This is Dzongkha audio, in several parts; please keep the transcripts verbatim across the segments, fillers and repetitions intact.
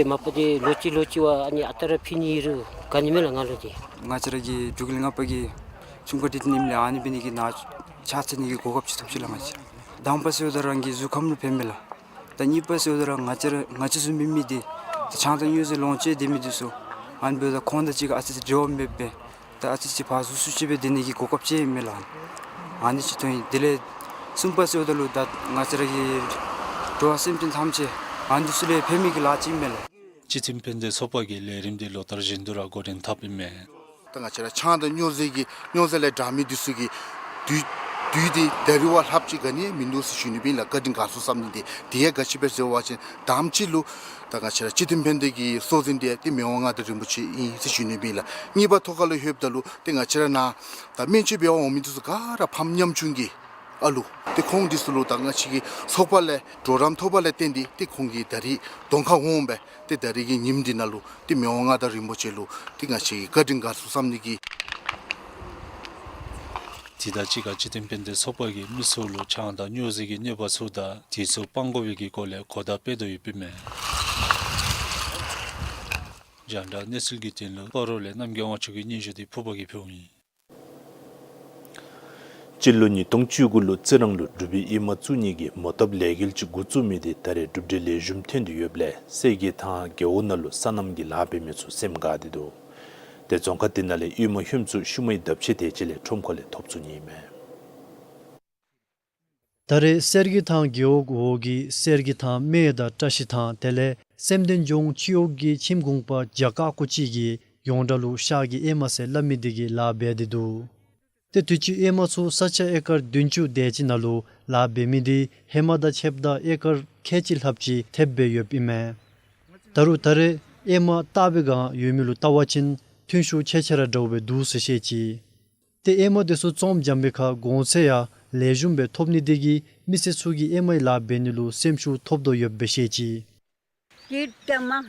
མ་པ་འདི་ལོ་གཅིག་ལོ་གཅིག་བ་ཨ་ནི་ཨ་རྟག་ར་ཕུལ་ནི་ཨིན་རུང་དགའ་ནི་མས་ལགས་ང་ལུ་འདི། ང་བཅས་ར་གི་འབྲུག་རྒྱལ་ལྔ་པ་གི་ཁྲིམས་ཁང་འདི་ནང་ལས་ཨ་ནི་འབད་ནི་གི་ནང་ཕྱག་འཚལ་ནི་གི་གོ་སྐབས་ཅིག་ཐོབ་ཅི་ལགས་ང་བཅས། དང་པ་ཟེརཝ་ད་རང་གི་གཟུགས་ཁམས་ལུ་ཕན་མས་ལགས། ད་གཉིས་པ་ཟེརཝ་ད་རང་ང་བཅས་ར་ང་བཅས་བཟུམ་མའི་མི་འདི་ད་ཆང་དང་སྨྱོ་རྫས་ལོངས་སྤྱོད་སྡོད་མི་འདི་ཚུ་ཨ་ནི་འབདཝ་ད་ཁོང་དང་གཅིག་ཁར་ཨ་ཙི་ཅིག་འབྲེལ་བ་མེདཔ་སྦེ་ད་ཨ་ཙི་ཅིག་ཕར་ཚུར་ཚུར་ཅིག་སྦེ་སྡོད་ནི་གི་གོ་སྐབས་ཅིག་ཨིན་མས་ལགས། ཨ་ནི་ཅིག་ཐོན་ཡི། དེ་ལས་གསུམ་པ་ཟེརཝ་ད་ལུ་ད་ང་བཅས་ར་གི་འགྲོ་བ་སེམས་ཅན་ཐམས་ཅད་ཨ་ནི་འདི་ཚུ་ལས་ཕན་མི་གི་ལཱ་ཅིག་ཨིན་མས་ལགས། སྤྱི་མཐུན་ཕན་བདེ་ཚོགས་པ་གི་ལས་རིམ་འདི་ལོ་ལྟར་བཞིན་དུ་ར་འགོ་འདྲེན་འཐབ་ཨིན་མས། ད་ང་བཅས་ར་ཆང་དང་སྨྱོ་རྫས་ཀྱི་སྨྱོ་རྫས་ལས་དྲག་མི་འདི་ཚུ་གི་དུས་དུས་འདི་ད་རིས་བ་ལྷགཔ་ཅིག་ག་ནི་ཡང་མིན་འདུག་ཟེར་ཞུ་ནི་ཨིན་ལགས། བཀའ་དྲིན་དགའ་ཚོར་བསམ་ནི་འདི་དེ་ཡང་ག་ཅི་སྦེ་ཟེར་བ་ཅིན་དང་པ་ཅིག་ལུ་ད་ང་བཅས་ར་སྤྱི་མཐུན་ཕན་བདེ་གི་གཙོ་འཛིན་འདི་ཏེ་མི་དབང་མངའ་བདག་རིན་པོ་ཆེ་ཨིན་ཟེར་ཞུ་ནི་ཨིན་ལགས། གཉིས་པ་ཐོག་ཁ་ལུ་ལྷོདཔ་ད་ལུ་ཏེ་ང་བཅས་ར་ནཱ་ད་སྨན་བཅོས་འབད་བར་འོང་མི་འདི་ཚུ་ག་ར་ཕམ་ཉམ་ཆུང་གི་ཨ་ལུ། ཏེ་ཁོང་འདི་ཚུ་ལུ་ད་ང་བཅས་ཀྱི་ཚོགས་པ་ལས་གྲོགས་རམ་ཐོབ་པ་ལས་བརྟེན་ཏེ་ཏེ་ཁོང་གིས་ད་རིས་གདོང་ཁར་འོང་སྦེ་ཏེ་ད་རིས་ཀྱི་ཉིནམ་འདི་ནང་ལུ་ཏེ་མི་དབང་མངའ་བདག་རིན་པོ་ཆེ་ལུ་ཏེ་ང་བཅས་ཀྱིས་བཀའ་དྲིན་དགའ་ཚོར་བསམ་ནི་གི། དེ་དང་གཅིག་ཁར་སྤྱི་མཐུན་ཕན་བདེ་ཚོགས་པ་གིས་མི་ཚུ་ལུ་ཆང་དང་སྨྱོ་རྫས་ཀྱི་གནོད་པ་ཚུ་དང་དེ་ཚུ་སྤང་དགོ་པའི་གི་སྐོར་ལས་གོ་བརྡ་སྤེལ་དོ་ཡོདཔ་ཨིན་མས། རྒྱང་བསྒྲགས་གནས་ཚུལ་གྱི་དོན་ལུ་སྤ་རོ་ལས་རྣམ་རྒྱལ་དབང་ཕྱུག་གི་སྙན་ཞུ་འདི་ཕུར་པ་གིས་ཕུལཝ་ཨིན། སྤྱི་ལོ་ཉིས་སྟོང་བཅུ་དགུ་ལུ་རྩི་རང་ལུ་འབྲུག་པའི་ཨེ་མ་བཙུགས་ནི་གི་མོ་བཏབ་ལས་འགུལ་ཅིག་འགོ་བཙུགས་མི་འདི་ད་རེས་གྲུབ་འབྲས་ལེགས་ཤོམ་ཐོན་ཏེ་ཡོདཔ་ལས་གསེར་གྱི་ཐང་རྒེད་འོག་ནང་ལུ་སོ་ནམ་གྱི་ལཱ་འབད་མི་ཚུ་སེམས་དགའ་སྟེ་འདུག། ཏེ་རྫོང་ཁག་འདི་ནང་ལས་ཨེ་མ་ཤུལ་མམ་ཚུ་ཤུལ་མའི་ལྡབ་ཕྱེད་དེ་ཅིག་ལས་ཁྲོམ་ཁ་ལས་ཐོབ་ཚུགས་ནི་ཨིན་མས། ད་རེས་གསེར་གྱི་ཐང་རྒེད་འོག་འོག་གི་གསེར་གྱི་ཐང་སྨད་དང་བཀྲ་ཤིས་ཐང་དེ་ལས་སེམས་ལྡན་ལྗོངས་སྤྱི་འོག་གི་ཁྱིམ་གུང་པ་བརྒྱ་ཀ་ཀོ་ཅིག་གིས་ཡོངས་གྲགས་ལུ་ཤར་གྱི་ཨེ་མ་ཟེར་སླབ་མི་འདི་གིས་ལཱ་འབད་དེ་འདུག། ཏེ་དུས་ཅི་ཨེ་མ་ཚུ་ས་ཆ་ཨེ་ཀར་བདུན་ཅུ་དེ་ཅིག་ནང་ལུ་ལཱ་འབད་མི་འདི་ཧེ་མ་དང་ཕྱདཔ་ད་ཨེ་ཀར་ཁལ་གཅིག་ལྷགཔ་ཅིག་ཐེབས་སྦེ་ཡོདཔ་ཨིན་མས། ད་རུང་ད་རེས་ཨེ་མ་བཏབ་པའི་སྒང་ཡོད་མི་ལུ་བལྟ་བ་ཅིན་ཐོན་ཤུགས་ཆེ་ཆེ་ར་འདྲཝ་སྦེ་འདུག་ཟེར་བཤད་ཅི། ཏེ་ཨེ་མ་དེ་ཚུ་བཙོང་འཇམ་པའི་ཁར་གོང་ཚད་ཡང་ལེགས་ཤོམ་སྦེ་ཐོབ་ནི་དེ་གིས་མི་སེར་ཚུ་གིས་ཨེ་མའི་ལཱ་འབད་ནི་ལུ་སེམས་ཤུགས་ཐོབ་དོ་ཡོདཔ་སྦེ་བཤད་ཅི།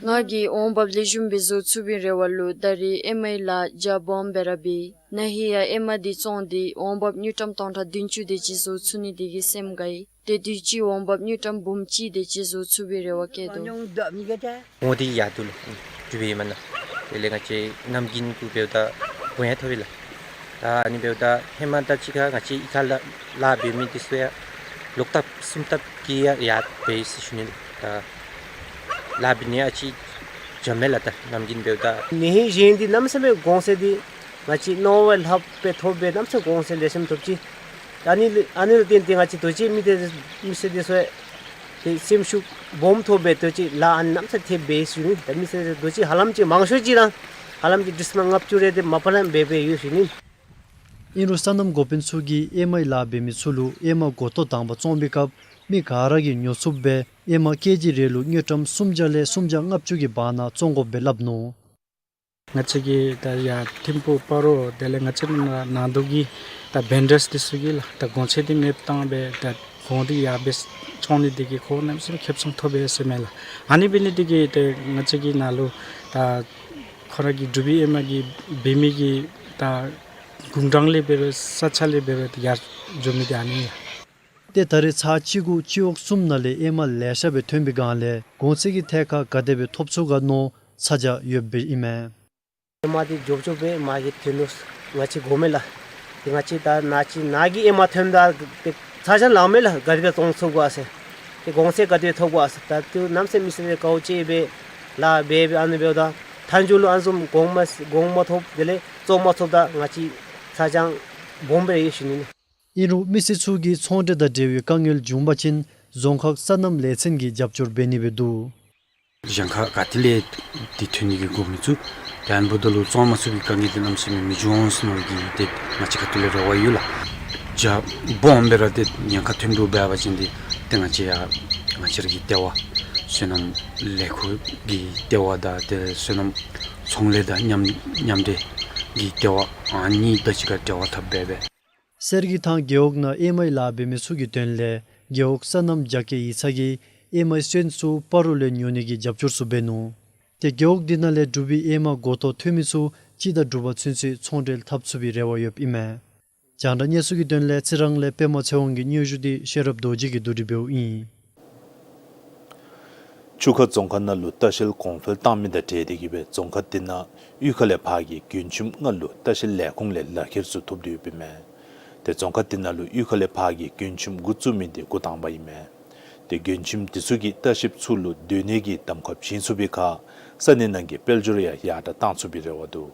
ང་གིས་འོང་འབབ་ལེགས་ཤོམ་སྦེ་བཟོ་ཚུགས་པའི་རེ་བ་ལུ་ད་རེས་ཨེ་མའི་ལཱ་རྒྱ་སྦོམ་སྦེ་ར་འབད་ཡི། ན་ཧིང་ཡང་ཨེ་མ་འདི་བཙོངས་ཏེ་འོང་འབབ་དངུལ་ཀྲམ་སྟོང་ཕྲག་བདུན་ཅུ་དེ་ཅིག་བཟོ་ཚུགས་ནི་དེ་གིས་སེམས་དགའ་ཡི། ཏེ་དུས་ཅི་འོང་འབབ་དངུལ་ཀྲམ་འབུམ་གཅིག་དེ་ཅིག་བཟོ་ཚུགས་པའི་རེ་བ་བསྐྱེད་དོ། འོང་འདི་ཡར་འདུག་ལགས། འབྲུག་པའི་ཨེ་མ་ནང་། དེ་ལས་ང་བཅས་གནམ་དགུན་གུ་འབདཝ་ད་བོང་ཡང་ཐོབ་པས་ལགས། ད་ཨ་ནི་འབདཝ་ད་ཧེ་མ་དང་གཅིག་ཁར་ང་བཅས་གཡུས་ཁར་ལཱ་ལཱ་འབད་མི་འདི་ཚུ་ཡང་ལོག་ལྟབ་གསུམ་ལྟབ་ཀྱིས་ཡང་ཡར་འབད་ཡི་ཟེར་ཞུ་ནི། ད་ལཱ་འབད་ནི་ཨ་ཙི་འཇམ་མས་ལགས། ད་གནམ་དགུན་འབདཝ་ད་ན་ཧིང་གཞེས་ནིང་འདི་གནམ་མེད་ས་མེད་གོང་ཚད་འདི་ང་བཅས་མནོ་བ་ལྷགཔ་སྦེ་ཐོབ་པས། གནམ་མེད་ས་མེད་གོང་ཚད་ལེགས་ཤོམ་ཐོབ་ཅི། ད་ཨ་ནི་ལས་ཨ་ནི་ལུ་བརྟེན་ཏེ་ང་བཅས་དུས་ཅི་མི་སྡེ་མི་སེར་འདི་ཚུ་ཏེ་སེམས་ཤུགས་སྦོམ་ཐོབ་སྦེ་དུས་ཅི་ལཱ་ཨ་ནི་གནམ་མེད་ས་མེད་ཐེབས་སྦེ་ཡོད་ཟེར་ཞུ་ནི། ད་མི་སེར་དུས་ཅི་ཧ་ལམ་ཅིག་མང་ཤོས་ཅིག་ར་ཧ་ལམ་ཅིག་ཌིས་མལ་ལྔ་བཅུ་རེ་དེ་མ་པ་ལས་འབད་སྦེ་ཡོད་ཟེར་ཞུ་ནི། ཨིན་རུང་སོ་ནམ་འགོ་དཔོན་ཚུ་གིས་ཨེ་མའི་ལཱ་འབད་མི་ཚུ་ལུ་ཨེ་མ་འགོ་ཐོག་དང་པ་བཙོང་པའི་སྐབས་མི་ག་ར་གིས་ཉོ་ཚུགསཔ་སྦེ་ཨེ་མ་ཀེ་ཇི་རེ་ལུ་དངུལ་ཀྲམ་སུམ་བརྒྱ་ལས་སུམ་བརྒྱ་ལྔ་བཅུ་གི་བར་ན་བཙོང་དགོཔ་སྦེ་སླབ་ནུག། ང་བཅས་ཀྱི་ད་ཡར་ཐིམ་ཕུག་སྤ་རོ་དེ་ལས་ང་བཅས་ནང་འདུག་གི་ད་བེན་ཌརསི་འདི་ཚུ་གིས་ལགས་ད་གོང་ཚད་འདི་མེདཔ་བཏང་སྦེ་ད་གོང་འདི་ཡར་སྦེ་བཙོང་ནི་དེ་གིས་ཁོང་གནམ་མེད་ས་མེད་ཁེ་བཟང་ཐོབ་པས་ཟེར་མས་ལགས། ཨ་ནི་འབད་ནི་དེ་གིས་ཏེ་ང་བཅས་ཀྱི་ནང་ལུ་ད་ཁོ་ར་གི་འབྲུག་པའི་ཨེ་མ་གི་འབད་མི་གི་ད་གུང་གྲངས་ལས་འབད་རུང་ས་ཆ་ལས་འབད་རུང་ཡར་འགྱོ་མི་འདི་ཨ་ནི་ཨིན་ལགས། ཏེ་ད་རེས་ཚར་གཅིག་གུ་སྤྱི་འོག་གསུམ་ནང་ལས་ཨེ་མ་ལེ་ཤ་སྦེ་ཐོན་པའི་སྒང་ལས་གོང་ཚད་ཀྱི་ཐད་ཁར་ག་དེ་སྦེ་ཐོབ་ཚུགས་ག་མནོ་ཚ་གྱང་ཡོདཔ་སྦེ་ཨིན་མས། ཨེ་མ་འདི་མགྱོགས་མགྱོགས་སྦེ་མར་གྱི་ཐོན་ནུག། ང་བཅས་དགོ་མས་ལགས། ཏེ་ང་བཅས་ད་ནཱ་ཅིག་ནཱ་གི་ཨེ་མ་ཐོནམ་ད་ཏེ་ཚ་གྱང་ལང་མས་ལགས། ག་དེ་སྦེ་བཙོང་ཚུགས་ག་ཟེར། ཏེ་གོང་ཚད་ག་དེ་སྦེ་ཐོབ་ག་ཟེར། ད་ལྟོ་གནམ་མེད་ས་མེད་མི་སེར་དཀའཝ་སྤྱད་སྦེ་ལཱ་འབད་སྦེ་ཨ་ནི་འབདཝ་ད་མཐའ་མཇུག་ལུ་ཨ་ནི་བཟུམ་གོང་མ་གོང་མ་ཐོབ་དེ་ལས་བཙོང་མ་ཚུགསཔ་ད་ང་བཅས་ཚ་གྱང་སྦོམ་སྦེ་ཡོད་ཟེར་ཞུ་ནི། ཨིན་རུང་མི་སེར་ཚུ་གིས་ཚོང་འབྲེལ་དང་འབྲེལ་བའི་དཀའ་ངལ་བྱུང་པ་ཅིན་རྫོང་ཁག་སོ་ནམ་ལས་ཚན་གྱིས་རྒྱབ་སྐྱོར་འབད་ནི་སྦེ་འདུག། གཞན་ཁར་ག་ཏེ་ལས་འདི་ཐོན་ནི་གི་དགོ་མི་ཚུགས། ཏེ་ཨ་ནི་འབདཝ་ད་ལུ་བཙོང་མ་ཚུགས་པའི་དཀའ་ངལ་འདི་གནམ་མེད་ས་མེད་མི་འབྱུང་ཟེར་མནོ་གི་ཏེ་ང་བཅས་ཁ་ཐུག་ལས་རེ་བ་ཡོད་ལགས། རྒྱ་སྦོམ་སྦེ་ར་ཏེ་ཉེན་ཁ་ཐོན་འགྲོ་འབད་བ་ཅིན་འདི་ཏེ་ང་བཅས་ཡང་ང་བཅས་ར་གི་ལྟེ་བ་སོ་ནམ་ལས་ཁུངས་ཀྱི་ལྟེ་བ་དང་ཏེ་སོ་ནམ་ཚོང་ལས་དང་མཉམ་མཉམ་འབྲེལ་གྱི་ལྟེ་བ་ཨ་ནི་དང་གཅིག་ཁར་འབྲེལ་བ་འཐབ་འབད་སྦེ་གསེར་གྱི་ཐང་རྒེད་འོག་ནང་ཨེ་མའི་ལཱ་འབད་མི་ཚུ་གི་དོན་ལས་རྒེད་འོག་སོ་ནམ་རྒྱ་སྐྱེད་ཡིག་ཚང་གིས་ཨེ་མའི་སོན་ཚུ་སྤ་རོ་ལས་ཉོ་ནི་གི་རྒྱབ་སྐྱོར་ཚུ་འབད་ནུག། ཏེ་རྒེད་འོག་འདི་ནང་ལས་འབྲུག་པའི་ཨེ་མ་འགོ་ཐོག་ཐོན་མི་ཚུ་སྤྱི་ཟླ་དྲུག་པ་ཚུན་ཚོད་ཚོང་འབྲེལ་འཐབ་ཚུགས་པའི་རེ་བ་ཡོདཔ་ཨིན་མས། རྒྱང་བསྒྲགས་གནས་ཚུལ་གྱི་དོན་ལས་རྩི་རང་ལས་པདྨ་ཚེ་དབང་གི་སྙན་ཞུ་འདི་ཤེས་རབ་རྡོ་རྗེ་གིས་བསྡུ་སྒྲིག་འབདཝ་ཨིན། ཆུ་ཁ་རྫོང་ཁག་ནང་ལུ་ལྟ་བཤལ་གོང་འཕེལ་བཏང་མི་དང་འབྲེལ་ཏེ་གིས་སྦེ་རྫོང་ཁག་དེ་ནང་གཡུས་ཁ་ལས་ཕར་གྱི་མགྱོན་ཁྱིམ་ལྔ་ལུ་ལྟ་བཤལ་ལས་ཁུངས་ལས་ལག་ཁྱེར་ཚུ་ཐོབ་སྟེ་ཡོདཔ་ཨིན་མས། ཏེ་རྫོང་ཁག་དེ་ནང་ལུ་གཡུས་ཁ་ལས་ཕར་གྱི་མགྱོན་ཁྱིམ་འགོ་བཙུགས་མི་དེ་འགོ་དང་པ་ཨིན་མས། ཏེ་མགྱོན་ཁྱིམ་དེ་ཚུ་གིས་ལྟ་བཤལཔ་ཚུ་ལུ་སྡོད་གནས་ཀྱི་གདམ་ཁ་བྱིན་ཚུགས་པའི་ཁར་ས་གནས་ནང་གི་དཔལ་འབྱོར་ཡང་ཡར་དྲག་གཏང་ཚུགས་པའི་རེ་བ་འདུག།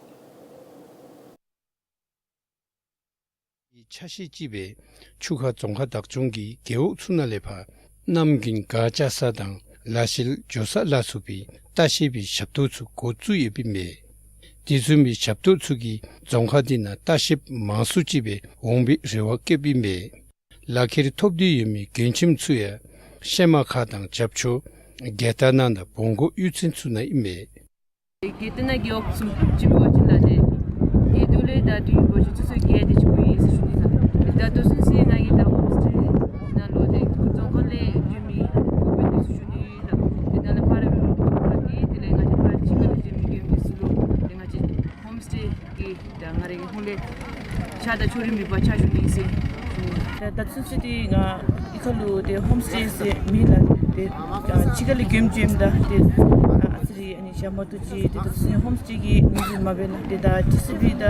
ཆ་ཤས་ཅིག་སྦེ་ཆུ་ཁ་རྫོང་ཁག་བདག་སྐྱོང་གིས་རྒེད་འོག་ཚུ་ནང་ལས་ཕར་གནམ་དགུན་སྒར་བཅའ་ས་དང་ལ་བཤལ་འགྱོ་ས་ལ་སོགས་པའི་ལྟ་བཤལ་པའི་ཞབས་ཏོག་ཚུ་འགོ་བཙུགས་ཡོདཔ་ཨིན་པས། དེ་བཟུམ་མའི་ཞབས་ཏོག་ཚུ་གིས་རྫོང་ཁག་འདི་ནང་ལྟ་བཤལཔ་མང་སུ་ཅིག་སྦེ་འོང་པའི་རེ་བ་བསྐྱེདཔ་ཨིན་པས། ལག་ཁྱེར་ཐོབ་སྟེ་ཡོད་མི་མགྱོན་ཁྱིམ་ཚུ་ཡང་ཤན་མ་ཁ་དང་བྱབ་ཆོས་རྒྱལ་ཐང་ནང་དང་བོང་སྒོ་གཡུས་ཚན་ཚུ་ནང་ཨིན་པས། གི་ཏེ་ནཱ་གི་འོག་ཚུན་ཕུབ་ཅིག་འབད་བ་ཅིན་ལགས་ཏེ་གི་དུས་ལས་ད་དུས་འབད་བ་ཅིན་ཆུ་ཚོད་བརྒྱད་དེ་ཅིག་འགོར་ཡི་ཟེར་ཞུ་ནི་ལགས། ད་ལྟོ་ཚུན་ཚོད་ང་གིས་ད་ཧོམ་སི་ཊེ་ནང་ལུ་ཏེ་རྫོང་ཁག་ལས་བྱོན་མི་འགོ་དཔོན་འདི་ཚུ་ཞུ་ནི་ལགས། ཏེ་ནཱ་ལས་ཕར་རོགས་ཀྱི་ཐོག་ཁར་ཏེ་དེ་ལས་ང་བཅས་ཕར་ཕྱི་ཁ་ལུ་བྱོན་མི་གི་མི་ཚུ་ལུ་ཏེ་ང་བཅས་ཧོམ་སི་ཊེ་གི་ད་ང་རའི་ཧོང་ལས་ཕྱག་དང་ཕྱོགས་རིས་མེད་པར་ཕྱག་ཞུ་ནི་ཨིན་ཟེར་ཞུ་ནི། ད་ད་ཚུན་ཚོད་འདི་ང་གཡུས་ཁ་ལུ་ཏེ་ཧོམ་སི་ཊེ་ཟེར་མེད་ལགས། ཏེ་ཕྱི་ཁ་ལས་བྱོནམ་བྱོནམ་ད་ཏེ་ཨ་ཙི་རེ་ཨ་ནི་ཞག་མ་ཐུབ་ཅིག་ཏེ་ད་ཚུན་ཧོམ་སི་ཊེ་གི་ངོས་འཛིན་མ་འབད་ལགས། ཏེ་ད་ཅི་ཟེར་སྦེ་ད་ཏེ་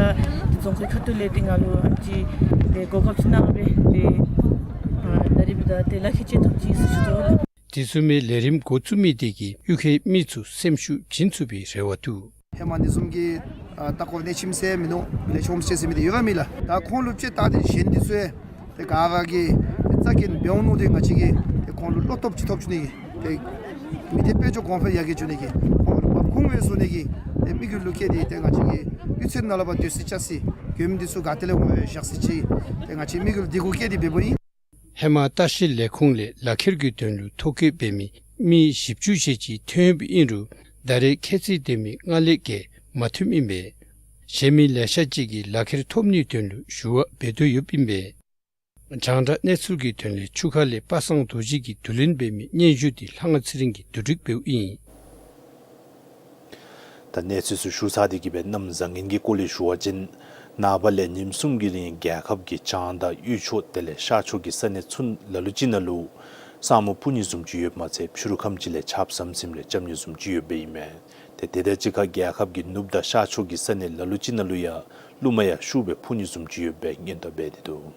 རྫོང་ཁག་ཁ་ཐུག་ལས་ཏེ་ང་ལུ་ཨ་ཙི་ཏེ་གོ་སྐབས་ཅིག་གནང་སྦེ་ཏེ་ཨ་ད་རིས་སྦེ་ད་ཏེ་ལག་ཁྱེར་ཅིག་ཐོབ་ཅི་ཟེར་ཞུ་དོ་ལགས། དེ་བཟུམ་མའི་ལས་རིམ་འགོ་བཙུགས་མི་དེ་གིས་གཡུས་ཁའི་མི་ཚུ་སེམས་ཤུགས་བྱིན་ཚུགས་པའི་རེ་བ་འདུག། ཧེ་མ་འདི་བཟུམ་གྱི་ཨ་ལྟ་སྐོར་གནས་ཁྱིམ་ཟེར་མིན་འདུག། ལེགས་ཤོམ་ཟེར་མི་འདི་ཡོདཔ་མས་ལགས། ད་ཁོང་ལུ་ཅིག་ད་ཏེ་གཞན་འདི་ཚུ་ཡང་ཏེ་ག་ར་གིས་ཏེ་རྩ་འགེངས་འབད་འོང་མནོ་སྟེ་ང་བཅས་ཀྱིས་ཏེ་ཁོང་ལུ་བློ་སྟོབས་ཅིག་ཐོབ་བཅུག་ནི་གི་ཏེ་མི་སྡེ་དཔལ་འབྱོར་གོང་འཕེལ་ཡར་རྒྱས་བཅུག་ནི་གི་ཁོང་ལུ་འབབ་ཁུངས་སྦེ་བཟོ་ནི་གི་ཏེ་དམིགས་ཡུལ་ལུ་བསྐྱེད་དེ་ཏེ་ང་བཅས་ཀྱི་གཡུས་ཚན་ནང་ལུ་ཕར་སྡོད་ས་བཅའ་ས་མགྱོནམ་འདི་ཚུ་ག་ཏེ་ལས་འོང་བཞག་ས་ཅིག་ཏེ་ང་བཅས་དམིགས་ཡུལ་འདི་གུ་བསྐྱེད་དེ་འབདཝ་ཨིན། ཧེ་མ་ལྟ་བཤལ་ལས་ཁུངས་ལས་ལག་ཁྱེར་གྱི་དོན་ལུ་ཐོ་བཀོད་འབད་མི་མི་བཞི་བཅུ་ཞེ་གཅིག་ཐོན་ཡོདཔ་ཨིན་རུང་ད་རེས་ཁྱད་ཚད་ལྡན་མི་ལྔ་ལས་བརྒལ་མ་ཐོནམ་ཨིན་པས། གཞན་མི་ལེ་ཤ་ཅིག་གིས་ལག་ཁྱེར་ཐོབ་ནིའི་དོན་ལུ་ཞུ་བ་འབད་དོ་ཡོདཔ་ཨིན་པས། རྒྱང་བསྒྲགས་གནས་ཚུལ་གྱི་དོན་ལས་ཆུ་ཁ་ལས་པ་སངས་རྡོ་རྗེ་གིས་བསྡུ་ལེན་འབད་མི་སྙན་ཞུ་འདི་ལྷ་དབང་ཚེ་རིང་གིས་བསྡུ་སྒྲིག་འབདཝ་ཨིན། ད་གནས་ཚུལ་ཚུ་ཞུ་ཚར་ཏེ་གིས་སྦེ་གནམ་བཟང་ངན་གྱི་སྐོར་ལས་ཞུ་བ་ཅིན་ནངས་པ་ལས་ཉིནམ་གསུམ་གྱི་རིང་རྒྱལ་ཁབ་ཀྱི་བྱང་དང་དབུས་ཕྱོགས་དེ་ལས་ཤར་ཕྱོགས་ཀྱི་ས་གནས་ཚུ་ལ་ལུ་ཅིག་ནང་ལུ་ས་སྨུག་སྤུབ་ནི་བཟུམ་ཅིག་ཡོདཔ་མ་ཚད་ཕྱི་རུ་ཁམས་ཅིག་ལས་ཆརཔ་ཟམ་ཟིམ་རེ་རྐྱབ་ནི་བཟུམ་ཅིག་ཡོདཔ་ཨིན་མས། ཏེ་དེ་དང་གཅིག་ཁར་རྒྱལ་ཁབ་ཀྱི་ནུབ་དང་ཤར་ཕྱོགས་ཀྱི་ས་གནས་ལ་ལུ་ཅིག་ནང་ལུ་ཡང་རླུངམ་ཡང་ཤུགས་སྦེ་འཕུ་ནི་བཟུམ་ཅིག་ཡོདཔ་སྦེ་སྔོན་དུ་འབད་དེ་འདུག།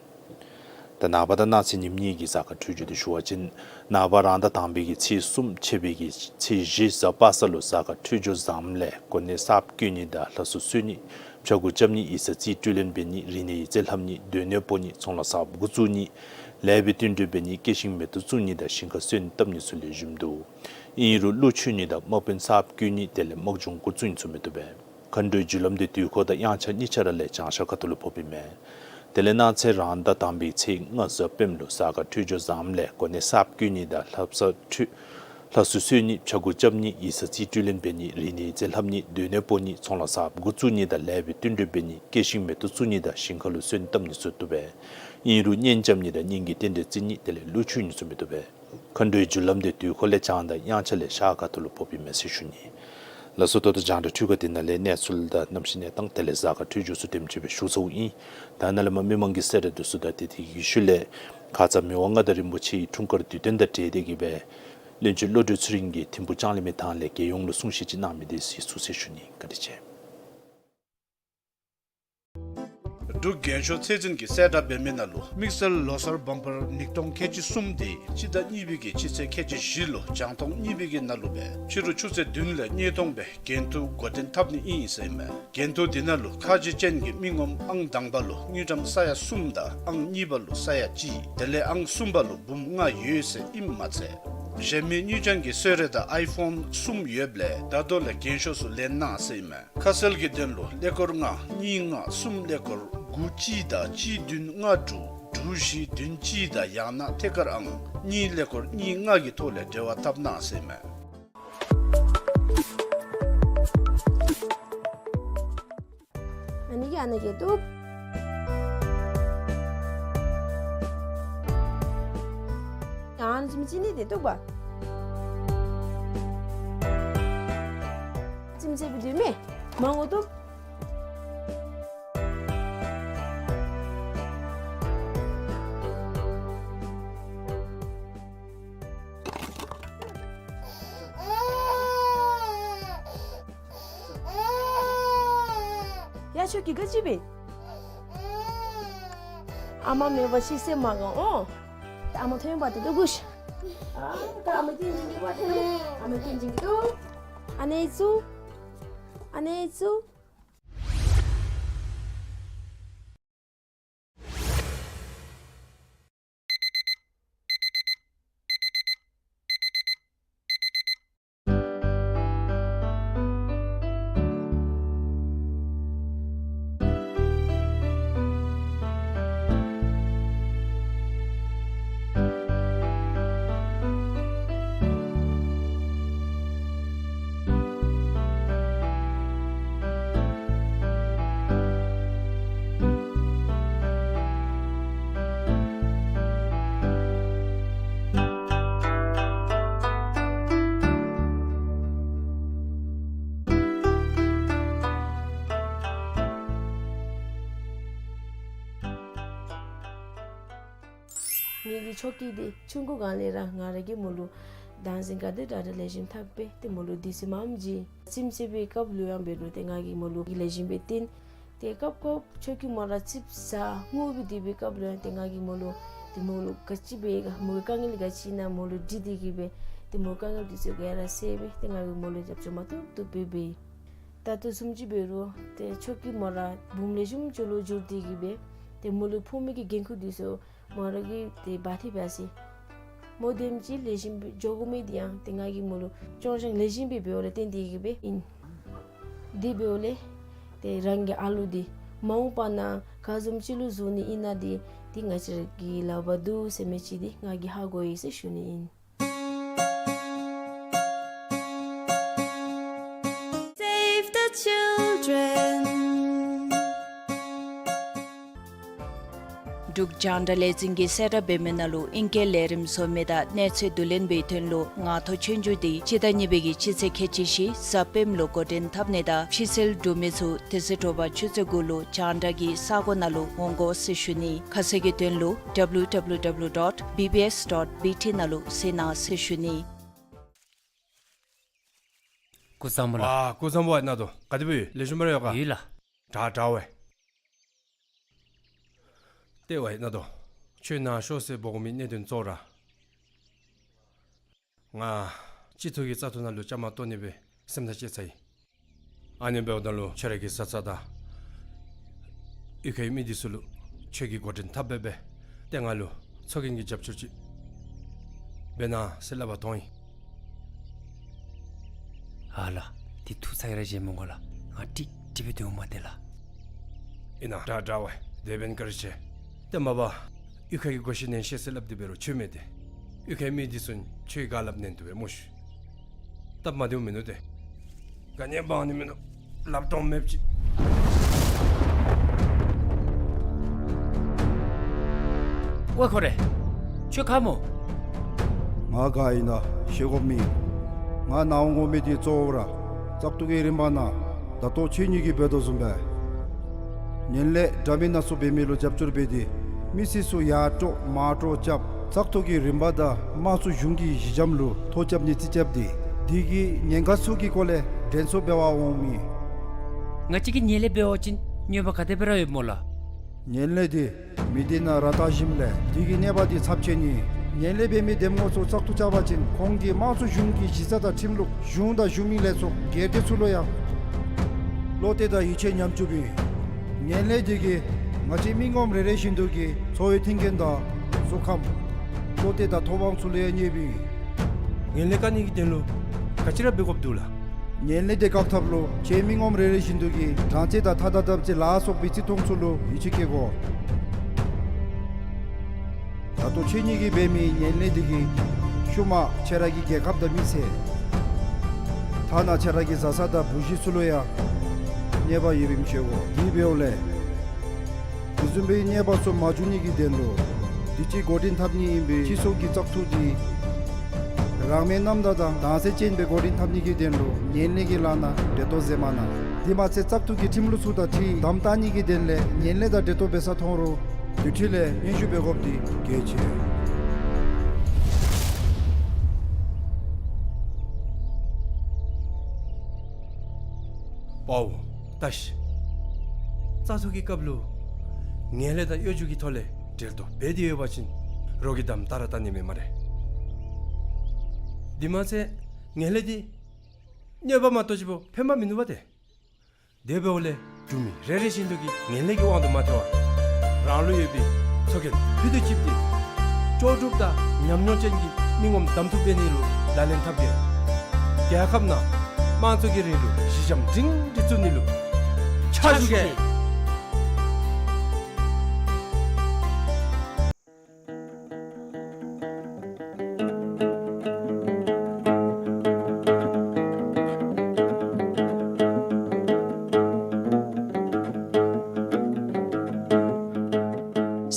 ད་ནངས་པ་དང་གནངས་ཚེ་ཉིནམ་གཉིས་ཀྱི་གཟའ་སྐར་འཕྲོད་སྦྱོར་འདི་ཞུ་བ་ཅིན་ནངས་པ་རང་ཟླ་དང་པའི་གི་ཚེས་གསུམ་ཕྱེད་པའི་གི་ཚེས་བཞི་གཟའ་པ་སངས་ལུ་གཟའ་སྐར་འཕྲོད་སྦྱོར་བཟངམ་ལས་གོ་གནས་གསརཔ་བསྐོ་ནི་དང་ལྷ་གསོལ་གསོལ་ནི་ཕྱྭ་འགུགས་རྐྱབ་ནི་ཡིག་ཚང་རྩིས་སྤྲོད་ལེན་འབད་ནི་རིག་གནས་ཡིག་རྩིས་ལྷབ་ནི་སྡོད་གནས་སྤོ་ནི་ཚོང་ལཱ་གསརཔ་འགོ་བཙུགས་ནི་ལེགས་པའི་བསྟུན་གྲོས་འབད་ནི་སྐྱེད་ཤིང་མེ་ཏོག་བཙུགས་ནི་དང་ཞིང་ཁར་སོན་བཏབ་ནི་ཚུ་ལེགས་ཤོམ་འདུག། ཨིན་རུང་ཀླུ་མཆོད་ནི་དང་དམག་དཔོན་གསརཔ་བསྐོ་ནི་དེ་ལས་དམག་སྦྱོང་འགོ་བཙུགས་ནི་ཚུ་མི་བཏུབ་པས། མཁའ་འགྲོའི་རྒྱུ་ལམ་འདི་དུས་འཁོར་དང་དབྱངས་འཆར་གཉིས་ཆ་ར་ལས་བྱང་ཤར་ཁ་ཐུག་ལུ་ཕོགཔ་ཨིན་མས། དེ་ལས་གནངས་ཚེ་རང་ཟླ་དང་པའི་ཚེས་ལྔ་གཟའ་སྤེནམ་ལུ་གཟའ་སྐར་འཕྲོད་སྦྱོར་བཟངམ་ལས་གོ་གནས་གསརཔ་བསྐོ་ནི་དང་ལྷ་གསོལ་གསོལ་ནི་ཕྱྭ་འགུགས་རྐྱབ་ནི་ཡིག་ཚང་རྩིས་སྤྲོད་ལེན་འབད་ནི་རིག་གནས་ཡིག་རྩིས་ལྷབ་ནི་སྡོད་གནས་སྤོ་ནི་ཚོང་ལཱ་གསརཔ་འགོ་བཙུགས་ནི་དང་ལེགས་པའི་བསྟུན་གྲོས་འབད་ནི་སྐྱེད་ཤིང་མེ་ཏོག་བཙུགས་ནི་དང་ཞིང་ཁ་ལུ་སོན་བཏབ་ནི་ཚུ་བཏུབ་པས། ཨིན་རུང་གཉེན་རྐྱབ་ནི་དང་གཉེན་གྱི་རྟེན་འབྲེལ་བརྩི་ནི་དེ་ལས་ཀླུ་མཆོད་ནི་ཚུ་མི་བཏུབ་པས། མཁའ་འགྲོའི་རྒྱུ་ལམ་འདི་དུས་འཁོར་ལས་བྱང་དང་དབྱངས་འཆར་ལས་ཤར་ཁ་ཐུག་ལུ་ཕོགཔ་ཨིན་མས་ཟེར་ཞུ་ནི། ལགས་སོ། ད་ལྟོ་རྒྱང་བསྒྲགས་འཕྲུལ་ཁང་འདི་ནང་ལས་གནས་ཚུལ་དང་གནམ་གཤིས་གནས་སྟངས་དེ་ལས་གཟའ་སྐར་འཕྲོད་སྦྱོར་ཚུ་དེམ་ཅིག་སྦེ་ཞུ་ཚརཝ་ཨིན། ད་ནཱ་ལས་མར་མི་མང་གི་གསལ་བསྒྲགས་འདི་ཚུ་དང་དེ་དེ་གི་ཤུལ་ལས་ཁ་ཙ་མི་དབང་མངའ་བདག་རིན་པོ་ཆེའི་འཁྲུངས་སྐར་དུས་སྟོན་དང་འབྲེལ་ཏེ་གིས་སྦེ་བློན་ཆེན་བློ་གྲོས་ཚེ་རིང་གིས་ཐིམ་ཕུག་ལྕང་གླིང་མའི་ཐང་ལས་རྒྱལ་ཡོངས་ལུ་གསུང་བཤད་ཅིག་གནང་མི་འདི་གཟིགས་ཚུགས་ཟེར་ཞུ་ནི། བཀའ་དྲིན་ཆེ། འབྲུག་རྒྱན་ཤོག་ཚད་འཛིན་གྱིས་གསལ་བསྒྲགས་འབད་མི་ནང་ལུ་དམིགས་བསལ་ལོ་གསར་བམ་པར་ཉིས་སྟོང་ཁལ་གཅིག་གསུམ་འདི་སྤྱི་ཟླ་གཉིས་པའི་གི་སྤྱི་ཚེས་ཁལ་གཅིག་བཞི་ལུ་རྒྱང་མཐོང་གཉིས་པའི་གི་ནང་ལུ་སྦེ་ཕྱི་རུ་ཆུ་ཚོད་བདུན་ལས་གཉིས་སྟོང་སྦེ་འགན་ཐུག་འགོ་འདྲེན་འཐབ་ནི་ཨིན་ཟེར་ཨིན་མས། འགན་ཐུག་འདི་ནང་ལུ་ཁ་རྗེ་ཅན་གྱི་མི་ངོམ་ཨང་དང་པ་ལུ་དངུལ་ཀྲམ་ས་ཡ་གསུམ་དང་ཨང་གཉིས་པ་ལུ་ས་ཡ་གཅིག་དེ་ལས་ཨང་གསུམ་པ་ལུ་འབུམ་ལྔ་ཡོད་ཟེར་ཨིནམ་མ་ཚད་གཞན་མི་དངུལ་རྐྱང་གི་གསོལ་རས་དང་ཨའི་ཕོན་གསུམ་ཡོདཔ་ལས་ད་ལྟོ་ལས་རྒྱན་ཤོག་ཚུ་ལེན་གནང་ཟེར་ཨིན་མས། ཁ་གསལ་གྱི་དོན་ལུ་ཀླད་ཀོར་ལྔ་གཉིས་ལྔ་གསུམ་ཀླད་ཀོར་དགུ་གཅིག་དང་གཅིག་བདུན་ལྔ་དྲུག་དྲུག་བཞི་བདུན་གཅིག་དང་ཡང་ན་ཐད་ཀར་ཨང་གཉིས་ཀླད་ཀོར་གཉིས་ལྔ་གི་ཐོག་ལས་འབྲེལ་བ་འཐབ་གནང་ཟེར་ཨིན་མས། ཨ་ནི་གིས་ཨ་ནཱ་གི་བཏུབ། ཡང་ཨ་ནི་ཅིག་མི་ཅིག་ནི་དེ་བཏུབ་པ། ཅིག་མི་ཅིག་སྦེ་བཏུབ་མས། མང་པོ་བཏུབ། ཁྱོད་ཀྱིས་ག་ཅི་འབད། ཨ་མ་མེད་པར་ཤི་སེམས་མ་དགའ་འོང་། ད་ཨ་མ་ཐོན་པ་དེ་ལྟོ་གུ་ཤ། ཨ་ད་ཨ་མ་སྐྱིད་སྐྱིད་འབད་དེ་ལྟོ། ཨ་མ་སྐྱིད་སྐྱིད་འབད་དེ་ལྟོ། ཨ་ནེ་ཙུ། ཨ་ནེ་ཙུ། ངེ་གི་ཆོས་སྐྱིད་འདི་ཆུང་ཀུ་སྒང་ལས་ར་ང་ར་གིས་མོ་ལུ་བདག་འཛིན་ག་དེ་དྲག་དྲག་ལེགས་ཤོམ་འཐབ་སྦེ་ཏེ་མོ་ལུ་དུས་ཚོད་མངམ་བྱིན། ཁྱིམ་ཚེས་པའི་སྐབས་ལུ་ཡང་འབད་རུང་ཏེ་ང་གིས་མོ་ལུ་ལེགས་ཤོམ་སྦེ་བསྟེན། ཏེ་སྐབས་སྐབས་ཆོས་སྐྱིད་མོ་ར་ཙིགཔ་ཟ་ངུ་སྦེ་སྡོད་པའི་སྐབས་ལུ་ཡང་ཏེ་ང་གིས་མོ་ལུ་ཏེ་མོ་ལུ་ག་ཅི་འབད་ག་མོ་གི་དཀའ་ངལ་ག་ཅི་ཨིན་ན་མོ་ལུ་དྲི་སྟེ་གིས་སྦེ་ཏེ་མོ་དཀའ་ངལ་འདི་ཚུ་ག་ར་སེལ་སྦེ་ཏེ་ང་གིས་མོ་ལུ་རྒྱབ་སྐྱོར་མ་བཏུབ་བཏུབ་སྦེ་འབད་ཡི། ད་ལྟོ་བཟུམ་ཅིག་འབད་རུང་ཏེ་ཆོས་སྐྱིད་མོ་ར་བུམོ་ལེགས་ཤོམ་ཅིག་ལུ་འགྱུར་ཏེ་གིས་སྦེ་ཏེ་མོ་ལུ་ཕོག་མི་གི་འགན་ཁུར་འདི་ཚུ་མོ་ར་གིས་ཏེ་འབག་སྟེ་འབག་ཅི། མོ་དེམ་ཅིག་ལེགས་ཤོམ་སྦེ་འགྱོ་དགོ་མི་འདི་ཡང་ཏེ་ང་གིས་མོ་ལུ་སྐྱོང་སྦྱང་ལེགས་ཤོམ་སྦེ་འབདཝ་ལས་བརྟེན་ཏེ་གིས་སྦེ་ཨིན། དེ་འབདཝ་ལས་ཏེ་རང་གི་ཨ་ལུ་འདི་མ་འོངས་པ་ན་ག་བཟུམ་ཅིག་ལུ་བཟོ་ནི་ཨིན་ན་འདི་ཏེ་ང་བཅས་ར་གི་ལག་པར་འདུག་ཟེར་མི་ཅིག་འདི་ང་གིས་ཧ་གོ་ཡི་ཟེར་ཞུ་ནི་ཨིན། Save the children. འབྲུག་རྒྱང་བསྒྲགས་ལས་འཛིན་གྱིས་གསལ་བསྒྲགས་འབད་མི་ནང་ལུ་ཨིང་སྐད་ལས་རིམ་བཟོ་མི་དང་གནས་ཚུལ་བསྡུ་ལེན་འབད་བའི་དོན་ལུ་ངང་ཐོག་ཆོས་རྒྱུགས་འདི་སྤྱི་ཟླ་གཉིས་པའི་གི་སྤྱི་ཚེས་ཁལ་གཅིག་བཞི་གཟའ་སྤེནམ་ལུ་འགོ་འདྲེན་འཐབ་ནི་དང་ཕྱི་སེལ་འབྲུག་མི་ཚུ་དེ་ཚེ་དྲོ་པ་ཆུ་ཚོད་དགུ་ལུ་རྒྱང་བསྒྲགས་ཀྱི་ས་སྒོ་ནང་ལུ་འོང་དགོ་ཟེར་ཞུ་ནི། ཁ་གསལ་གྱི་དོན་ལུ་W W W dot B B S dot B T ནང་ལུ་གཟིགས་གནང་ཟེར་ཞུ་ནི། སྐུ་གཟུགས་བཟང་པོ་ལགས། ཨ་སྐུ་གཟུགས་བཟང་པོ་ཨའི་ན་དོ། ག་དེ་སྦེ་ཡོད། ལེགས་ཤོམ་སྦེ་ར་ཡོད་ག། ཡོད་ལགས། དྲག་དྲག་པས། ཏེ་ཝའི་ན་དོ། ཁྱོད་ནཱ་ཤོག་ཟེར་འབོ་དགོ་མི་གནད་དོན་གཙོ་བོ་ར་ང་སྤྱི་ཚོགས་ཀྱི་བཙག་འཐུ་ནང་ལུ་བཅའ་མར་གཏོགས་ནི་སྦེ་སེམས་ཐག་བཅད་ཚར་ཡི། ཨ་ནི་འབདཝ་ད་ལུ་ཁྱོད་ར་གི་བཟའ་ཚང་དང་གཡུས་ཁའི་མི་འདི་ཚུ་ལུ་ཁྱོད་ཀྱིས་འགོ་འདྲེན་འཐབ་སྦེ་སྦེ་ཏེ་ང་ལུ་ཚོགས་རྒྱན་གྱི་རྒྱབ་སྐྱོར་ཅིག་འབད་གནང་ཟེར་སླབ་པར་ཐོན་ཡི། ཨ་ལགས། འདི་ཐུགས་ཚ་གྱང་ར་བཞེས་མི་དགོ་ལགས། ང་ཀྲིག་ཀྲི་སྦེ་སྡོད་འོང་མས་ཏེ་ལགས། ཨིན་ན་དྲག་དྲག་པས། དེ་འབདན་བཀའ་དྲིན་ཆེ། ཏེ་མ་པ་གཡུས་ཁ་གི་གོ་ཤེས་ཉན་ཤེས་ཟེར་སླབ་སྟེ་འབད་རུང་ཁྱོད་མེད་དེ། གཡུས་ཁའི་མི་འདི་ཚུ་ཁྱོད་ཀྱིས་ག་སླབ་ཉན་བཏུབ་པས་སྨོ་ཤིག། སྟབས་མ་བདེཝ་མིན་ནུག་ཏེ། ག་ནི་འབག་ནི་མིན་ནུག། སླབ་སྟོང་མེདཔ་ཅིག། ཝའེ་ཁོ་རེ། ཁྱོད་ག་སྨོ། ང་ག་ཨིན་ན་ཤེས་དགོཔ་མེད། ང་ནཱ་འོང་དགོ་མི་འདི་གཙོ་བོ་ར་བཙག་འཐུ་གི་རིམ་པ་ནང་ད་ལྟོ་ཁྱེད་གཉིས་ཀྱིས་འབད་དོ་བཟུམ་སྦེ་ངན་ལྷད་འདྲ་མིན་སྣ་ཚོགས་འབད་མི་ལུ་རྒྱབ་སྐྱོར་འབད་དེ་མི་སེར་ཚུ་ཡར་དཀྲོག་མར་དཀྲོག་རྐྱབ་བཙག་འཐུ་གི་རིམ་པ་དང་དམངས་གཙོ་གཞུང་གི་གཞི་འགྱམ་ལུ་ཐོ་རྐྱབ་ནི་རྩིས་རྐྱབ་སྟེ་འདི་གི་ཉེན་ཁ་ཚུ་གི་སྐོར་ལས་དྲན་གསོ་འབད་བར་འོངམ་ཨིན། ང་བཅས་ཀྱིས་ངན་ལྷད་འབད་བ་ཅིན་གནོད་པ་ག་དེ་སྦེ་ར་ཡོདཔ་སྨོ་ལགས། ངན་ལྷད་འདི་མི་སྡེ་ནང་ར་བཏགས་ཞིནམ་ལས་འདི་གི་གནོད་པ་འདི་ཚབས་ཆེ་ནི། ངན་ལྷད་འབད་མི་འདེམས་ངོ་ཚུ་བཙག་འཐུ་རྐྱབ་པ་ཅིན་ཁོང་གིས་དམངས་གཙོ་གཞུང་གི་གཞི་རྩ་དང་ཁྲིམས་ལུགས་གཞུང་དང་གཞུང་མིན་ལས་ཚོགས་སྒེར་སྡེ་ཚུ་ལུ་ཡང་བློ་གཏད་དང་ཡིད་ཆེས་ཉམས་བཅུགཔ་ཨིན། ངན་ལྷད་འདི་གིས་ང་བཅས་མི་ངོམ་རེ་རེ་བཞིན་དུ་གི་འཚོ་བའི་མཐུན་རྐྱེན་དང་གཟུགས་ཁམས་བློ་གཏད་དང་ཐོབ་དབང་ཚུ་ལུ་ཡང་གནོདཔ་ཨིན། ངན་ལྷད་བཀག་ནི་གི་དོན་ལུ་ག་ཅི་ར་འབད་དགོཔ་འདུག་ལགས། ངན་ལྷད་འདི་བཀག་ཐབས་ལུ་ཁྱེད་མི་ངོམ་རེ་རེ་བཞིན་དུ་གིས་དྲང་བདེན་དང་ཐ་དང་དམ་ཚིག་ལ་སོགས་པའི་བརྩི་མཐོང་ཚུ་ལུ་ཡིད་ཆེས་བསྐྱེད་དགོ། ད་ལྟོ་ཁྱེད་གཉིས་ཀྱིས་འབད་མི་ངན་ལྷད་འདི་གིས་ཤུལ་མ་ཁྱེད་ར་གི་རྒྱལ་ཁབ་དང་མི་ཚེ་ཐ་ན་ཁྱེད་ར་གི་བཟའ་ཚང་དང་བུ་གཞི་ཚུ་ལུ་ཡང་གནོད་པ་ཡོདཔ་ཨིནམ་ཤེས་དགོ། དེ་འབདཝ་ལས་དེ་བཟུམ་སྦེ་གནོད་པ་ཚུ་མ་འབྱུང་ནི་གི་དོན་ལུ་དུས་ཅི་འགོ་འདྲེན་འཐབ་ནི་ཨིན་པའི་སྤྱི་ཚོགས་ཀྱི་བཙག་འཐུ་འདི་རང་མོས་རྣམ་དག་དང་དྭངས་གསལ་ཅན་སྦེ་འགོ་འདྲེན་འཐབ་ནི་གི་དོན་ལུ་ངན་ལྷད་ཀྱི་ལཱ་ནང་འབྲེལ་གཏོགས་མཛད་མ་གནང་། དེ་མ་ཚད་བཙག་འཐུ་གི་ཁྲིམས་ལུགས་ཚུ་དང་འཁྲིལ་དམ་བཏགས་ནི་གི་དོན་ལས་ངན་ལྷད་དང་འབྲེལ་གཏོགས་འབད་ས་མཐོང་རུང་དེ་འཕྲོ་ལས་སྙན་ཞུ་འབད་དགོཔ་འདི་གལ་ཆེ། པའོ་ཏ་ཤི། ལྟ་ཚུགས་ཀྱི་སྐབས་ལུ་ངན་ལྷད་དང་གཡོ་སྒྱུ་གི་ཐོག་ལས་འབྲེལ་གཏོགས་འབད་དེ་ཡོད་པ་ཅིན་རོགས་ཀྱིས་དམ་དྲག་ར་བལྟ་ནི་མས་སྨ་རེ། དེ་མ་ཚད་ངན་ལྷད་འདི་གནོད་པ་མ་གཏོགས་ཅིག་པོ་ཕན་པ་མིན་འདུག་པ་ཏེ། དེ་འབདཝ་ལས་འབྲུག་མི་རེ་རེ་བཞིན་དུ་གིས་ངན་ལྷད་ཀྱི་དབང་དུ་མ་ཐལ་བར་རང་ལུ་ཡོད་པའི་ཚོགས་རྒྱན་ཕུད་དུ་བཅིབས་ཏེ་ལྕོགས་གྲུབ་དང་ཉམས་མྱོང་ཅན་གྱི་མི་ངོམ་གདམ་འཐུ་འབད་ནི་ལུ་ལག་ལེན་འཐབ་གེ། རྒྱལ་ཁབ་ནང་དམངས་གཙོ་གི་རིང་ལུགས་གཞི་འགྱམ་སྒྲིང་སྒྲི་བཙུགས་ནི་ལུ་ཕྱག་ཞུ་གེ།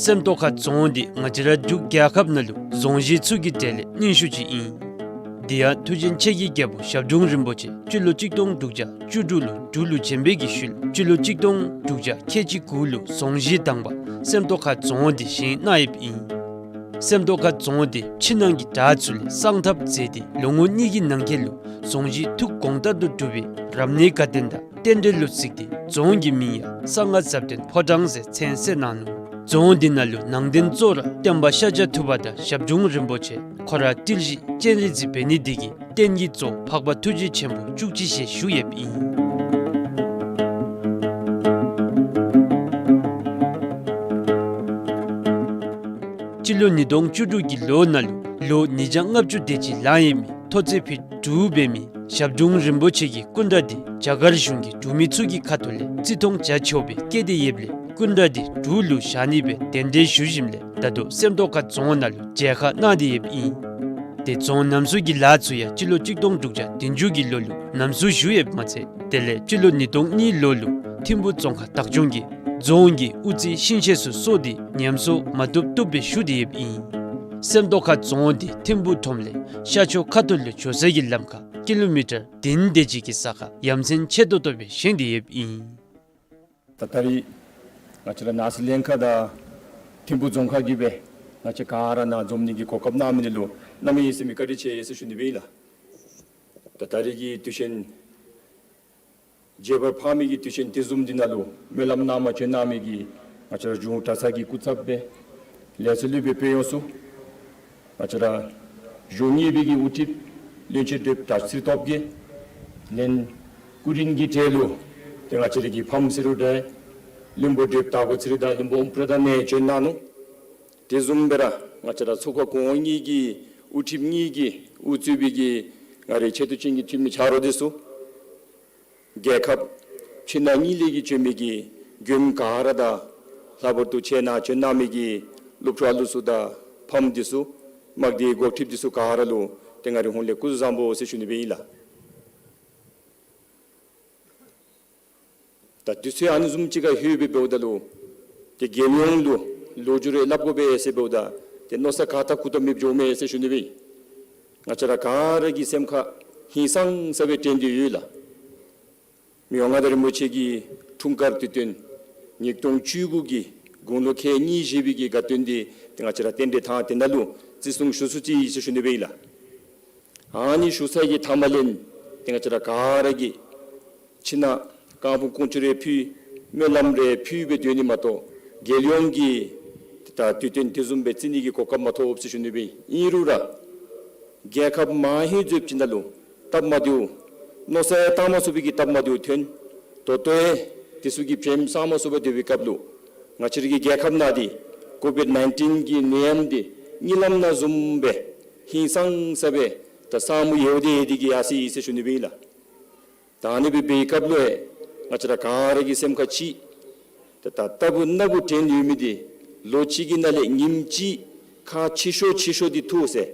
སེམས་རྟོགས་ཁ་རྫོང་འདི་ང་བཅས་ར་འབྲུག་རྒྱལ་ཁབ་ནང་ལུ་རྫོང་གཞི་ཚུ་གི་གྲས་ལས་རྙིང་ཤོས་ཅིག་ཨིན། དེ་ཡང་མཐུ་ཆེན་ཆེ་རྒྱལ་རྒྱལ་པོ་ཞབས་དྲུང་རིན་པོ་ཆེ་སྤྱི་ལོ་གཅིག་སྟོང་དྲུག་བརྒྱ་བཅུ་དྲུག་ལུ་འབྲུག་ལུ་བྱོན་པའི་གི་ཤུལ་སྤྱི་ལོ་གཅིག་སྟོང་དྲུག་བརྒྱ་ཁལ་གཅིག་དགུ་ལུ་རྫོང་གཞི་དང་པ་སེམས་རྟོགས་ཁ་རྫོང་འདི་བཞེངས་གནང་ཡོདཔ་ཨིན། སེམས་རྟོགས་ཁ་རྫོང་འདི་ཕྱི་ནང་གི་དྲག་ཚུ་ལས་གསང་ཐབས་མཛད་དེ་ལོ་ངོ་གཉིས་ཀྱི་ནང་འཁོད་ལུ་རྫོང་གཞི་ཐུགས་དགོངས་ལྟར་དུ་གྲུབ་པའི་རབ་གནས་དགའ་སྟོན་དང་རྟེན་འབྲེལ་ལུ་གཟིགས་ཏེ་རྫོང་གི་མིང་ཡང་གསང་སྔགས་ཟབ་དོན་ཕོ་བྲང་ཟེར་མཚན་གསོལ་གནང་ནུག། རྫོང་འདི་ནང་ལུ་ནང་རྟེན་གཙོ་བོ་ར་སྟོན་པ་ཤཱཀྱ་ཐུབ་པ་དང་ཞབས་དྲུང་རིན་པོ་ཆེ་ཁོ་ར་ཏིལ་བཞི་སྤྱན་རས་གཟིགས་འབད་ནི་འདི་གིས་རྟེན་གྱི་གཙོ་བོ་འཕགས་པ་ཐུགས་རྗེ་ཆེན་པོ་བཅུ་གཅིག་ཞལ་བཞུགས་ཡོདཔ་ཨིན། སྤྱི་ལོ་ཉིས་སྟོང་བཅུ་དྲུག་གི་ལོ་ནང་ལུ་ལོ་ཉིས་བརྒྱ་ལྔ་བཅུ་དེ་ཅིག་ལང་ཡོད་མི་མཐོ་ཚད་ཕིཊ་དྲུག་འབད་མི་ཞབས་དྲུང་རིན་པོ་ཆེ་གི་སྐུ་འདྲ་འདི་རྒྱ་གར་གཞུང་གིས་འབྲུག་མི་ཚུ་གི་ཁ་ཐུག་ལས་བརྩི་མཐོང་བྱ་ཆོག་པའི་བཀོད་དེ་ཡོདཔ་ལས་སྐུ་འདྲ་འདི་འབྲུག་ལུ་བཞག་ནི་སྦེ་གདན་འདྲེན་ཞུ་ཞིནམ་ལས་ད་ལྟོ་སེམས་རྟོགས་ཁ་རྫོང་ནང་ལུ་མཇལ་ཁ་གནང་སྟེ་ཡོདཔ་ཨིན། ཏེ་རྫོང་རྣམ་གསུམ་གྱི་ལཱ་ཚུ་ཡང་སྤྱི་ལོ་གཅིག་སྟོང་དྲུག་བརྒྱ་བདུན་ཅུ་གི་ལོ་ལུ་རྣམ་གསུམ་ཞུ་ཡོདཔ་མ་ཚད་དེ་ལས་སྤྱི་ལོ་ཉིས་སྟོང་གཉིས་ལོ་ལུ་ཐིམ་ཕུ་རྫོང་ཁག་བདག་སྐྱོང་གིས་རྫོང་གི་དབུ་རྩེ་ཤིང་ཤེད་ཚུ་གསོ་སྟེ་ཉམས་གསོ་མ་བཏུབ་བཏུབ་སྦེ་ཞུ་སྟེ་ཡོདཔ་ཨིན། སེམས་རྟོགས་ཁ་རྫོང་འདི་ཐིམ་ཕུ་ཁྲོམ་ལས་ཤར་ཕྱོགས་ཁ་ཐུག་ལུ་འགྱོ་ས་གི་ལམ་ཁར་ཀི་ལོ་མི་ཊར་བདུན་དེ་ཅིག་གི་ས་ཁར་ཡ་མཚན་ཆེ་ཏོག་ཏོ་སྦེ་བཞེངས་ཏེ་ཡོདཔ་ཨིན། ད་ད་རིས་ང་བཅས་ར་ནང་སྲིད་ལྷན་ཁག་དང་ཐིམ་ཕུ་རྫོང་ཁག་གིས་སྦེ་ང་བཅས་ག་ར་ནཱ་འཛོམས་ནི་གི་གོ་སྐབས་གནང་མི་འདི་ལུ་གནམ་མེད་ས་མེད་བཀའ་དྲིན་ཆེ་ཟེར་ཞུ་ནི་སྦེ་ཨིན་ལགས། ད་ད་རིས་ཀྱི་དུས་ཆེན་རྒྱས་པར་ཕངས་མི་གི་དུས་ཆེན་དེ་བཟུམ་འདི་ནང་ལུ་སྨོན་ལམ་གནང་མ་བྱོན་གནང་མི་གི་ང་བཅས་ར་གཞུང་གྲྭ་ཚང་གི་སྐུ་ཚབ་སྦེ་ལས་ཚོགས་ལུ་སྦེ་དཔོན་གཡོག་ཚུ་ང་བཅས་ར་གཞུང་གཉེར་པའི་གི་དབུ་ཁྲིདཔ་བློན་ཆེན་བགྲེསཔ་དྲག་ཤོས་ཚེ་སྟོབས་རྒྱས། ལན་སྐུ་རིམ་གྱི་གྲས་ལུ་ཏེ་ང་བཅས་ར་གི་ཕམ་ཟེར་རུང་འདྲ་བློན་པོ་བགྲེསཔ་དར་གོ་ཚེ་རིང་དང་བློན་པོ་ཨོམ་པྲ་དང་གནས་བྱོན་གནང་ནུག། དེ་བཟུམ་སྦེ་ར་ང་བཅས་ར་ཚོགས་ཁང་གོང་འོག་གཉིས་ཀྱི་དབུ་ཁྲིདཔ་གཉིས་ཀྱིས་དབུ་གཙོས་པའི་གི་ང་རའི་ཆེ་བསྟོད་ཅན་གྱི་འཐུས་མི་ཆ་རོགས་འདི་ཚུ། རྒྱལ་ཁབ་ཕྱི་ནང་གཉིས་ལས་ཀྱི་བྱོན་མི་གི་མགྱོནམ་ག་ར་དང་ལྷག་པར་དུ་ཁྱེད་ནཱ་བྱོན་གནང་མི་གི་སློབ་ཕྲུག་ཨ་ལུ་ཚུ་དང་ཕམ་འདི་ཚུ་དམག་སྡེའི་འགོ་ཁྲིདཔ་འདི་ཚུ་ག་ར་ལུ་ཏེ་ང་རའི་ཧོངས་ལས་སྐུ་གཟུགས་བཟང་པོ་ཟེར་ཞུ་ནི་སྦེ་ཨིན་ལགས། ད་དུས་ཚོད་ཨ་ནི་བཟུམ་ཅིག་ཁར་ལྷོད་སྦེ་འབདཝ་ད་ལུ་ཏེ་རྒྱལ་ཡོངས་ལུ་ལོ་རྒྱུས་རེ་སླབ་དགོ་པས་ཟེར་འབདཝ་ད་ཏེ་མནོ་ས་ག་ཏེ་གུ་ཏེ་མེདཔ་འགྱོཝ་མས་ཟེར་ཞུ་ནི་སྦེ་ཨིན། ང་བཅས་ར་ག་ར་གི་སེམས་ཁར་ཧིང་སངས་ས་སྦེ་དྲན་ཏེ་ཡོད་ལགས། མི་དབང་མངའ་བདག་རིན་པོ་ཆེ་གི་འཁྲུངས་སྐར་དུས་སྟོན་ཉིས་སྟོང་བཅུ་དགུ་གི་དགུང་ལོ་ཁལ་གཉིས་བཞེས་པའི་གི་དགའ་སྟོན་འདི་ཏེ་ང་བཅས་ར་རྟེན་འབྲེལ་ཐང་འདི་ནང་ལུ་བརྩི་སྲུང་ཞུ་ཚུགས་ཅི་ཟེར་ཞུ་ནི་སྦེ་ཨིན་ལགས། ཨ་ནི་ཞུ་ཚར་གྱི་མཐའ་མ་ལས་ཏེ་ང་བཅས་ར་ག་ར་གིས་ཕྱི་ནང་རྐང་འབུམ་དཀོན་མཆོག་རེ་ཕུལ་སྨོན་ལམ་རེ་ཕུལ་སྦེ་སྡོད་ནི་མ་གཏོགས་རྒྱལ་ཡོངས་ཀྱི་ད་དུས་སྟོན་དེ་བཟུམ་སྦེ་བརྩི་ནི་གི་གོ་སྐབས་མ་ཐོབ་ཟེར་ཞུ་ནི་སྦེ་ཨིན། ཨིན་རུང་ར་རྒྱལ་ཁབ་མང་ཧེང་ཟེར་བ་ཅིན་ད་ལུ་སྟབས་མ་བདེཝ་མནོ་ས་ཡང་བཏང་མ་ཚུགས་པའི་གི་སྟབས་མ་བདེཝ་ཐོན། ད་ལྟོ་ཡང་དེ་ཚུ་གི་བྱེམ་སངས་མ་ཚུགས་པར་སྡོད་པའི་སྐབས་ལུ་ང་བཅས་ར་གི་རྒྱལ་ཁབ་ནང་འདི་ཀོ་བིཌ་ནའིན་ཊིན་གྱི་ནད་ཡམས་འདི་གཉིད་ལམ་ནང་བཟུམ་སྦེ་ཧིང་སངས་ས་སྦེ་ད་ས་མུ་ཡལ་ཏེ་ཡལ་ཏེ་གི་ཡར་སོ་ཡི་ཟེར་ཞུ་ནི་སྦེ་ཨིན་ལགས། ད་ཨ་ནི་སྦེ་འབད་བའི་སྐབས་ལུ་ཡང་ང་བཅས་ར་ག་ར་གི་སེམས་ཁར་ཅིག་ད་ད་ལྟ་བུ་ན་བུ་དྲན་ཡོད་མི་འདི་ལོ་གཅིག་གི་ནང་ལས་ཉིནམ་གཅིག་ཁག་ཆེ་ཤོས་ཆེ་ཤོས་འདི་ཐུག་ཟེར།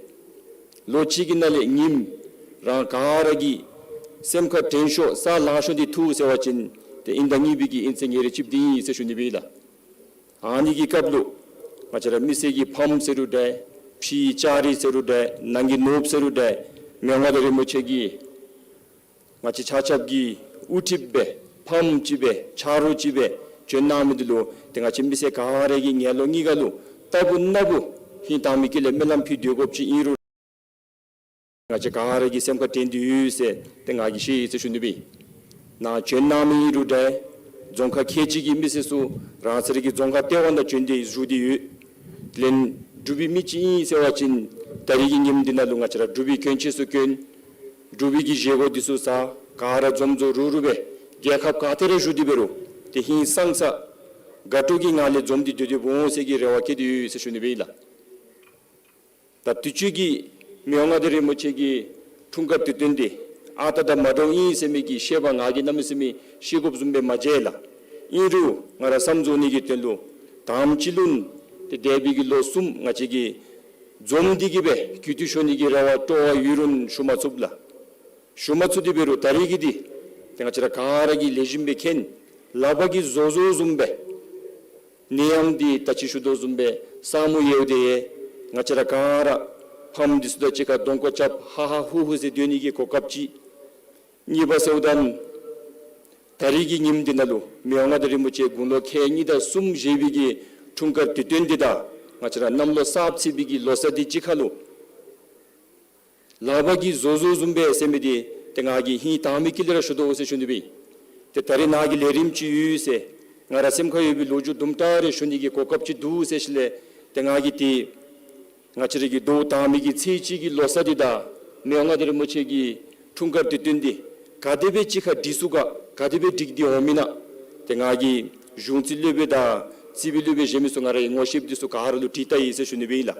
ལོ་གཅིག་གི་ནང་ལས་ཉིནམ་རང་ག་ར་གི་སེམས་ཁར་དྲན་ཤོས་ས་ལང་ཤོས་འདི་ཐུག་ཟེར་བ་ཅིན་ཏེ་ཨིན་ད་ངེས་པའི་གི་ཨིན་ཚེ་ངེ་ར་གཅིགཔ་འདི་ཨིན་ཟེར་ཞུ་ནི་སྦེ་ཨིན་ལགས། ཨ་ནི་གི་སྐབས་ལུ་ང་བཅས་ར་མི་སེར་གྱི་ཕམ་ཟེར་རུང་འདྲ་ཕྱིའི་ལྕགས་རི་ཟེར་རུང་འདྲ་ནང་གི་ནོར་བུ་ཟེར་རུང་འདྲ་མི་དབང་མངའ་བདག་རིན་པོ་ཆེ་གིས་ང་བཅས་ཆ་ཁྱབ་ཀྱི་དབུ་ཁྲིདཔ་སྦེ་ཕམ་ཅིག་སྦེ་ཆ་རོགས་ཅིག་སྦེ་བྱོན་གནང་མི་འདི་ལུ་ཏེ་ང་བཅས་མི་སེར་ག་ར་གི་ངན་ལོག་གཉིས་ཀ་ལུ་ལྟ་བུ་ན་བུ་ཧིང་དྭངས་མའི་དཀྱིལ་ལས་སྨོན་ལམ་ཕུལ་སྡོད་དགོཔ་ཅིག་ཨིན་རུང་ང་བཅས་ག་ར་གི་སེམས་ཁར་དྲན་ཏེ་ཡོད་ཟེར་ཏེ་ང་གིས་ཤེས་ཡི་ཟེར་ཞུ་ནི་སྦེ་ཨིན། ནཱ་བྱོན་གནང་མི་ཨིན་རུང་འདྲ་ རྫོང་ཁག་ཁལ་གཅིག་གི་མི་སེར་ཚུ་རང་སོའི་གི་རྫོང་ཁག་ལྟེ་བ་ནང་བྱོན་ཏེ་བཞུགས་ཏེ་ཡོད། དེ་ལས་འབྲུག་པའི་མི་ཅིག་ཨིན་ཟེར་བ་ཅིན་ད་རིས་ཀྱི་ཉིནམ་འདི་ནང་ལུ་ང་བཅས་ར་འབྲུག་པའི་གྱོན་ཆས་ཚུ་གྱོན། འབྲུག་པའི་གི་བཞེས་སྒོ་འདི་ཚུ་བཟའ། ག་ར་འཛོམས་འཛོམས་རུག་རུག་སྦེ་རྒྱལ་ཁབ་ག་ཏེ་ར་བཞུགས་ཏེ་འབད་རུང་ཏེ་ཧིང་སངས་ས་དགའ་སྤྲོ་གི་ངང་ལས་འཛོམས་ཏེ་སྡོད་སྡོདཔ་འོང་ཟེར་གྱི་རེ་བ་བསྐྱེད་དེ་ཡོད་ཟེར་ཞུ་ནི་སྦེ་ཨིན་ལགས། ད་དུས་ཅི་གི་མི་དབང་མངའ་བདག་རིན་པོ་ཆེ་གི་འཁྲུངས་སྐར་དུས་སྟོན་འདི་ཨ་རྟག་དང་མ་འདྲཝ་ཨིན་ཟེར་མི་གི་བཤད་པ་ང་གིས་གནམ་མེད་ས་མེད་བཤད་དགོཔ་བཟུམ་སྦེ་མ་མཇལ་ལགས། ཨིན་རུང་ང་ར་བསམ་རྫོགས་ནི་གི་དོན་ལུ་དང་པ་ཅིག་ལུ་ཏེ་འདས་པའི་གི་ལོ་གསུམ་ང་བཅས་ཀྱིས་འཛོམས་ཏེ་གི་སྦེ་གུས་བཏུད་ཞུ་ནི་གི་རེ་བ་སྤྲོ་བ་ཡོད་རུང་ཞུ་མ་ཚུགས་ལགས། ཞུ་མ་ཚུགས་ཏེ་འབད་རུང་ད་རིས་ཀྱི་འདི་ཏེ་ང་བཅས་ར་ག་ར་གིས་ལེགས་ཤོམ་སྦེ་མཁྱེན། ལག་པ་གིས་བཟོ་བཟོཝ་བཟུམ་སྦེ་ནད་ཡམས་འདི་ད་ཅི་ཞུ་དོ་བཟུམ་སྦེ་ས་མུ་ཡལཝ་ད་ཡང་ང་བཅས་ར་ག་ར་ཕམ་འདི་ཚུ་དང་གཅིག་ཁར་གདོང་ཁ་རྐྱབ་ཧ་ཧ་ཧུ་ཧུ་ཟེར་སྡོད་ནི་གི་གོ་སྐབས་ཅིག། གཉིས་པ་ཟེརཝ་ད་ད་རིས་ཀྱི་ཉིནམ་འདི་ནང་ལུ་མི་དབང་མངའ་བདག་རིན་པོ་ཆེ་དགུང་ལོ་ཁལ་གཉིས་དང་གསུམ་བཞེས་པའི་གི་འཁྲུངས་སྐར་དུས་སྟོན་འདི་དང་ང་བཅས་ར་གནམ་ལོ་གསརཔ་ཚེས་པའི་གི་ལོ་གསར་འདི་གཅིག་ཁར་ལུ་ལག་པ་གིས་བཟོ་བཟོཝ་བཟུམ་སྦེ་ཟེར་མི་འདི་ཏེ་ང་གིས་ཧིང་དྭངས་མའི་དཀྱིལ་ལས་ར་ཞུ་དོ་ཟེར་ཞུ་ནི་སྦེ། ཏེ་ད་རིས་ནཱ་གི་ལས་རིམ་ཅིག་ཡོད་ཟེར་ང་ར་སེམས་ཁར་ཡོད་པའི་ལོ་རྒྱུས་དུམ་གྲ་རེ་ཞུ་ནི་གི་གོ་སྐབས་ཅིག་འདུག་ཟེར་ཞིནམ་ལས་ཏེ་ང་གིས་ཏེ་ང་བཅས་ར་གི་འདོད་དང་མི་གི་ཚེས་གཅིག་གི་ལོ་གསར་འདི་དང་མི་དབང་མངའ་བདག་རིན་པོ་ཆེ་གི་འཁྲུངས་སྐར་དུས་སྟོན་འདི་ག་དེ་སྦེ་གཅིག་ཁར་སྒྲིག་ཚུགས་ག་ག་དེ་སྦེ་སྒྲིག་སྟེ་འོང་མི་ན། ཏེ་ང་གིས་གཞུང་རྩིས་སློབ་དཔོན་དང་རྩིས་པའི་སློབ་དཔོན་གཞན་མི་ཚུ་ང་ར་གི་ངོ་ཤེསཔ་འདི་ཚུ་ག་ར་ལུ་དྲི་ལྟ་ཡི་ཟེར་ཞུ་ནི་སྦེ་ཨིན་ལགས།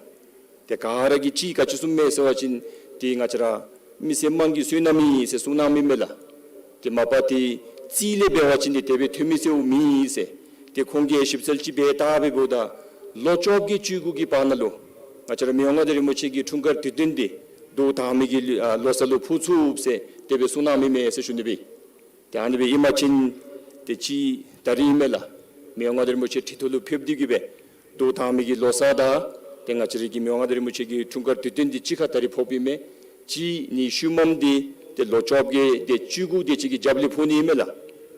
ཏེ་ག་ར་གིས་ཅིག་ག་ཅི་གསུངམ་མས་ཟེར་བ་ཅིན་ཏེ་ང་བཅས་ར་མི་སེར་དམངས་ཀྱི་བསོད་ནམས་ཨིན་ཟེར་གསུང་གནང་མི་མས་ལགས། ཏེ་མ་པ་ཏེ་རྩིས་ལས་འབད་བ་ཅིན་ཏེ་དེ་སྦེ་ཐོན་མི་ཚུ་མེད་ཟེར། ཏེ་ཁོང་གིས་ཞིབ་འཚོལ་ཅིག་འབད་བལྟ་སྦེ་འབདཝ་ད་ལོ་བཅོ་བརྒྱད་བཅུ་དགུ་གི་བར་ན་ལུ་ང་བཅས་ར་མི་དབང་མངའ་བདག་རིན་པོ་ཆེ་གི་འཁྲུངས་སྐར་དུས་སྟོན་འདི་འདོད་དང་མི་གི་ལུ་ཨ་ལོ་གསར་ལུ་ཕོག་ཚུགས་ཟེར་དེ་སྦེ་གསུང་གནང་མི་མས་ཟེར་ཞུ་ནི་སྦེ། ཏེ་ཨ་ནི་སྦེ་ཨིན་པ་ཅིན་ཏེ་ཅིག་ད་རིས་མས་ལགས། མི་དབང་མངའ་བདག་རིན་པོ་ཆེ་ཁྲི་ཐོག་ལུ་ཕེབས་ཏེ་གི་སྦེ་འདོད་དང་མི་གི་ལོ་གསར་དང་ཏེ་ང་བཅས་ར་གི་མི་དབང་མངའ་བདག་རིན་པོ་ཆེ་གི་འཁྲུངས་སྐར་དུས་སྟོན་འདི་གཅིག་ཁར་ད་རིས་ཕོགཔ་ཨིན་མས། ཅིག་ནི་ཤུལ་མམ་འདི་ཏེ་ལོ་བཅོ་བརྒྱད་དེ་བཅུ་དགུ་དེ་ཅིག་གི་རྒྱབ་ལས་ཕོག་ནི་ཨིན་མས་ལགས།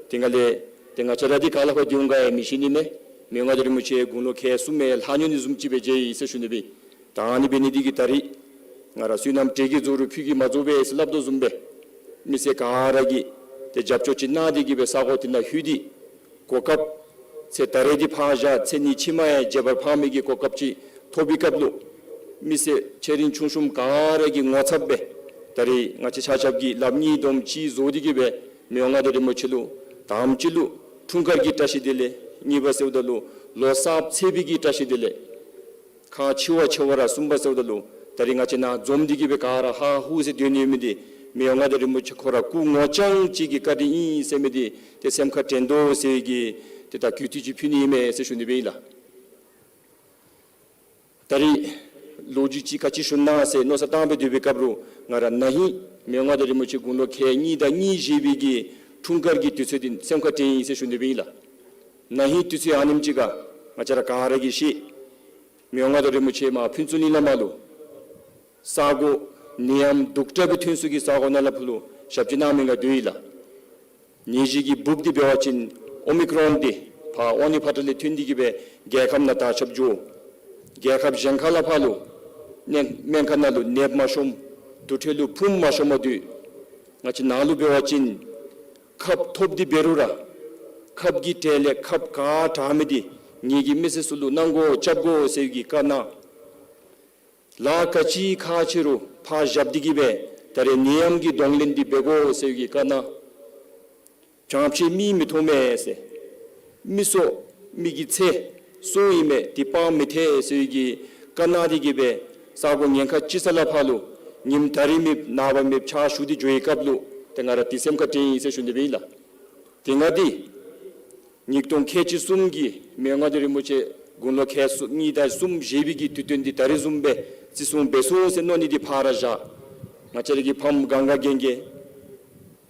ཏེ་ང་ལས་ཏེ་ང་བཅས་ར་འདི་ག་ལས་ཕར་འདི་འོང་ག་ཡང་མི་ཤེས་ནི་མས། མི་དབང་མངའ་བདག་རིན་པོ་ཆེ་དགུང་ལོ་ཁལ་གསུམ་མས་ལྷག་ཉོ་ནི་བཟུམ་ཅིག་སྦེ་མཇལ་ཡི་ཟེར་ཞུ་ནི་སྦེ། ད་ཨ་ནི་འབད་ནི་འདི་གིས་ད་རིས་ང་ར་བསོད་ནམས་དྲེགས་ཀྱིས་རྫོགས་རུང་ཕུད་ཀྱིས་མ་རྫོགས་པས་ཟེར་སླབ་དོ་བཟུམ་སྦེ་མི་སེར་ག་ར་གིས་ཏེ་རྒྱབ་སྐྱོར་ཅིག་གནང་སྟེ་གི་སྦེ་ས་གོ་འདི་ནང་ལྷོད་དེ་གོ་སྐབས་ཚེ་ད་རེས་འདི་ཕར་བཞག་ཚེ་ནི་ཕྱི་མ་ཡང་མཇལ་བར་འཕགས་མི་གི་གོ་སྐབས་ཅིག་ཐོབ་པའི་སྐབས་ལུ་མི་སེར་ཆེ་འབྲིང་ཆུང་གསུམ་ག་ར་གིས་ངོ་ཚབ་སྦེ་ད་རིས་ང་བཅས་ཆ་ཁྱབ་ཀྱིས་ལགཔ་གཉིས་བསྡོམས་ཅིག་བཟོ་སྟེ་གི་སྦེ་མི་དབང་མངའ་བདག་རིན་པོ་ཆེ་ལུ་དང་པ་ཅིག་ལུ་འཁྲུངས་སྐར་གྱི་བཀྲ་ཤིས་བདེ་ལེགས། གཉིས་པ་ཟེརཝ་ད་ལུ་ལོ་གསརཔ་ཚེས་པའི་གི་བཀྲ་ཤིས་བདེ་ལེགས། ཁག་ཆེ་བ་ཆེ་བ་ར་གསུམ་པ་ཟེརཝ་ད་ལུ་ད་རིས་ང་བཅས་ནཱ་འཛོམས་ཏེ་གི་སྦེ་ག་ར་ཧ་ཧུ་ཟེར་སྡོད་ནི་ཡོད་མི་འདི་མི་དབང་མངའ་བདག་རིན་པོ་ཆེ་ཁོ་ར་སྐུ་ངོ་རྐྱང་གཅིག་གི་བཀའ་དྲིན་ཨིན་ཟེར་མི་འདི་ཏེ་སེམས་ཁར་དྲན་དོ་ཟེར་གྱི་ཏེ་ད་གུས་བཏུད་ཅིག་ཕུལ་ནི་ཨིན་མས་ཟེར་ཞུ་ནི་སྦེ་ཨིན་ལགས། ད་རིས་ལོ་རྒྱུས་ཅིག་ག་ཅི་ཞུ་ན་ཟེར་མནོ་བསམ་བཏང་སྦེ་སྡོད་པའི་སྐབས་ལུ་ང་ར་ན་ཧིང་མི་དབང་མངའ་བདག་རིན་པོ་ཆེ་དགུང་ལོ་ཁལ་གཉིས་དང་གཉིས་བཞེས་པའི་གི་འཁྲུངས་སྐར་གྱི་དུས་ཚོད་འདི་སེམས་ཁར་དྲན་ཡི་ཟེར་ཞུ་ནི་སྦེ་ཨིན་ལགས། ན་ཧིང་དུས་ཚོད་ཨ་ནེམ་ཅིག་ཁར་ང་བཅས་ར་ག་ར་གིས་ཤེས། མི་དབང་མངའ་བདག་རིན་པོ་ཆེ་མར་ཕུན་ཚོགས་གླིང་ལས་མར་ལུ་ས་གོ་ནད་ཡམས་སྡུག་དྲགས་སྦེ་ཐོན་ས་གི་ས་གོ་ནང་ལས་ཕར་ལུ་ཞབས་ཕྱི་གནང་མི་ང་སྡོད་ཡི་ལགས། ནད་གཞི་གི་སྦུག་འདི་འབད་བ་ཅིན་ཨོ་མི་ཀྲོན་འདི་ཕར་ཝང་ནི་ཕ་ཏ་ལས་ཐོན་ཏེ་གི་སྦེ་རྒྱལ་ཁབ་ནང་དར་ཁྱབ་འགྱོ། རྒྱལ་ཁབ་གཞན་ཁ་ལས་ཕར་ལུ་ནད་སྨན་ཁང་ནང་ལུ་ནདཔ་མ་ཤོངམ་དུར་ཁྲོད་ལུ་ཕུངམ་མ་ཤོངམ་འདུག། ང་བཅས་ནཱ་ལུ་འབད་བ་ཅིན་ཁབ་ཐོབ་སྟེ་འབད་རུང་ར་ཁབ་ཀྱི་གྲས་ལས་ཁབ་ག་དྲག་མི་འདི་ངེ་གི་མི་སེར་ཚུ་ལུ་གནང་དགོ་རྐྱབ་དགོ་ཟེར་གྱི་བཀའ་གནང་། ལཱ་ག་ཅི་ཁག་ཆེ་རུང་ཕར་བཞག་སྟེ་གི་སྦེ་ད་རེས་ནད་ཡམས་ཀྱི་གདོང་ལེན་འདི་འབད་དགོ་ཟེར་གྱི་བཀའ་གནང་། བྱང་ཆུབ་མིག་མི་མཐོང་མས་ཟེར། མིག་སོ་མི་གི་ཚེ་སྲོག་ཨིན་མས། འདི་སྤང་མི་ཐེག་ཟེར་གྱི་བཀའ་གནང་སྟེ་གི་སྦེ་ས་གོ་ཉེན་ཁ་ཅིག་ས་ལས་ཕར་ལུ་ཉིནམ་ད་རིས་མེདཔ་ནངས་པ་མེདཔ་ཕྱག་ཞུ་སྟེ་འགྱོ་བའི་སྐབས་ལུ་ཏེ་ང་ར་འདི་སེམས་ཁར་དྲན་ཡི་ཟེར་ཞུ་ནི་སྦེ་ཨིན་ལགས། ཏེ་ང་འདི་ཉིས་སྟོང་ཁལ་གཅིག་གསུམ་གྱི་མི་དབང་མངའ་བདག་རིན་པོ་ཆེ་དགུང་ལོ་ཁལ་གསུམ་གཉིས་དང་གསུམ་བཞེས་པའི་གི་དུས་སྟོན་འདི་ད་རེས་བཟུམ་སྦེ་བརྩི་སྲུང་འབད་ཚུགས་ཟེར་མནོ་ནི་འདི་ཕར་བཞག། ང་བཅས་ར་གི་ཕམ་གང་ག་གན་གི་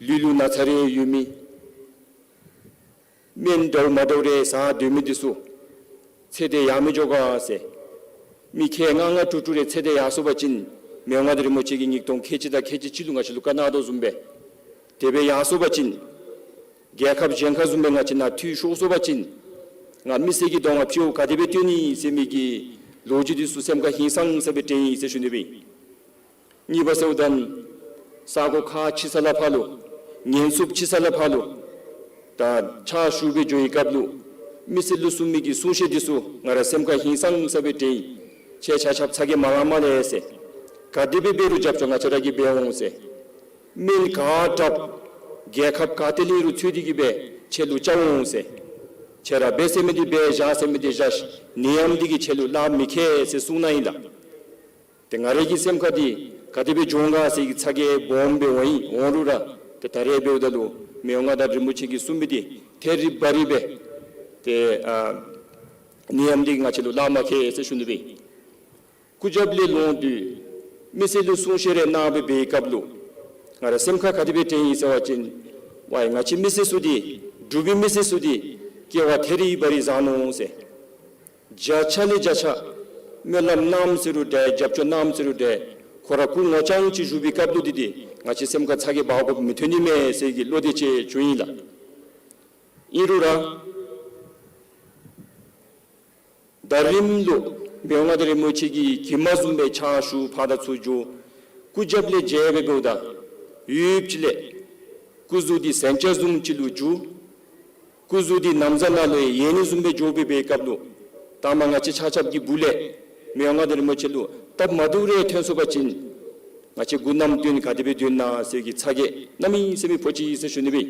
ལུས་ལུ་ན་ཚ་རེ་ཡོད་མི་སྨན་འདྲཝ་མ་འདྲཝ་རེ་ཟ་སྡོད་མི་འདི་ཚུ་ཚེ་འདི་ཡང་མི་འགྱོ་ག་ཟེར། མི་ཁལ་ལྔ་ལྔ་དྲུག་དྲུག་རེ་ཚེ་འདི་ཡར་སོང་པ་ཅིན་མི་དབང་མངའ་བདག་རིན་པོ་ཆེ་གིས་ཉིས་སྟོང་ཁལ་གཅིག་དང་ཁལ་གཅིག་གཅིག་ལུ་ང་བཅས་ལུ་བཀའ་གནང་དོ་བཟུམ་སྦེ་དེ་སྦེ་ཡར་སོང་པ་ཅིན་རྒྱལ་ཁབ་གཞན་ཁ་བཟུམ་སྦེ་ང་བཅས་ནཱ་འཐུས་ཤོར་སོང་པ་ཅིན་ང་མི་སེར་གྱི་གདོང་ཁར་སྤྱི་བོ་ག་དེ་སྦེ་སྟོན་ནི་ཟེར་མི་གི་ལོ་རྒྱུས་འདི་ཚུ་སེམས་ཁར་ཧིང་སངས་ས་སྦེ་དྲན་ཡི་ཟེར་ཞུ་ནི་སྦེ། གཉིས་པ་ཟེརཝ་ད་ས་གོ་ཁག་ཆེ་ས་ལས་ཕར་ལུ་ཉེན་ཚབས་ཆེ་ས་ལས་ཕར་ལུ་ད་ ཕྱག་ཞུ་སྦེ་འགྱོ་བའི་སྐབས་ལུ་མི་སེར་ལུ་གསུང་མི་གི་གསུང་བཤད་འདི་ཚུ་ང་ར་སེམས་ཁར་ཧིང་སངས་ས་སྦེ་དྲན་ཡི། ཁྱེད་ཆ་ཁྱབ་ཚ་གྱང་མ་ལང་མ་ལས་ཟེར། ག་དེ་སྦེ་འབད་རུང་རྒྱབ་སྐྱོར་ང་བཅས་ར་གིས་འབད་འོང་ཟེར། སྨན་ག་དྲགཔ་རྒྱལ་ཁབ་ག་ཏེ་ལས་རུང་འཚོལ་ཏེ་གི་སྦེ་ཁྱེད་ལུ་བཅར་འོང་ཟེར། ཁྱེད་ར་འབད་ཟེར་མི་འདི་འབད་བཞག་ཟེར་མི་འདི་བཞག་ནད་ཡམས་འདི་གིས་ཁྱེད་ལུ་ལཱ་མི་ཁེལ་ཟེར་གསུངས་གནང་ཡི་ལགས། ཏེ་ང་རའི་གི་སེམས་ཁར་འདི་ག་དེ་སྦེ་འགྱོ་འོང་ག་ཟེར་གྱི་ཚ་གྱང་སྦོམ་སྦེ་འོང་ཡི། འོང་རུང་ར་ཏེ་ད་རེས་འབདཝ་ད་ལུ་མི་དབང་མངའ་བདག་རིན་པོ་ཆེ་གིས་གསུངས་མི་འདི་ཐད་རི་བ་རི་སྦེ་ཏེ་ཨ་ནད་ཡམས་འདི་གིས་ང་བཅས་ལུ་ལཱ་མ་ཁེལ་ཟེར་ཞུ་ནི་སྦེ། སྐུ་རྒྱབ་ལས་ལོང་དུས་མི་སེར་ལུ་གསུང་བཤད་རེ་གནང་སྦེ་འབད་བའི་སྐབས་ལུ་ང་ར་སེམས་ཁར་ག་དེ་སྦེ་དྲན་ཡི་ཟེར་བ་ཅིན་ཝའི་ང་བཅས་མི་སེར་ཚུ་འདི་འབྲུག་པའི་མི་སེར་ཚུ་འདི་སྐྱེ་བ་ཐད་རི་བ་རི་བཟང་ནུག་ཟེར། བརྒྱ་ཆ་ལས་བརྒྱ་ཆ་སྨོན་ལམ་གནངམ་ཟེར་རུང་འདྲ་རྒྱབ་སྐྱོར་གནངམ་ཟེར་རུང་འདྲ་ཁོ་ར་སྐུ་ངོ་རྐྱང་ཅིག་བཞུགས་པའི་སྐབས་ལུ་འདི་འདི་ང་བཅས་སེམས་ཁར་ཚ་གྱང་འབག་དགོཔ་མི་ཐོན་ནི་མས་ཟེར་གྱི་བློ་འདི་ཅིག་བྱུང་ཡི་ལགས། ཨིན་རུང་ར་ད་རིམ་ལུ་མི་དབང་མངའ་བདག་རིན་པོ་ཆེ་གི་གྱིབ་མ་བཟུམ་སྦེ་ཕྱག་ཞུ་ཕར་དང་ཚུར་འགྱོ། སྐུ་རྒྱབ་ལས་མཇལ་སྦེ་འབདཝ་ད་ཡུདཔ་ཅིག་ལས་སྐུ་གཟུགས་འདི་ཟན་ཆ་བཟུམ་ཅིག་ལུ་འགྱུར། སྐུ་གཟུགས་འདི་ན་བཟའ་ནང་ལུ་ཡལ་ནི་བཟུམ་སྦེ་འགྱོ་སྦེ་འབད་བའི་སྐབས་ལུ་ད་མ་ང་བཅས་ཆ་ཁྱབ་ཀྱི་སྦུག་ལས་མི་དབང་མངའ་བདག་རིན་པོ་ཆེ་ལུ་སྟབས་མ་བདེཝ་རེ་ཐོན་སོང་པ་ཅིན་ང་བཅས་མགུ་ནམ་སྟོན་ག་དེ་སྦེ་སྟོན་ན་ཟེར་གྱི་ཚ་གྱང་གནམ་མེད་ས་མེད་ཕོག་ཅི་ཟེར་ཞུ་ནི་སྦེ།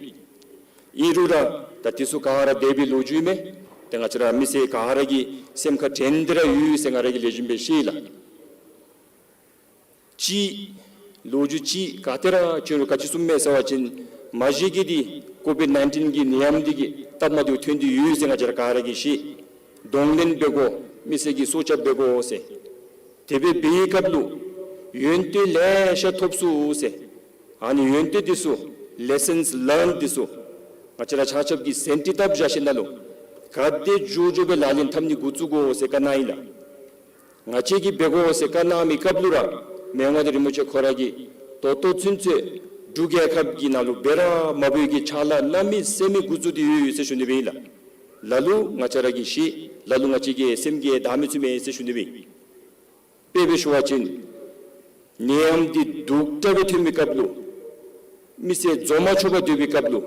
ཨིན་རུང་ར་ད་འདི་ཚུ་ག་ར་འདས་པའི་ལོ་རྒྱུས་མས། ཏེ་ང་བཅས་ར་མི་སེར་ག་ར་གི་སེམས་ཁར་དྲན་ཏེ་ར་ཡོད་ཟེར་ང་ར་གིས་ལེགས་ཤོམ་སྦེ་ཤེས་ལགས། གཅིག་ལོ་རྒྱུས་གཅིག་ག་ཏེ་ར་བྱུང་རུང་ག་ཅི་གསུངམ་མས་ཟེར་བ་ཅིན་མ་གཞི་གི་འདི་ཀོ་བིཌ་ནའིན་ཊིན་གྱི་ནད་ཡམས་འདི་གིས་སྟབས་མ་བདེཝ་ཐོན་ཏེ་ཡོད་ཟེར་ང་བཅས་ར་ག་ར་གིས་ཤེས། གདོང་ལེན་འབད་དགོ། མི་སེར་གྱི་སྲོག་སྐྱབས་འབད་དགོ་ཟེར། དེ་སྦེ་འབད་བའི་སྐབས་ལུ་ཡོན་ཏན་ལེ་ཤ་ཐོབ་ཚུགས་ཟེར། ཨ་ནི་ཡོན་ཏན་འདི་ཚུ་ལེ་སཱནསི་ལརནཌ་འདི་ཚུ་ང་བཅས་ར་ཆ་ཁྱབ་ཀྱིས་ཟིན་བྲིས་བཏབ་བཞག་ཞིནམ་ལས་ག་དེ་མགྱོགས་མགྱོགས་སྦེ་ལག་ལེན་འཐབ་ནི་འགོ་བཙུགས་དགོ་ཟེར་བཀའ་གནང་ཡི་ལགས། ང་བཅས་ཀྱིས་འབད་དགོ་ཟེར་བཀའ་གནང་མི་སྐབས་ལུ་ར་མི་དབང་མངའ་བདག་རིན་པོ་ཆེ་ཁོ་ར་གིས་ད་ལྟོ་ཚུན་ཚོད་འབྲུག་རྒྱལ་ཁབ་ཀྱི་ནང་ལུ་འབད་ར་མ་འབད་བའི་གི་ཕྱག་ལཱ་གནམ་མེད་ས་མེད་འགོ་བཙུགས་ཏེ་ཡོད་ཟེར་ཞུ་ནི་སྦེ་ཨིན་ལགས། ལ་ལུ་ང་བཅས་ར་གིས་ཤེས། ལ་ལུ་ང་བཅས་ཀྱི་སེམས་ཀྱིས་བདག་མི་ཚུགས་མས་ཟེར་ཞུ་ནི་སྦེ་ཨིན། དཔེ་སྦེ་ཞུ་བ་ཅིན་ནད་ཡམས་འདི་སྡུག་དྲགས་སྦེ་ཐོན་མི་སྐབས་ལུ་མི་སེར་འཛོམས་མ་ཆོག་པར་སྡོད་པའི་སྐབས་ལུ་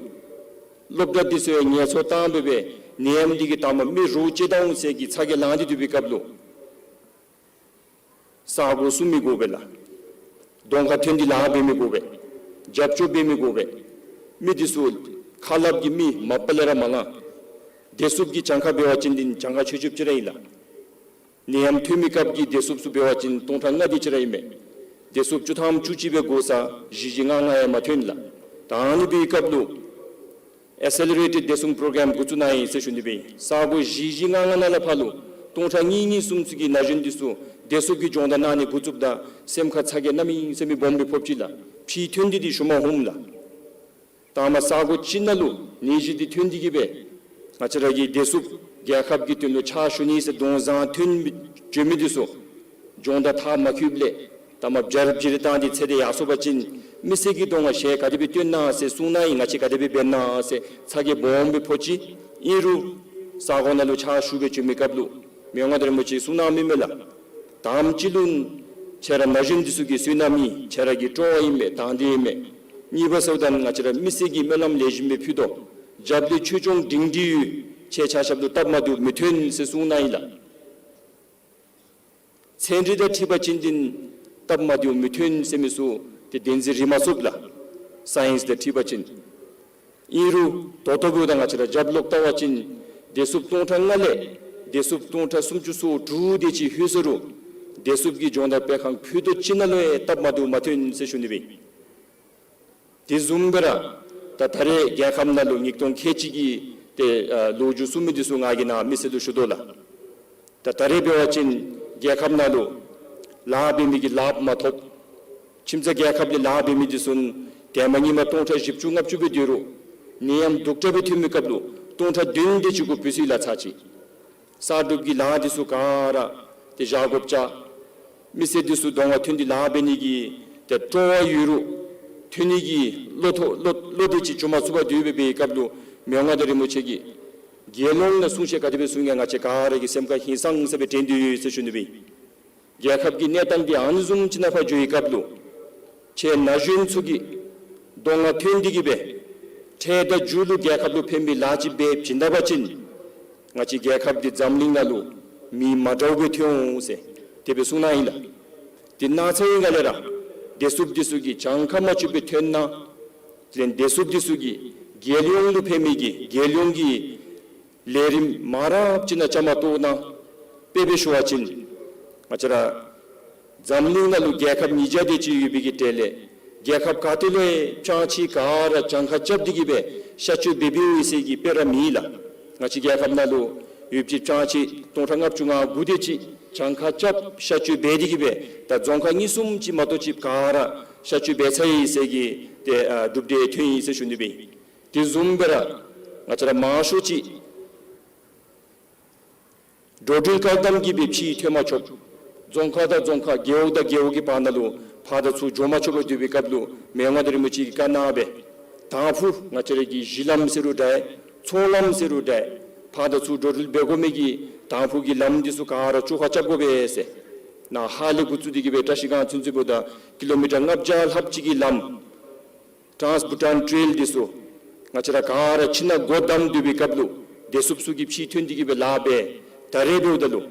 སློབ་གྲྭ་འདི་ཚུ་ཡང་ངལ་འཚོ་བཏང་སྦེ་སྦེ་ནད་ཡམས་འདི་གིས་ད་མ་མི་རོགས་བྱེད་དོ་འོང་ཟེར་གྱི་ཚ་གྱང་ལང་སྟེ་སྡོད་པའི་སྐབས་ལུ་ས་གོ་སྲུང་མི་དགོ་པས་ལགས། གདོང་ཁར་ཐོན་ཏེ་ལཱ་འབད་མི་དགོ་པས། རྒྱབ་སྐྱོར་འབད་མི་དགོ་པས། མི་འདི་ཚུ་ཁ་སླབ་ཀྱི་མི་མ་པ་ལས་ར་མ་ལང་། བདེ་སྲུངཔ་གི་གྱངས་ཁ་འབད་བ་ཅིན་འདི་གྱངས་ཁ་ཆོད་ཆོདཔ་ཅིག་ར་ཨིན་ལགས། ནད་ཡམས་ཐོན་མི་སྐབས་ཀྱི་བདེ་སྲུངཔ་ཚུ་འབད་བ་ཅིན་སྟོང་ཕྲག་ལྔ་དེ་ཅིག་ར་ཨིན་མས། བདེ་སྲུངཔ་བཅུ་ཐམ་བཅུ་གཅིག་སྦེ་དགོ་ས་བཞི་བཞི་ལྔ་ལྔ་ཡང་མ་ཐོན་ལགས། ད་ཨ་ནི་འབད་བའི་སྐབས་ལུ་ཨེ་སེ་ལེ་རེ་ཊེཌ་བདེ་སྲུང་པྲོ་གརམ་འགོ་བཙུགས་གནང་ཡི་ཟེར་ཞུ་ནི་སྦེ་ཨིན། ས་གོ་བཞི་བཞི་ལྔ་ལྔ་ནང་ལས་ཕར་ལུ་སྟོང་ཕྲག་གཉིས་གཉིས་གསུམ་ཚུ་གི་ན་གཞོན་འདི་ཚུ་བདེ་སྲུངཔ་གི་སྦྱོང་བརྡར་གནང་ནི་འགོ་བཙུགསཔ་ད་སེམས་ཁར་ཚ་གྱང་གནམ་མེད་ས་མེད་སྦོམ་སྦེ་ཕོགཔ་ཅིག་ལགས། ཕྱི་ཐོན་ཏེ་འདི་ཤུལ་མ་ཧུམ་ལགས། ད་མ་ས་གོ་ཅིག་ནང་ལུ་ནད་གཞི་འདི་ཐོན་ཏེ་གི་སྦེ་ང་བཅས་ར་གི་བདེ་སྲུངཔ་རྒྱལ་ཁབ་ཀྱི་དོན་ལུ་ཕྱག་ཞུ་ནི་ཟེར་གདོང་བཟང་ཐོན་མི་བྱོན་མི་འདི་ཚུ་སྦྱོང་བརྡར་མཐར་མ་འཁྱོལཝ་ལས་ད་མ་བྱ་རིབ་བྱི་རིབ་བཏང་སྟེ་ཚེ་འདི་ཡར་སོང་པ་ཅིན་མི་སེར་གྱི་གདོང་ཁར་ཞལ་ག་དེ་སྦེ་སྟོན་ན་ཟེར་གསུང་གནང་ཡི། ང་བཅས་ག་དེ་སྦེ་འབད་ན་ཟེར་ཚ་གྱང་སྦོམ་སྦེ་ཕོག་ཅི། ཨིན་རུང་ས་གོ་ནང་ལུ་ཕྱག་ཞུ་སྦེ་བྱོན་མི་སྐབས་ལུ་མི་དབང་མངའ་བདག་རིན་པོ་ཆེ་གིས་གསུང་གནང་མི་མས་ལགས། དང་པ་ཅིག་ལུ་ཁྱེད་ར་ན་གཞོན་འདི་ཚུ་གི་བསོད་ནམས་ཨིན། ཁྱེད་ར་གི་སྤྲོ་བ་ཨིན་མས། དང་འདོད་ཨིན་མས། གཉིས་པ་ཟེརཝ་ད་ང་བཅས་ར་མི་སེར་གྱིས་སྨོན་ལམ་ལེགས་ཤོམ་སྦེ་ཕུལ་དོ། རྒྱབ་ལས་ཆོས་སྐྱོང་སྒྲིང་སྒྲི་ཡོད། ཁྱེད་ཆ་ཁྱབ་ལུ་སྟབས་མ་བདེཝ་མི་ཐོན་ཟེར་གསུང་གནང་ཡི་ལགས། ཚན་རིག་དང་འཁྲིལ་བ་ཅིན་འདི་སྟབས་མ་བདེཝ་མི་ཐོན་ཟེར་མི་ཚུ་ཏེ་བདེན་འཛིན་རིག་མ་ཚུགས་ལགས། སའིནསི་དང་འཁྲིལ་བ་ཅིན། ཨིན་རུང་ད་ལྟོ་འབདཝ་ད་ང་བཅས་ར་རྒྱབ་ལོག་བལྟ་བ་ཅིན་བདེ་སྲུངཔ་སྟོང་ཕྲག་ལྔ་ལས་བདེ་སྲུངཔ་སྟོང་ཕྲག་སུམ་ཅུ་སོ་དྲུག་དེ་ཅིག་ལྷོད་སོང་རུང་བདེ་སྲུངཔ་གི་སྦྱོང་བརྡར་སྤེལ་ཁང་ཕུད་རྡོག་ཅིག་ནང་ལུ་ཡང་སྟབས་མ་བདེཝ་མ་ཐོན་ཟེར་ཞུ་ནི་སྦེ་ཨིན། དེ་བཟུམ་སྦེ་ར་ད་ད་རེས་རྒྱལ་ཁབ་ནང་ལུ་ཉིས་སྟོང་ཁལ་གཅིག་གི་ཏེ་ཨ་ལོ་རྒྱུས་གསུང་མི་འདི་ཚུ་ང་གིས་ནཱ་མི་སེར་ལུ་ཞུ་དོ་ལགས། ད་ད་རེས་འབད་བ་ཅིན་རྒྱལ་ཁབ་ནང་ལུ་ལཱ་འབད་མི་གི་ལཱ་མ་ཐོབ། ཁྱིམ་ཚང་རྒྱལ་ཁབ་ལས་ལཱ་འབད་མི་འདི་ཚུ་དེ་མ་ཉིནམ་སྟོང་ཕྲག་བཞི་བཅུ་ལྔ་བཅུ་སྦེ་སྡོད་རུང་ནད་ཡམས་སྡུག་དྲགས་སྦེ་ཐོན་མི་སྐབས་ལུ་སྟོང་ཕྲག་བདུན་དེ་ཅིག་གུ་བུ་སི་ལ་ཚར་ཅི། གསར་སྒྲུབ་ཀྱི་ལཱ་འདི་ཚུ་ག་ར་ཏེ་བཞག་དགོཔ་ཅིག། མི་སེར་འདི་ཚུ་གདོང་ཁར་ཐོན་ཏེ་ལཱ་འབད་ནི་གི་ཏེ་སྤྲོ་བ་ཡོད་རུང་ཐོན་ནི་གི་བློ་ཐོག་བློ་བློ་དེ་ཅིག་འབྱུང་མ་ཚུགས་པར་སྡོད་པའི་སྐབས་ལུ་མི་དབང་མངའ་བདག་རིན་པོ་ཆེ་གིས་དགེ་སློང་ལ་གསུང་བཤད་ག་དེ་སྦེ་གསུང་ཡང་ང་བཅས་ག་ར་གི་སེམས་ཁར་ཧིང་སངས་ས་སྦེ་དྲན་ཏེ་ཡོད་ཟེར་ཞུ་ནི་སྦེ་ཨིན། རྒྱལ་ཁབ་ཀྱི་གནས་སྟངས་འདི་ཨ་ནི་བཟུམ་ཅིག་ནང་ཕར་འགྱོ་བའི་སྐབས་ལུ་ཁྱེད་ན་གཞོན་ཚུ་གི་གདོང་ཁར་ཐོན་ཏེ་གི་སྦེ་ ཁྲལ་དང་རྒྱུ་ལུ་རྒྱལ་ཁབ་ལུ་ཕན་པའི་ལཱ་ཅིག་འབད་བྱིན་ད་པ་ཅིན་ང་བཅས་རྒྱལ་ཁབ་འདི་འཛམ་གླིང་ནང་ལུ་མི་མ་འདྲཝ་སྦེ་ཐོན་འོང་ཟེར་དེ་སྦེ་གསུངས་གནང་ཡི་ལགས། དེ་གནང་ཚར་བའི་སྒང་ལས་ར་བདེ་སྲུངཔ་འདི་ཚུ་གིས་གྱངས་ཁ་མ་ཆོདཔ་སྦེ་ཐོན་གནང་། དེ་ལས་བདེ་སྲུངཔ་འདི་ཚུ་གིས་རྒྱལ་ཡོངས་ལུ་ཕན་མི་གི་རྒྱལ་ཡོངས་ཀྱི་ལས་རིམ་མང་རབས་ཅིག་ནང་བཅའ་མར་གཏོགས་གནང་། དཔེ་སྦེ་ཞུ་བ་ཅིན་ང་བཅས་ར་འཛམ་གླིང་ནང་ལུ་རྒྱལ་ཁབ་ཉིས་བརྒྱ་དེ་ཅིག་ཡོད་པའི་གི་གྲས་ལས་རྒྱལ་ཁབ་ག་ཏེ་ལུ་ཡང་ཕྱག་ཕྱིད་ག་ར་གྱངས་ཁ་རྐྱབ་སྟེ་གི་སྦེ་གཤག་བཅོས་འབད་འབདཝ་ཨིན་ཟེར་གྱི་དཔེ་ར་མེད་ལགས། ང་བཅས་རྒྱལ་ཁབ་ནང་ལུ་ཡོདཔ་ཅིག་ཕྱག་ཕྱིད་སྟོང་ཕྲག་ལྔ་བཅུ་ང་དགུ་དེ་ཅིག་གྱངས་ཁ་རྐྱབ་གཤག་བཅོས་འབད་དེ་གི་སྦེ་ད་རྫོང་ཁག་གཉིས་གསུམ་ཅིག་མ་གཏོགས་ཅིག་ག་ར་གཤག་བཅོས་འབད་ཚར་ཡི་ཟེར་གྱི་ཏེ་ཨ་གྲུབ་འབྲས་ཐོན་ཡི་ཟེར་ཞུ་ནི་སྦེ། དེ་བཟུམ་སྦེ་ར་ང་བཅས་ར་མང་ཤོས་ཅིག་འགྲོ་འགྲུལ་བཀག་དམ་གྱིས་སྦེ་ཕྱིར་ཐོན་མ་ཆོགཔ། རྫོང་ཁག་དང་རྫོང་ཁག་རྒེད་འོག་དང་རྒེད་འོག་གི་བར་ན་ལུ་ཕར་དང་ཚུར་འགྱོ་མ་ཆོགཔ་སྦེ་སྡོད་པའི་སྐབས་ལུ་མི་དབང་མངའ་བདག་རིན་པོ་ཆེ་གིས་བཀའ་གནང་སྦེ་དང་ཕུ་ང་བཅས་ར་གི་གཞི་ལམ་ཟེར་རུང་འདྲ་ཚོང་ལམ་ཟེར་རུང་འདྲ་ཕར་དང་ཚུར་འགྲོ་འགྲུལ་འབད་དགོ་མི་གི་དང་ཕུ་གི་ལམ་འདི་ཚུ་ག་ར་བཅོ་ཁ་རྐྱབ་དགོ་པས་ཟེར། ནཱ་ཧཱ་ལས་འགོ་བཙུགས་ཏེ་གི་སྦེ་བཀྲ་ཤིས་སྒང་ཚུན་ཚོད་འབདཝ་ད་ཀི་ལོ་མི་ཊར་ལྔ་བརྒྱ་ལྷགཔ་ཅིག་གི་ལམ་ཊཱནསི་བྷུ་ཊཱན་ཊེལ་འདི་ཚུ་ང་བཅས་ར་ག་ར་ཁྱིམ་ནང་སྒོ་བསྡམས་སྡོད་པའི་སྐབས་ལུ་བདེ་སྲུངཔ་ཚུ་གིས་ཕྱིར་ཐོན་ཏེ་གི་སྦེ་ལཱ་འབད། ད་རེས་འབདཝ་ད་ལུ་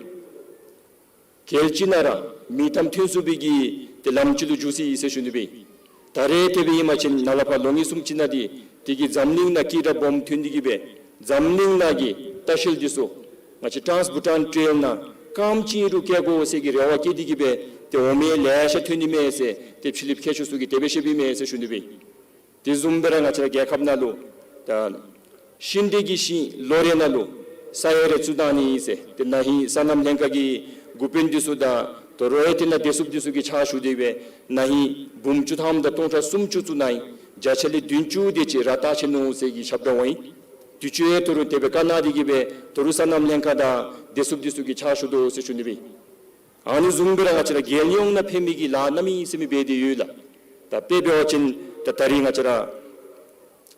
གལ་ཅིག་ནང་ར་མི་ཐམ་ཐོན་ཚུགས་པའི་གི་ཏེ་ལམ་ཅིག་ལུ་འགྱུར་སོ་ཡི་ཟེར་ཞུ་ནི་སྦེ། ད་རེས་དེ་སྦེ་ཨིན་པ་ཅིན་ནཱ་ལས་ཕར་ལོ་གཉིས་གསུམ་ཅིག་ནང་འདི་དེ་གིས་འཛམ་གླིང་ནང་སྐད་གྲགས་སྦོམ་ཐོན་ཏེ་གི་སྦེ་འཛམ་གླིང་ནང་གི་ལྟ་བཤལ་འདི་ཚུ་ང་བཅས་ཊཱནསི་བྷུ་ཊཱན་ཊེལ་ནང་རྐངམ་གཅིག་རུང་བཀལ་དགོ་ཟེར་གྱི་རེ་བ་བསྐྱེད་དེ་གི་སྦེ་ཏེ་འོང་མི་ལེ་ཤ་ཐོན་ནི་མས་ཟེར་ཏེ་ཕྱི་གླིངཔ་མཁས་མཆོག་ཚུ་གིས་དེ་སྦེ་བཤདཔ་ཨིན་མས་ཟེར་ཞུ་ནི་སྦེ། དེ་བཟུམ་སྦེ་ར་ང་བཅས་ར་རྒྱལ་ཁབ་ནང་ལུ་ད་ཤིང་འབྲས་ཀྱི་ཤིང་ལོ་རེ་ནང་ལུ་ས་ཡ་རེ་བཙུགས་གནང་ནི་ཟེར་ཏེ་ན་ཧིང་སོ་ནམ་ལྷན་ཁག་གི་འགོ་དཔོན་འདི་ཚུ་དང་ད་རུང་ཡང་དེ་ནང་བདེ་སྲུངཔ་འདི་ཚུ་གི་ཕྱག་ཞུ་སྟེ་སྦེ་ན་ཧིང་འབུམ་བཅུ་ཐམ་དང་སྟོང་ཕྲག་སུམ་ཅུ་བཙུགས་གནང་ཡི། བརྒྱ་ཆ་ལས་བདུན་ཅུ་དེ་ཅིག་ར་བཏགས་ཆི་ནུག་ཟེར་གྱི་ཁྱབ་བསྒྲགས་འོང་ཡི། དུས་ཅི་ཡང་ད་རུང་དེ་སྦེ་བཀའ་གནང་སྟེ་གི་སྦེ་ད་རུང་སོ་ནམ་ལྷན་ཁག་དང་བདེ་སྲུངཔ་འདི་ཚུ་གི་ཕྱག་ཞུ་དོ་ཟེར་ཞུ་ནི་སྦེ། ཨ་ནི་བཟུམ་སྦེ་ར་ང་བཅས་ར་རྒྱལ་ཡོངས་ནང་ཕན་མི་གི་ལཱ་གནམ་མེད་ས་མེད་འབད་དེ་ཡོད་ལགས། ད་དཔེ་འབད་བ་ཅིན་ད་ད་རིས་ང་བཅས་ར་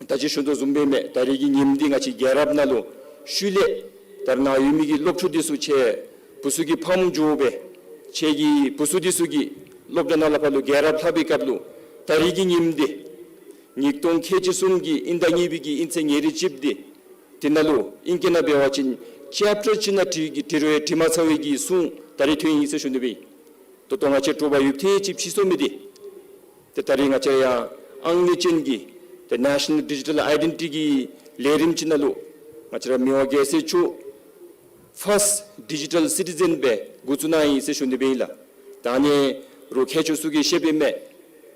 ད་ཅི་ཞུ་དོ་བཟུམ་སྦེ་མས། ད་རིས་ཀྱི་ཉིནམ་འདི་ང་བཅས་རྒྱལ་རབས་ནང་ལུ་ཤུལ་ལས་ད་རེས་ནཱ་ཡོད་མི་གི་སློབ་ཕྲུག་འདི་ཚུ་ཁྱེད་བུ་ཚུ་གི་ཕམ་འགྱོ་སྦེ་ཁྱེད་ཀྱི་བུ་ཚུ་འདི་ཚུ་གིས་སློབ་གྲྭ་ནང་ལས་ཕར་ལུ་རྒྱལ་རབས་ལྷབ་པའི་སྐབས་ལུ་ད་རིས་ཀྱི་ཉིནམ་འདི་ཉིས་སྟོང་ཁལ་གཅིག་གསུམ་གྱི་དབྱིན་ཟླ་གཉིས་པའི་གི་དབྱིན་ཚེས་ཉེར་གཅིགཔ་འདི་དེ་ནང་ལུ་ཨིང་སྐད་ནང་འབད་བ་ཅིན་ཅེབ་ཊར་ཅིག་ནང་བྲི་གི་བྲི་རུང་བྲི་མ་ཚར་བའི་གི་སྲུང་ད་རིས་ཐོན་ཡི་ཟེར་ཞུ་ནི་སྦེ། ད་ལྟོ་ང་བཅས་དྲོ་པ་ཡུདཔ་ཐེངས་ཅིག་ཕྱིས་སོང་མི་འདི་ཏེ་ད་རིས་ང་བཅས་ཡང་ཨང་གནས་ཅན་གྱི་ཏེ་National Digital Identity གི་ལས་རིམ་ཅིག་ནང་ལུ་ང་བཅས་ར་མི་དབང་རྒྱལ་སྲས་མཆོག་ཕཱསཊ་ཌི་ཇི་ཊལ་སི་ཊི་ཟེན་སྦེ་འགོ་བཙུགས་གནང་ཡི་ཟེར་ཞུ་ནི་སྦེ་ཨིན་ལགས། ད་ཨ་ནི་རུང་མཁས་མཆོག་ཚུ་གིས་བཤདཔ་ཨིན་མས།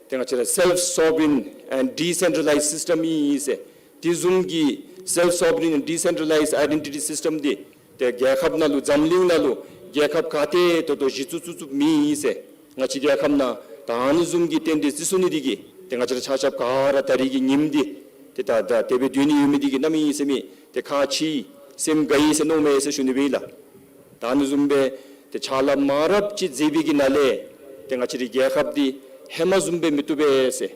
ཏེ་ང་བཅས་ར་self sovereign and decentralized system ཨིན་ཟེར། དེ་བཟུམ་གྱི་self sovereign and decentralized identity system འདི་ཏེ་རྒྱལ་ཁབ་ནང་ལུ་འཛམ་གླིང་ནང་ལུ་རྒྱལ་ཁབ་ག་ཏེ་ད་ལྟོ་གཞི་བཙུགས་བཙུགས་བཙུགསཔ་མེད་ཟེར། ང་བཅས་རྒྱལ་ཁབ་ནང་ད་ཨ་ནི་བཟུམ་གྱི་རྟེན་འབྲེལ་བརྩི་སོང་ནི་འདི་གིས་ཏེ་ང་བཅས་ར་ཆ་ཁྱབ་ག་ར་ད་རིས་ཀྱི་ཉིནམ་འདི་ཏེ་ད་ད་དེ་སྦེ་སྡོད་ནི་ཡོད་མི་འདི་གིས་གནམ་མེད་ས་མེད་ཏེ་ཁག་ཆེ་སེམས་དགའ་ཡི་ཟེར་མནོཝ་མས་ཟེར་ཞུ་ནི་སྦེ་ཨིན་ལགས། ད་ཨ་ནི་བཟུམ་སྦེ་ཏེ་ཕྱག་ལཱ་མང་རབས་ཅིག་མཛད་པའི་གི་ནང་ལས་ཏེ་ང་བཅས་རའི་རྒྱལ་ཁབ་འདི་ཧེ་མ་བཟུམ་སྦེ་མི་བཏུབ་པས་ཟེར།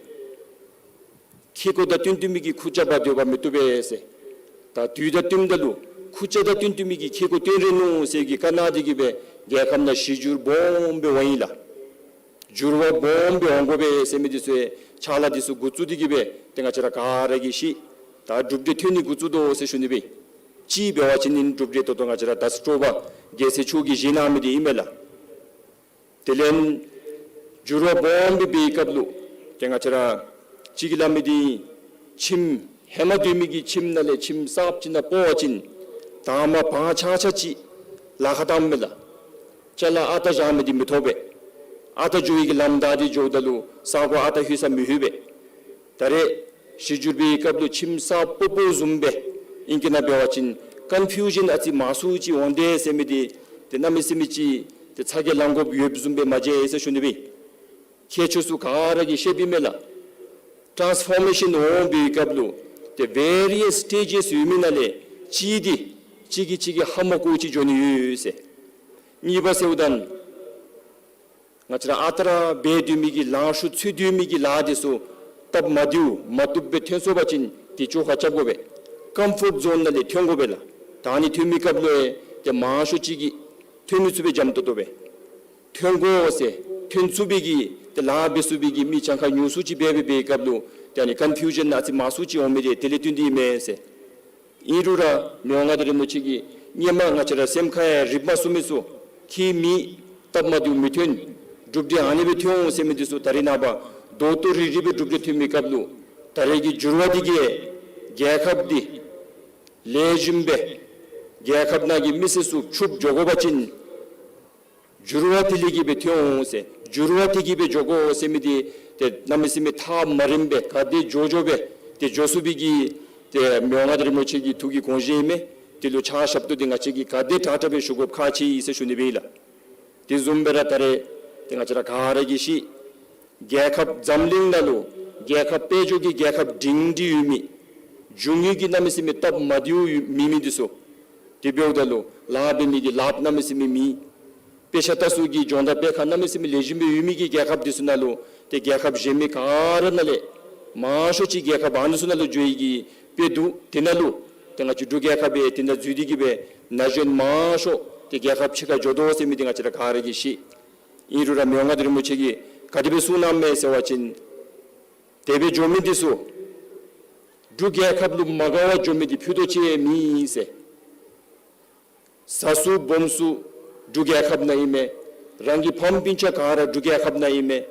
ཁེ་ཀོ་དང་བསྟུན་བསྟུན་མི་གི་ཁུར་ཆ་འབག་སྡོད་པ་མི་བཏུབ་པས་ཟེར། ད་དུས་དང་བསྟུནམ་ད་ལུ་ཁུར་ཆ་དང་བསྟུན་བསྟུན་མི་གི་ཁེ་ཀོ་བཏོན་རན་ནུག་ཟེར་གྱི་བཀའ་གནང་སྟེ་གི་སྦེ་རྒྱལ་ཁབ་ནང་གཞི་འགྱུར་སྦོམ་སྦེ་འོང་ཡི་ལགས། འགྱུར་བ་སྦོམ་སྦེ་འོང་དགོ་པས་ཟེར་མི་འདི་ཚུ་ཕྱག་ལཱ་འདི་ཚུ་འགོ་བཙུགས་ཏེ་གི་སྦེ་ཏེ་ང་བཅས་ར་ག་ར་གིས་ཤེས། ད་གྲུབ་འབྲས་ཐོན་ནི་འགོ་བཙུགས་དོ་ཟེར་ཞུ་ནི་སྦེ། ཅིག་འབད་བ་ཅིན་ཨིན་གྲུབ་འབྲས་ད་ལྟོ་ང་བཅས་ར་ད་སྤྲོ་བ་རྒྱལ་སྲས་མཆོག་གིས་བཞེས་གནང་མི་འདི་ཨིན་མས་ལགས། དེ་ལས་འགྱུར་བ་སྦོམ་སྦེ་འབད་བའི་སྐབས་ལུ་ཏེ་ང་བཅས་ར་གཅིག་གིས་སླབ་མི་འདི་ཁྱིམ་ཧེ་མ་སྡོད་མི་གི་ཁྱིམ་ནང་ལས་ཁྱིམ་གསརཔ་ཅིག་ནང་སྤོ་བ་ཅིན་དང་པ་བང་ཆག་ཆག་ཅིག་ལཱ་ཁག་བཏངམ་མས་ལགས། ཅ་ལ་ཨ་རྟག་བཞག་མི་འདི་མི་ཐོབ་པས། ཨ་རྟག་འགྱོ་བའི་གི་ལམ་བདའ་སྟེ་འགྱོཝ་ད་ལུ་ས་གོ་ཨ་རྟག་ལྷོད་ས་མི་ལྷོད་པས། ད་རེས་གཞི་འགྱུར་འབད་བའི་སྐབས་ལུ་ཁྱིམ་གསརཔ་སྤོ་སྤོཝ་བཟུམ་སྦེ་ཨིང་སྐད་ནང་འབད་བ་ཅིན་ཀོན་ཕིའུ་ཞཱན་ཨ་ཙི་མང་སུ་ཅིག་འོང་དེས་ཟེར་མི་འདི་ཏེ་གནམ་མེད་ས་མེད་ཅིག་ཏེ་ཚ་གྱང་ལང་དགོཔ་ཡོདཔ་བཟུམ་སྦེ་མ་མཇལ་ཟེར་ཞུ་ནི་སྦེ། ཁྱེད་ཆོས་སུ་ག་ར་གིས་ཤེསཔ་ཨིན་མས་ལགས། ཊཱནསི་ཕོར་མེ་ཤཱན་འོང་བའི་སྐབས་ལུ་ཏེ་ཝེ་རི་ཡས་སི་ཊེ་ཇེསི་ཡོད་མི་ནང་ལས་གཅིག་འདི་གཅིག་གིས་གཅིག་གི་ཧ་མ་གོ་ཅིག་འགྱོ་ནི་ཡོད་ཟེར། གཉིས་པ་ཟེརཝ་ད་ང་བཅས་ར་ཨ་རྟག་ར་འབད་སྡོད་མི་གི་ལང་ཤོར་ཚུད་སྡོད་མི་གི་ལཱ་འདི་ཚུ་སྟབས་མ་བདེཝ་མ་བཏུབ་སྦེ་ཐོན་སོང་པ་ཅིན་ཏེ་བཅོ་ཁ་རྐྱབ་དགོ་པས། ཀམ་ཕོརཊ་ཛོན་ནང་ལས་ཐོན་དགོ་པས་ལགས། ད་ཨ་ནི་ཐོན་མི་སྐབས་ལུ་ཡང་ཏེ་མང་ཤོས་ཅིག་གིས་ཐོན་མི་ཚུགས་པའི་འཇམ་ཏོང་ཏོ་སྦེ་ཐོན་དགོ་ཟེར་ཐོན་ཚུགས་པའི་གི་ཏེ་ལཱ་འབད་ཚུགས་པའི་གི་མི་གྱངས་ཁ་ཉུང་སུ་ཅིག་འབད་འབད་བའི་སྐབས་ལུ་ ད་ནི་ཀོན་ཕིའུ་ཞཱན་ཨ་ཙི་མང་སུ་ཅིག་འོང་མི་འདི་དེ་ལས་བརྟེན་ཏེ་ཨིན་མས་ཟེར། ཨིན་རུང་ར་མི་དབང་མངའ་བདག་རིན་པོ་ཆེ་གིས་སྔོན་མ་ང་བཅས་ར་སེམས་ཁར་ཡང་རིག་མ་ཚུགས་མི་ཚུ་ཁྱད་མེད། སྟབས་མ་བདེཝ་མི་ཐོན། གྲུབ་འབྲས་ཨ་ནི་སྦེ་ཐོན་འོང་ཟེར་མི་འདི་ཚུ་ད་རེས་ནངས་པ་རྡོག་རྡོག་རིལ་རིལ་སྦེ་གྲུབ་འབྲས་ཐོན་མི་སྐབས་ལུ་ད་རེས་ཀྱི་འགྱུར་བ་འདི་གིས་རྒྱལ་ཁབ་འདི་ལེགས་ཤོམ་སྦེ་རྒྱལ་ཁབ་ནང་གི་མི་སེར་ཚུ་ཕྱུགཔོ་འགྱོ་དགོ་པ་ཅིན་འགྱུར་བ་དེ་ལས་ཀྱི་སྦེ་ཐོན་འོང་ཟེར། འགྱུར་བ་དེ་གི་སྦེ་འགྱོ་དགོ་ཟེར་མི་འདི་ཏེ་གནམ་མེད་ས་མེད་ཐག་མ་རིངམ་སྦེ་ག་དེ་མགྱོགས་མགྱོགས་སྦེ་ཏེ་འགྱོ་ཚུགས་པའི་གི་ཏེ་མི་དབང་མངའ་བདག་རིན་པོ་ཆེ་གི་ཐུགས་ཀྱི་དགོངས་བཞེད་ཨིན་མས། དེ་ལུ་ཕྱག་ཞབས་ཏོག་འདི་ང་བཅས་ཀྱིས་ག་དེ་དྲག་དྲག་སྦེ་ཞུ་དགོཔ་ཁག་ཆེ་ཟེར་ཞུ་ནི་སྦེ་ཨིན་ལགས། དེ་བཟུམ་སྦེ་ར་ད་རེས་ཏེ་ང་བཅས་ར་ག་ར་གིས་ཤེས། རྒྱལ་ཁབ་འཛམ་གླིང་ནང་ལུ་རྒྱལ་ཁབ་དཔལ་འབྱོར་གྱི་རྒྱལ་ཁབ་སྒྲིང་སྒྲི་ཡོད་མི་འབྱུང་ཡུལ་གྱི་གནམ་མེད་ས་མེད་སྟབས་མ་བདེཝ་ཡོད་མེད་མི་འདི་ཚུ་དེ་འབདཝ་ད་ལུ་ལཱ་འབད་ནི་གི་ལཱ་གནམ་མེད་ས་མེད་མེད། དཔེ་ཆ་ལྟ་ས་གི་སྦྱོང་བརྡར་འབད་ཁང་གནམ་མེད་ས་མེད་ལེགས་ཤོམ་སྦེ་ཡོད་མི་གི་རྒྱལ་ཁབ་འདི་ཚུ་ནང་ལུ་ཏེ་རྒྱལ་ཁབ་གཞན་མི་ག་ར་ནང་ལས་མང་ཤོས་ཅིག་རྒྱལ་ཁབ་ཨ་ནི་ཚུ་ནང་ལུ་འགྱོ་ཡི་གི་དཔེ་འདུག། དེ་ནང་ལུ་ཏེ་ང་བཅས་འབྲུག་རྒྱལ་ཁབ་སྦེ་དེ་ནང་འཛུལ་ཏེ་གི་སྦེ་ན་གཞོན་མང་ཤོས་ཏེ་རྒྱལ་ཁབ་ཕྱི་ཁར་འགྱོ་དོ་ཟེར་མི་འདི་ང་བཅས་ར་ག་ར་གིས་ཤེས། ཨིན་རུང་ར་མི་དབང་མངའ་བདག་རིན་པོ་ཆེ་གིས་ག་དེ་སྦེ་གསུངས་གནངམ་མས་ཟེར་བ་ཅིན་དེ་སྦེ་འགྱོ་མི་འདི་ཚུ་འབྲུག་རྒྱལ་ཁབ་ལུ་མ་དགའ་བར་འགྱོ་མི་འདི་ཕུད་རྡོག་ཅིག་མེད་ཟེར། བཟའ་ས་སྦོམ་ས་འབྲུག་རྒྱལ་ཁབ་ནང་ཨིན་མས། རང་གི་ཕམ་སྤུན་ཆ་ག་ར་འབྲུག་རྒྱལ་ཁབ་ནང་ཨིན་མས།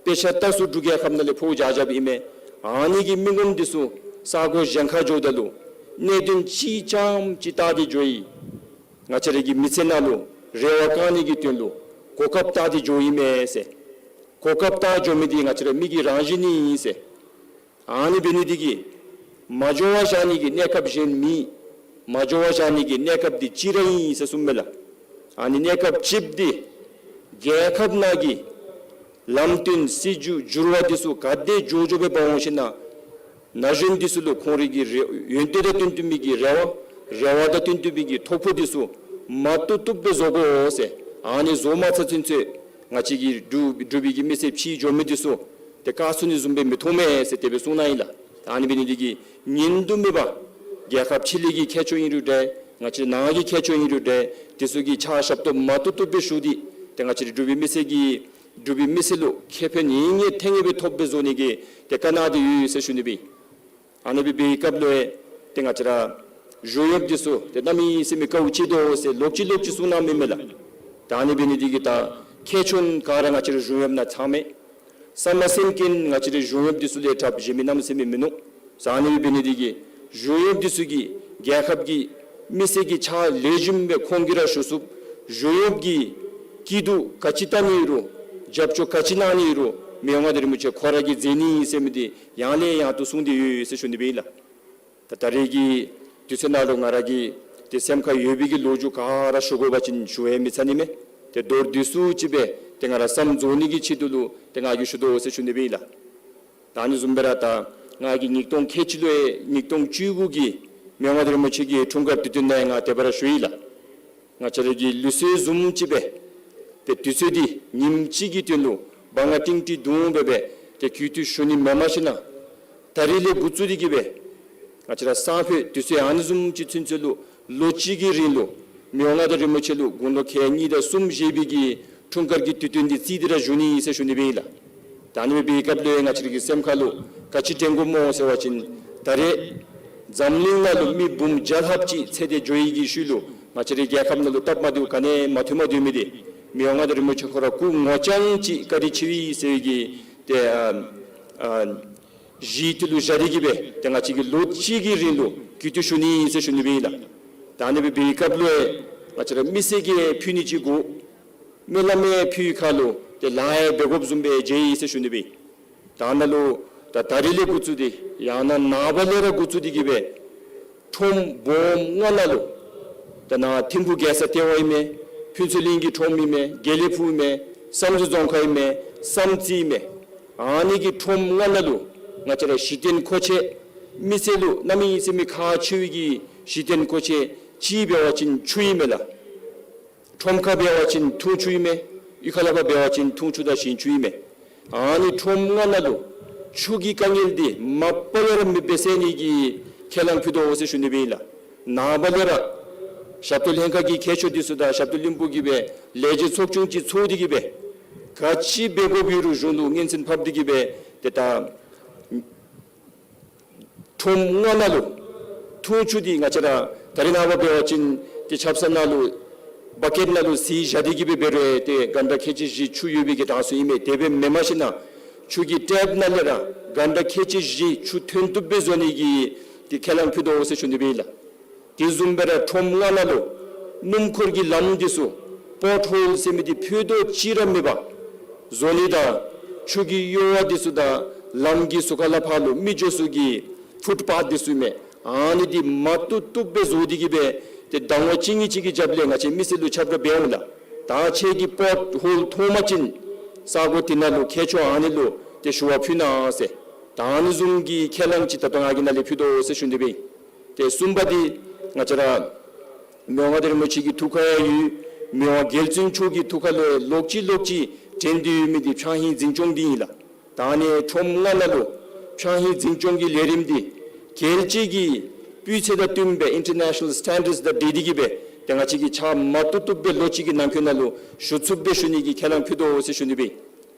དཔེ་ཆ་ལྟ་ས་འབྲུག་རྒྱལ་ཁབ་ནང་ལས་ཕོག་བཞག་བཞགཔ་ཨིན་མས། ཨ་ནི་གི་མི་ངོམ་འདི་ཚུ་ས་གོ་གཞན་ཁར་འགྱོཝ་ད་ལུ་གནད་དོན་ཅིག་རྐྱངམ་ཅིག་བལྟ་སྟེ་འགྱོ་ཡི། ང་བཅས་ར་གི་མི་ཚེ་ནང་ལུ་རེ་བ་བསྐང་ནི་གི་དོན་ལུ་གོ་སྐབས་བལྟ་སྟེ་འགྱོཝ་ཨིན་མས་ཟེར། གོ་སྐབས་བལྟ་འགྱོ་མི་འདི་ང་བཅས་ར་མི་གི་རང་བཞིན་ཨིན་ཟེར། ཨ་ནི་འབད་ནི་འདི་གིས་མ་འགྱོ་བར་བཞག་ནི་གི་གནས་སྐབས་གཞན་མེད། མ་འགྱོ་བར་བཞག་ནི་གི་གནས་སྐབས་འདི་གཅིག་ར་ཨིན་ཟེར་གསུངམ་མས་ལགས། ཨ་ནི་གནས་སྐབས་གཅིག་འདི་རྒྱལ་ཁབ་ནང་གི་ལམ་སྟོན་སྲིད་བྱུས་འགྱུར་བ་འདི་ཚུ་ག་དེ་མགྱོགས་མགྱོགས་སྦེ་འབག་འོང་ཞིན་ན་ན་གཞོན་འདི་ཚུ་ལུ་ཁོང་རའི་གི་རེ་ཡོན་ཏན་དང་བསྟུན་བསྟུན་མི་གི་རེ་བ་རེ་བ་དང་བསྟུན་བསྟུན་མི་གི་ཐོ་ཕོག་འདི་ཚུ་མ་བཏུབ་བཏུབ་སྦེ་བཟོ་དགོ་ཟེར། ཨ་ནི་བཟོ་མ་ཚར་ཚུན་ཚོད་ང་བཅས་ཀྱི་འབྲུག་འབྲུག་པའི་གི་མི་སེར་ཕྱི་འགྱོ་མི་འདི་ཚུ་ཏེ་བཀག་ཚུགས་ནི་བཟུམ་སྦེ་མི་མཐོང་མས་ཟེར་དེ་སྦེ་གསུངས་གནང་ཡི་ལགས། ཨ་ནི་འབད་ནི་འདི་གིས་ཉིན་དུ་མེད་པར་རྒྱལ་ཁབ་ཕྱི་ལས་ཀྱི་མཁས་མཆོག་ཨིན་རུང་འདྲ་ང་བཅས་ནང་གི་མཁས་མཆོག་ཨིན་རུང་འདྲ་དེ་ཚུ་གིས་ཕྱག་ཞབས་ཏོག་མ་བཏུབ་བཏུབ་སྦེ་ཞུ་སྟེ་ཏེ་ང་བཅས་འབྲུག་པའི་མི་སེར་གྱི་འབྲུག་པའི་མི་སེར་ལུ་ཁེ་ཕན་ཡིན་ངེས་ཐེངས་ངེས་སྦེ་ཐོབ་སྦེ་བཟོ་ནི་གི་ཏེ་དཀའ་གནང་སྟེ་ཡོད་ཟེར་ཞུ་ནི་སྦེ། ཨ་ནི་སྦེ་འབད་བའི་སྐབས་ལུ་ཏེ་ང་བཅས་ར་གཞུང་གཡོགཔ་འདི་ཚུ་ཏེ་གནམ་མེད་ས་མེད་དཀའཝ་སྤྱད་དོ་ཟེར་ལོག་ཅི་ལོག་ཅི་གསུངས་གནངམ་མས་ལགས། ད་ཨ་ནི་འབད་ནི་འདི་གིས་ད་མཁས་མཆོག་ག་ར་ང་བཅས་ར་གཞུང་གཡོགཔ་ནང་ཚང་མས། ས་མ་སེམས་ཀྱིན་ང་བཅས་ར་གཞུང་གཡོགཔ་འདི་ཚུ་ལས་དྲགཔ་གཞན་མི་གནམ་མེད་ས་མེད་མིན་ནུག། ཨ་ནི་འབད་ནི་འདི་གིས་གཞུང་གཡོགཔ་འདི་ཚུ་གིས་རྒྱལ་ཁབ་ཀྱི་མི་སེར་གྱི་ཕྱག་ལེགས་ཤོམ་སྦེ་ཁོང་གིས་ར་ཞུ་ཚུགས། གཞུང་གཡོགཔ་གི་སྐྱིད་སྡུག་ག་ཅི་བལྟ་ནི་ཡོད་རུང་རྒྱབ་སྐྱོར་ག་ཅི་གནང་ནི་ཡོད་རུང་མི་དབང་མངའ་བདག་རིན་པོ་ཆེ་ཁོ་ར་གིས་མཛད་ནི་ཨིན་ཟེར་མི་འདི་ཡང་ལས་ཡང་དུ་གསུངས་ཏེ་ཡོད་ཟེར་ཞུ་ནི་སྦེ་ཨིན་ལགས། ད་ད་རེས་ཀྱི་དུས་ཚོད་ནང་ལུ་ང་ར་གི་ཏེ་སེམས་ཁར་ཡོད་པའི་གི་ལོ་རྒྱུས་ག་ར་ཞུ་དགོ་པ་ཅིན་ཞུ་ཡང་མི་ཚར་ནི་མས། ཏེ་མདོར་བསྡུས་སུ་ཅིག་སྦེ་ཏེ་ང་ར་བསམ་རྫོགས་ནི་གི་ཆེད་དུ་ལུ་ཏེ་ང་གིས་ཞུ་དོ་ཟེར་ཞུ་ནི་སྦེ་ཨིན་ལགས། ད་ཨ་ནི་བཟུམ་སྦེ་ར་ད་ང་གིས་ཉིས་སྟོང་ཁལ་གཅིག་ལུ་ཡང་ཉིས་སྟོང་བཅུ་དགུ་གི་མི་དབང་མངའ་བདག་རིན་པོ་ཆེ་གི་འཁྲུངས་སྐར་དུས་སྟོན་ནང་ཡང་ང་དེ་སྦེ་ར་ཞུ་ཡི་ལགས། ང་བཅས་ར་གི་ལུགས་སྲོལ་བཟུམ་ཅིག་སྦེ་ཏེ་དུས་ཚོད་འདི་ཉིནམ་གཅིག་གི་དོན་ལུ་འབངས་ལྔ་ཏིང་ཏི་བརྡུང་སྦེ་སྦེ་ཏེ་གུས་བཏུད་ཞུ་ནི་མེན་མ་ཞིན་ན་ད་རིས་ལས་འགོ་བཙུགས་ཏེ་གི་སྦེ་ང་བཅས་ར་སང་ཕོད་དུས་ཚོད་ཨ་ནི་བཟུམ་ཅིག་ཚུན་ཚོད་ལུ་ལོ་གཅིག་གི་རིང་ལུ་མི་དབང་མངའ་བདག་རིན་པོ་ཆེ་ལུ་དགུང་ལོ་ཁལ་གཉིས་དང་གསུམ་བཞེས་པའི་གི་འཁྲུངས་སྐར་གྱི་དུས་སྟོན་འདི་བརྩིས་ཏེ་ར་བཞུགས་ནི་ཨིན་ཟེར་ཞུ་ནི་སྦེ་ཨིན་ལགས། ད་ཨ་ནི་སྦེ་འབད་བའི་སྐབས་ལུ་ཡང་ང་བཅས་ར་གི་སེམས་ཁ་ལུ་ག་ཅི་དྲན་དགོཔ་སྨོ་ཟེར་བ་ཅིན་ད་རེས་འཛམ་གླིང་ནང་ལུ་མི་འབུམ་བརྒྱ་ལྷགཔ་ཅིག་ཚེ་འདས་འགྱོ་ཡི་གི་ཤུལ་ལུ་ང་བཅས་རའི་རྒྱལ་ཁབ་ནང་ལུ་སྟབས་མ་བདེཝ་ག་ནི་ཡང་མ་ཐོནམ་སྡོད་མི་འདི་མི་དབང་མངའ་བདག་རིན་པོ་ཆེ་ཁོ་ར་སྐུ་ངོ་རྐྱང་ཅིག་བཀའ་དྲིན་ཆེ་བས་ཟེར་བའི་གི་ཏེ་ཨ་ཨ་གཞི་དེ་ལུ་བཞག་སྟེ་གི་སྦེ་ཏེ་ང་བཅས་ཀྱིས་ལོ་གཅིག་གི་རིང་ལུ་གུས་བཏུད་ཞུ་ནི་ཨིན་ཟེར་ཞུ་ནི་སྦེ་ཨིན་ལགས། ད་ཨ་ནི་སྦེ་འབད་བའི་སྐབས་ལུ་ཡང་ང་བཅས་ར་མི་སེར་གྱིས་ཕུལ་ནི་ཅིག་དགོ། སྨོན་ལམ་ཡང་ཕུལ་བའི་ཁར་ལུ་ཏེ་ལཱ་ཡང་འབད་དགོཔ་བཟུམ་སྦེ་མཇལ་ཡི་ཟེར་ཞུ་ནི་སྦེ། ད་ནཱ་ལུ་ད་ད་རིས་ལས་འགོ་བཙུགས་ཏེ་ཡང་ན་ནངས་པ་ལས་ར་འགོ་བཙུགས་ཏེ་གི་སྦེ་ཁྲོམ་སྦོམ་ལྔ་ནང་ལུ་ད་ནཱ་ཐིམ་ཕུག་རྒྱལ་ས་ལྟེ་བ་ཨིན་མས། ཕུན་ཚོགས་གླིང་གི་ཁྲོམ་ཨིན་མས། དགེ་ལེགས་ཕུག་ཨིན་མས། བསམ་གྲུབ་རྫོང་ཁག་ཨིན་མས། བསམ་རྩེ་ཨིན་མས། ཨ་ནི་གི་ཁྲོམ་ལྔ་ནང་ལུ་ང་བཅས་ར་གཞི་རྟེན་མཁོ་ཆས་མི་སེར་ལུ་གནམ་མེད་ས་མེད་ཁག་ཆེ་བའི་གི་གཞི་རྟེན་མཁོ་ཆས་ཅིག་འབད་བ་ཅིན་ཆུ་ཨིན་མས་ལགས། ཁྲོམ་ཁར་འབད་བ་ཅིན་འཐུང་ཆུ་ཨིན་མས། གཡུས་ཁ་ལས་ཕར་འབད་བ་ཅིན་འཐུང་ཆུ་དང་ཞིང་ཆུ་ཨིན་མས། ཨ་ནི་ཁྲོམ་ལྔ་ནང་ལུ་ཆུ་གི་དཀའ་ངལ་འདི་མ་པ་ལས་ར་མེདཔ་སྦེ་སེལ་ནི་གི་ཁས་བླངས་ཕུལ་དོ་ཟེར་ཞུ་ནི་སྦེ་ཨིན་ལགས། ནངས་པ་ལས་ར་ཞབས་ཏོག་ལྷན་ཁག་གི་མཁས་མཆོག་འདི་ཚུ་དང་ཞབས་ཏོག་བློན་པོ་གིས་སྦེ་ལས་བྱེད་ཚོགས་ཆུང་ཅིག་ཚོགས་ཏེ་གི་སྦེ་ག་ཅི་འབད་དགོཔ་ཡོད་རུང་གཞུང་ལུ་སྙན་སེང་ཕབ་སྟེ་གི་སྦེ་ཏེ་ད་ ཁྲོམ་ལྔ་ནང་ལུ་འཐུང་ཆུ་འདི་ང་བཅས་ར་ད་རེས་ནངས་པ་འབད་བ་ཅིན་ཏེ་ཆབ་གསང་ནང་ལུ་བ་ཀེཊ་ནང་ལུ་བསིལ་བཞག་སྟེ་གི་སྦེ་འབད་རུང་ཏེ་གྷན་ཊ་ཁལ་གཅིག་བཞི་ཆུ་ཡོད་པའི་གི་གྲངས་སུ་ཨིན་མས། དེ་སྦེ་མེན་མ་ཤེས་ན་ཆུ་གི་ཊེཔ་ནང་ལས་ར་གྷན་ཊ་ཁལ་གཅིག་བཞི་ཆུ་ཐོན་བཏུབ་སྦེ་བཟོ་ནི་གི་ཏེ་ཁས་བླངས་ཕུལ་དོ་ཟེར་ཞུ་ནི་སྦེ་ཨིན་ལགས། དེ་བཟུམ་སྦེ་ར་ཁྲོམ་ལྔ་ནང་ལུ་སྣུམ་འཁོར་གྱི་ལམ་འདི་ཚུ་པོཊ་ཧོལ་ཟེར་མི་འདི་ཕུད་རྡོག་གཅིག་ར་མེད་པར་བཟོ་ནི་དང་ཆུ་གི་གཡོ་བ་འདི་ཚུ་དང་ལམ་གྱི་ཟུར་ཁ་ལས་ཕར་ལུ་མི་འགྱོ་ས་གི་ཕུཊ་པཱཐ་འདི་ཚུ་མས། ཨ་ནི་འདི་མ་བཏུབ་བཏུབ་སྦེ་བཟོ་སྟེ་གི་སྦེ་ཏེ་དང་པ་ཅིག་གཉིས་ཅིག་གི་རྒྱབ་ལས་ང་བཅས་མི་སེར་ལུ་ཁྱབ་བསྒྲགས་འབད་འོང་ལགས། ད་ཁྱེད་ཀྱིས་པོཊ་ཧོལ་མཐོང་པ་ཅིན་ས་གོ་འདི་ནང་ལུ་མཁས་མཆོག་ཨ་ནི་ལུ་ཏེ་ཞུ་བ་ཕུལ་གནང་ཟེར། ད་ཨ་ནི་བཟུམ་གྱི་ཁས་བླངས་ཅིག་ད་ལྟོ་ང་གིས་ནཱ་ལས་ཕུལ་དོ་ཟེར་ཞུ་ནི་སྦེ་ཨིན། ཏེ་གསུམ་པ་འདི་ང་བཅས་ར་མི་དབང་མངའ་བདག་རིན་པོ་ཆེ་གི་ཐུགས་ཁར་ཡང་ཡོད། མི་དབང་རྒྱལ་བཙུན་མཆོག་གི་ཐུགས་ཁ་ལུ་ལོག་ཅི་ལོག་ཅི་དྲན་ཏེ་ཡོད་མི་འདི་ཕྱགས་སྙིགས་འཛིན་སྐྱོང་འདི་ཨིན་ལགས། ད་ཨ་ནི་ཁྲོམ་ལྔ་ནང་ལུ་ཕྱགས་སྙིགས་འཛིན་སྐྱོང་གི་ལས་རིམ་འདི་རྒྱལ་སྤྱི་གི་སྤུས་ཚད་དང་བསྟུན་པའི་ཨིན་ཊར་ནེ་ཤ་ནཱལ་སི་ཊེན་ཌརཌསི་དང་འཁྲིལ་ཏེ་གི་སྦེ་ཏེ་ང་བཅས་ཀྱིས་ཕྱགས་མ་བཏུབ་བཏུབ་སྦེ་ལོ་གཅིག་གི་ནང་འཁོད་ནང་ལུ་ཞུ་ཚུགསཔ་སྦེ་ཞུ་ནི་གི་ཁས་བླངས་ཕུལ་དོ་ཟེར་ཞུ་ནི་སྦེ་ཨིན།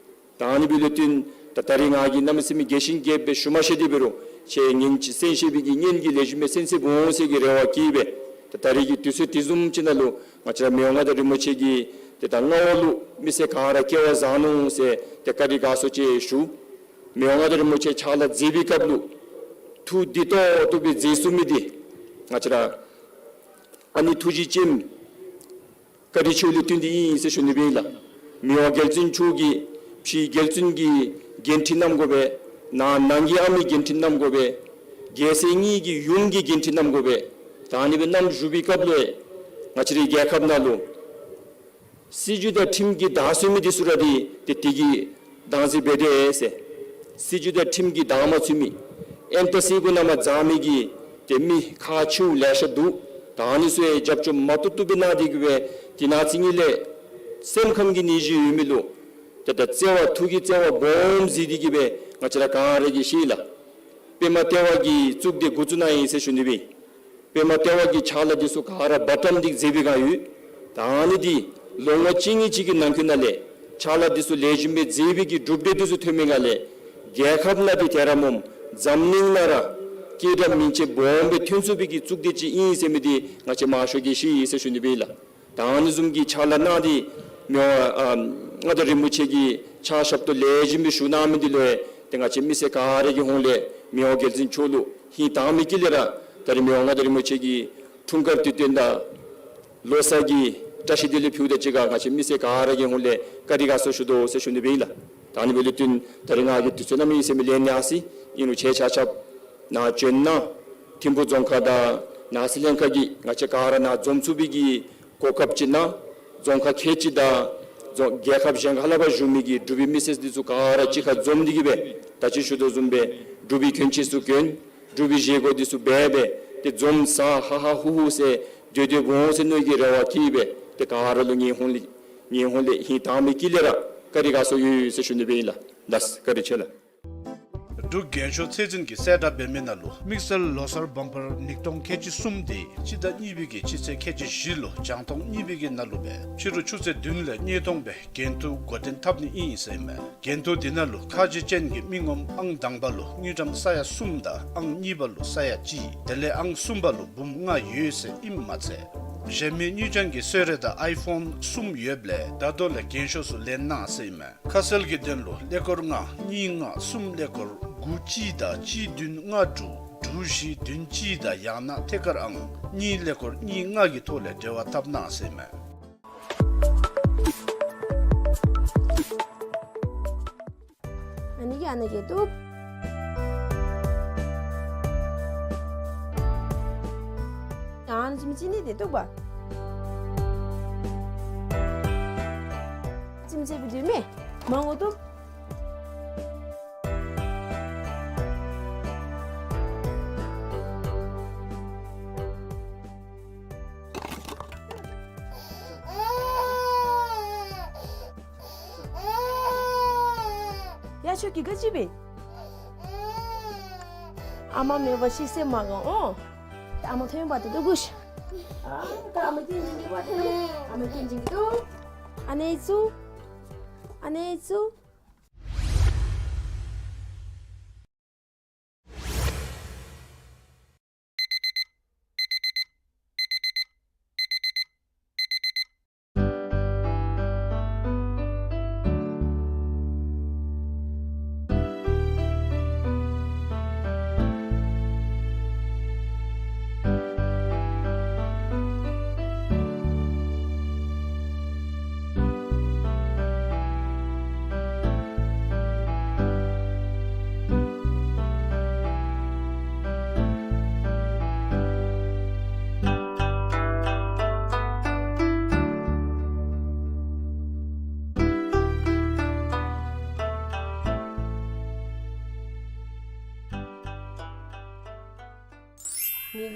ད་ཨ་ནི་འབདཝ་ལས་བརྟེན་ད་ད་རེས་ང་གིས་གནམ་མེད་ས་མེད་རྒྱས་ཤིང་རྒྱསཔ་སྦེ་ཞུ་མ་ཤེས་ཏེ་འབད་རུང་ཁྱེད་ཉན་ཅི་གསན་ཤེས་པའི་གི་སྙན་གྱི་ལེགས་ཤོམ་སྦེ་གསན་གསནམ་འོང་ཟེར་གྱི་རེ་བ་བསྐྱེད་སྦེ་ད་ད་རེས་ཀྱི་དུས་ཚོད་དེ་བཟུམ་ཅིག་ནང་ལུ་ང་བཅས་ར་མི་དབང་མངའ་བདག་རིན་པོ་ཆེ་གིས་ཏེ་ད་མངའ་འོག་ལུ་མི་སེར་ག་ར་སྐྱེ་བ་བཟང་ནུག་ཟེར་ཏེ་བཀའ་དྲིན་དགའ་ཚོར་ཅིག་ཞུ། མི་དབང་མངའ་བདག་རིན་པོ་ཆེ་ཕྱག་ལཱ་མཛད་པའི་སྐབས་ལུ་ཐུགས་བདེ་ཏོག་ཏོ་སྦེ་མཛད་ཚུགས་མི་འདི་ང་བཅས་ར་ཨ་ནི་ཐུགས་རྗེ་ཅན་བཀའ་དྲིན་ཆེ་ལུ་བརྟེན་ཏེ་ཨིན་ཟེར་ཞུ་ནི་སྦེ་ཨིན་ལགས། མི་དབང་རྒྱལ་བཙུན་མཆོག་གིས་ཕྱི་རྒྱལ་བཙུན་གྱི་འགན་འཁྲི་བསྣམ་དགོ་པས། ནང་ནང་གི་ཨ་མའི་འགན་འཁྲི་བསྣམ་དགོ་པས། རྒྱལ་སྲས་གཉིས་ཀྱི་ཡུམ་གྱི་འགན་འཁྲི་བསྣམ་དགོ་པས། ད་ཨ་ནི་སྦེ་བསྣམ་བཞུགས་པའི་སྐབས་ལུ་ང་བཅས་རའི་རྒྱལ་ཁབ་ནང་ལུ་སྲིད་བྱུས་དང་ཁྲིམས་ཀྱི་བདག་སོང་མི་འདི་ཚུ་ར་འདི་ཏེ་དེ་གི་བདག་འཛིན་འབད་དེ་ཟེར། སྲིད་བྱུས་དང་ཁྲིམས་ཀྱི་བདག་མ་ཚུད་མི་ཨན་ཏ་སི་གུ་ནང་མ་འཛམ་གླིང་གི་ཏེ་མི་ཁག་ཆེཝ་ལེ་ཤ་འདུག། ད་ཨ་ནི་ཚུ་ཡང་རྒྱབ་སྐྱོར་མ་བཏུབ་བཏུབ་སྦེ་གནང་སྟེ་གི་སྦེ་དེ་ནང་ཚུད་ནི་ལས་སེམས་ཁམས་ཀྱི་ནད་གཞི་ཡོད་མི་ལུ་ཏེ་ད་བརྩེ་བ་ཐུགས་ཀྱི་བརྩེ་བ་སྦོམ་གཟིགས་ཏེ་གི་སྦེ་ང་བཅས་ར་ག་ར་གིས་ཤེས་ལགས། པདྨ་ལྟེ་བ་གི་གཙུག་སྡེ་འགོ་བཙུགས་གནང་ཡི་ཟེར་ཞུ་ནི་སྦེ་ཨིན། པདྨ་ལྟེ་བ་གི་ཕྱག་ལཱ་འདི་ཚུ་ག་ར་འབད་བརྩོན་འདི་མཛད་པའི་སྒང་ཡོད། ད་ཨ་ནི་འདི་ལོ་ངོ་གཅིག་གཉིས་ཅིག་གི་ནང་འཁོད་ནང་ལས་ཕྱག་ལཱ་འདི་ཚུ་ལེགས་ཤོམ་སྦེ་མཛད་པའི་གི་གྲུབ་འབྲས་འདི་ཚུ་ཐོན་མི་སྒང་ལས་རྒྱལ་ཁབ་ནང་འདི་དེ་ར་སྨོ་འཛམ་གླིང་ནང་ར་སྐད་གྲགས་མིང་ཆེན་སྦོམ་སྦེ་ཐོན་ཚུགས་པའི་གི་གཙུག་སྡེ་ཅིག་ཨིན་ཟེར་མི་འདི་ང་བཅས་མང་ཤོས་ཀྱིས་ཤེས་ཡི་ཟེར་ཞུ་ནི་སྦེ་ཨིན་ལགས། ད་ཨ་ནི་བཟུམ་གྱི་ཕྱག་ལཱ་གནང་སྟེ་མི་དབང་ཨ་མངའ་བདག་རིན་པོ་ཆེ་གི་ཕྱག་ཞབས་ཏོག་ལེགས་ཤོམ་སྦེ་ཞུ་གནང་མི་འདི་ལུ་ཏེ་ང་བཅས་མི་སེར་ག་ར་གི་ཧོངས་ལས་མི་དབང་རྒྱལ་བཙུན་མཆོག་ལུ་ཧིང་དྭངས་མའི་དཀྱིལ་ལས་ར་ད་རེས་མི་དབང་མངའ་བདག་རིན་པོ་ཆེ་གི་འཁྲུངས་སྐར་དུས་སྟོན་དང་ལོ་གསར་གྱི་བཀྲ་ཤིས་བདེ་ལེགས་ཕུལཝ་དང་གཅིག་ཁར་ང་བཅས་མི་སེར་ག་ར་གི་ཧོངས་ལས་བཀའ་དྲིན་དགའ་ཚོར་ཞུ་དོ་ཟེར་ཞུ་ནི་སྦེ་ཨིན་ལགས། ད་ཨ་ནི་འབདཝ་ལས་བརྟེན་ད་རེས་ང་གིས་དུས་ཚོད་གནམ་མེད་ས་མེད་ལེན་ཡར་སོ་ཡི། ཨིན་རུང་ཁྱེད་ཆ་ཁྱབ་ནཱ་བྱོན་གནང་། ཐིམ་ཕུ་རྫོང་ཁག་དང་ནང་སྲིད་ལྷན་ཁག་གིས་ང་བཅས་ག་ར་ནཱ་འཛོམས་ཚུགས་པའི་གི་གོ་སྐབས་ཅིག་གནང་། རྫོང་ཁག་ཁལ་གཅིག་དང་རྫོང་རྒྱལ་ཁབ་གཞན་ཁ་ལས་ཕར་བཞུགས་མི་གི་འབྲུག་པའི་མི་སེར་འདི་ཚུ་ག་ར་གཅིག་ཁར་འཛོམས་ཏེ་གི་སྦེ་ད་ཅི་ཞུ་དོ་བཟུམ་སྦེ་འབྲུག་པའི་གྱོན་ཆས་ཚུ་གྱོན། འབྲུག་པའི་བཞེས་སྒོ་འདི་ཚུ་འབད་སྦེ་ཏེ་འཛོམས་ས་ཧ་ཧ་ཧུ་ཧུ་ཟེར་སྡོད་སྡོདཔ་འོང་ཟེར་མནོ་གི་རེ་བ་བསྐྱེད་སྦེ་ཏེ་ག་ར་ལུ་ངེའི་ཧོངས་ལས་ངེའི་ཧོངས་ལས་ཧིང་དྭངས་མའི་དཀྱིལ་ལས་ར་བཀའ་དྲིན་དགའ་ཚོར་ཡོད་ཡོད་ཟེར་ཞུ་ནི་སྦེ་ཨིན་ལགས། ལགས་བཀའ་དྲིན་ཆེ་ལགས། འབྲུག་རྒྱན་ཤོག་ཚད་འཛིན་གྱིས་གསལ་བསྒྲགས་འབད་མི་ནང་ལུ་དམིགས་བསལ་ལོ་གསར་བམ་པར་ཉིས་སྟོང་ཁལ་གཅིག་གསུམ་འདི་སྤྱི་ཟླ་གཉིས་པའི་གི་སྤྱི་ཚེས་ཁལ་གཅིག་བཞི་ལུ་རྒྱང་མཐོང་གཉིས་པའི་གི་ནང་ལུ་སྦེ་ཕྱི་རུ་ཆུ་ཚོད་བདུན་ལས་བརྙན་མཐོང་སྦེ་འགན་ཐུག་འགོ་འདྲེན་འཐབ་ནི་ཨིན་ཟེར་ཨིན་མས། འགན་ཐུག་འདི་ནང་ལུ་ཁ་རྗེ་ཅན་གྱི་མི་ངོམ་ཨང་དང་པ་ལུ་དངུལ་ཀྲམ་ས་ཡ་གསུམ་དང་ཨང་གཉིས་པ་ལུ་ས་ཡ་གཅིག་དེ་ལས་ཨང་གསུམ་པ་ལུ་འབུམ་ལྔ་ཡོད་ཟེར་ཨིནམ་མ་ཚད་གཞན་མི་དངུལ་ཀྲམ་གྱི་གསོལ་རས་དང་ཨའི་ཕོན་གསུམ་ཡོདཔ་ལས་ད་ལྟོ་ལས་རྒྱན་ཤོག་ཚུ་ལེན་གནང་ཟེར་ཨིན་མས། ཁ་གསལ་གྱི་དོན་ལུ་ཀླད་ཀོར་ལྔ་གཉིས་ལྔ་གསུམ་ཀླད་ཀོར་དགུ་གཅིག་དང་གཅིག་བདུན་ལྔ་དྲུག་དྲུག་བཞི་བདུན་གཅིག་དང་ཡང་ན་ཐད་ཀར་ཨང་གཉིས་ཀླད་ཀོར་གཉིས་ལྔ་གི་ཐོག་ལས་འབྲེལ་བ་འཐབ་གནང་ཟེར་ཨིན་མས། ཨ་ནི་གི་ཨ་ནི་གི་འདུག། ཡང་ཨ་ནི་ཅིག་མི་ཅིག་ནི་དེ་འདུག་པ། ཅིག་མི་ཅིག་བི་ཌིའོ་མེ་མང་པོ་འདུག། ཡ་ཁྱོད་ཀྱིས་ག་ཅི་འབད། ཨ་མ་མེད་པར་ཤི་སེམས་མ་དགའ་འོང་། ཨ་མ་ཐོན་པ་དེ་ལྟོ་གུ་ཤ། ཨ་ཨ་མ་སྐྱིད་ཅིག་གི་བ་དེ་ལྟོ། ཨ་མ་སྐྱིད་ཅིག་གི་ལྟོ། ཨ་ནེ་ཚུ། ཨ་ནེ་ཚུ།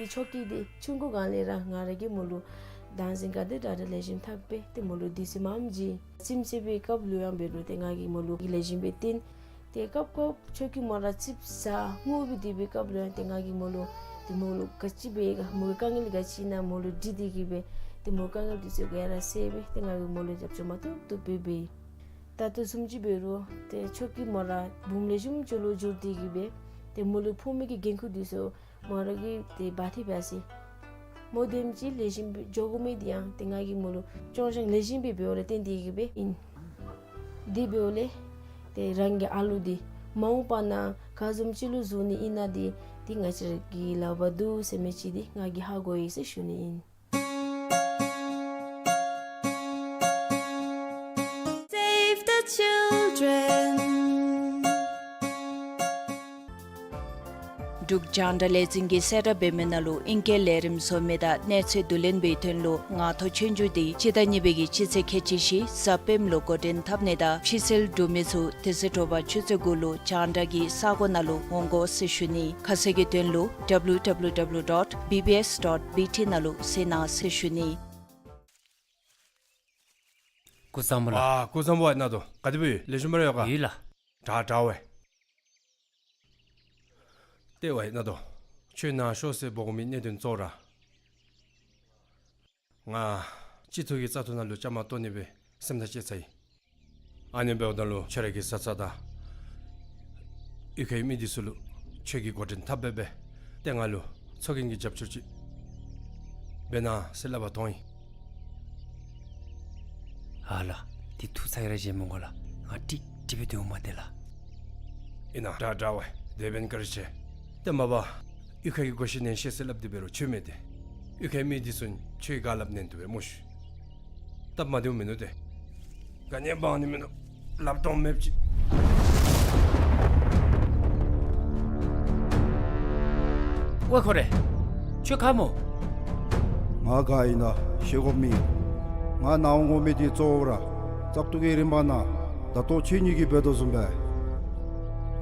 ཏེ་ཆོས་སྐྱིད་འདི་ཆུང་ཀུ་སྒང་ལས་ར་ང་ར་གིས་མོ་ལུ་བདག་འཛིན་ག་དེ་དྲག་དྲག་ལེགས་ཤོམ་འཐབ་སྦེ་ཏེ་མོ་ལུ་དུས་ཚོད་མངམ་བྱིན། རྩེདམོ་རྩེ་བའི་སྐབས་ལུ་ཡང་འབད་རུང་ཏེ་ང་གིས་མོ་ལུ་ལེགས་ཤོམ་སྦེ་སྟོན། ཏེ་སྐབས་སྐབས་ཆོས་སྐྱིད་མོ་ར་རྩིགཔ་ཟ་སྔུ་སྦེ་སྡོད་པའི་སྐབས་ལུ་ཡང་ཏེ་ང་གིས་མོ་ལུ་ཏེ་མོ་ལུ་ག་ཅི་འབད་ག་མོ་གི་དཀའ་ངལ་ག་ཅི་ཨིན་ན་མོ་ལུ་དྲི་སྟེ་གིས་སྦེ་ཏེ་མོ་དཀའ་ངལ་འདི་ཚུ་ག་ར་སེལ་སྦེ་ཏེ་ང་གིས་མོ་ལུ་རྒྱབ་སྐྱོར་མ་བཏུབ་བཏུབ་སྦེ་འབད་ཡི། ད་ལྟོ་བཟུམ་ཅིག་འབད་རུང་ཏེ་ཆོས་སྐྱིད་མོ་ར་བུམོ་ལེགས་ཤོམ་ཅིག་ལུ་འགྱུར་ཏེ་གིས་སྦེ་ཏེ་མོ་ལུ་ཕོག་མི་གི་འགན་ཁུར་འདི་ཚུ་མོ་ར་གིས་ཏེ་འབག་སྟེ་འབག་ཅི། མོ་དེམ་ཅིག་ལེགས་ཤོམ་སྦེ་འགྱོ་དགོ་མི་འདི་ཡང་ཏེ་ང་གིས་མོ་ལུ་སྐྱོང་སྦྱང་ལེགས་ཤོམ་སྦེ་འབདཝ་ལས་བརྟེན་ཏེ་གིས་སྦེ་ཨིན། དེ་འབདཝ་ལས་ཏེ་རང་གི་ཨ་ལུ་འདི་མ་འོངས་པ་ནང་ག་བཟུམ་ཅིག་ལུ་བཟོ་ནི་ཨིན་ན་འདི་ཏེ་ང་བཅས་ར་གི་ལག་པར་འདུག་ཟེར་མི་ཅིག་འདི་ང་གིས་ཧ་གོ་ཡི་ཟེར་ཞུ་ནི་ཨིན། Save the children. འབྲུག་རྒྱང་བསྒྲགས་ལས་འཛིན་གྱིས་གསལ་བསྒྲགས་འབད་མི་ནང་ལུ་ཨིང་སྐད་ལས་རིམ་བཟོ་མི་དང་གནས་ཚུལ་བསྡུ་ལེན་པའི་དོན་ལུ་ངང་ཐོག་ཆོས་རྒྱུགས་འདི་སྤྱི་ཟླ་གཉིས་པའི་གི་སྤྱི་ཚེས་ཁལ་གཅིག་བཞི་གཟའ་སྤེནམ་ལུ་འགོ་འདྲེན་འཐབ་ནི་དང་ཕྱི་སེལ་འབྲུག་མི་ཚུ་དེ་ཚེ་དྲོ་པ་ཆུ་ཚོད་དགུ་ལུ་རྒྱང་བསྒྲགས་ཀྱི་ས་གོ་ནང་ལུ་འོང་དགོ་ཟེར་ཞུ་ནི། ཁ་གསལ་གྱི་དོན་ལུ་W W W dot B B S dot B T ནང་ལུ་གཟིགས་གནང་ཟེར་ཞུ་ནི། སྐུ་གཟུགས་བཟང་པོ་ལགས། ཨ་སྐུ་གཟུགས་བཟང་པོ་ཨིན་ན་དོ། ག་དེ་སྦེ་ལེགས་ཤོམ་སྦེ་ར་ཡོད་ག། ཡོད་ལགས། དྲག་དྲག་པས། ཏེ་ཝའི་ན་དོ། ཁྱོད་ནཱ་ཤོག་ཟེར་འབོ་དགོ་མི་གནད་དོན་གཙོ་བོ་ར། ང་སྤྱི་ཚོགས་ཀྱི་བཙག་འཐུ་ནང་ལུ་བཅའ་མར་གཏོགས་ནི་སྦེ་སེམས་ཐག་བཅད་ཚར་ཡི། ཨ་ནི་འབདཝ་ད་ལུ་ཁྱོད་ར་གི་བཟའ་ཚང་དང་གཡུས་ཁའི་མི་འདི་ཚུ་ལུ་ཁྱོད་ཀྱིས་འགོ་འདྲེན་འཐབ་སྦེ་སྦེ་ཏེ་ང་ལུ་ཚོགས་རྒྱན་གྱི་རྒྱབ་སྐྱོར་ཅིག་འབད་གནང་ཟེར་སླབ་པར་ཐོན་ཡི། ཨ་ལགས། འདི་ཐུགས་ཚ་གྱང་ར་བཞེས་མི་དགོ་ལགས། ང་ཀྲིག་ཀྲི་སྦེ་སྡོད་འོང་མས་ཏེ་ལགས། ཨིན་ན་དྲག་དྲག་པས། དེ་འབདན་བཀའ་དྲིན་ཆེ། ཏེ་མ་པ་གཡུས་ཁ་གི་གོ་ཤེས་ཉན་ཤེས་ཟེར་སླབ་སྟེ་འབད་རུང་ཁྱོད་མེད་དེ། གཡུས་ཁའི་མི་འདི་ཚུ་ཁྱོད་ཀྱིས་ག་སླབ་ཉན་བཏུབ་པས་སྨོ་ཤི། སྟབས་མ་བདེཝ་མིན་ནུག་ཏེ། ག་ནི་འབག་ནི་མིན་ནུག། ལགཔ་སྟོངམ་མེདཔ་ཅིག། ཝའེ་ཁོ་རེ། ཁྱོད་ག་སྨོ། ང་ག་ཨིན་ན་ཤེས་དགོཔ་མེད། ང་ནཱ་འོང་དགོ་མི་འདི་གཙོ་བོ་ར་བཙག་འཐུ་གི་རིམ་པ་ནང་ད་ལྟོ་ཁྱེད་གཉིས་ཀྱིས་འབད་དོ་བཟུམ་སྦེ་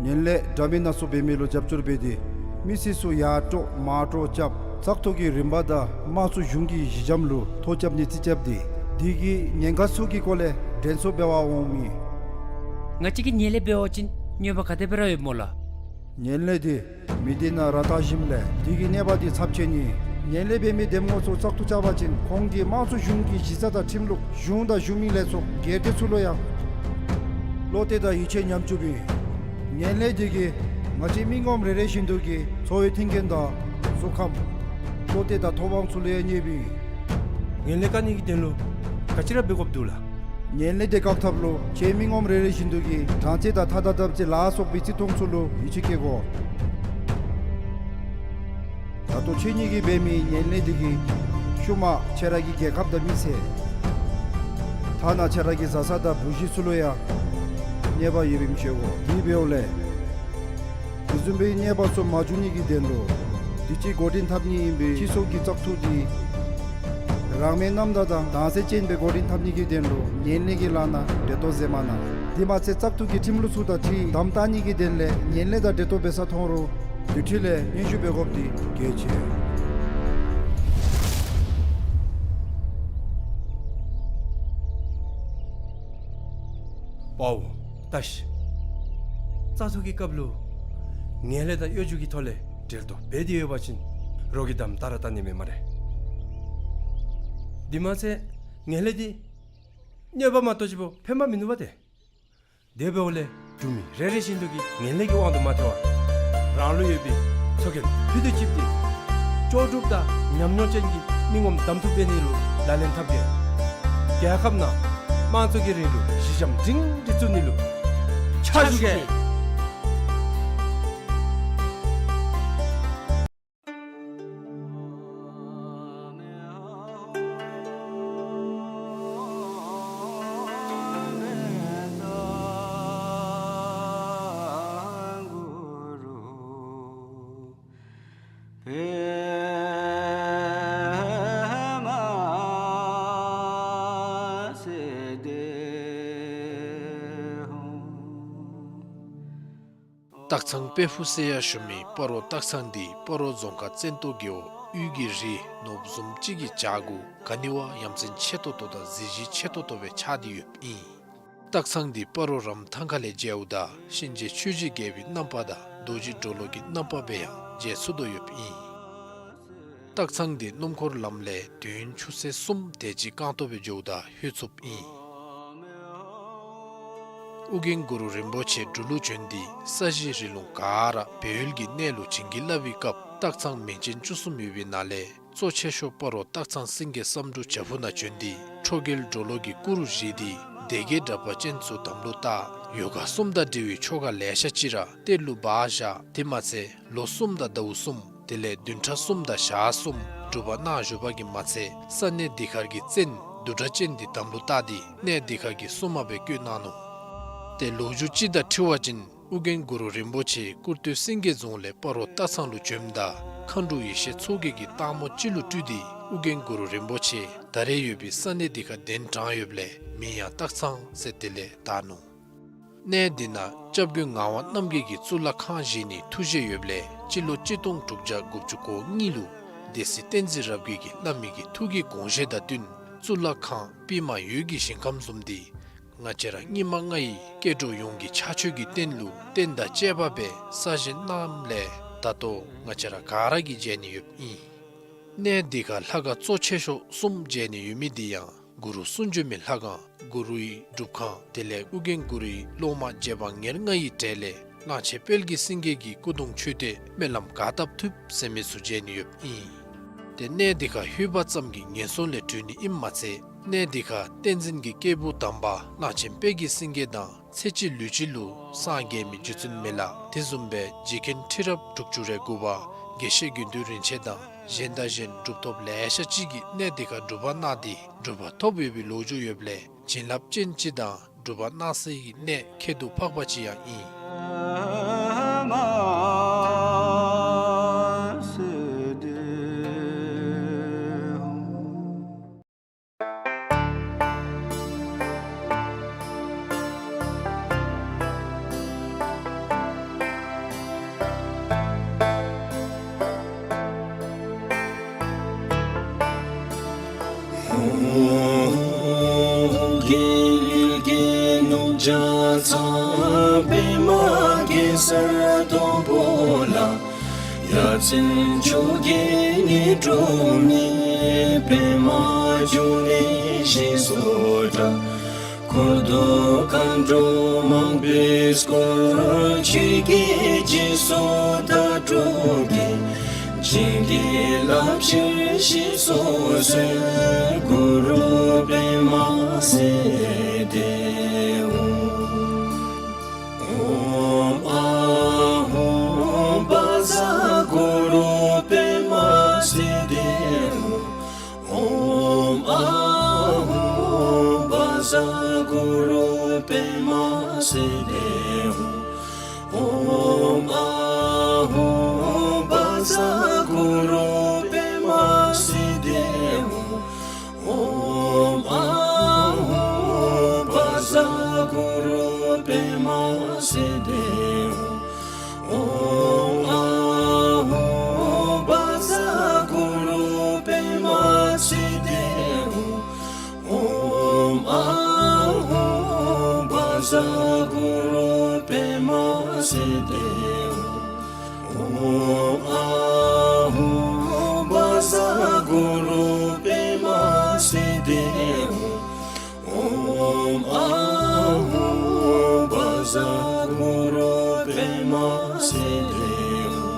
ངན་ལྷད་འདྲ་མིན་སྣ་ཚོགས་འབད་མི་ལུ་རྒྱབ་སྐྱོར་འབད་དེ་མི་སེར་ཚུ་ཡར་དཀྲོག་མར་དཀྲོག་རྐྱབ་བཙག་འཐུ་གི་རིམ་པ་དང་དམངས་གཙོ་གཞུང་གི་གཞི་འགྱམ་ལུ་ཐོ་རྐྱབ་ནི་རྩིས་རྐྱབ་སྟེ་འདི་གི་ཉེན་ཁ་ཚུ་གི་སྐོར་ལས་དྲན་གསོ་འབད་བར་འོང་མི། ང་བཅས་ཀྱིས་ངན་ལྷད་འབད་བ་ཅིན་གནོད་པ་ག་དེ་སྦེ་ར་ཡོདཔ་སྨོ་ལགས། ངན་ལྷད་འདི་མི་སྡེ་ནང་ར་དར་ཞིནམ་ལས་འདི་གི་གནོད་པ་འདི་ཚབས་ཆེན་ཨིན། ངན་ལྷད་འབད་མི་འདེམས་ངོ་ཚུ་བཙག་འཐུ་རྐྱབ་པ་ཅིན་ཁོང་གིས་དམངས་གཙོ་གཞུང་གི་གཞི་རྩ་དང་ཁྲིམས་ལུགས་གཞུང་དང་གཞུང་མིན་ལས་ཚོགས་སྒེར་སྡེ་ཚུ་ལུ་ཡང་བློ་གཏད་དང་ཡིད་ཆེས་ཉམས་བཅུགཔ་ཨིན། ངན་ལྷད་འདི་གིས་ང་བཅས་མི་ངོམ་རེ་རེ་བཞིན་དུ་གི་འཚོ་བའི་མཐུན་རྐྱེན་དང་གཟུགས་ཁམས་བློ་གཏད་དང་ཐོབ་དབང་ཚུ་ལུ་ཡང་གནོདཔ་ཨིན། ངན་ལྷད་བཀག་ནི་གི་དོན་ལུ་ག་ཅི་ར་འབད་དགོཔ་འདུག་ལགས། ངན་ལྷད་འདི་བཀག་ཐབས་ལུ་ཁྱེད་མི་ངོམ་རེ་རེ་བཞིན་དུ་གིས་དྲང་བརྩད་དང་ཐ་དང་དམ་བརྩེ་ལ་སོགས་པའི་བརྩི་མཐོང་ཚུ་ལུ་ཡིད་ཆེས་བསྐྱེད་དགོ། ད་ལྟོ་ཁྱེད་གཉིས་ཀྱིས་འབད་མི་ངན་ལྷད་འདི་གིས་ཤུལ་མ་ཁྱེད་ར་གི་རྒྱལ་ཁབ་དང་མི་ཚེ་ཐ་ན་ཁྱེད་ར་གི་བཟའ་ཚང་དང་བུ་གཞི་ཚུ་ལུ་ཡང་གནོད་པ་ཡོདཔ་ཨིནམ་ཤེས་དགོ། དེ་འབདཝ་ལས་དེ་བཟུམ་སྦེ་གནོད་པ་ཚུ་མ་འབྱུང་ནི་གི་དོན་ལུ་དུས་ཅི་འགོ་འདྲེན་འཐབ་ནི་ཨིན་པའི་སྤྱི་ཚོགས་ཀྱི་བཙག་འཐུ་འདི་རང་མོས་རྣམ་དག་དང་དྭངས་གསལ་ཅན་སྦེ་འགོ་འདྲེན་འཐབ་ནི་གི་དོན་ལུ་ངན་ལྷད་ཀྱི་ལཱ་ནང་འབྲེལ་གཏོགས་མཛད་མ་གནང་། དེ་མ་ཚད་བཙག་འཐུ་གི་ཁྲིམས་ལུགས་ཚུ་དང་འཁྲིལ་དམ་བཏགས་ནི་གི་དོན་ལས་ངན་ལྷད་དང་འབྲེལ་གཏོགས་འབད་ས་མཐོང་རུང་དེ་འཕྲོ་ལས་སྙན་ཞུ་འབད་དགོཔ་འདི་གལ་ཆེ། པའོ། ད་ཤི། བཙག་འཐུ་གི་སྐབས་ལུ་ངན་ལྷད་དང་གཡོ་སྒྱུ་གི་ཐོག་ལས་འབྲེལ་གཏོགས་འབད་དེ་ཡོད་པ་ཅིན་རོགས་ཀྱིས་དམ་བཏགས་ར་བཏགས་ནི་མེད་སྨ་རེ། དེ་མ་ཚད་ངན་ལྷད་འདི་གནོད་པ་མ་གཏོགས་ཅིག་པོ་ཕན་པ་མིན་ནུག་པ་ཏེ། དེ་འབདཝ་ལས་འབྲུག་མི་རེ་རེ་བཞིན་དུ་གིས་ངན་ལྷད་ཀྱི་དབང་དུ་མ་ཐལ་བར་རང་ལུ་ཡོད་པའི་ཚོགས་རྒྱན་ཕུད་དུ་ལྕིབས་ཏེ་ལྕོགས་གྲུབ་དང་ཉམས་མྱོང་ཅན་གྱི་མི་ངོམ་གདམ་འཐུ་འབད་ནི་ལུ་ལག་ལེན་འཐབ་གེ། རྒྱལ་ཁབ་ནང་དམངས་གཙོ་གི་རིང་ལུགས་གཞི་འགྱམ་སྒྲིང་སྒྲི་བཙུགས་ནི་ལུ་ཕྱག་ཞུ་གེ། སྟག་ཚང་དཔལ་ཕུག་ཟེར་ཡང་ཞུ་མི་སྤ་རོ་སྟག་ཚང་འདི་སྤ་རོ་རྫོང་ཁག་བཙན་ཏོ་རྒེད་འོག་ དབུས་ཀྱི་རི་ནོར་བུ་བཟུམ་ཅིག་གི་བྱག་གུ་ག་ནི་བ་ཡ་མཚན་ཆེ་ཏོག་ཏོ་དང་གཟི་བརྗིད་ཆེ་ཏོག་ཏོ་སྦེ་ཆགས་ཏེ་ཡོདཔ་ཨིན། སྟག་ཚང་འདི་སྤ་རོ་རམ་ཐང་ཁ་ལས་མཇལཝ་ད་གཤིན་རྗེ་ཆོས་ཀྱི་རྒྱལ་པོའི་རྣམ་པ་དང་རྡོ་རྗེ་གྲོ་ལོད་ཀྱི་རྣམ་པ་སྦེ་ཡང་མཇལ་ཚུགས་དོ་ཡོདཔ་ཨིན། སྟག་ཚང་འདི་སྣུམ་འཁོར་ལམ་ལས་དུས་ཡུན་ཆུ་ཚོད་གསུམ་དེ་ཅིག་རྐང་སྟོང་སྦེ་འགྱོཝ་ད་ལྷོད་ཚུགསཔ་ཨིན། ཨོ་རྒྱན་གུ་རུ་རིན་པོ་ཆེ་འབྲུག་ལུ་བྱོན་ཏེ་ས་གཞི་རི་ལུང་ག་ར་སྦས་ཡུལ་གྱི་གནས་ལུ་བྱིན་གྱིས་བརླབས་པའི་སྐབས་སྟག་ཚང་མིང་ཅན་བཅུ་གསུམ་ཡོད་པའི་ནང་ལས་གཙོ་ཆེ་ཤོས་སྤ་རོ་སྟག་ཚང་སེང་གེ་བསམ་འགྲུབ་བྱག་ཕུག་ནང་བྱོན་ཏེ་ཁྲོ་རྒྱལ་གྲོ་ལོད་ཀྱི་སྐུ་རུ་བཞེངས་ཏེ་སྡེ་བརྒྱད་དྲེགས་པ་ཅན་ཚུ་དམ་ལུ་བཏགས། ཡོ་ག་གསུམ་དང་འབྲེལ་བའི་ཆོ་ག་ལེ་ཤ་ཅིག་ར་གཏེར་ལུ་སྦ་བཞག། དེ་མ་ཚད་ལོ་གསུམ་དང་ཟླཝ་གསུམ་དེ་ལས་བདུན་ཕྲག་གསུམ་དང་ཞག་གསུམ་སྒྲུབ་པ་གནང་བཞུགས་པ་གིས་མ་ཚད་ས་གནས་འདི་ཁར་གྱི་བཙན་བདུད་དྲེགས་ཅན་འདི་དམ་ལུ་བཏགས་ཏེ་གནས་འདི་ཁར་གྱི་སྲུང་མ་སྦེ་བསྐོས་གནང་ནུག། ཏེ་ལོ་རྒྱུས་ཅིག་དང་འཁྲིལ་བ་ཅིན་ཨོ་རྒྱན་གུ་རུ་རིན་པོ་ཆེ་ཀུར་སྟོད་སེང་གེ་རྫོང་ལས་སྤ་རོ་སྟག་ཚང་ལུ་བྱོནམ་ད་མཁའ་འགྲོ་ཡེ་ཤེས་མཚོ་རྒྱལ་གྱིས་སྟག་མོ་ཅིག་ལུ་སྤྲུལ་ཏེ་ཨོ་རྒྱན་གུ་རུ་རིན་པོ་ཆེ་ད་རེས་ཡོད་པའི་ས་གནས་འདི་ཁར་གདན་དྲངས་ཡོདཔ་ལས་མིང་ཡང་སྟག་ཚང་ཟེར་དེ་ལས་བཏགས་ནུག། གནས་འདི་ནང་སྐྱབས་མགོན་ངག་དབང་རྣམ་རྒྱལ་གྱིས་གཙུག་ལག་ཁང་བཞེངས་ནིའི་ཐུགས་བཞེད་ཡོདཔ་ལས་སྤྱི་ལོ་གཅིག་སྟོང་དྲུག་བརྒྱ་དགུ་བཅུ་གོ་གཉིས་ལུ་སྡེ་སྲིད་བསྟན་འཛིན་རབ་རྒྱས་ཀྱིས་བླ་མའི་གི་ཐུགས་ཀྱི་དགོངས་བཞེད་དང་བསྟུན་གཙུག་ལག་ཁང་པདྨ་འོད་ཀྱི་ཞིང་ཁམས་བཟུམ་འདི་ང་བཅས་ར་སྙིགས་མ་ལྔ་ཡི་སྐྱེ་འགྲོ་ཡོངས་ཀྱི་ཕྱག་མཆོད་ཀྱི་རྟེན་ལུ་རྟེན་དང་བཅས་པ་སྦེ་གསར་བཞེངས་གནངམ་ལས་ད་ལྟོ་ང་བཅས་ར་ག་ར་གིས་མཇལ་ནི་ཡོདཔ་ཨིན། གནས་འདི་ཁར་ལྷ་ཁང་གཙོ་ཆེ་ཤོས་གསུམ་མཇལ་ནི་ཡོད་མི་འདི་ཡང་གུ་རུ་གསུང་བྱོན་མའི་ལྷ་ཁང་གུ་རུའི་སྒྲུབ་ཁང་དེ་ལས་ཨོ་རྒྱན་གུ་རུའི་སློབ་མ་རྗེ་འབངས་ཉེར་ལྔ་ཡི་གྲས་ལས་གླང་ཆེན་དཔལ་གྱི་སེང་གེ་གི་སྐུ་གདུང་མཆོད་རྟེན་སྨོན་ལམ་ག་བཏབ་ཐུབ་ཟེར་མི་ཚུ་མཇལ་ནི་ཡོདཔ་ཨིན། ཏེ་གནས་འདི་ཁར་ལྷོད་པ་ཙམ་གྱིས་ངན་སོང་ལས་གྲོལ་ནི་ཨིནམ་མ་ཚད་གནས་འདི་ཁར་བསྟན་འཛིན་གྱི་སྐྱེས་བུ་དམ་པ་གླང་ཆེན་དཔལ་གྱི་སེང་གེ་དང་ཚེ་གཅིག་ལུས་གཅིག་ལུ་སངས་རྒྱས་མི་རྗེ་བཙུན་མི་ལ་དེ་བཟུམ་སྦེ་རྗེ་མཁན་ཁྲི་རབས་དྲུག་ཅུ་རེ་དགུ་པ་དགེ་བཤེས་དགེ་འདུན་རིན་ཆེན་དང་གཞན་དང་གཞན་གྲུབ་ཐོབ་ལེ་ཤ་ཅིག་གིས་གནས་འདི་ཁར་སྒྲུབ་པ་གནང་སྟེ་གྲུབ་པ་ཐོབ་ཡོད་པའི་ལོ་རྒྱུས་ཡོདཔ་ལས་བྱིན་རླབས་ཅན་ཅིག་དང་སྒྲུབ་པ་གནང་སའི་གནས་ཁྱད་དུ་འཕགས་པ་ཅིག་ཡང་ཨིན། རྒྱལ་གྱི་ནུབ་བྱང་ཚང་པདྨ་གེ་སར་སྡོང་པོ་ལ། ཡ་མཚན་མཆོག་གི་ཉི་སྒྲོན་མེ། པདྨ་འབྱུང་གནས་ཞེས་སུ་གྲགས། འཁོར་དང་མཁའ་འགྲོ་མང་པོས་བསྐོར། ཆོས་ཀྱི་སྦྱིན་སོགས་དག་སྒྲུབ་ཀྱིས། བྱིན་གྱིས་བརླབ་ཕྱིར་ཞེས་སུ་གསོལ། གུ་རུ་པདྨ་སིདྡྷི་ཧཱུྃ། ཨོཾ་ཨཱཿཧཱུྃ་བཛྲ་གུ་རུ་པདྨ་སིདྡྷི་ཧཱུྃ། ཨོཾ་ཨཱཿཧཱུྃ་བཛྲ་གུ་རུ་པདྨ་སིདྡྷི་ཧཱུྃ། ཨོཾ་ཨཱཿཧཱུྃ་བཛྲ་གུ་རུ་པདྨ་སིདྡྷི་ཧཱུྃ། ཨོཾ་ཨཱཿཧཱུྃ་བཛྲ་གུ་རུ་པདྨ་སིདྡྷི་ཧཱུྃ། ཨོཾ་ཨཱཿཧཱུྃ་བཛྲ་གུ་རུ་པདྨ་སིདྡྷི་ཧཱུྃ། ཨོཾ་ཨཱཿཧཱུྃ་བཛྲ་གུ་རུ་པདྨ་སིདྡྷི་ཧཱུྃ། ཨོཾ་ཨཱཿཧཱུྃ་བཛྲ་གུ་རུ་པདྨ་སིདྡྷི་ཧཱུྃ། ཨོཾ་ཨཱཿཧཱུྃ་བཛྲ་གུ་རུ་པདྨ་སིདྡྷི་ཧཱུྃ།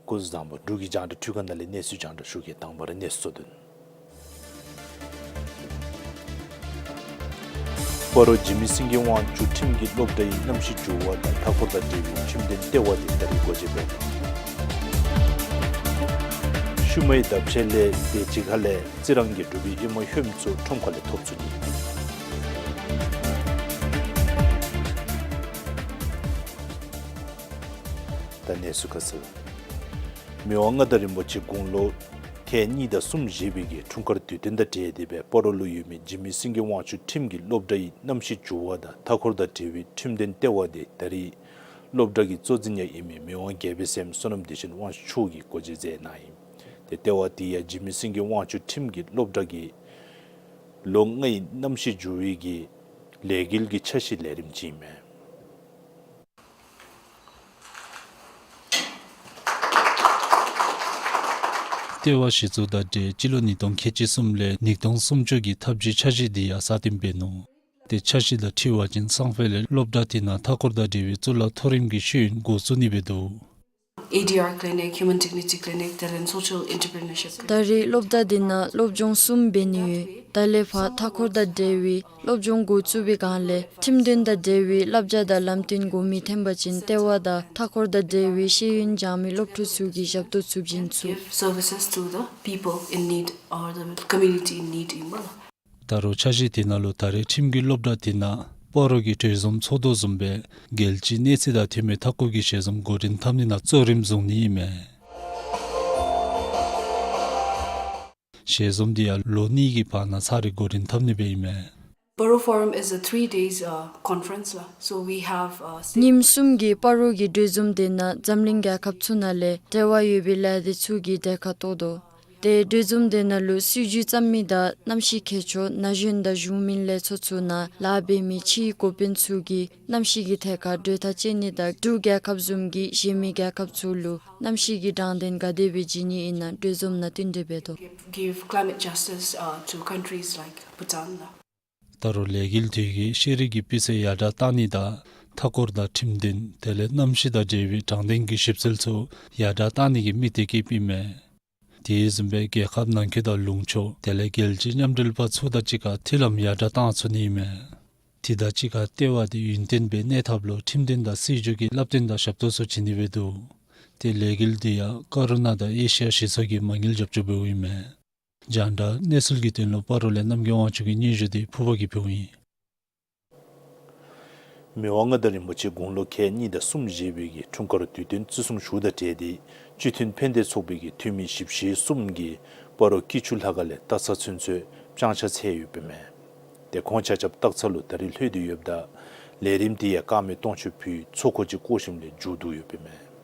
སྐུ་གཟུགས་བཟང་པོ། འབྲུག་གི་རྒྱང་བསྒྲགས་འཕྲུལ་ཁང་ནང་ལས་གནས་ཚུལ་རྒྱང་བསྒྲགས་ཞུ་གེ། དང་པ་ར་གནས་ཚུལ་གཙོ་དོན། སྤ་རོ་འཇིགས་མེད་སེང་གེ་དབང་ཕྱུག་ཁྲིམས་ཀྱི་སློབ་གྲྭའི་གནམ་གཤིས་འགྱུར་བ་དང་མཐའ་འཁོར་དང་འབྲེལ་བའི་ཁྲིམས་དོན་ལྟེ་བ་དེ་ད་རིས་སྒོ་འབྱེད་འབད་ནུག། ཤུལ་མའི་ལྡབ་ཆས་ལས་དེ་གཅིག་ཁར་ལས་རྩི་རང་གི་འབྲུག་པའི་ཨེ་མ་ལྷོདམ་ཚུ་ཁྲོམ་ཁ་ལས་ཐོབ་ཚུགས་ནི། ད་གནས་ཚུལ་ཁ་གསལ། མི་དབང་མངའ་བདག་རིན་པོ་ཆེ་དགུང་ལོ་ཁལ་གཉིས་དང་གསུམ་བཞེས་པའི་གི་འཁྲུངས་སྐར་དུས་སྟོན་དང་འབྲེལ་ཏེ་སྦེ་སྤ་རོ་ལུ་ཡོད་མི་འཇིགས་མེད་སེང་གེ་དབང་ཕྱུག་ཁྲིམས་ཀྱི་སློབ་གྲྭའི་གནམ་གཤིས་འགྱུར་བ་དང་མཐའ་འཁོར་དང་འབྲེལ་བའི་ཁྲིམས་དོན་ལྟེ་བ་དེ་ད་རིས་སློབ་གྲྭ་གི་གཙོ་འཛིན་ཡང་ཨིན་མི་མི་དབང་རྒྱལ་པོའི་སྲསམོ་བསོད་ནམས་བདེ་ཆེན་དབང་ཕྱུག་གིས་སྒོ་འབྱེད་མཛད་གནང་ཡི། ཏེ་ལྟེ་བ་དེ་ཡང་འཇིགས་མེད་སེང་གེ་དབང་ཕྱུག་ཁྲིམས་ཀྱི་སློབ་གྲྭ་གི་ལོ་ལྔའི་གནམ་གཤིས་འགྱུར་བའི་གི་ལས་འགུལ་གྱི་འཆར་གཞི་ལས་རིམ་ཅིག་ཨིན་མས། ལྟེ་བ་གཞི་བཙུགས་དང་འབྲེལ་སྤྱི་ལོ་ཉིས་སྟོང་ཁལ་གཅིག་གསུམ་ལས་ཉིས་སྟོང་སུམ་ཅུ་གི་འཐབ་ཇུས་འཆར་གཞི་འདི་ཡང་སྲ་བརྟན་འབད་ནུག། ཏེ་འཆར་གཞི་དང་འཁྲིལ་བ་ཅིན་སང་ཕོད་ལས་སློབ་གྲྭ་དེ་ནང་མཐའ་འཁོར་དང་འབྲེལ་བའི་གཙུག་ལག་མཐོ་རིམ་གྱི་ཤེས་ཡོན་འགོ་བཙུགས་ནི་འབད་དོ། A D R clinic, human dignity clinic, then social entrepreneurship clinic. ད་རེས་སློབ་གྲྭ་འདི་ནང་སློབ་སྦྱོང་གསུམ་འབད་ནི་ཡོད། ད་ལས་ཕར་མཐའ་འཁོར་དང་འབྲེལ་བའི་སློབ་སྦྱོང་འགོ་བཙུགས་པའི་སྒང་ལས་ཁྲིམས་དོན་དང་འབྲེལ་བའི་བསླབ་བྱ་དང་ལམ་སྟོན་དགོ་མི་ཐོན་པ་ཅིན་ལྟེ་བ་དང་མཐའ་འཁོར་དང་འབྲེལ་བའི་ཤེས་ཡོན་སྦྱང་མི་སློབ་ཕྲུག་ཚུ་གིས་ཞབས་ཏོག་ཚུ་བྱིན་ཚུགས། Give services to the people in need or the community in need ཨིན་པས་ལགས། ད་རུང་འཆར་གཞི་དེ་ནང་ལུ་ད་རེས་ཁྲིམས་ཀྱི་སློབ་གྲྭ་དེ་ནང་སྤ་རོ་གི་གྲོས་འཛོམས་ཚོགས་འདུ་བཟུམ་སྦེ་རྒྱལ་སྤྱིའི་གནས་ཚད་དང་མཐུན་པའི་མཐའ་འཁོར་གྱི་ཞལ་འཛོམས་འགོ་འདྲེན་འཐབ་ནི་ནང་གཙོ་རིམ་བཟུང་ནི་ཨིན་མས། ཞལ་འཛོམས་དེ་ཡང་ལོ་གཉིས་ཀྱི་བར་ན་ཚར་རེ་འགོ་འདྲེན་འཐབ་ནི་སྦེ་ཨིན་མས། Paro Forum is a three days, uh, conference ལགས། So we have, uh, state- ཉིནམ་གསུམ་གྱི་སྤ་རོ་གི་གྲོས་འཛོམས་དེ་ནང་འཛམ་གླིང་རྒྱལ་ཁབ་ཚུ་ནང་ལས་འབྲེལ་བ་ཡོད་པའི་ལས་སྡེ་ཚུ་གིས་གྲལ་ཁར་གཏོགས་དོ། ཏེ་གྲོས་འཛོམས་དེ་ནང་ལུ་སྲིད་བྱུས་བརྩམ་མི་དང་གནམ་གཤིས་མཁས་མཆོག་ན་གཞོན་དང་གཞུང་མིན་ལས་ཚོགས་ཚུ་ནང་ལཱ་འབད་མི་ཕྱིའི་འགོ་དཔོན་ཚུ་གིས་གནམ་གཤིས་ཀྱི་ཐད་ཁར་གྲོས་ཐག་བཅད་ནི་དང་འབྲུག་རྒྱལ་ཁབ་བཟུམ་གྱིས་གཞན་མི་རྒྱལ་ཁབ་ཚུ་ལུ་གནམ་གཤིས་ཀྱི་དྲང་བདེན་ག་དེ་སྦེ་བྱིན་ནི་ཨིན་ན་གྲོས་འཛོམས་ནང་བསྟུན་གྲོས་འབད་དོ། Give climate justice, uh, to countries like Bhutan. ད་རུང་ལས་འགུལ་དེ་གིས་ཤེས་རིག་གི་སྤུས་ཚད་ཡར་དྲག་བཏང་ནི་དང་མཐའ་འཁོར་དང་ཁྲིམས་དོན་དེ་ལས་གནམ་གཤིས་དང་འབྲེལ་བའི་དྲང་བདེན་གྱི་ཞིབ་འཚོལ་ཚུ་ཡར་དྲག་བཏང་ནི་གི་དམིགས་གཏད་བསྐྱེདཔ་ཨིན་མས། དེ་བཟུམ་སྦེ་རྒྱལ་ཁབ་ནང་འཁོད་དང་ལུང་ཕྱོགས་དེ་ལས་རྒྱལ་སྤྱིའི་མཉམ་འབྲེལ་པ་ཚུ་དང་གཅིག་ཁར་མཐུན་ལམ་ཡར་དྲག་བཏང་ཚུགས་ནི་ཨིན་མས། དེ་དང་གཅིག་ཁར་ལྟེ་བ་དེ་ཡུན་བརྟན་སྦེ་གནས་ཐབས་ལུ་ཁྲིམས་དོན་དང་སྲིད་བྱུས་ཀྱི་བསླབ་སྟོན་དང་ཞབས་ཏོག་ཚུ་བྱིན་ནི་སྦེ་འདུག། ཏེ་ལས་འགུལ་དེ་ཡང་ཀ་རུ་ན་དང་ཨེ་ཤི་ཡ་གཞི་ཚོགས་ཀྱིས་མ་དངུལ་རྒྱབ་སྐྱོར་འབདཝ་ཨིན་མས། རྒྱང་བསྒྲགས་གནས་ཚུལ་གྱི་དོན་ལུ་སྤ་རོ་ལས་རྣམ་རྒྱལ་དབང་ཕྱུག་གི་སྙན་ཞུ་དེ་ཕུར་པ་གིས་ཕུལཝ་ཨིན། མི་དབང་མངའ་བདག་རིན་པོ་ཆེ་དགུང་ལོ་ཁལ་གཉིས་དང་གསུམ་བཞེས་པའི་གི་འཁྲུངས་སྐར་དུས་སྟོན་བརྩི་སྲུང་ཞུཝ་དང་འབྲེལ་ཏེ་སྤྱི་མཐུན་ཕན་བདེ་ཚོགས་པའི་གི་འཐུས་མི་བཞི་བཅུ་ཞེ་གསུམ་གྱིས་སྤ་རོ་སྐྱིད་ཆུ་ལྷ་ཁང་ལས་སྟག་ཚང་ཚུན་ཚོད་བརྐྱངས་ཕྱག་འཚལ་ཡོདཔ་ཨིན་མས། ཏེ་ཁོང་ཆ་ཁྱབ་སྟག་ཚང་ལུ་ད་རིས་ལྷོད་དེ་ཡོདཔ་ད་ལས་རིམ་དེ་ཡང་དཀར་མེ་སྟོང་མཆོད་ཕུལ་ཚོགས་འཁོར་ཅིག་བསྐོར་ཞིནམ་ལས་མཇུག་བསྡུ་ཡོདཔ་ཨིན་མས།